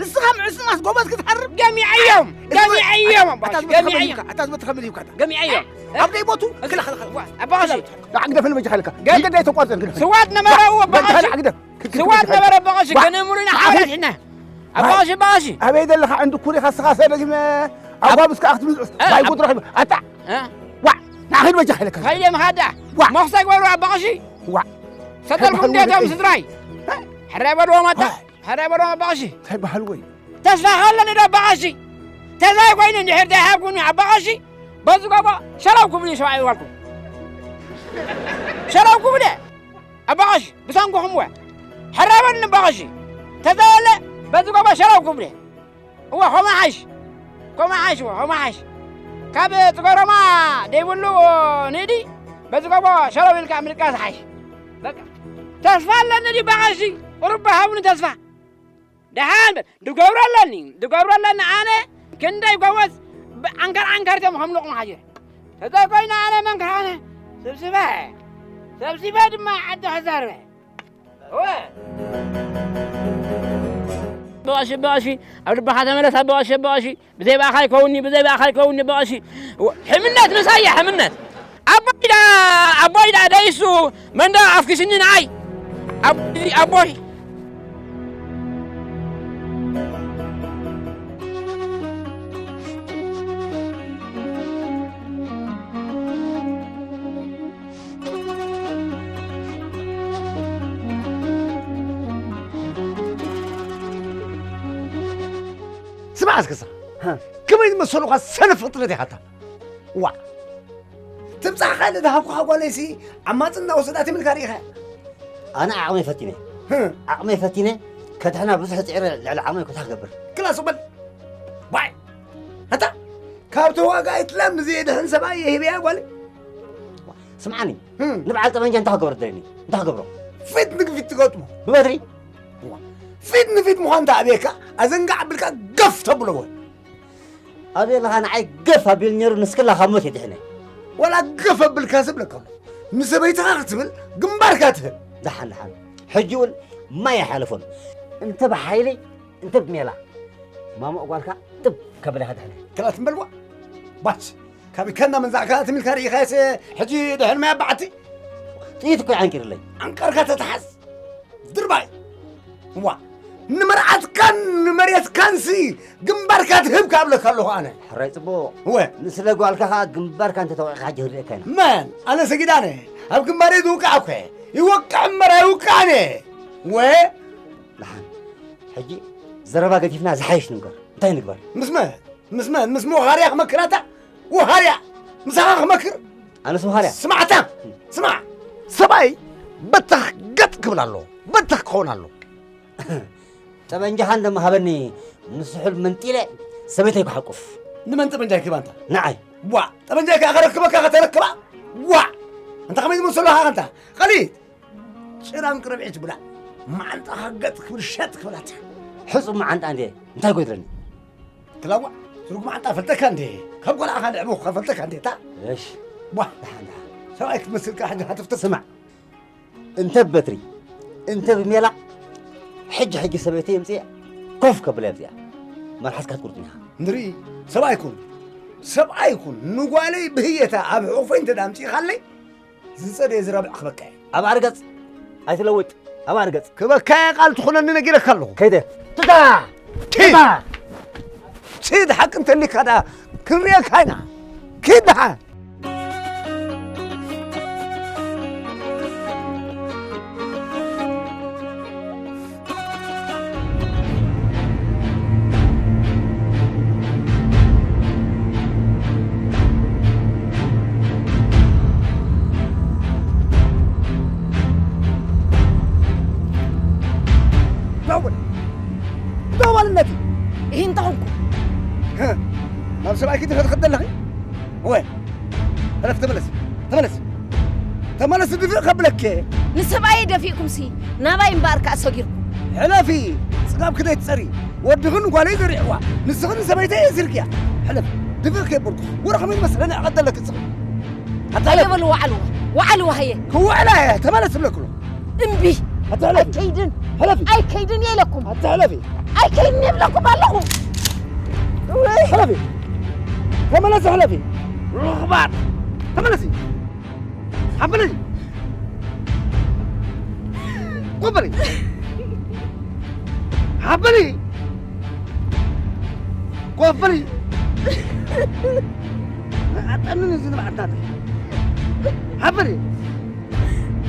ንስኻ ምዕስማስ ጎበዝ ክትሃርም? ገሚዐዮም፣ እታ ገሚዐዮም፣ ኣባ ኣታ ቀሺ፣ ዝበትኻ ገሚዐዮም። መሊካ፣ ኣታ ዝበትኻ መሊካ። ገሚዐዮም። እ? ኣብ ደይ ቦቱ፣ እ? ክላ፣ ክላ፣ ክላ። ዋ፣ ኣባ ቀሺ። ላዕ ግደፍ ንበጃ ሓልካ። ገ-፣ መንገድ ኣይተቋርጸን ግደፍ። ስዋት ነበረ፣ ኣዋ፣ ኣባ ዋ፣ ቀሺ። ላዕ ግደፍ። ስዋት ነበረ፣ ኣባ ቀሺ፣ ዋ። ገነሙሉና ሓዋላት ሕና። ኣባ ቀሺ፣ ኣባ ቀሺ። ኣበይ ዘለኻ ዕንዲ ኩሪኻ ስኻ ሰደግመ ኣጓብስ ከኣ ክትምዝዑስ እ፣ ባይ ኣብ ጉድ ረኺቡ። ኣታ! እ? ዋዕ! ናኺድ በጃ ኸይለካ። ከይደ ምኻዳ። ዋዕ! መኽሰይ ወሩ ኣባ ቀሺ። ዋዕ! ሰደልኩም ከመይ ዴቶም በሉ ስድራይ። እ? ሕራይ በልዎም ኣታ። ዋዕ! ሕራይ በልዎም ኣባ ቀሺ። እንታይ በሃል ወይ? ተስፋ ኸለኒ ዶ ኣባ ቀሺ? ተዛይ ኮይኑ እንድሕር ዘይሃብኩኒ ኣባ ቀሺ። በዚ ጎቦ ሸለው ክብሉ ሰብኣይ ይዋልኩም። ሸለው ክብሉ። ኣባ ቀሺ፣ ብሰንኩኹም እወ። ሕራይ በልኒ ኣባ ቀሺ። ተዛየለ በዚ ጎቦ ሸለው ክብሉ። እወ፣ ኸምኡ ሓይሽ። ከምኡ ሓይሽ፣ እወ፣ ኸምኡ ሓይሽ። ካብ ጽገሮማ ደይብሉ ንእዲ፣ በዚ ጎቦ ሸለው ኢልካ ምልቃስ ሓይሽ። በቃ። ተስፋ ኣለኒ ድዩ ኣባ ቀሺ? ቁሩብ ሃቡኒ ተስፋ። ደሓን በል። ድገብሮ ኣለኒ፣ ድገብሮ ኣለኒ ኣነ። ክንደይ ጎበዝ ብ-፣ ዓንከር ዓንከር እቶም ከምልቑ መሓጀር። ተዘይኮይኑ ኣነ መን ክኾነ? ስብስበ። ሰብሲበ ድማ ዓዲ ክዛርበ። እወ። ኣባ ቀሺ፣ ኣባ ቀሺ፣ ኣብ ልብኻ ተመለስ፣ ኣባ ቀሺ፣ ኣባ ቀሺ። ብዘይ ብኣኻ ይከውኒ፣ ብዘይ ብኣኻ ይከውኒ፣ ኣባ ቀሺ። እወ፣ ሕምነት ምሳይ እያ፣ ሕምነት። ኣቦይ ዳ፣ ኣቦይ ዳ ደይሱ፣ መን ዳ ኣፍኪስኒ ንዓይ? ኣቦይ፣ ኣቦይ። ስማዕ እስክሳ፣ ሃ። ከመይ ዝመሰሉኻ ሰነፍ ፍጥረት ኢኻ ኣታ። ዋዕ! ትብጻሕ ካልእ ዝሃብኩኻ ጓለይሲ ዓማጽ እናወሰዳት ምልካ ርኢኻ። ኣነ ዓቕመይ ፈቲነ። ህም። ዓቕመይ ፈቲነ፣ ከድሕና ብዙሕ ጽዒረ ልዕሊ ዓቕመይ ኮታ ክገብር። ክላ ሱቕ በል። ዋይ! ኣታ፣ ካብ ተዋጋኢት ላም ንዘየድሕን ሰብኣይ የህበያ ጓለይ። ስምዓኒ፣ ህም። ንበዓል ጠመንጃ እንታይ ክገብሮ ትደልየኒ? እንታይ ክገብሮ? ፊት ንፊት ትገጥሞ። ብበትሪ? ዋ፣ ፊት ንፊት ምዃን እንተ ኣብየካ፣ ኣዘንጋዕ ኣቢልካ ገፍ ተብሎ ወይ። ኣብየ ኣለኻ ንዓይ ገፍ ኣቢሉ ነይሩ፣ ንስክላ ካብ ሞት የድሕነ። ዋላ ገፍ ኣቢልካ ዝብለካ ኣሎ። ንሰበይትኻ ክትብል ግንባርካ ትህብ። ደሓን፣ ደሓን። ሕጂ እውን ማይ ኣይሓለፎን። እንተ ብሓይሊ፣ እንተ ብሜላ። ማሞቕ ጓልካ ጥብ ከብለካ ድሕነ። ክላት እምበልዋ። ባች። ካብ ከና መንዛዕካ ትም ኢልካ ርኢኻዮስ፣ ሕጂ ድሕን ማይ ኣባዓቲ? ጥይት እኮ ይዓንቂርለይ። ዓንቀርካ ተተሓዝ። ድርባይ። ዋ። ንመርዓትካን ንመሬትካንሲ ግንባርካ ትህብ ካብለካ ኣለኹ ኣነ። ሕራይ ጽቡቕ። እወ። ንስለ ጓልካ ኸኣ ግንባርካ እንተ ተወቒዕካ ሕጂ ክንርእየካ ኢና። መን? ኣነ ሰጊዳነ። ኣብ ግንባረይ ዝውቃዕ እኮ እየ። ይወቅዕ እምበር ኣይውቃዕን እየ። ወ? ደሓን። ሕጂ ዘረባ ገዲፍና ዝሓይሽ ንግበር። እንታይ ንግበር? ምስ መን? ምስ መን? ምስ መውሃርያ ክመክር ኣታ? ወሃርያ! ምሳኻ ክመክር? ኣነስ መውሃርያ? ስማዕታ! ስማዕ! ሰብኣይ በተኽ ገጥ ክብል ኣለዎ። በተኽ ክኸውን ኣለዎ። ጠበንጃኻ እንደማ ሃበኒ፣ ምስ ስሑል መንጢለ ሰበይተይ ክሓቁፍ። ንመን ጠበንጃ ይክባ ኣንታ? ንዓይ። ዋእ! ጠበንጃይ ከኣ ከረክበካ ከተረክባ? ዋእ! ኣንታ ከመይ ዝመሰሉ ሃኻ ኣንታ? ኸሊት! ጭራን ቅርብዒት ብላዕ። መዓንጣኻ ገጥ ክብል ሸጥ ክብላታ። ሕጹብ መዓንጣ እንዴ፣ እንታይ ጎድለኒ? ክላዋ፣ ስሩግ መዓንጣ ፈልጠካ እንዴ? ካብ ቆልዓኻ ልዕቦ ኸፈልጠካ እንዴ፣ እታ? እሽ። ዋእ! ደሓን፣ ደሓን። ሰብኣይ ክትመስል ከኣ ሕጂ ሃተፍተፍ። ስማዕ፣ እንተ ብበትሪ፣ እንተ ብሜላ፣ ሕጂ፣ ሕጂ ሰበይተይ የምጽእ ኮፍ ከብላ የምጽኣ። መልሓስካ ትቁርጥን ኢኻ። ንርኢ፣ ሰብኣይ ኩን፣ ሰብኣይ ኩን፣ ንጓለይ ብህየታ ኣብ ሕቑፈይ እንተ ደኣ ኣምጺእኻለይ፣ ዝጸደየ ዝረብዕ ክበካ እየ። ኣብ ኣርገጽ ኣይትለውጥ፣ ኣብ ኣርገጽ። ክበካ እየ ቃል ትኹነኒ ነጊረካ ኣለኹ። ከይደ። ትታ! ኪድ! ትታ! ኪድ፣ ሓቂ እንተሊካ ደኣ ክንርእየካ ኢና። ኪድ ደሓን። ደው በል። ደው በል ነቲ። ይህ እንተኾንኩ። ህ፣ ናብ ሰብኣይኪ ትኸ-፣ ትኸድ ኣለኺ? ወይ፣ ሕለፍ፣ ተመለስ፣ ተመለስ። ተመለስ፣ ድፍእ ከብለኪ። ንሰብኣየይ ደፊእኩምሲ፣ ናባይ እምበኣር ከኣ ሰጊርኩም። ሕለፊ፣ ጽጋብኪ ዘይትጸሪ። ወድኽን ጓለይ ዘሪዕዋ፣ ንስኽን ሰበይተይ እየ ዝርግያ። ሕለፊ፣ ድፍእ ከየብልኩ። ወረ ከመይ ዝመስለ ንዕቐት ዘለኪ ንስኺ። ኣታ ሕለፊ። በሉ፣ ወዓልዋ፣ ወዓልዋ፣ ሃየ። ክውዕላ እየ፣ ተመለስ እብለኪ ኣለኹ። እምቢ። ኣታ ሕለፊ። ኣይከይድን። ሕለፊ። ኣይከይድን እየ ኢለኩም። ኣታ ሕለፊ። ኣይከይድን እየ እብለኩም ኣለኹ። ወይ። ሕለፊ። ተመለሲ፣ ሕለፊ። ሩኽባር። ተመለሲ። ሓብሊ። ኮፍ በሊ። ሓብሊ። ኮፍ በሊ። ኣጠንኒ እዚ ንብዓት ናተይ። ሓብሊ።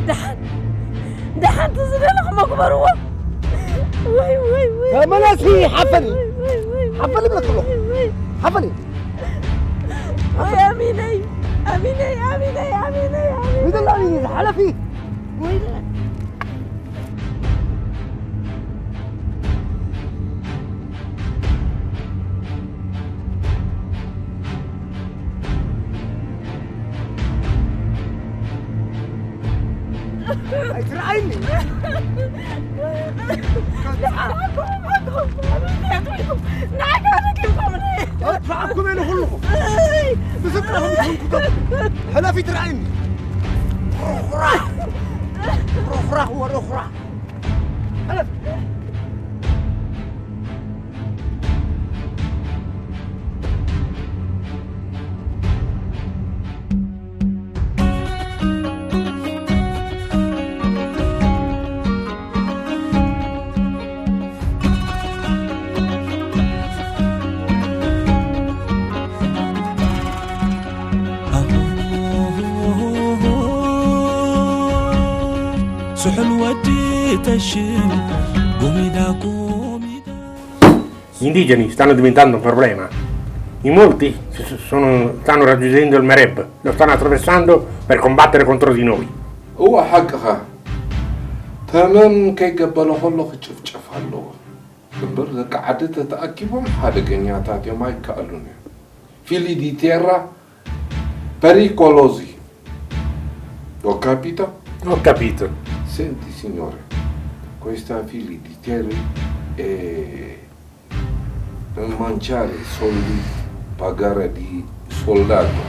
ደሓን፣ ደሓን እቲ ዝደለኹሞ ግበርዎ። ወይ፣ ወይ፣ ወይ። ተመለሲ፣ ሓፈኒ። ወይ፣ ወይ፣ ወይ፣ ሓፈኒ ወይ፣ ብለኪ ኣለኹ። ወይ፣ ወይ። ሓፈኒ። ወይ፣ ኣሚነይ፣ ኣሚነይ፣ ኣሚነይ፣ ኣሚነይ፣ ኣሚነይ። ወይ ደላ ኣሚነይ፣ ዝሓለፊ። ወይ ደላ። ኣይትረኣይኒ። ኣጥፍኣኩም እየ ንኹልኹም። ብፍቅርኹም ትኹንኩቶም። ሕለፊ ትረኣይኒ። ሩኽራኽ። ሩኽራኽ ወሩኽራኽ። ሕለፊ። ስሑል ወዲ ተሽም ጎሚዳ ጎሚዳ Gli indigeni stanno diventando un problema. In molti s-, s-, sono, stanno raggiungendo il Mereb, lo stanno attraversando per combattere contro di noi. እወ፣ ሓቅኻ። ተመን ከይገበለ ከሎ ክጭፍጨፍ ኣለዎ። እምበር ደቂ ዓዲ ተተኣኪቦም ሓደገኛታት እዮም፣ ኣይከኣሉን እዮም። Fili di terra pericolosi. Ho capito? Ho capito. Senti, signore, questa fili di terra è mangiare soldi, pagare di soldato.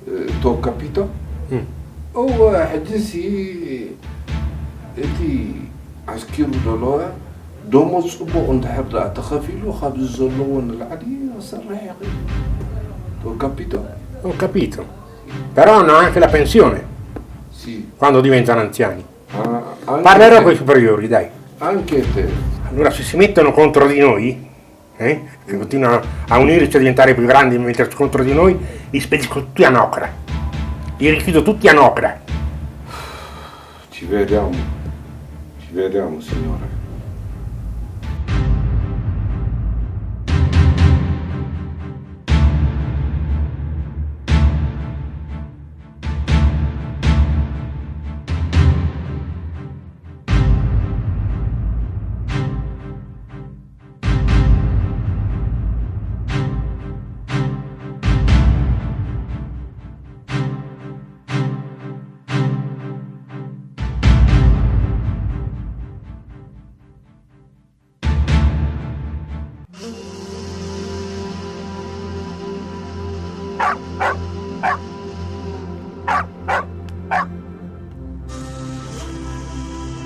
Eh, t'ho capito? Mm. እወ፣ ሕጂሲ እቲ ዓስኪሩ ዘሎ ደሞዝ ጽቡቕ እንድሕር ደኣ ተኸፊሉ፣ ካብዚ ዘለዎ ንላዕሊ ክሰርሕ ይኽእል። Ho capito? Ho capito. Però hanno anche la pensione, sì, quando diventano anziani. Ah, anche Parlerò te. Con i superiori, dai. Anche te. Allora, se si mettono contro di noi, eh, che continuano a unirsi, a diventare più grandi e mettersi contro di noi, li spedisco tutti a Nocra. Li richiudo tutti a Nocra. Ci vediamo. Ci vediamo, signore.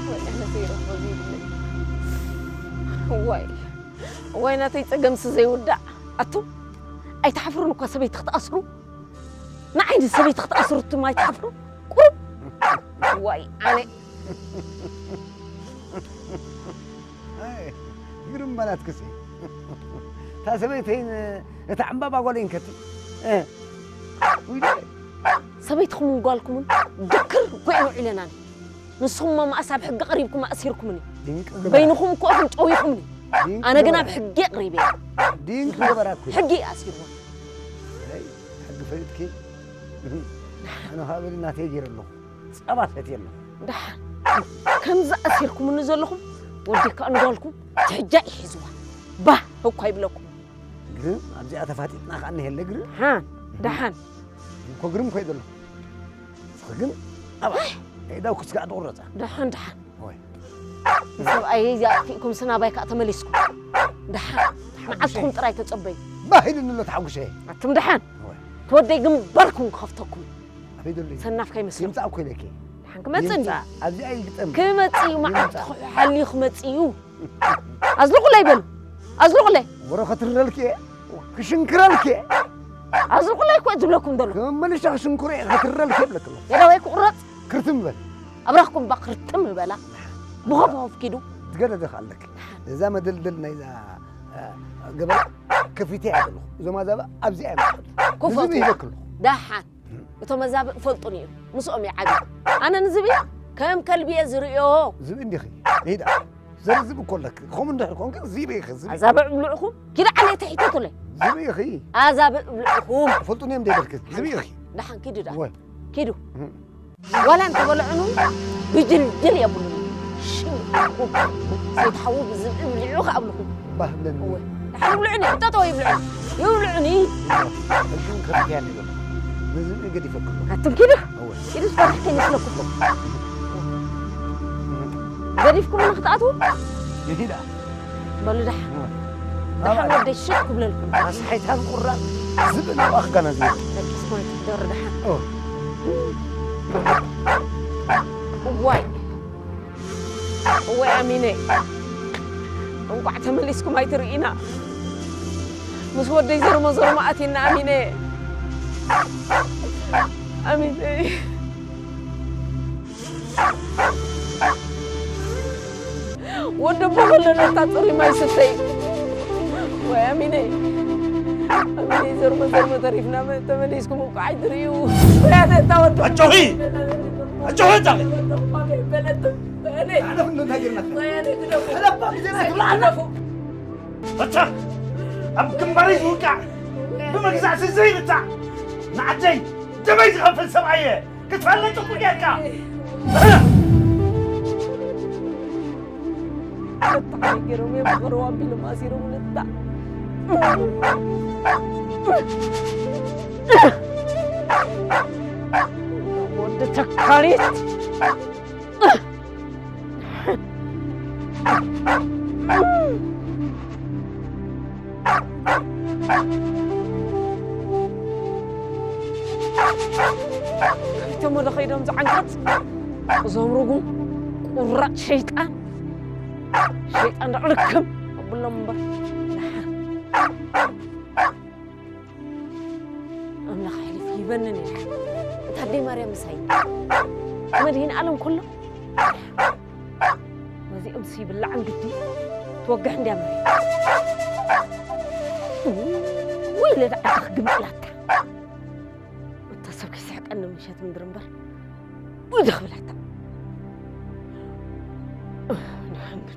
ወይ፣ ኣነ ዘይረኽቦ ዘይብለይ። ዋይ፣ ዋይ፣ ናተይ ጸገምሲ ዘይውዳእ። ኣቱም ኣይትሓፍሩን እኳ ሰበይቲ ክትኣስሩ? ንዓይ ንሰበይቲ ክትኣስሩ ኣቱም ኣይትሓፍሩ? ቁሩብ ዋይ ኣነ ግርም ባላትክሲ እታ ሰበይተይን እታ ዕምባባ ጓለይን ከቲ ሰበይትኹምን ጓልኩምን ድክር ኮይኖ ዒለናኒ። ንስኹም መኣስ ኣብ ሕጊ ቀሪብኩም ኣእሲርኩምኒ። በይንኹም እኮ ኢኹም ጨዊኹምኒ። ኣነ ግን ኣብ ሕጊ የቕሪበ። ዲንክ ገበራኩ። ሕጊ ኣሲርዎ። ሕጊ ፈሊጥኪ? ኣነ ኸዓ በሊ ናተይ ገይረ ኣለኹ። ጸባ ሰትየ ኣለኹ። ደሓን ከምዚ ኣሲርኩምኒ ዘለኹም ወዲ ከኣ ንጓልኩም ትሕጃ ይሒዝዋ። ባህ እኳ ይብለኩም። ግርም ኣብዚኣ ተፋጢጥና ከኣ እኒሀለ ግርም። ደሓን ደሓን እኮ ግርም ኮይ ዘሎ ንስኺ ግን ኣብኣ ኢዳ ኩስጋ ትቑረፃ። ደሓን ደሓን ወይ ሰብኣየይ ኣጥፊእኩም ስናባይ ከዓ ተመሊስኩም። ደሓን መዓልትኹም ጥራይ ተፀበዩ። ባህ ኢሉኒ ኣሎ ተሓጉሰ። ኣቱም ደሓን ተወደይ ግንባርኩም ክኸፍተኩም። ኣበይ ዘሎ እዩ? ሰናፍ ከይመስለኩም። ይምፃእ እኮ ኢለኪ። ደሓን ክመፅእ እንዲ። ይምፃእ ኣብዚኣ ይግጠም። ክመፅእ እዩ መዓልቲ ሓልዩ ክመፅእ እዩ። ኣዝልቑለይ በሉ ኣዝልቑለይ። ወረ ከትርረልኪ እየ ክሽንክረልኪ እየ። ኣዝልቑለይ እኮ እየ ዝብለኩም ዘሎ። ከመመሊሻ ክሽንክሮ እየ ከትርረልኪ እየ ብለኪ ኣለኹ። የዳወይ ክቑረፅ። ክርትም በል። ኣብራኽኩም ባ ክርትም ይበላ። ብኸፍ ኸፍ ኪዱ። ትገደደ ከ ኣለኪ። እዛ መደልደል ናይዛ ገበላ ከፊተ እያ ዘለኹ። እዞም ኣዛብእ ኣብዚኣ እዮም ዝኸዱ። ክፈቱ። ንዝብኢ ይበክሉ። ደሓን። እቶም ኣዛብእ ፈልጡኒ እዮም። ምስኦም እየ ዓብየ። ኣነ ንዝብኢ ከም ከልቢ እየ ዝርእዮ። ዝብኢ እንዲኺ። ይዳ። ዘርኢ ዝብኢ እኮ ኣለኪ። ከምኡ እንድሕር ኮንኪ ዝብኢ ኢኺ። ዝብኢ። ኣዛብእ ብልዕኹም። ኪዲ ዓለየ ተሒተቱለይ። ዝብኢ ኢኺ። ኣዛብእ ብልዕኹም። ፈልጡኒ እዮም ደይበልኪ። ዝብኢ ኢኺ። ደሓን ኪዱ ደኣ። ወይ። ኪዱ። ዋላ እንተበልዑኑ ብጅልጅል የብሉን። ሽም ይኹን። ሰይድ ሓዉ ብዝብኢ ብሊዑ ክኣብልኹም። ባህ ብለኒ። እወ። ደሓን ይብልዑኒ፣ እንጠጠው ይብልዑኒ። ይብልዑኒ። ሕጂ እውን ከፊትያ ኣለኹ። ንዝብኢ ገዲፈክሞ። ኣቱም ኪዱ። እወ። ኪዱ ዝፈርሕ ከይመስለኩም። ገዲፍኩምኒ ክትኣትዉ? ይሂዳ። በሉ ደሓን። ደሓን ወደይ ሽክ ክብለልኩም። ኣስሓይታን ቁራን ዝብኢ ናብኣ ክጋና ዝብል። ደቂስ ኮነ ትደር ደሓን። እዋይ እዋይ ኣሚነ እንቋዕ ተመሊስኩም ኣይትርእዩና። ምስ ወደይ ዘርሞ ዘርሞ ኣቲና ኣሚነ ኣሚነ። ወዲ ኣቦ ከሎ ነታ ጽሩይ ማይ ስተይ። ወይ ኣሚነይ። ኣሚነይ ዘርሞ ዘርሞ ተሪፍና መ-፣ ተመሊስኩም እኮ ኣይትርእዩ። ወይ ኣነ እታ ወዲ ኣጆኺ! ኣጆኺ እታ! በለቱ፣ በለቱ፣ በለቱ። ኣነ ፍንዶ እንታይ ጌርና? ወይ ኣነ ግደፉ። ሕለፋ ግዜና ትብልዓና። ግደፉ። ኣታ! ኣብ ግንባረይ ዝውቃዕ፣ ብመግዛእቲ ዘይርታዕ፣ ንዓደይ ደመይ ዝኸፍል ሰብኣየ። ክትፈልጥ እኮ ጌርካ። ክልተ ሓይሊ ገይሮም እዮም ቅርብ ኣቢሎም ኣሲሮም ልታ። ወዲ ተካሊት። ከይተመለ ከይዶም ዝዓንቀፅ እዞም ርጉም ቁራፅ ሸይጣን ሸይጣን ደቕ ልክም ኣብሎም እምበር ደሓን ኣምላኽ ሕልፍ ሂበንን እያ እታ ኣደይ ማርያም ምሳይ መድሂን ዓለም ኩሎ ነዚኦም ሲ ብላዕን ግዲ ትወግሕ እንድያ መሬት ወይ ለዳ ዓዲ ክግምጥላታ እታ ሰብ ከይስሕቀኒ ምሸት ምድሪ እምበር ወይ ድኽብላታ ንሓምድ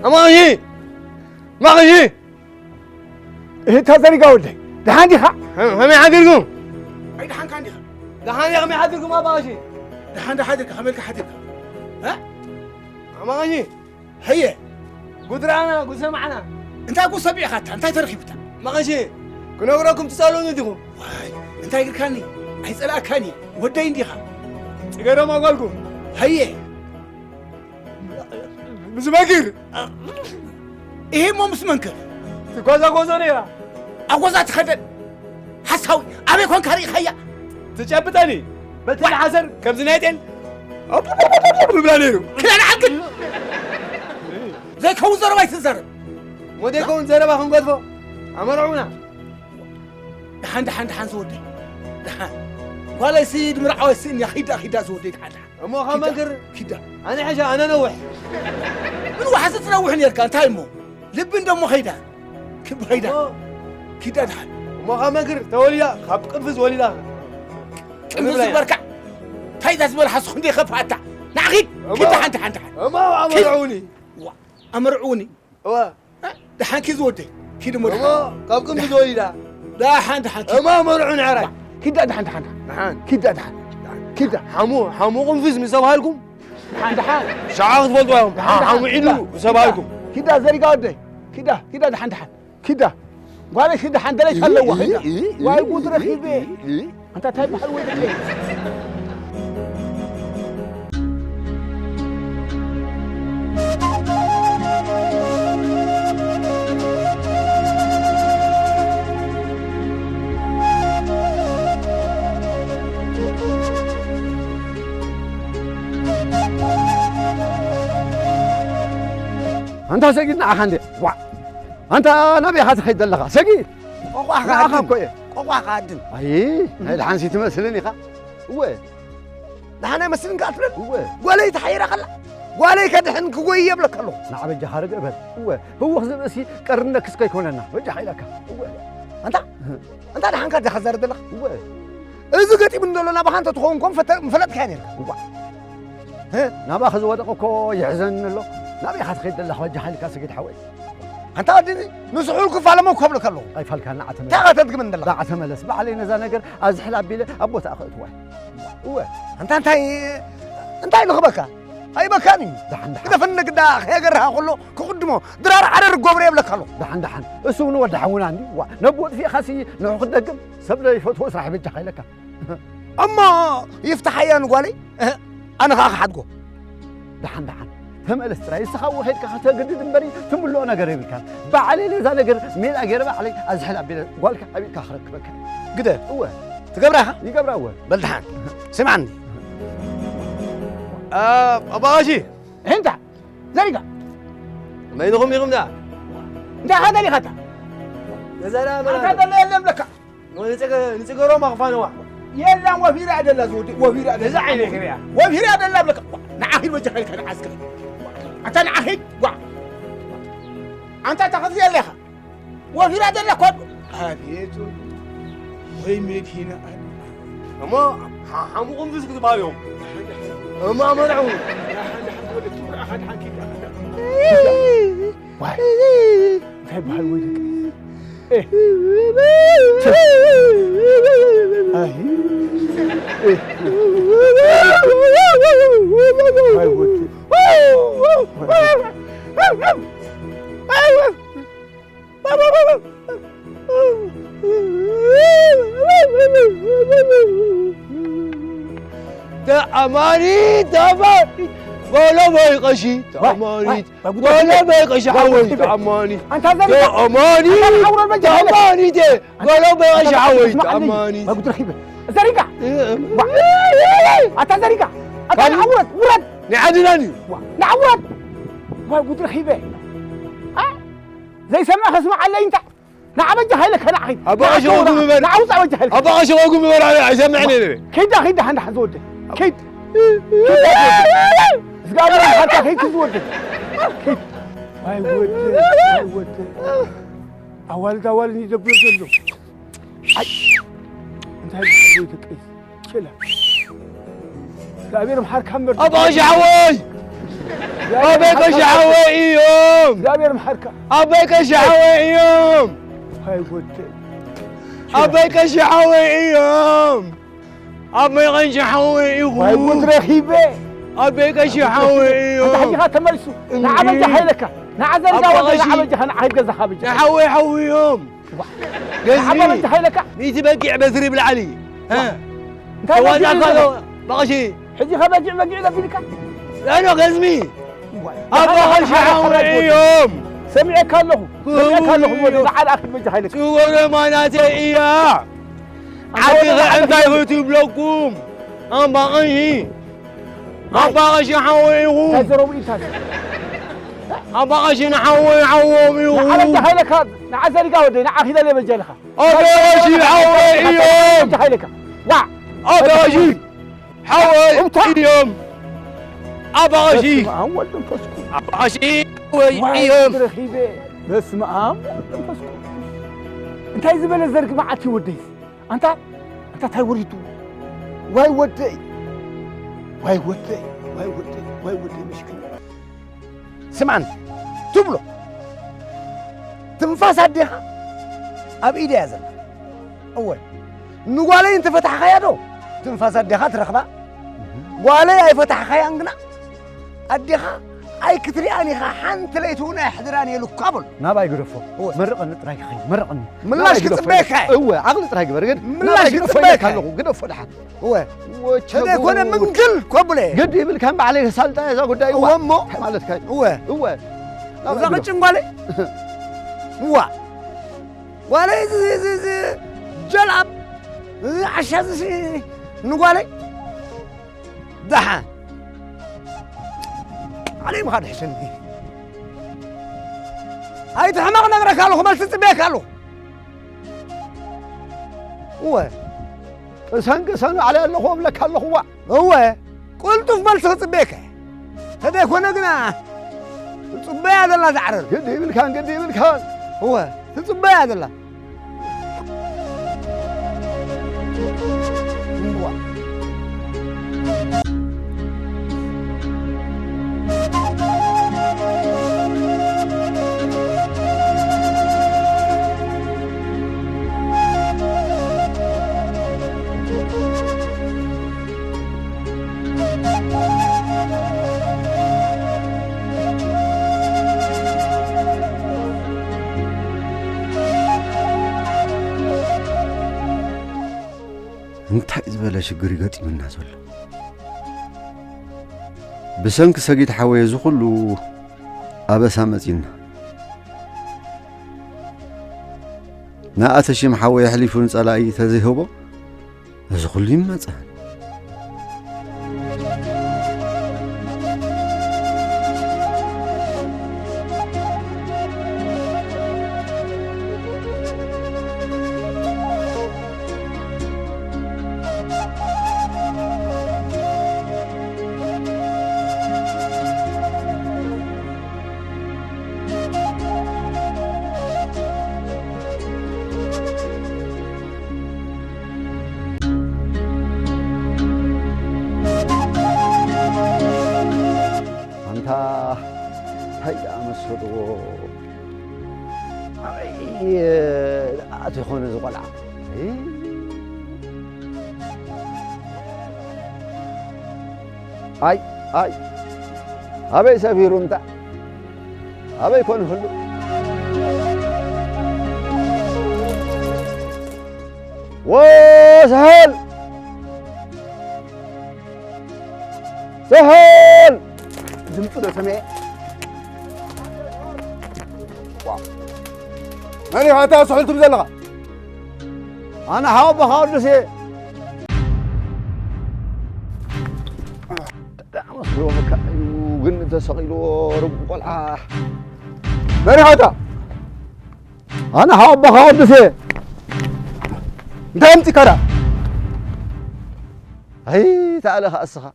ኣማቐሺ! ኣማቐሺ! እህ፣ ተዘሪጋ ወደይ፣ ደሓን ዲኻ? ከመይ ሓዲርኩም? ኣይ፣ ደሓን ካን ዲኻ? ደሓን እየ፣ ከመይ ሓዲርኩም ኣባ ቀሺ? ደሓን ዶ ሓዲርካ? ከመይ ኢልካ ሓዲርካ? እ? ኣባ ቀሺ፣ ሀየ። ጉድ ረኣና፣ ጉድ ሰማዕና። እንታይ ጉድ ሰሚዕኻ ኣታ? እንታይ ተረኺቡታ? ኣባ ቀሺ፣ ክነግረኩም ትጸልኡኒ ዲኹም? ዋይ፣ እንታይ ኢልካኒ? ኣይጸላእካን እየ። ወደይ እንዲኻ። ጽገሮም ኣጓልኩም። ሀየ። ምስ መግር። ይሄ እሞ ምስ መንክር? ትጓዛጓዞ ነይራ። ኣብ ጎዛ ትኸደን። ሓሳዊ፣ ኣበይ ኮንካ ርኢኻያ? ትጨብጠኒ። በቲ ዋ- ሓሰር ከምዚ ናይ ጤል። ኣብብብብብብ ይብላ ነይሩ። ክዳን ዓንክል። ዘይከውን ዘረባ ኣይትዛረብ። ሞ ዘይከውን ዘረባ ክንገድፎ። ኣመርዑና። ደሓን፣ ደሓን፣ ደሓን ዝወደይ። ደሓን። ጓለይሲ ድምርዓወይ ስእን እያ። ኺዳ፣ ኺዳ ዝወደይ፣ ደሓን፣ ደሓን። እሞ ካብ ኪዳ፣ መንክር ኪዳ። ኣነ ሕሻ፣ ኣነ ነውሕ። ምን ዋሕዚ ትነውሕ ነርካ፣ እንታይ እሞ? ልቢ እንደሞ ኸይዳ። ክብ ኸይዳ። እሞ ኪዳ ደሓን። እሞ ካብ መንክር ተወሊዳ፣ ካብ ቅንፍዝ ወሊዳ። ቅንፍዝ እብላ እያ። ዝበርካ። እንታይ እዛ ዝበልሓ ስኹ እንደ ኸፋታ። ንዓ ኺድ። እሞ ኪድ ደሓን፣ ደሓን፣ ደሓን። እሞ ኪድ። ኣመርዑኒ። ዋ፣ ኣመርዑኒ። እዋ። ደሓን ኪድ ዝወደይ። ኪድ እሞ እሞ ደሓን። ካብ ቅንፍዝ ወሊዳ። ደሓን፣ ደሓን ኪድ። እሞ ኣመርዑኒ ዓራይ። ኪዳ ደሓን፣ ደሓን፣ ደሓን። ደሓን። ኪዳ ደሓን። ኪዳ። ሓሙ፣ ሓሙ ቅንፍዝ ምስ ተባሃልኩም። ደሓን፣ ደሓን። ሸዓ ክትፈልጡ እዮም። ደሓን፣ ደሓን። ሓሙ ዒሉ ምስ ተባሃልኩም። ኪዳ ዘሪጋ ወደይ። ኪዳ፣ ኪዳ ደሓን፣ ደሓን። ኪዳ። ጓለይ ኪዳ ሓንደለይ ኣለዋ ኪዳ። ዋይ ጉድ ረኺበ። ኣንታ እንታይ በሃል ወይ ደቀይ? ኣንታ ሰጊድ ንዓኻ እንዴ? ዋ! ኣንታ ናበይ ኢኻ ትኸይድ ዘለኻ? ሰጊድ! ቆቋሕ ንዓኻ ከኣድን። እኮ እየ። ቆቋሕ ከኣድን። ኣይ፣ ናይ ደሓንሲ ትመስልን ኢኻ። እወ። ደሓን ኣይመስልን ከኣ ትብል? እወ። ጓለይ ተሓይራ ከላ። ጓለይ ከድሕን ክጎይ የብለካ ኣለኹ። ንዓ በጃኻ ርግእ በል። እወ። ህውኽ ዝብእሲ ቀርነክስ ከይኮነና። በጃኻ ኢለካ። እወ። ኣንታ? ኣንታ ደሓንካ ዲኻ ትዛረብ ዘለኻ? እወ። እዚ ገጢሙኒ ዘሎ ናባኻ እንተትኸውን እኮ ምፈተ-፣ ምፈለጥካዮ ነይርካ። እዋ። ህ? ናባኺ ዝወደቐ እኮ የሕዘኒ ኣሎ። ናበይ ኢኻ ትኸይድ ዘለኻ በጃኻ ኢልካ ሰጊድ ሓወይ? ኣንታ ወዲ እዚ ንስሑል ክፋለሞ እኮ እብለካ ኣለኹ። ኣይፋልካን ንዓ ተመለስ። እንታይ ኢኻ ተድግመኒ ዘለኻ? ንዓ ተመለስ። ባዕለይ ነዛ ነገር ኣዝሕል ኣቢለ ኣብ ቦታኣ ከእትዋ እየ። እወ። ኣንታ እንታይ፣ እንታይ ንኽበካ? ኣይበካን እዩ። ደሓን፣ ደሓን። ግደፈኒ ግዳ ከየገርሃ ከሎ ክቕድሞ ድራር ዓረር ገብሮ የብለካ ኣለኹ። ደሓን፣ ደሓን። እሱ እውን ወዲ ሓውና እንዲ። ዋ፣ ነቦ ጥፊእኻሲ ንዑ ክትደግም ሰብ ዘይፈትዎ ስራሕ በጃኻ ኢለካ። እሞ ይፍታሓያ ንጓለይ፣ እህ፣ ኣነ ኸኣ ክሓድጎ። ደሓን፣ ደሓን። ተመለስ ጥራይ። እስኻ እውን ኸይድካ ከተግድድ እምበሪ ትምልኦ ነገር የብልካን። ባዕለይ ነዛ ነገር ሜላ ገይረ ባዕለይ ኣዝሕል ኣቢለ ጓልካ ኣቢልካ ክረክበካ። ግደ። እወ። ትገብራ ኢኻ? ይገብራ እወ። በል ደሓን። ስምዓኒ። ኣ-፣ ኣባ ቀሺ። እንታ፣ ዘሪጋ። መይንኹም ኢኹም ደኣ? እንታይ ኢኻ ደሊኻ ኣታ? ገዛና ኣታ መን ኣሎ? ደለ የለን ብለካ። ንጽገ-፣ ንጽገሮም ኣኽፋነዋ። የላን ወፊራ ደላ ዝወዲ፣ ወፊራ ደላ። እዛ ዓይነ ክሪኣ። ወፊራ ደላ ብለካ። ንዓ ኺድ በጃኻ ኢልካ ንዓ እስከ። ኣታ ንዓ ኺድ፣ ጓ። ኣንታ ተኸትል ኣለኻ። ወፊራ ደላ እኮ። ኣቤት ወይ መኪና ኣለ። እሞ ሓ-፣ ሓሙኹም ብዝግ ትበሃሉ እዮም። እሞ ኣመርዑ። ዋይ፣ እንታይ በሃል ወይ ደቂ? ኤ። ኣይ። ኤ። ዋይ ወዲ። ተኣማኒ፣ ተኣማኒ፣ ጎለቦይ ቀሺ፣ ተኣማኒ፣ ዋይ፣ ዋይ፣ ጉዳይ ጎለቦይ ቀሺ፣ ዋይ፣ ሓወይ፣ ጉዳይ ተኣማኒ፣ ኣንታ ዘሪጋ፣ ተኣማኒ፣ ኣንታ ሓውረ በጃ፣ ተኣማኒ፣ ተ-፣ ጎለቦይ ቀሺ፣ ሓወይ፣ ተኣማኒ። ዋይ፣ ጉድ ረኺበ። ዘሪጋ፣ እ፣ እ፣ ዋ፣ ኣታ ዘሪጋ፣ ኣታ ካሊ-፣ ንዓ ውረድ፣ ውረድ። ንዓድናን እዩ። ዋ፣ ንዓ ውረድ። ዋይ፣ ጉድ ረኺበ። ኣ፣ ዘይሰምዕ ከስምዓለይ እንታ። ንዓ በጃኻ ኢለካ ንዓ ኺድ። ኣባ ቀሺ ንዓ ኸጉም በል። ንዓ ውጻእ በጃኻ ኢለካ። ኣባ ቀሺ ኸጉም በል፣ ኣነ ኣይሰምዕን እየ። ኪዳ፣ ኪዳ፣ ሓንዳ ሓንዚ ወደ። ኪድ። ኪዳ፣ ኪድ። ስጋ ኣምላኽ ሓንታ ኪድ፣ ኪድ ወደ። ኪድ። ኣይ ወደ፣ ኣይ ወደ። ኣዋልድ፣ ኣዋልድ ይደብር ዘሎ። ኣይ። እንታይ ይደብር ደቀይ? ችላ። እግዚኣብሔር መሓርካ እምበር። ኣባ ቀሺ ሓወይ! ኣቦይ ቀሺ ሓወይ እዮም። እግዚኣብሔር መሓርካ። ኣቦይ ቀሺ ሓወይ እዮም። ኣይ ወደይ። ኣቦይ ቀሺ ሓወይ እዮም። ኣቦይ ቀሺ ሓወይ ኢኹም። ኣይ ጉድ ረኺበ። ኣቦይ ቀሺ ሓወይ እዮም። ኣታ ሕጂኻ ተመሊሱ። ንዓ በጃኻ ኢለካ። ንዓ ዘርጋ ኣቦ ወደ ቀሺ። ንዓ በጃኻ፣ ንዓ ሂድ ገዛኻ በጃኻ። ንሓወይ ሓወይ እዮም። ዋ። ገዝሚ። ንዓ በጃኻ ኢለካ። ሚእቲ በጊዕ በትሪ ብላዕሊ። ዋ። እ። እንታይ በጊዕ ተዋጣእካ ኢልካ? ዶ? በቐሺ። ሕጂ ኸ በጊዕ፣ በጊዕ ለቢልካ? ኣኖ ገዝሚ። ዋ። ኣቦ ቀሺ ሓወይ እዮም። ሰሚዐካ ኣለኹ። ሰሚዐካ ኣለኹ። ወደ ንዓ ኣኺል በጃኻ ኢለካ። ጽወረ ማናተ እያ። ኣንታ ዓዲ ወደ ኸ ንዓ እንታይ በጃኻ። ክትብለኩም? ኣባ ቀሺ። ኣባ ቀሺ ሓወይ ኢኹም። እንታይ ዘረቡ ኢንታ? ኣባ ቀሺ ንሓወይ ሓዎም ኢኹም። ንዓ በጃኻ ኢለካ፣ ንዓ ዘሪጋ ወደይ፣ ንዓ ኺዳ ለበጃ ኢለኻ። ኣባ ቀሺ ሓወይ እዮም። በጃኻ ኢለካ። ዋ። ኣባ ቀሺ ሓወይ እንታይ? እዮም። ኣባ ቀሺ። በስመ ኣብ ወወልድ ወመንፈስ ቅዱስ። ኣባ ቀሺ ሓወይ ዋይ እዮም። ረኺበ። በስመ ኣብ ወወልድ ወመንፈስ ቅዱስ። እንታይ ዝበለ ዘርጊ መዓት እዩ ወደይ? ኣንታ፣ ኣንታ ታይ ወሪዱ? ዋይ ወደይ፣ ዋይ ወደይ፣ ዋይ ወደይ፣ ዋይ ወደይ፣ ምስኪን። ስምዓኒ፣ ትብሎ ትንፋስ ኣዴኻ ኣብ ኢደይ እያ ዘላ። እወ፣ ንጓለይ እንተፈታሕኻያ ዶ ትንፋስ ኣዴኻ ትረኽባ? ጓለይ ኣይፈታሕኻያን ግና ኣዴኻ ኣይክትሪኣን ኢኻ፣ ሓንቲ ለይቲ እውን ኣየሕድራን እየ ኢሉካ በሎ። ናባይ ግደፎ። እወ። መርቐኒ ጥራይ ክኸይድ፣ መርቐኒ። ምላሽ ናባይ ግደፎ ክጽበየካ እየ። እወ፣ ዓቕሊ ጥራይ ግበር፣ ግን ምላሽ ናባይ ግደፎ ክጽበየካ ኢለካ እየ። ኣለኹ፣ ግደፎ ደሓን። እወ። ወቸቦ። ተዘይኮነ ምንግል ኮብለ። ግድ ይብልካን ባዕለይ ከሳልጣ እየ እዛ ጉዳይ። እወ እሞ። እንታይ ማለትካ እዩ? እወ። እወ። እዛ ናባይ ግደፎ። ቅጭን ጓለይ። እዋ። ጓለይ እዚ፣ እዚ፣ እዚ ጀልኣብ፣ እዚ ዓሻ እዚ ንጓለይ። ደሓን። ዓለይ ምኻድ ሕሸኒ። ኣይትሕመቕ ነግረካ ኣለኹ፣ መልሲ ጽበየካ ኣለኹ። እወ። ቅሰን ቅሰን ባዕለይ ኣለኹ እብለካ ኣለኹ፣ ዋእ። እወ። ቅልጡፍ መልሲ ክጽበየካ። ተደይኮነ ግና ትጽበያ ዘላ ዛዕረር። ግዲ ይብልካን፣ ግዲ ይብልካን። እወ። ትጽበያ ዘላ። እምቧ። እንታይ ዝበለ ሽግር እዩ ገጢሙና ዘሎ? ብሰንኪ ሰጊት ሓወይ እዚ ኩሉ ኣበሳ መጺና። ንኣተሺም ሓወይ ኣሕሊፉ ንጸላኢ ተዘይህቦ፣ እዚ ኩሉ ይመጸን። ኣንታ እንታይ ደኣ መሰልዎ? ኣበይ ደኣ ኣትዩ ኾን እዚ ቆልዓ? ኣይ፣ ኣይ፣ ኣበይ ሰፊሩ እንታ? ኣበይ ኮን ይህሉ? ወስሃል! ስሑል! ድምፂ ዶ ሰሚዐ? ዋ። መን ኢኻ እታ ስሑል ትብል ዘለኻ? ኣነ ሓወቦኻ ቅዱስ እየ። ደኣ መስሎ በቃ እዩ ግን ተሰቒልዎ ርጉም ቆልዓ። መን ኢኻ እታ? ኣነ ሓወቦኻ ቅዱስ እየ። እንታይ ኣምፂእካ ደኣ? ኣይ፣ ተኣለ ኸዓ እስኻ።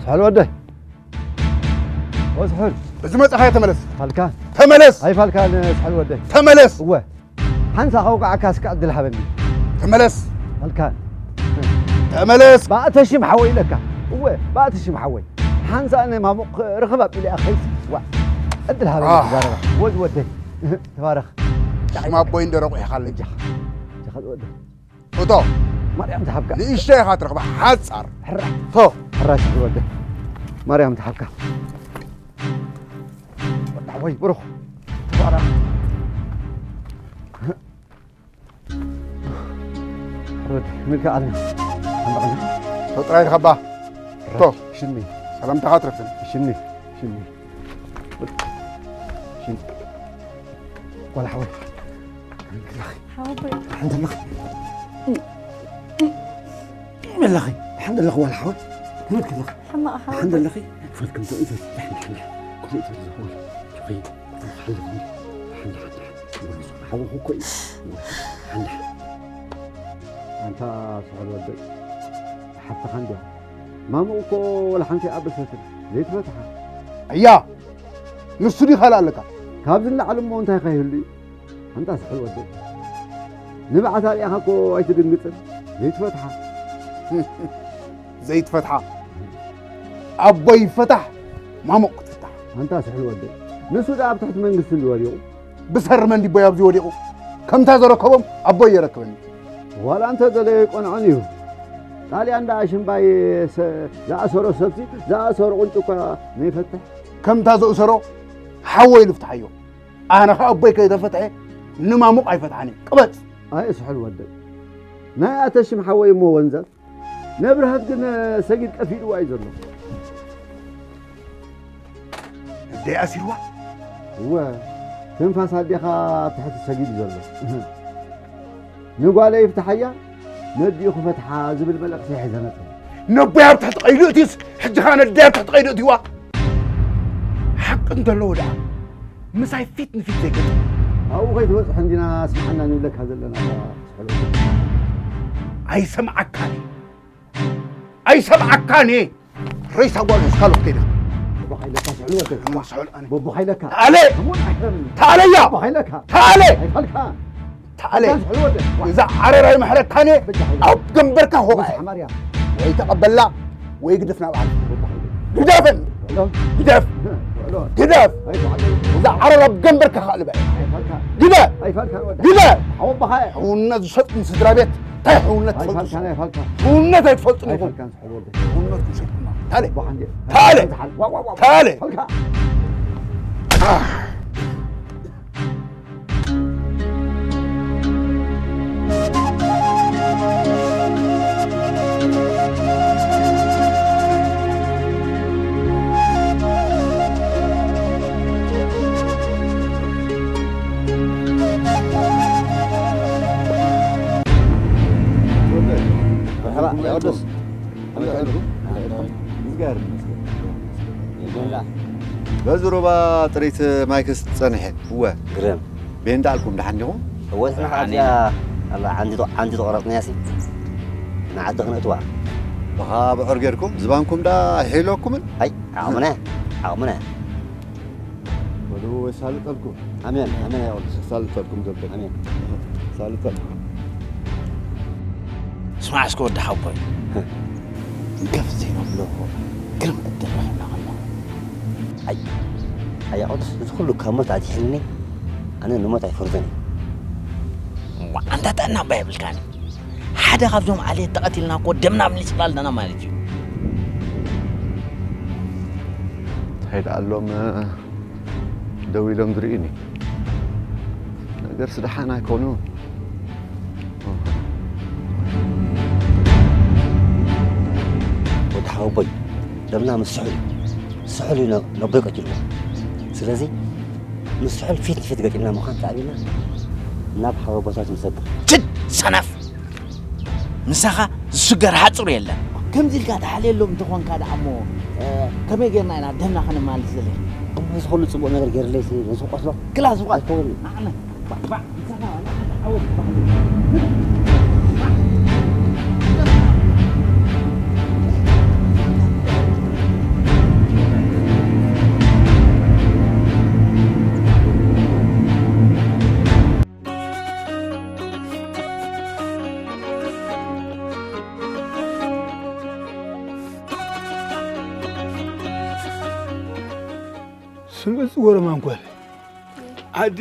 ስሑል ወደይ። ወ ስሑል። በዚ መጻኻዮ ተመለስ። ፋልካን። ተመለስ። ኣይ ፋልካን፣ ስሑል ወደይ። ተመለስ። እወ። ሓንሳእ ከውቅዓካ እስከ ዕድል ሃበኒ። ተመለስ። ፋልካን። ተመለስ። ብኣተሺም ሓወይ ኢለካ። እወ፣ ብኣቲ ሽም ሓወይ። ሓንሳእ ንማሙቕ ርኽብ ኣቢለ እያ ኸይስ። ዋ፣ ዕድል ሃበኒ ኣህ። ክዛረባ። ወድ ወደይ። ተባረኽ። ሽም ኣቦይ እንደረቑ ኢኻ ኣለጃ። ጃኻ ወደይ። እቶ። ማርያም ትሃብካ። ንእሽተይ ኢኻ ትረኽባ፣ ሓጻር። ሕራይ። ቶ። ሕራይ ወደይ። ማርያም ትሃብካ። ወዲ ሓወይ፣ ብሩኽ። ተባረኽ። ሕሩድ፣ ምን ከኣልና? ኣንበቕና። ተጥራይ ኸባ። ቶ። ሽኒ። ሰላምታኻ ትረፍን። ሽኒ። ሽኒ። ሽኒ። ቆላ ሓወይ። ሓወይ። ሓንተ ኣለኺ። መላኺ። ሓንተ ኣለኺ ዋላ ሓወይ። ከመይ ከለኺ? ሕማቕ ሓወይ። ሓንተ ኣለኺ። ፈትክም ተእዘዝ። ሕንሕን። ኩሉ ተዝኾን። ሓንተ ሓንተ። ሓንተ ሓንተ። ሓወኹ እኮ እዩ። ሓንዳ። ኣንታ ስሑል ወደይ፣ ሓፍትኻ እንድያ። ማሙቕ እኮ ወላ ሓንቲ ኣበሰትን ዘይትፈትሓ። ኣያ፣ ንሱ ድዩ ካልእ ኣለካ? ካብዚ ንላዕሊ እሞ እንታይ ከይህሉ እዩ? ኣንታ ስሑል ወደይ፣ ንብዓት ኣርያኻ እኮ ኣይትድንግጽን። ዘይትፈትሓ። ዘይትፈትሓ። ኣቦይ ይፈታሕ፣ ማሙቕ ክትፍታሕ። ኣንታ ስሑል ወደይ፣ ንሱ ደኣ ኣብ ትሕቲ መንግስቲ እንዲ ወዲቑ። ብሰሪ መን ዲቦይ ኣብዚ ወዲቑ? ከምታ ዘረከቦም ኣቦይ የረክበኒ። ዋላ እንተ ደለዮ ይቆንዖን እዩ። ጣልያን ደኣ ሽምባይ ሰ-፣ ዝኣሰሮ ሰብሲ ዝኣሰሮ ቁንጪ እኳ ነይፈትሕ። ከምታ ዘእሰሮ ሓወይ ልፍትሓዮ። ኣነ ኸኣ ኣቦይ ከይተፈትሐ ንማሙቕ ኣይፈትሓን እየ። ቅበጽ። ኣይ ስሑል ወደይ። ናይ ኣተሽም ሓወይ እሞ ወንዘፍ። ነብርሃት ግን ሰጊድ ቀፊድዋ እዩ ዘሎ። ኣደይ ኣሲርዋ? እወ፣ ትንፋስ ኣዴኻ ኣብ ትሕቲ ሰጊድ እዩ ዘሎ። ንጓለይ ይፍትሓያ፣ ነዲኡ ክፈትሓ ዝብል መልእኽቲ ሒዘ መጸ። ነቦይ ኣብ ትሕቲ ቀይዱ እትዩስ፣ ሕጂ ኸኣ ነደይ ኣብ ትሕቲ ቀይዱ እትይዋ? ሓቂ እንተለዎ ደኣ፣ ምሳይ ፊት ንፊት ዘይገጥም። ኣብኡ ከይትበጽሑ እንዲና ስምዓና ንብለካ ዘለና። ኣይሰምዓካን እየ። ኣይሰምዓካን እየ። ሬሳ ጓል ሒዝካ ሎት ከይድኻ። ቦቦኻ ኢለካ ስዕሉ ወደይ። እሞ ስዕል ኣነ። ቦቦኻ ኢለካ። ተኣለ። እሙን ኣይሕረምኒ። ተኣለያ። ቦቦኻ ኢለካ። ተኣለ። ኣይፋልካ። ተኣለ። ስዕሉ ወደይ። እዛ ዓረር ኣይምሕረካን እየ። በጃ ሓይለ። ኣብ ግንባርካ ሆቓ። ብዙሕ ማርያም። ወይ ተቐበላ ወይ ግደፍ ናብ ዓለም። ቦቦኻ ኢለካ። ግደፈን። ስዕሉ። ግደፍ። ስዕሉ። ግደፍ። ኣይፋልካ። እዛ ዓረር ኣብ ግንባርካ ከልበ። ኣይፋልካ። ግደፍ። ኣይፋልካ ወደይ። ግደፍ። ሓወቦኻ። ሕውነት ዝሰጥን ስድራ ቤት። እንታይ ሕውነት ትፈልጡ? ኣይፋልካ፣ ኣይፋልካ። ሕውነት ኣይትፈልጡን ኢኹም። ኣይፋልካ። ሕውነትኩም ሸጥኩማ። ታለ። ታለ። ታለ። መርሓባ፣ የቐድስ። ከመይ ትዕልሉ? ከመይ ትዕልሉ? ይዝገር ይመስገን። የላ። በዚ ሩባ ጥሪት ማይክስ ጸኒሐ። እወ። ግርም። ቤንዳ ኣልኩም ደሓን ዲኹም? እወ፣ ንሕና ኣነ ኣላ ዓንዲ ዶ-፣ ዓንዲ ተቆረጽናያሲ። ንዓዲ ክነእትዋ። ብኻ ብዑር ጌርኩም ዝባንኩም ዳ ሒለኩምን? ኣይ፣ ዓቕምና፣ ዓቕምና። ወዱ የሳልጠልኩም። ኣሜን፣ ኣሜን፣ ኣይቆልስ። የሳልጠልኩም ዘብል። ኣሜን። የሳልጠልኩም። ስማዕ እስከ ወዲ ሓቦይ። ገፍ ዘይነብሎ ግርም ዕድል ረኺብና ከለኹ። ኣይ፣ ኣይ፣ ኣይቆልስ፣ እዚ ኩሉ ካብ ሞት ኣድሒንኒ፣ ኣነ ንሞት ኣይፈርዶን እየ። እዋ፣ ኣንታ ጥዕና እባ የብልካን። ሓደ ካብዞም ዓሌት ተቐቲልና እኮ ደምና ምሊስና ኣለና ማለት እዩ። እንታይ ደኣ ኣሎም ደው ኢሎም ዝርእዩኒ? ነገርስ ደሓን ኣይኮኑ። ወዲ ሓወቦይ፣ ደምና ምስ ስሑል እዩ። ስሑል እዩ ነ-፣ ነቦይ ቀቲልዎ። ስለዚ ምስ ስሑል ፊት ንፊት ገጢምና ምዃን ተኣቢና ናብ ሓወቦታት ንሰግር። ችድ! ሰነፍ! ምሳኻ ዝስገር ሓጹር የለን። ከምዚ ኢልካ ትሓልየሎም እንተኾንካ ደኣ እሞ፣ እ፣ ከመይ ጌርና ኢና ደምና ከነማልስ ዘለና? እሞ እዚ ኩሉ ጽቡቕ ነገር ጌርለይሲ ነዚ ቆስሎ ክላ ዝቋ-፣ ኣይከውንን። ኣነ፣ ባዕ፣ ባዕ፣ ምሳኻ ዋላ ሓንቲ ዓወት ትበሃል። ስምዒ ዝጎረማን ጓል ዓዲ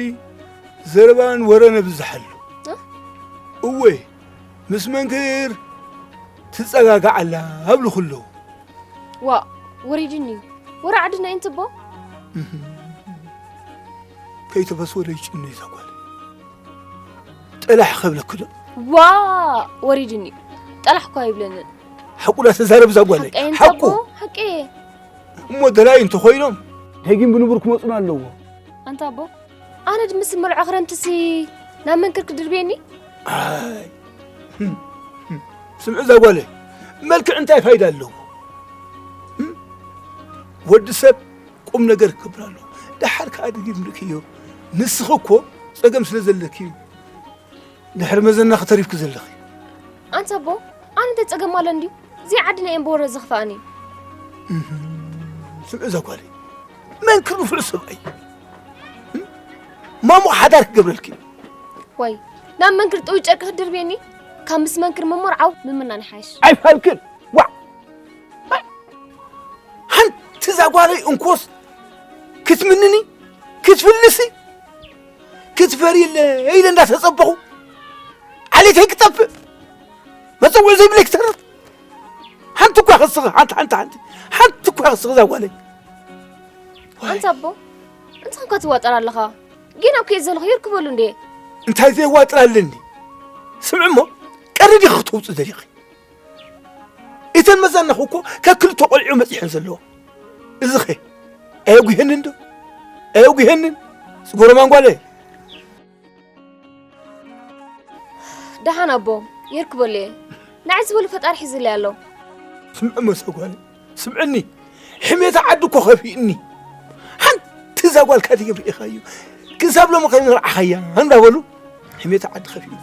ዘረባን ወረን ኣብዝሓሉ። እ? እወ፣ ምስ መንክር ትጸጋጋዕ ኣላ ኣብሉ ኩለዉ። ዋ፣ ወሪድኒ። ወረ ዓድና ይንትቦ? እህ። ከይተፈስወ ደይጭኑ እዩ ተጓል። ጠላሕ ከብለክ ዶ? ዋ፣ ወሪድኒ። ጠላሕ እኳ ይብለንን። ሓቁ ዳ ተዛረብ እዛ ጓለይ። ሓቀይ ሓቁ። እንተቦ፣ ሓቂ። እሞ ደላይ እንተኾይኖም፣ ደጊም ብንቡር ክመጹና ኣለዎ። ኣንታ ኣቦ፣ ኣነ ድምስ መልዖ ክረምትሲ ናብ መንክር ክድርብየኒ? ኣይ፣ ህም፣ ህም። ስምዒ እዛ ጓለይ፣ መልክዕ እንታይ ፋይዳ ኣለዎ? ህም? ወዲ ሰብ ቁም ነገር ክገብር ኣለዎ። ደሓር ከኣ ደጊም ርክዮ። ንስኺ እኮ ጸገም ስለ ዘለኪ እዩ። ድሕሪ መዘና ክተሪፍኪ ዘለኺ። ኣንታ ኣቦ፣ ኣነ እንታይ ጸገም ኣሎ እንድዩ? እዚ ዓድና እየ እምበወረ ዘኽፍኣኒ። እህ፣ ስምዒ እዛ ጓለይ። መንክር ንፉዕ ሰብኣይ። እም? ማሙቕ ሓዳር ክገብረልኪ። ወይ፣ ናብ መንክር ጥዊ ጨርቂ ክትድርብየኒ? ካብ ምስ መንክር ምምርዓው ምምናን ይሓይሽ። ኣይፋልክን። ዋዕ! ሓንቲ እዛ ጓለይ እንኮስ ክትምንኒ፣ ክትፍልሲ፣ ክትፈርየለ ኢለ እንዳተጸበኹ፣ ዓሌተይ ክጠፍእ፣ መጸውዒ ዘይብለይ ክተርፍ። ሓንቲ እኳ ክስኺ፣ ሓንቲ፣ ሓንቲ፣ ሓንቲ፣ ሓንቲ እኳ ክስኺ እዛ ጓለይ። ኣንታ ኣቦ፣ እንታይ እኳ ትዋጠር ኣለኻ? ጌና እኮ እየ ዘለኹ፣ የርክበሉ እንዴ? እንታይ ዘየዋጥር ኣለኒ? ስምዒ እሞ፣ ቀሪ ዲኺ ክትውጽእ ደሊኺ? እተን መዛናኹ እኮ ከክልተ ቆልዑ መጺሐን ዘለዋ። እዚኸ ኣየጉሄንን ዶ? ኣየጉሄንን? ዝጎረማን ጓለ። ደሓን ኣቦ፣ የርክበሉ እየ። ንዓይ ዝበሉ ፈጣሪ ሒዝለይ ኣሎ። ስምዒ መሰ ጓለ፣ ስምዕኒ። ሕሜታ ዓዲ እኮ ከፊእኒ። ሓንቲ እዛ ጓልካ ድግም ርኢኻዮ? ክሳብ ሎሚ ከይመርዓኻያ እንዳበሉ ሕሜታ ዓዲ ከፊእኒ።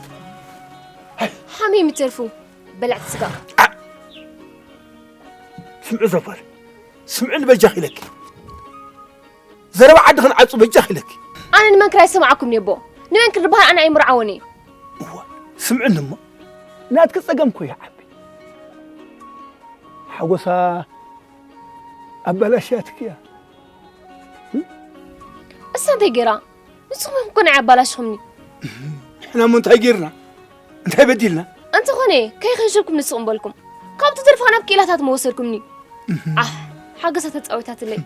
ሓሚም ይተርፉ። በላዕቲ ስጋ። ዓ-፣ ስምዒ ዘፋር፣ ስምዒ ንበጃኺ ኢለኪ። ዘረባ ዓዲ ክንዓጹ በጃኺ ኢለኪ። ኣነ ንመንክር ኣይሰማዓኩም ኔቦ። ንመንክር ዝበሃል ኣነ ኣይምርዓወን እየ። እዋ፣ ስምዕኒ እሞ። ናትኪ ጸገም እኮ ይዓቢ። ሓጎሳ ኣባላሽያትኪ እያ። እሳ እንታይ ገይራ? ንስኹም እኮ ናይ ኣባላሽኹምኒ። ንሕና እሞ እንታይ ገይርና? እንታይ በዲልና? እንተኾነ፣ ከይኸንሸብኩም ንስኹም በልኩም። ካብ ትደርፋ ናብ ክኢላታት መወሰድኩምኒ። ኣሕ፣ ሓገሳ ተጻዊታትለይ።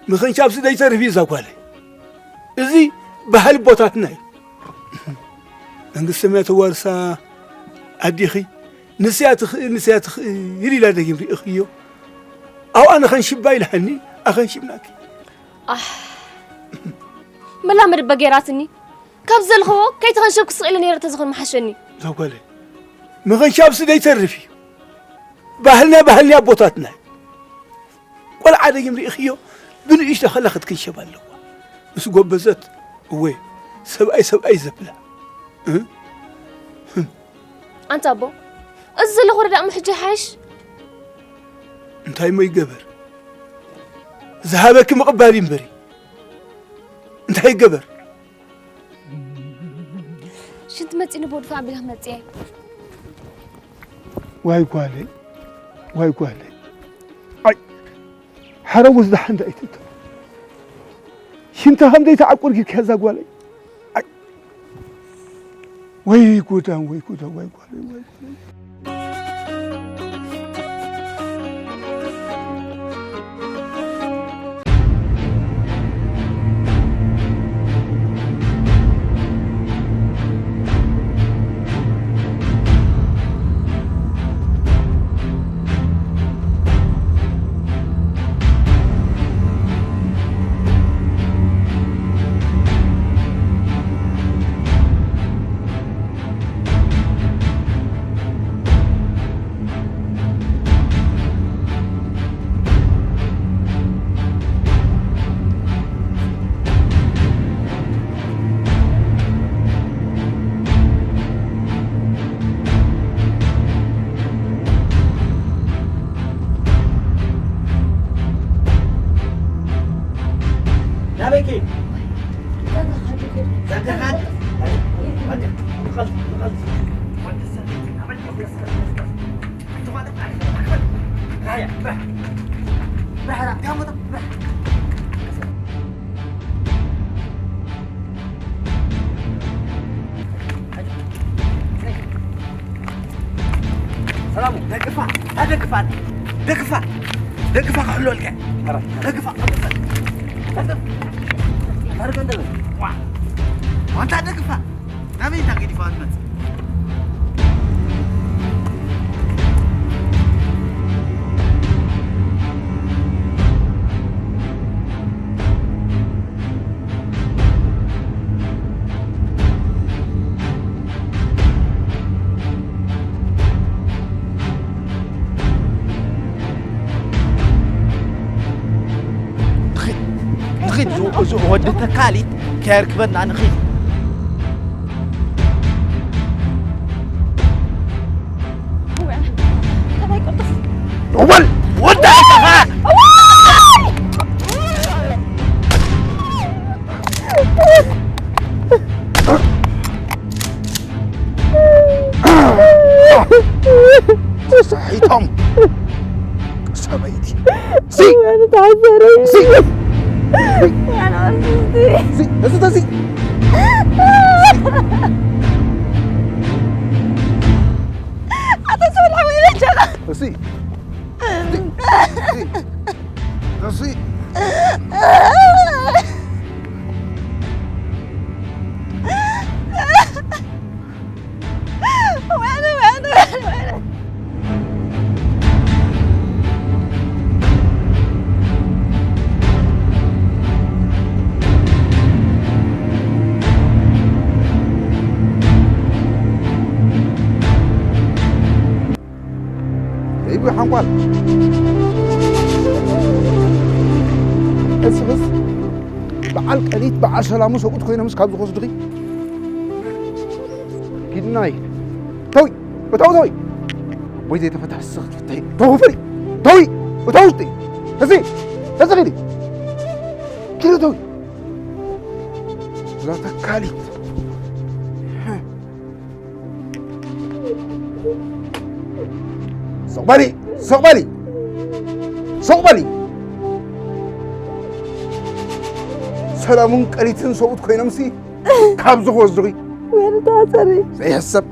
ምኽንሻብሲ ደይተርፍ እዩ እዛ ጓለይ። እዚ ባህሊ ቦታትና እዩ። መንግስቲ ሰማይ ተዋርሳ ኣዴኺ፣ ንስያ ትኽእል፣ ንስያ ትኽእል ኢላ ደጊም ርኢኽዮ። ኣብኣ ንኸንሽባ ኢልሃኒ፣ ኣኸንሽብናኪ። ኣሕ፣ መላመዲ በጌራትኒ። ካብ ዘለኽዎ ከይተኸንሸብኩ ስቕ ኢለ ነይረ ተዝኾን ምሓሸኒ። እዛ ጓለይ፣ ምኽንሻብሲ ደይተርፍ እዩ። ባህልና፣ ባህልና ኣቦታትና እዩ። ቆልዓ ደጊም ርኢኽዮ፣ ብንእሽቶ ከላ ክትክንሸብ ኣለዋ። ምስ ጎበዘት፣ እወ፣ ሰብኣይ ሰብኣይ ዘብላ። እ? ኣንታ ኣቦ፣ እዚ ዘለኹ ረዳእ እሞ ሕጂ ይሓይሽ? እንታይ እሞ ይገበር? ዝሃበኪ ምቕባል እዩ እምበሪ። እንታይ ይገበር? ሽንቲ መጺኒ ቦድፋ ኣቢላ መጺኤ። ዋይ ጓለይ፣ ዋይ ጓለይ። ኣይ፣ ሓረጉስ ደሓን ዳኣ ኣይትእቶ። ሽንታ ከም ዘይተዓቁር ጌርካ እዛ ጓለይ። ኣይ፣ ወይ ጉዳን፣ ወይ ጉዳን፣ ወይ ጓለይ፣ ወይ ጓለይ። ናበይ ከይዱ? ጸጋ ኻድ። ፋን፣ ደግፋ፣ ደግፋ ክሕልወልካ። ኧረ፣ ደግፋ፣ ደግፋ። ዋ፣ ዋንታ ደግፋ። ናበይ እንዳ ገዲፋ ትመጽእ? ንኺድ፣ ንኺድ፣ እዚ፣ እዚ ወዲ ተካሊት ከየርክበና ንኺድ። እወ፣ እንታይ ቅዱስ? እወል፣ ወዳእካ! እወይ! ተሳሒቶም። ሰበይቲ። ሲ! ወይኔ ተዓፈረ። ሲ! ወይኔ ኣርቲስቲ። ሲ! እዚ ተዚ! ኣታ ሰው ለሐወይ ለጀራ። እሲ! እሲ! እሲ! ወይኔ፣ ወይኔ፣ ወይኔ፣ ወይኔ። ደይቡ ሓንኳል። እስኽስ በዓል ቀሊት በዓል ሰላሙ ሰብኡት ኮይኖምስ ካብ ዝኸሱ ድኺ? ኪድናይ። ተውይ፣ እተው፣ ተውይ። ኣቦይ ዘይተፈትሐ ስኽ ትፍትሒ። ተው ፍሪ። ተውይ፣ እተው ውሽጢ። እዚ፣ እዚ ኺዲ። ኪዱ ተውይ። እዛ ተካሊት። ሱቕ በሊ፣ ሱቕ በሊ፣ ሱቕ በሊ። ሰላሙን ቀሊትን ሰብኡት ኮይኖምሲ ካብ ዝኸወዝኺ ወይኔ ተዓጸሪ። ዘይሕሰብ።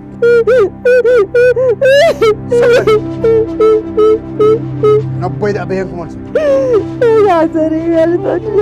ነቦይ ደኣ በየን ክመልሶ? ተዓጸሪ ወይኔ ተዓጸሪ።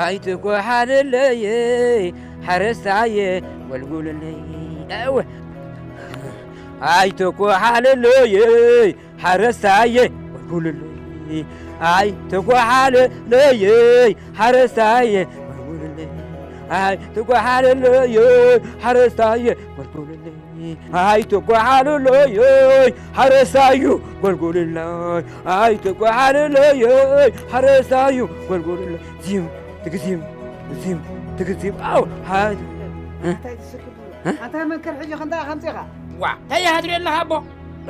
ኣይትጓሓልለይ ሓረስታየ ጎልጉልለይ። እወ። ኣይትጓሓልለይ ሓረስታየ ጎልጉልለይ። ኣይትጓሓልለይ ሓረስታየ ጎልጉልለይ። ኣይትጓሓልለይ ሓረስታየ ጎልጉልለይ። ኣይትጓሓልለይ ሓረስታዩ ጎልጉልለይ። ኣይትጓሓልለይ ሓረስታዩ ጎልጉልለይ። ዚም ትግዚም፣ ዚም ትግዚም። ኣው፣ ሓ-፣ እንታይ ትስክት? እ? ኣንታ መንከር ሕጂ ክንደኣ ከምጺኻ? ዋ፣ እንታይ ኢኻ ትርኢ ኣለኻ ኣቦ?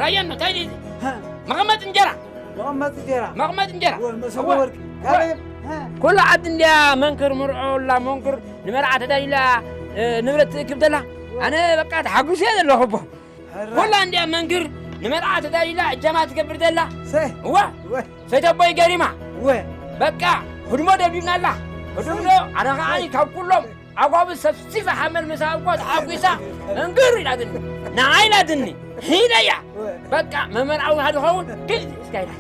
ራእየና፣ እንታይ ድዩ እዚ? ሀ። መቐመጢ እንጀራ። መቐመጢ እንጀራ። መቐመጢ እንጀራ። ወ-፣ መሶብ እወ። ወርቂ። እወ። ካበይ? ሀ። ኩሉ ዓዲ እንድያ መንክር ምርዖ ኣላ፣ መንክር ንመርዓ ተዳሊላ፣ እ፣ ንብረት ትእክብ ዘላ። እወ። ኣነ በቃ ተሓጒሰ ዘለኹ ኣቦ። ሀረ። ኩላ እንድያ መንክር ንመርዓ ተዳሊላ፣ እጃማ ትገብር ዘላ። ሰ-፣ እወ። እወ። ሰይተቦይ ገሪማ። እወ። በቃ፣ ህድሞ ደብዲብናላ። ህድሞ፣ ኣነ ኸዓ ካብ ኩሎም ኣጓብዝ ሰፍሲፈ ሓመድ ምሳ እኮ ተሓጒሳ መንክር ኢላትኒ። ንዓይ ኢላትኒ። ሂደያ። እወ። በቃ፣ መመርዓዊ ሃ ድኸውን? ግልጽ እስካ ኢላ።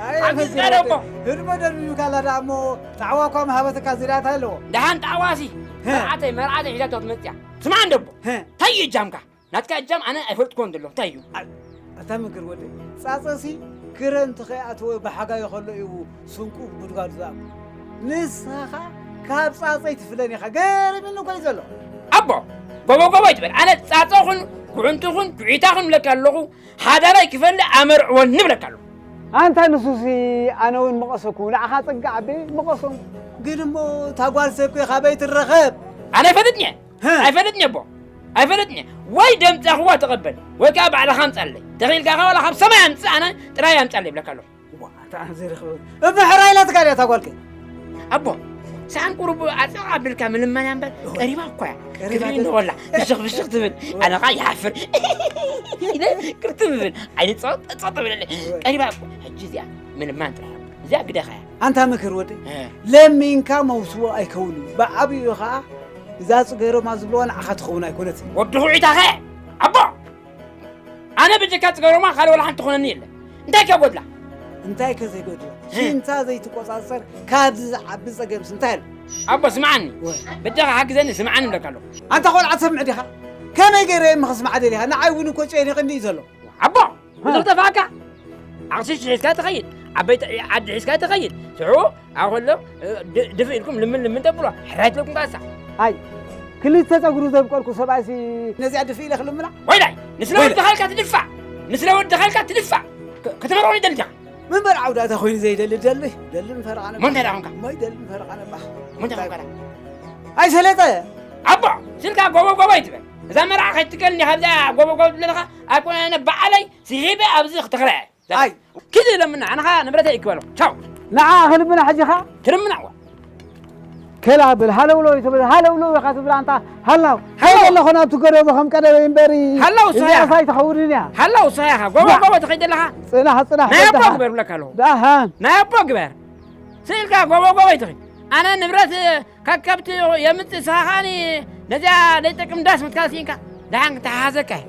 ኣይ፣ ሓጊዝካ ዶ እኮ? ህድሞ ደብዲብካላ ደኣ እሞ፣ ጣዕዋ እኳ ምሃበትካ ዝርያታ ኣለዎ። ደሓን ጣዕዋሲ። ሀ። መርዓተይ፣ መርዓተይ ሒዛቶ ትመጽያ። ስማዕ እንደቦ። ሀ። እንታይ እዩ እጃምካ? ናትካ እጃም ኣነ ኣይፈልጥኩዎን ዘለኹ፣ እንታይ እዩ? ኣ-፣ ኣታ ምክር ወደይ፣ ጻጸሲ ክረምቲ ከይኣተወ ብሓጋይ ከሎ እዩ ስንቁ ጉድጓዱ ዝኣቱ። ንስኻ ካብ ጻጸይ ትፍለን ኢኻ፣ ገሪምኒ እኮ እዩ ዘሎ። ኣቦ፣ ጎቦ ጎቦ ኣይትበል። ኣነ ጻጸ ኹን፣ ጉዕንቲ ኹን፣ ጉዒታ ኹን እብለካ ኣለኹ፣ ሓዳራይ ክፈሊ ኣመርዕወኒ እብለካ ኣለኹ። ኣንታ ንሱሲ ኣነ እውን ምቐሰኩ፣ ንዓኻ ጸጋ ዓቤ ምቐሶም። ግን እሞ እታ ጓል ሰብከ ካበይ ትረኸብ? ኣነ ኣይፈልጥን እየ። ሀ። ኣይፈልጥን እየ ኣቦ። ኣይፈለጥን እየ። ወይ ደምጻኽዋ ተቐበል፣ ወይ ከኣ ባዕልኻ ኣምጻለይ። ተኺኢልካ ከኣ ዋላ ካብ ሰማይ ኣምጽእ፣ ኣነ ጥራይ ኣምጻለይ ይብለካ ኣለኹ። እዋ፣ ኣታ ዘይረኽበ። እምሕራ ኢላትካ ድያ እታ ጓልከ? ኣቦ፣ ሰኣን ቁሩብ ኣጽቕ ኣቢልካ ምልመና እምበር፣ እዋ። ቀሪባ እኮ እያ። ቀሪባ ክትርኢ ዶ? እንዶ ወላ፣ ፍሽኽ ፍሽኽ ትብል። እዋ። ኣነ ኸኣ ይሓፍር። ኢለ ክርትም እብል። ዓይኒ ጸጥ ጸጥ እብለለይ። እዋ። ቀሪባ እኮ። ሕጂ እዚኣ ምልማን ጥራሕ እያ። እዚኣ ግደኻ እያ። ኣንታ ምክር ወደይ፣ እ። ለሚንካ መውስቦ ኣይከውንን እዩ። ብዓብዩ ኸኣ እዛ ጽገሮማ ዝብልዋ ንዓኻ ትኸውን ኣይኮነትን። ወዲ ኹዒታኸ፣ ኣቦ! ኣነ ብጀካ ጽገሮማ ካልእ ወላ ሓንቲ ትኾነኒ የለን። እንታይ ከ ጎድላ? እንታይ ከ ዘይጎድላ? እ። ሽንታ ዘይትቆጻጸር ካብዚ ዝዓቢ ጸገምስ እንታይ ኣሎ? ኣቦ፣ ስምዓኒ። ወይ። በጃኻ ሓግዘኒ፣ ስምዓኒ እብለካ ኣለኹ። ኣንታ ቆልዓ ትሰምዕ ዲኻ? ከመይ ገይረ እየ እሞ ክስምዓ ደሊኻ? ንዓይ እውን እኮ ጨኒቕኒ እዩ ዘሎ። ኣቦ! እ። ብዙሕ ጠፋእካ? ኣቕሽሽ ሒዝካ ትኸይድ፣ ዓበይቲ ዓዲ ሒዝካ ትኸይድ። ሽዑ ኣብ ከሎ፣ እ፣ ድ-፣ ድፍእ ኢልኩም ልምን ልምን ተብሎ፣ ሕራይ ትለኩም ካሳ። ኣይ፣ ክልተ ጸጉሩ ዘብቀልኩ ሰብኣይሲ ነዚኣ ድፍእ ኢለ ክልምና? ወይላይ፣ ንስለ ወይላይ። ወድኻ ኢልካ ትድፋእ፣ ንስለ ወድኻ ኢልካ ትድፋእ። ከ-፣ ከተመርዖ ይደሊ ዲኻ? ምንበር ዓውዳእታ ኮይኑ ዘይደሊ ደሊ፣ ደልን ፈረቓን ሞ እንታይ ደኣ ኾንካ? እሞ ይደልን ፈረቓን እባ። ሞ እንታይ ኾንካ ደኣ? ኣይ ሰለጠ! ኣቦ፣ ስልካ ጎቦ ጎቦ ይትበል። እዛ መርዓ ከይትከል እንዲኻ ኣብዛ ጎቦ ጎቦ ትብለኻ፣ ኣይኮነ ኣነ በዓለይ ስሒበ ኣብዚ ክተኽለ እየ። ኣይ። ኪድ ኢለምና፣ ኣነኻ ንብረተይ ይክበሎ። ቻው። ንዓ ክልምና ሕጂ ኸ? ክልምና እዋ። ከላ ብል፣ ሃለውለው ትብል፣ ሃለውለው ኢኻ ትብል ኣንታ፣ ሃላው። ሃላው። ሃለውለው ኣለኹ ናብቲ ገደቦ ከም ቀደመይ እምበሪ። ሃላው እዚኣ ሳያ። ፋይ ትኸውን እያ። ሃላው ሳያ ኻ፣ ጎቦ ዋ። ጎቦ ትኸይድ ኣለኻ። ጽናሕ፣ ጽናሕ፣ ናይ ኣቦ ወድኻ። ግበር ብለካ ኣለኹ። ደሓን። ናይ ኣቦ ግበር። ስኢልካ ጎቦ ጎቦ ይትኸይድ። ኣነ ንብረት ካብ ከብቲ የምጽእ፣ ንስኻ ኸኣኒ ነዚኣ ዘይጠቅም ዳስ ምትካል ስኢንካ፣ ደሓን ክተሓሓዘካ እየ።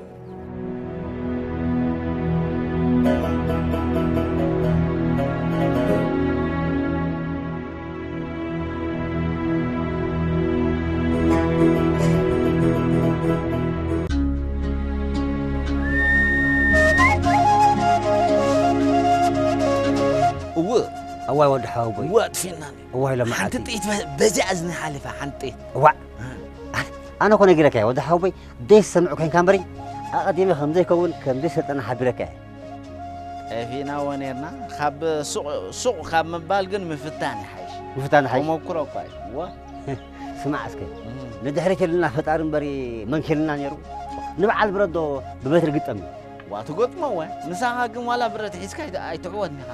እውእ። እዋይ ወዲ ሓወቦይ። እውእ፣ ኣጥፊእናኒ። እዋይ ሎማዓንቲ። ሓንቲ ጥይት በ-፣ በዚኣ እዝኒ ሓሊፋ፣ ሓንቲ ጥይት። እዋእ። እ። ኣነ፣ ኣነ እኮ ነጊረካ እየ፣ ወዲ ሓወቦይ፣ ዘይሰምዕ ኮይንካ እምበሪ፣ ኣቐዲመ ከም ዘይከውን፣ ከም ዘይሰልጠነ ሓቢረካ እየ። ጠፊእና እወ ነርና፣ ካብ ሱቕ፣ ሱቕ ካብ ምባል ግን ምፍታን ይሓይሽ። ምፍታን ይሓይሽ። ተመኩሮ እኳ እዩ። እወ። ስማዕ እስከ፣ እም። ንድሕሪት ኢልና ፈጣሪ እምበሪ መን ክኢልና ነይሩ? ንበዓል ብረትዶ ብበትሪ ግጠም እዩ? ዋ፣ ትገጥሞ እወ። ንሳኻ ግን ዋላ ብረት ሒዝካ ኣይት-፣ ኣይትዕወትን ኢኻ።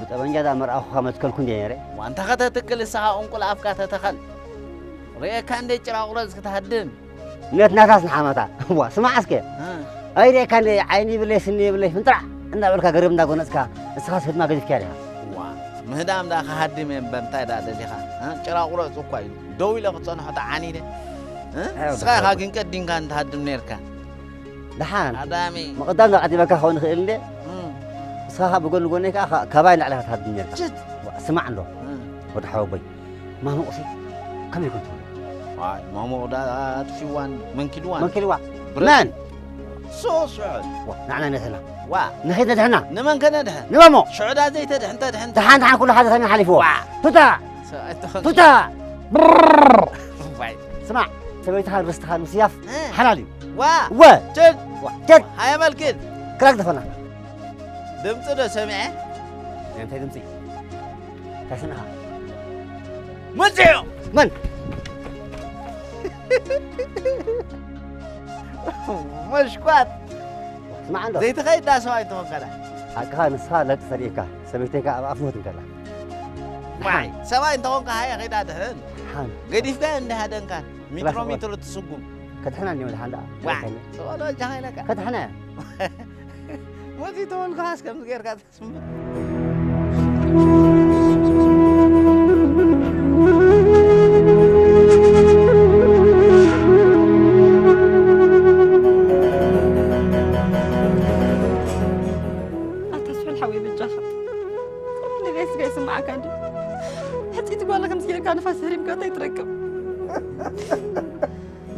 ብጠበንጃ ዳ መርኣኹኻ መትከልኩ እንድየ ነይረ። ዋንታ ከተትክል ንስኻ ቁንቁል ኣፍካ ተተኸል። ርእየካ እንደ ጭራ ቁረጽ ክትሃድም። ነት ናታስ ንሓመታ። ዋ፣ ስማዕ እስከ። እ። ኣይርእየካ እንደ ዓይኒ ይብለይ ስኒ ይብለይ ፍንጥራዕ እናበልካ ገረብ እንዳጎነጽካ ንስኻስ ህድማ ገዲፍካያ ዲኻ? ዋ፣ ምህዳም ደኣ ክሃድም እየ እምበር እንታይ ደኣ ደሊኻ? እ? ጭራ ቁረጽ እኳ እዩ። ደው ኢለ ክጸንሖ ተዓኒደ። እ? ኣይ፣ ንስኻ ኢኻ ወዲ ግን ቀዲምካ እንትሃድም ነይርካ። ደሓን። ቀዳሚ። ምቕዳም ዘቐዲመካ ክኸውን ይኽእል እንዴ? እም። ንስኻ ኸኣ ብጎኒ ጎነይ ከኣ ኸ-፣ ካባይ ንላዕሊ ክትሃድም ነርካ። ችት። ዋ፣ ስማዕ እንዶ። እም። ወዲ ሓወቦይ። ማሙቕሲ ከመይ ይከውን ትብሎ? ዋይ፣ ማሙቕ ዳ ኣጥፊዋን መንኪልዋን። መንኪልዋ? ብረት። መን? ሶ ስዑድ። ዋ፣ ንዓና ነድሕና። ዋ። ንኺድ ነድሕና። ንመን ከነድሕን? ንማሙቕ። ሽዑዳ ዘይተድሕን ተድሕን። ደሓን ደሓን ኩሉ ሓደ ሰሜን ሓሊፍዎ። ዋ። ቱታ! ሰብኣይ ተኾንካ። ቱታ! ብርር! ዋይ። ስማዕ፣ ሰበይትኻን ርስትኻን ምስያፍ እ። ሓላል እዩ። ዋ! ወ! ችድ! ዋ! ችድ! ሃያ መልክን! ክራክ ደፈና። ድምፂ ዶ ሰሚዐ? ናይ እንታይ ድምፂ? እንታይ ሰሚዕኻ? መፂኡ! መን? መሽኳት! ስማዕ እንዶ። ዘይትኸይድ ዳ ሰብኣይ እንተኾንካ ዳ? ሓቅኻ ንስኻ ለጥ ሰሪእካ፣ ሰበይተይካ ኣብ ኣፍኖት እንከላ። ዋይ፣ ሰብኣይ እንተኾንካ ሃየ ኸይዳ ድሕን። ሓን። ገዲፍካ እንደ ሃደንካ፣ ሚትሮ ክላስ ሚትሮ ትስጉም። ከድሕና እንዲዮ ድሓን ደኣ። ዋይ፣ ሰብኣይ ዶ እጃኻ ኢለካ? ከድሕና እያ። ሞት ይተወልካስ ከምዚ ጌርካ ኣታ ስሑል ሓወይ በጃኻ። ቁሩብ ንቤት ስጋ ይስምዓካ እንዲ። ሕጽይቲ ጓል ከምዚ ጌርካ ንፋስ ህሪምካ እንታይ ትረክብ?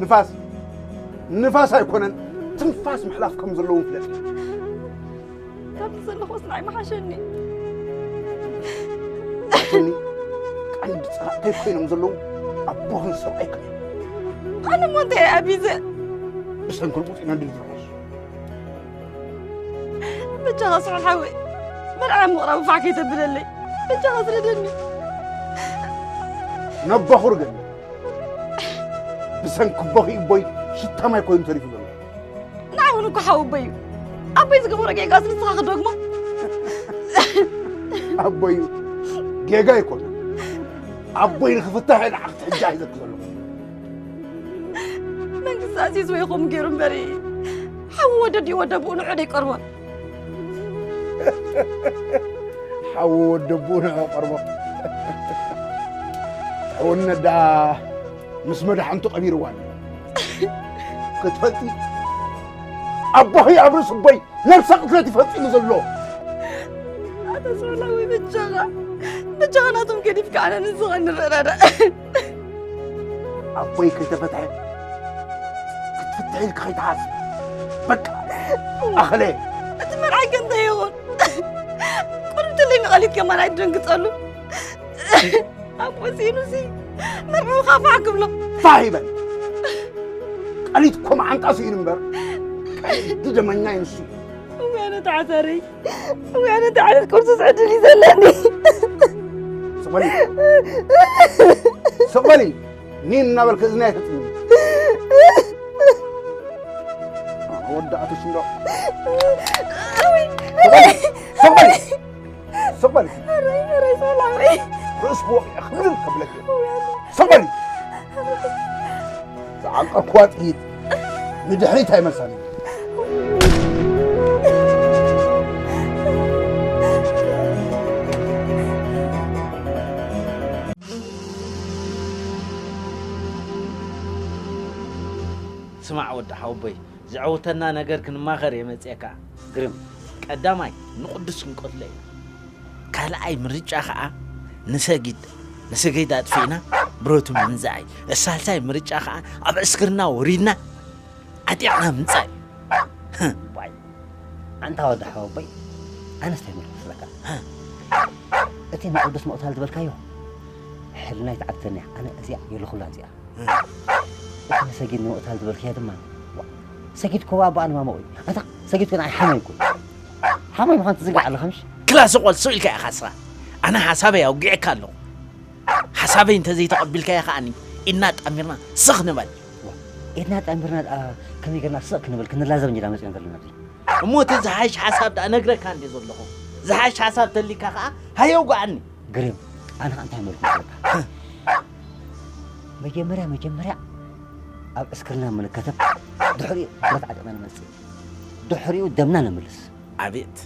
ንፋስ፣ ንፋስ ኣይኮነን፣ ትንፋስ ምሕላፍ ከም ዘለዎ ፍለጥ። ካብቲ ዘለኹስ ንዓይ ምሓሸኒ። ኣቱኒ፣ ቀንዲ ጸላእተይ ኮይኖም ዘለዉ ኣቦኽን ሰብኣይክን እዮም። ኣነ እሞ እንታይ እየ ኣቢዘ? ብሰንኪ ልቡጥ ኢና እንድንፍርሖስ። በጃኻ ስሑል ሓወይ፣ መርዓ ምቕራቡ ፋሕ ከይተብለለይ። በጃኻ ስደደኒ። ነባኹ ርገኒ። ብሰንኪ ኣቦኺ እቦይ ሽታ ማይ ኮይኑ ተሪፉ ዘሎ። ንዓይ እውን እኮ ሓወቦይ እዩ። ኣቦይ ዝገበሮ ጌጋስ ንስኻ ክደግሞ? ኣቦይ ጌጋ ኣይኮነ። ኣቦይ ንኽፍታሕ እየ ንዓኽቲ ሕጂ ሒዘኪ ዘለኹ። መንግስቲ ኣዚዝዎ ይኹም ገይሩ እምበሪ፣ ሓዉ ወደዲኡ ወደብኡ ንዑ ደይቀርቦን። ሓዉ ወደብኡ ንዑ ቀርቦ። ሕውነት ደኣ ምስ መድሓንቱ ቀቢርዋ ኣሎ። ክትፈልጢ ኣቦኺ ኣብ ርእሲ ኣቦይ ነብሰ ቅትለት እዩ ፈጺሙ ዘሎ። ኣታ ሰላዊ ብጃኻ፣ ብጃኻ ናቶም ገዲፍካ ኣነ ንስኻ ንረዳዳእ። ኣቦይ ከይተፈትሐ ክትፍትሒ ኢልካ ከይትሓስብ። በቃ ኣኸለ። እቲ መርዓይ ከ እንታይ ይኹን? ቁርብትለይ ንቐሊት ከማን ኣይትደንግጸሉ። ኣቦ ሲኑሲ መርዓኻ ፋሕ ክብሎ። ፋሕ ይበል። ቀሊት እኮ መዓንጣ ስኢኑ እምበር ቀሊት ደመኛ እዩ ንሱ። እውያነ ተዓሳረይ፣ እውያነ ተዓለት ቁርሲ ዝዕድል እዩ ዘለኒ። ስቕ በሊ። ስቕ በሊ። ኒን እናበልክ እዝኒ ኣይተጥምኒ። ወዲ ኣቶ ሽንዶ። ስቕ በሊ። ስቕ በሊ። ስቕ በሊ። ኣረይ፣ ኣረይ፣ ሰላመይ። ርእስ ወቂዐ ክብልል ከብለክ። እውያነ። ስቕ በሊ። ዝዓንቀርኩዋ ጥይት ንድሕሪት ኣይመልሳን። ስማዕ ወዲ ሓወቦይ፣ ዘዕውተና ነገር ክንማኸር እየ መፅኤካ። ግርም። ቀዳማይ ንቅዱስ ክንቀትሎ ኢና። ካልኣይ ምርጫ ኸዓ ንሰጊድ፣ ንሰጊድ ኣጥፊእና ብረቱ ምንዛዕ እዩ። ሳልሳይ ምርጫ ኸዓ ኣብ ዕስክርና ወሪድና ዓጢቕና ምምጻእ እዩ። ዋይ፣ ኣንታ ወዲ ሓወቦይ፣ ኣነስ እንታይ መልኩ መስለካ? እቲ ንቅዱስ ምቕታል ዝበልካዮ ሕልናይ ተዓግተኒ እያ። ኣነ እዚኣ የለኹላን እዚኣ። እቲ ንሰጊድ ንምቕታል ዝበልካዮ ድማ፣ ዋ፣ ሰጊድ እኮ ኣቦኣ ንማሞኡ እዩ። ኣታ ሰጊድ እኮ ንዓይ ሓመይ እኮ እዩ። ሓመይ ምዃኑ ትዝንጋዕ ኣለኻ ምሽ? ክላስ ቆል ስቕ ኢልካ ኢኻ ስኻ። ኣነ ሓሳበይ ኣውጊዐካ ኣለኹ። ሓሳበይ እንተዘይተቐቢልካዮ ከኣኒ ኢድና ጣሚርና ስኽ ንበል። ዋ፣ ኢድና ጣሚርና ደኣ ከመይ ጌርና ስቕ ክንብል ክንላዘብ እንዲና መጺና ዘለና ኣብዚ። እሞ እቲ ዝሓይሽ ሓሳብ ደኣ ነግረካ እንዴ ዘለኹ። ዝሓይሽ ሓሳብ ተሊካ ከኣ ሃየ ውግኣኒ። ግርም፣ ኣነ ከኣ እንታይ መልኩ መስለካ? መጀመርያ፣ መጀመርያ ኣብ ዕስክርና ምንከተብ፣ ድሕሪኡ ብረት ዓጢቕና ንመጽእ። ድሕሪኡ ደምና ነምልስ። ኣቤት፣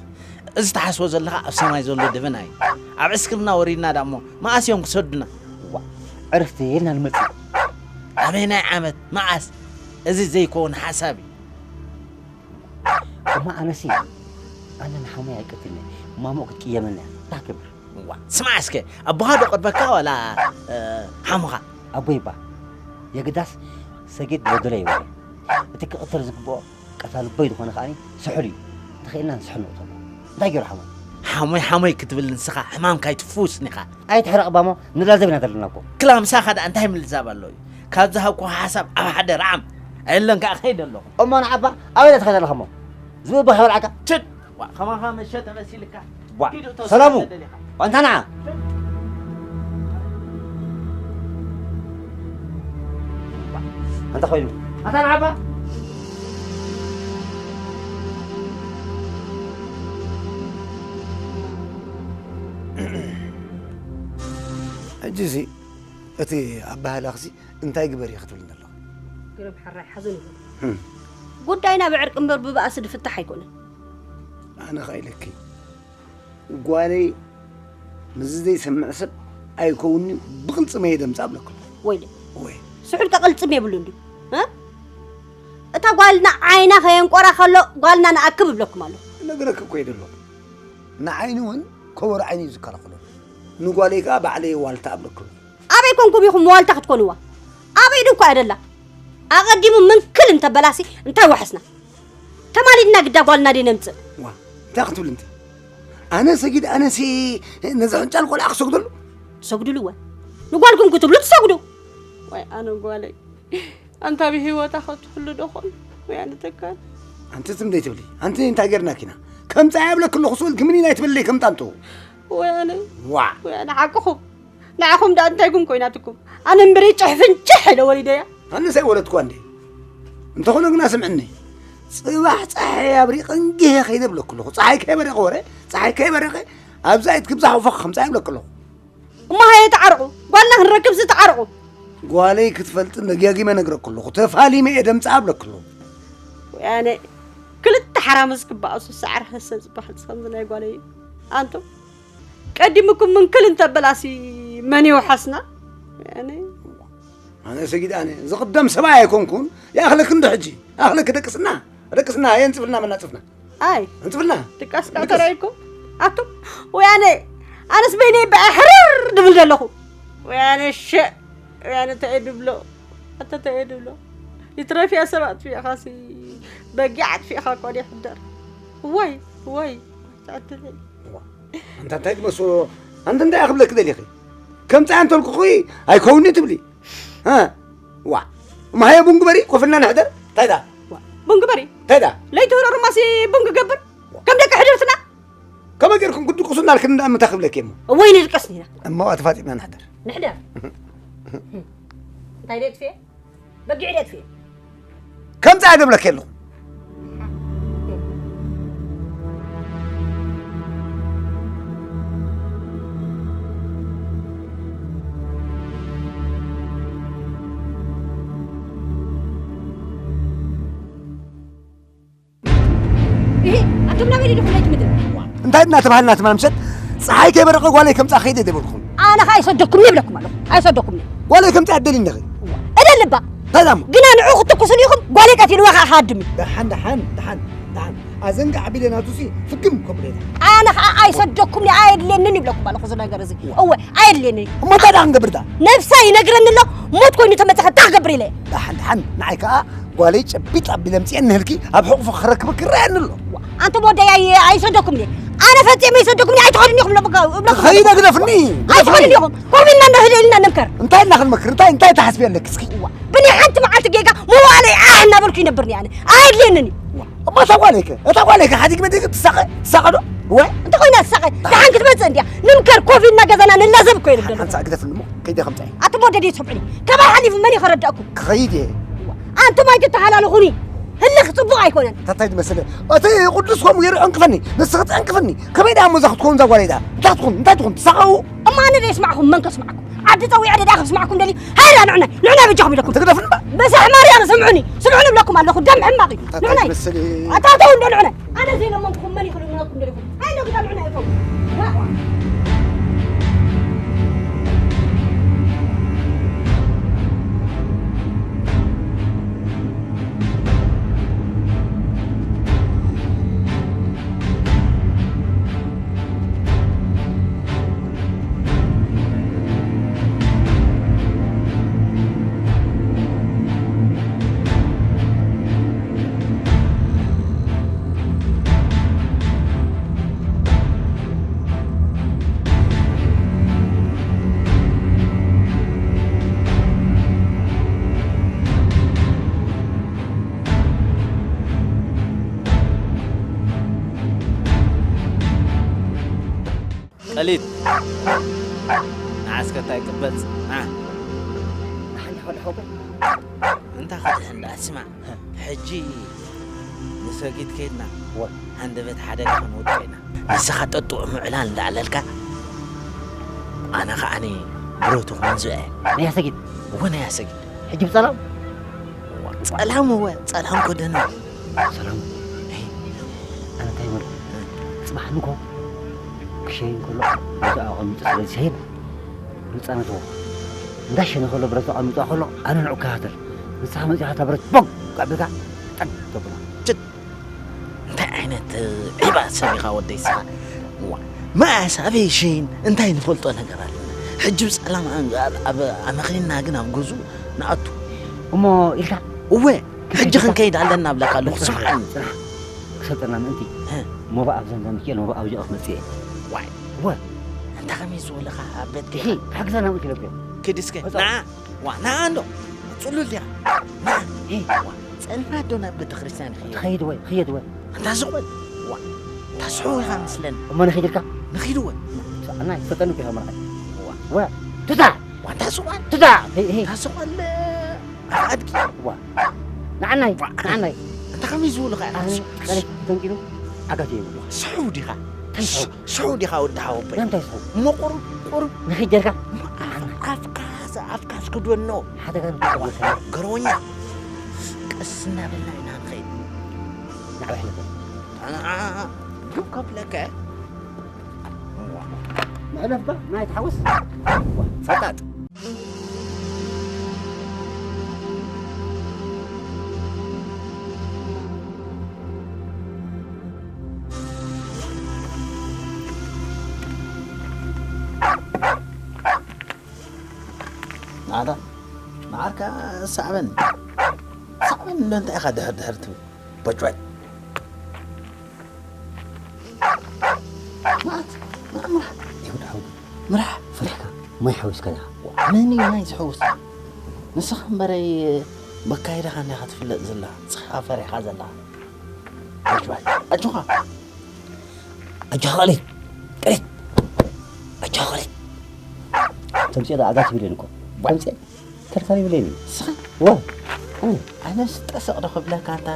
እዚ ትሓስቦ ዘለኻ ኣብ ሰማይ ዘሎ ደበና እዩ። ኣብ ዕስክርና ወሪድና ደኣ እሞ መኣስ እዮም ክሰዱና? ዋ፣ ዕርፍቲ ኢልና ንመጽእ። ኣበየናይ ዓመት? መኣስ? እዚ ዘይከውን ሓሳብ እዩ። እማ ኣነሲ፣ ኣነ ንሓሙይ ኣይቀትልን እየ። ማሞ ክትቅየመኒ እያ። እንታይ ክገብር? ዋ፣ ስማዕ እስከ፣ ኣቦኻ ዶ ቀርበካ ዋላ፣ እ፣ ሓሙኻ? ኣቦይ እባ፣ የግዳስ ሰጊድ በደሎ ይብሎ። እቲ ክቕተል ዝግብኦ ቀታሊ ኣቦይ ዝኾነ ከኣኒ ስሑል እዩ። እንተኽኢልና ንስሑል ንቕተሎ። እንታይ ገይሩ ሓሙይ? ሓሞይ ሓሞይ ክትብል ንስኻ ሕማምካ ኣይትፍውስን ኢኻ። ኣይትሕረቕ ባሞ፣ ንላዘብ ኢና ዘለና እኮ። ክላ ምሳኻ ደኣ እንታይ ምልዛብ ኣሎ እዩ? ካብ ዝሃብኩኻ ሓሳብ ኣብ ሓደ ርዓም። ኣየለን ከኣ ከይደ ኣለኹ። እሞ ንዓባ ኣበይ ኢኻ ትኸይድ ኣለኻ እሞ? ዝብኢ ከይበልዓካ? ችድ! ዋ፣ ከማኻ መሸተ መሲልካ። ዋ፣ ኪድ እቶ ሰላሙ! ሰላም ደሊኻ። ዋንታ ንዓ! ኣንታ ኮይኑ። ኣታ ንዓባ! ሕጂሲ እቲ ኣባህላኽሲ እንታይ ግበሪ ክትብልኒ ኣለኹ? ግርም ሕራይ ሓዘን ይኹን። ህም። ጉዳይና ብዕርቂ እምበር ብባእሲ ዝፍታሕ ኣይኮነን። ኣነ ኸኣ ኢለኪ፣ ጓለይ ምስዚ ዘይሰምዕ ሰብ ኣይከውንን ብቕልጽመ እየ ደምጽእ ኣብለኩም። ወይለ። ወይ። ስሑል ከ ቅልጽም የብሉን ድዩ? እ? እታ ጓልና ዓይና ከየንቆራ ከሎ ጓልና ንኣክብ እብለኩም ኣለኹ። እነግረኪ እኮ እየ ደለኹ። ንዓይኒ እውን ከበሮ ዓይኒ እዩ ዝከላኸለሉ። ንጓለይ ከኣ ባዕለይ ዋልታ ኣብለኩም። ኣበይ ኮንኩም ኢኹም ዋልታ ክትኮንዋ? ኣብ ኢዱ እኮ እያ ደላ። ኣቐዲሙ ምንክል እንተበላሲ እንታይ ወሐስና? ተማሊድና ግዳ ጓልና ደይ ነምጽእ። ዋ፣ እንታይ ክትብል እንተ? ኣነ ሰጊድ፣ ኣነሲ ነዚ ሕንጫል ቆልዓ ክሰግደሉ? ትሰግድሉ እወ። ንጓልኩም ክትብሉ ትሰግዱ። ወይ ኣነ ጓለይ። ኣንታ ብህይወታ ክትህሉ ዶ ኾን? ወይ ኣነ ተካል። ኣንቲ ትም ደይ ትብሊ። ኣንቲ እንታይ ገርናኪና? ከምጻ ያብለክ ኣለኹ ስብል ክምኒ ናይ ትብለይ ከምጣ እንቶ። ወይ ኣነ። ዋ። ወይ ኣነ ሓቅኹም። ንዓኹም ደኣ እንታይ ጉም ኮይናትኩም? ኣነ እምበረይ ጭሕፍን ጭሕ ኢለ ወሊደያ። ኣነስ ኣይወለድኩዋ እንዴ? እንተኾነ ግና ስምዕኒ፣ ጽባሕ ጸሓይ ኣብሪቐ እንግሄ ከይደ እብለኪ ኣለኹ። ጸሓይ ከይበረቐ ወረ፣ ጸሓይ ከይበረቐ ኣብዛ ኢድ ክብዛሕ ወፈኽ ከምጻ እብለኪ ኣለኹ። እሞ ሃየ ተዓርቑ፣ ጓልና ክንረክብሲ ተዓርቑ። ጓለይ ክትፈልጥን ደጋጊመ ነግረኪ ኣለኹ፣ ተፋሊመ እየ ደምጽኣ እብለኪ ኣለኹ። ወያነ ክልተ ሓራምዝ ክበኣሱ ሳዕሪ ሃሰ ዝበሃል ከምዚ ናይ ጓለይ እዩ። ኣንቱም ቀዲምኩም ምንክል እንተበላሲ መን ይውሓስና? ወያነ ኣነ ሰጊድ ኣነ ዝቕደም ሰብኣይ ኣይኮንኩን። ይኣኽለኪ እንዶ ሕጂ፣ ይኣኽለኪ ደቅስና፣ ደቅስና የንጽፍልና መናጽፍና። ኣይ እንጽፍልና ድቃስ ድቃስ። ካተራይኩም ኣቱም ወያነ ኣነስ በይነይ በኣሕርር ድብል ዘለኹ። ወያነ ሸ ወያነ ተኤ ድብሎ ኣተ ተኤ ድብሎ ይትረፍያ ሰብ ኣጥፊእኻሲ በጊዕ ኣጥፊእኻ እኮ ይሕደር። ወይ ወይ ትዕድለይ። ኣንታ እንታይ ትመስሎ? ኣንታ እንታይ ክብለኪ ደሊኺ? ከምጻ እንተልኩኺ ኣይከውኒ ትብሊ። እ፣ ዋ። እሞ ሃየ ቡን ግበሪ፣ ኮፍ ኢልና ንሕደር። እንታይ ደኣ? ዋ፣ ቡን ግበሪ። እንታይ ደኣ? ለይቲ ህረሩማሲ ቡን ክገብር? ዋ። ከም ደቂ ሕድርትና? ከመይ ጌርኩም ክትድቅሱ እናልክን ደኣ ምንታይ ክብለኪ እሞ? እወ፣ ይንድቀስ ኒና። እሞ ተፋጢጥና ንሕደር። ንሕደር። እንታይ ደጥፍኤ? በጊዕ ደጥፍኤ። ከምጻ እየ ዝብለኪ ኣለኹ። እሂ፣ ኣቱም ናበይ ዲኹም ናይ ትምድር? እንታይ እናተባህልና ትማል ምሸት ፀሓይ ከይበረቐ ጓለይ ከምፃ ከይደ ደበልኩም። ኣነ ኸዓ ኣይሰደኩምኒ ይብለኩም ኣለኹ። ኣይሰደኩምኒ። ጓለይ ከምፃ ኣደሊ እንደኸ? እደልባ። እንታይ ዳሞ? ግና ንዑ ክትኩስሉ ኢኹም፣ ጓለይ ቀቲልዋ ኸዓ ክሃድም እዩ። ደሓን፣ ደሓን፣ ደሓን፣ ደሓን። ኣዘንጋ ዓቢለ ናቱሲ ፍግም ከብሎ ኢኻ። ኣነ ኸዓ ኣይሰደኩምኒ፣ ኣየድልየንን ይብለኩም ኣለኹ እዚ ነገር እዚ። እወ፣ ኣየድልየንን እዩ። እሞ እንታይ ደኣ ክንገብር ደኣ? ነብሳ ይነግረኒ ኣሎ፣ ሞት ኮይኑ ተመፀኸ እንታይ ክገብር ኢለ? ደሓን፣ ደሓን፣ ንዓይ ከኣ ጓለይ ጨቢጥ ኣቢለ ኣምፅኤ እንህልኪ ኣብ ሕቑፉ ክረክበኪ ይረኣየኒ ኣሎ። ኣንቱም ወደይ ኣይ-፣ ኣይሰደኩምኒ። ኣነ ፈፂመ ኣይሰደኩምኒ፣ ኣይትኸዱን ኢኹም እብለኩም። ከይደ ግደፍኒ፣ ኣይትኸዱን ግደፍኒ። ኢኹም። ኮፍ ኢልና እንዶ ህድእ ኢልና ንምከር። እንታይ ኢልና ክንመክር? እንታይ፣ እንታይ ትሓስቢ ኣለኪ እስኪ? ብናይ ሓንቲ መዓልቲ ጌጋ መዋእለይ ዓሕ እናበልኩ ይነብር እየ ኣነ። ኣየድልየንን እዩ። እሞ እታ ጓለይከ? እታ ጓለይከ ሓዲግ መዲግ ትሳቐ? ትሳቐ ዶ? ወ? እንተኾይና ትሳቐ። ደሓን ክትመጽእ እንድያ። ንምከር ኮፍ ኢልና ገዛና ንላዘብ እኮ እዩ ዝብለሉ። ሓንሳእ ግደፍኒ እሞ ከይደ ከምጻ እየ። ኣቱም ወደዲ ትሰምዑኒ። ካባይ ሓሊፉ መን ይኸረዳእኩም? ክኸይድ እየ። ኣንቱም ኣይትተሃላለኹኒ። ህልኽ ጽቡቕ ኣይኮነን። ታታይ ዝመሰለ። እቲ ቅዱስ ከምኡ ገይሩ ዕንቅፈኒ። ንስኺ ትዕንቅፍኒ። ከመይ ደኣ እሞ እዛ ክትከውን እዛ ጓለይ ደኣ? እንታይ ክትኮን? እንታይ ትኾን? ትሳቐው? እሞ ኣነ ዶ የስማዕኹም? መን ከስማዕኩም? ዓዲ ጸዊዐ ደዳ ክስማዕኩም ደልዩ። ሃይራ ንዑናይ፣ ንዑናይ በጃኹም ኢለኩም። ትግደፍን እምበር። በሳሕ ማርያም ስምዑኒ፣ ስምዑኒ እብለኩም ኣለኹ። ደም ሕማቕ እዩ። እንታይ ንዑናይ። ትመስል? ኣታተው እንዶ ንዑናይ። ኣነ ዘይለመንኩኹም መን ይኽእል ንብለኩም ደሊኹም? ሃይለ ግዳ ንዑናይ እቶም። ቀሊል ንዓስከ እንታይ ቅበጽ? ና። ሓንቲ ሓንቲ ሓንቲ። እንታ ኸድሕ እንዳ ስማዕ፣ ሕጂ ንሰጊድ ከይድና፣ ወ-፣ ሃንደበት ሓደጋ ክንወድቕ ኢና። ንስኻ ጠጥዑ ምዕላል እንዳዕለልካ፣ ኣነ ኸዓኒ ብረቱ ክመንዝዕ እየ። ናይ ኣሰጊድ? እወ፣ ናይ ኣሰጊድ። ሕጂ ብጸላም? እወ፣ ጸላም እወ፣ ጸላም ኮደና። ሰላም። ኣነ እንታይ ይበል? ጽባሕ ንግሆ ክሸይን ከሎ፣ ገዛኡ ኣቐሚጡ ስለ ዝሸይን፣ ህጻናት እንዳሸነ ከሎ ብረት ኣቐሚጡ ከሎ ኣነ ንዑ ከታተል። ንስኻ መጺኻ እታ ብረት ቦግ ኣቢልካ ጠግ ተብላ። ጭድ! እንታይ ዓይነት ዒባ ሰብ ኢኻ ወደይ ስኻ? ዋ፣ መኣስ ኣበይ ሸይን እንታይ ንፈልጦ ነገር ኣለና? ሕጂ ብጸላም ኣብ፣ ኣብ ኣመኽኒና ግን ኣብ ገዝኡ ንኣቱ። እሞ ኢልካ? እወ፣ ሕጂ ክንከይድ ኣለና እብለካ ኣለኹ። ጽናሕ፣ ስምዓኒ። ጽናሕ። ክሰልጠና ምእንቲ። እ። ሞባ ኣብ ዘንዛ ሚካኤል፣ ሞባ ኣብ ጀቐፍ መጽኤ። ዋይ። እወ። እንታ ከመይ ዝበለኻ ኣብ ቤት እሺ፣ ጌጋ? ሓግዘና ምእንቲ ኢለኩ። ክድስከ። ወጻ። ና። ዋ፣ ና እንዶ። ጽሉል ዲኻ? ና። እ። ዋ፣ ጸልማት ዶ ናብ ቤተክርስትያን ይኸይድ? ትኸይድ ወይ፣ ኽየድ ወይ። እንታ ዝቖል። ዋ፣ እንታ ስሑ ኢኻ መስለኒ። እሞ ንኺድ ኢልካ? ንኺድ ወይ። ሰኣና ይፈጠኑ እኮ ኢኻ መርዓይ። ዋ። ዋ፣ ትታ! ዋ፣ እንታ ስቋል። ትታ! ሄይ፣ ሄይ። እንታ ስቋል፣ ኣድጊ። ዋ። ና፣ ዓናይ፣ ዓናይ። እንተ ከመይ ዝብሉኻ ኢኻ? ኣነ፣ ቀለይ፣ ደንጊሩ፣ ዓጋት የብሉ። ስሑው ዲኻ? እንታይ ስሑው? ስሑው ዲኻ ወዲ ሓወቦይ? እንታይ ስሑው? እሞ ቁሩብ፣ ቁሩብ። ንኺድ ጀርካ? ኣፍ-፣ ኣፍካ፣ ኣፍካ ኣስክድወኖ። ሓደጋ ንኽትብል። ገረወኛ። ቀስ እናበልና ኢና ንኸይድ። ናዕባ ሕለፈ። ኣና፣ ዱብ ከብለከ። መሕለፍካ ናይ ተሓወስ። ፈጣጥ። ናታ፣ መዓርካ ሳዕበን። ሳዕበን ኣሎ፣ እንታይ ኢኻ ድሕር ድሕር ትብል? ቦጭ ቦጭ። መዓት፣ መዓ-፣ ምራሕ። ይሁዳ ሓው። ምራሕ። ፈሪሕካ? ማይ ሓዊስካ ዲኻ? መን እዩ ማይ ዝሕውስ? ንስኻ እምበረይ፣ መካየድኻ እንዲኻ ትፍለጥ ዘለኻ። ንስኻ ፈሪሕካ ዘለኻ። ቦጭ ቦጭ። ኣጆኻ። ኣጆኻ ቃሊት። ቃሊት። ኣጆኻ ቃሊት። ተምፅኦ ዶ ዓጋት ይብለኒ እኮ። ተምፅኦ። ተርካሪ ብለኒ። ስኻ? ዋ። ኣነ። ኣነስ ጠሰቕ ዶ ክብለካ፣ ኣንታ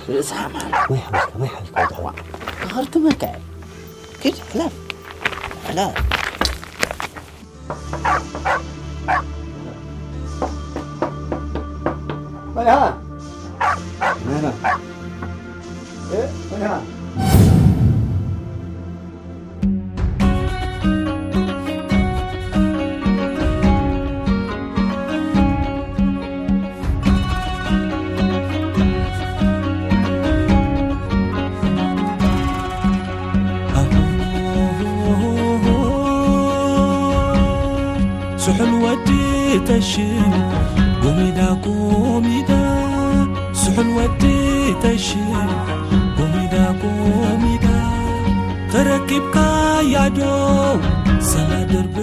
ርእሲ ሓማል። ማይ ሓዊስካ፣ ማይ ሓዊስካ፣ ወዲ ሓወይ። ክኸርትመካ እየ። ኪድ፣ ሕለፍ። ሕለፍ። መን ኢኻ? መን ኢኻ? እ፣ መን ኢኻ? ስሑል ወዲ ተሽም፣ ጎሚዳ ጎሚዳ። ስሑል ወዲ ተሽም፣ ጎሚዳ ጎሚዳ። ተረኪብካያ ዶ ሰላ ድርብ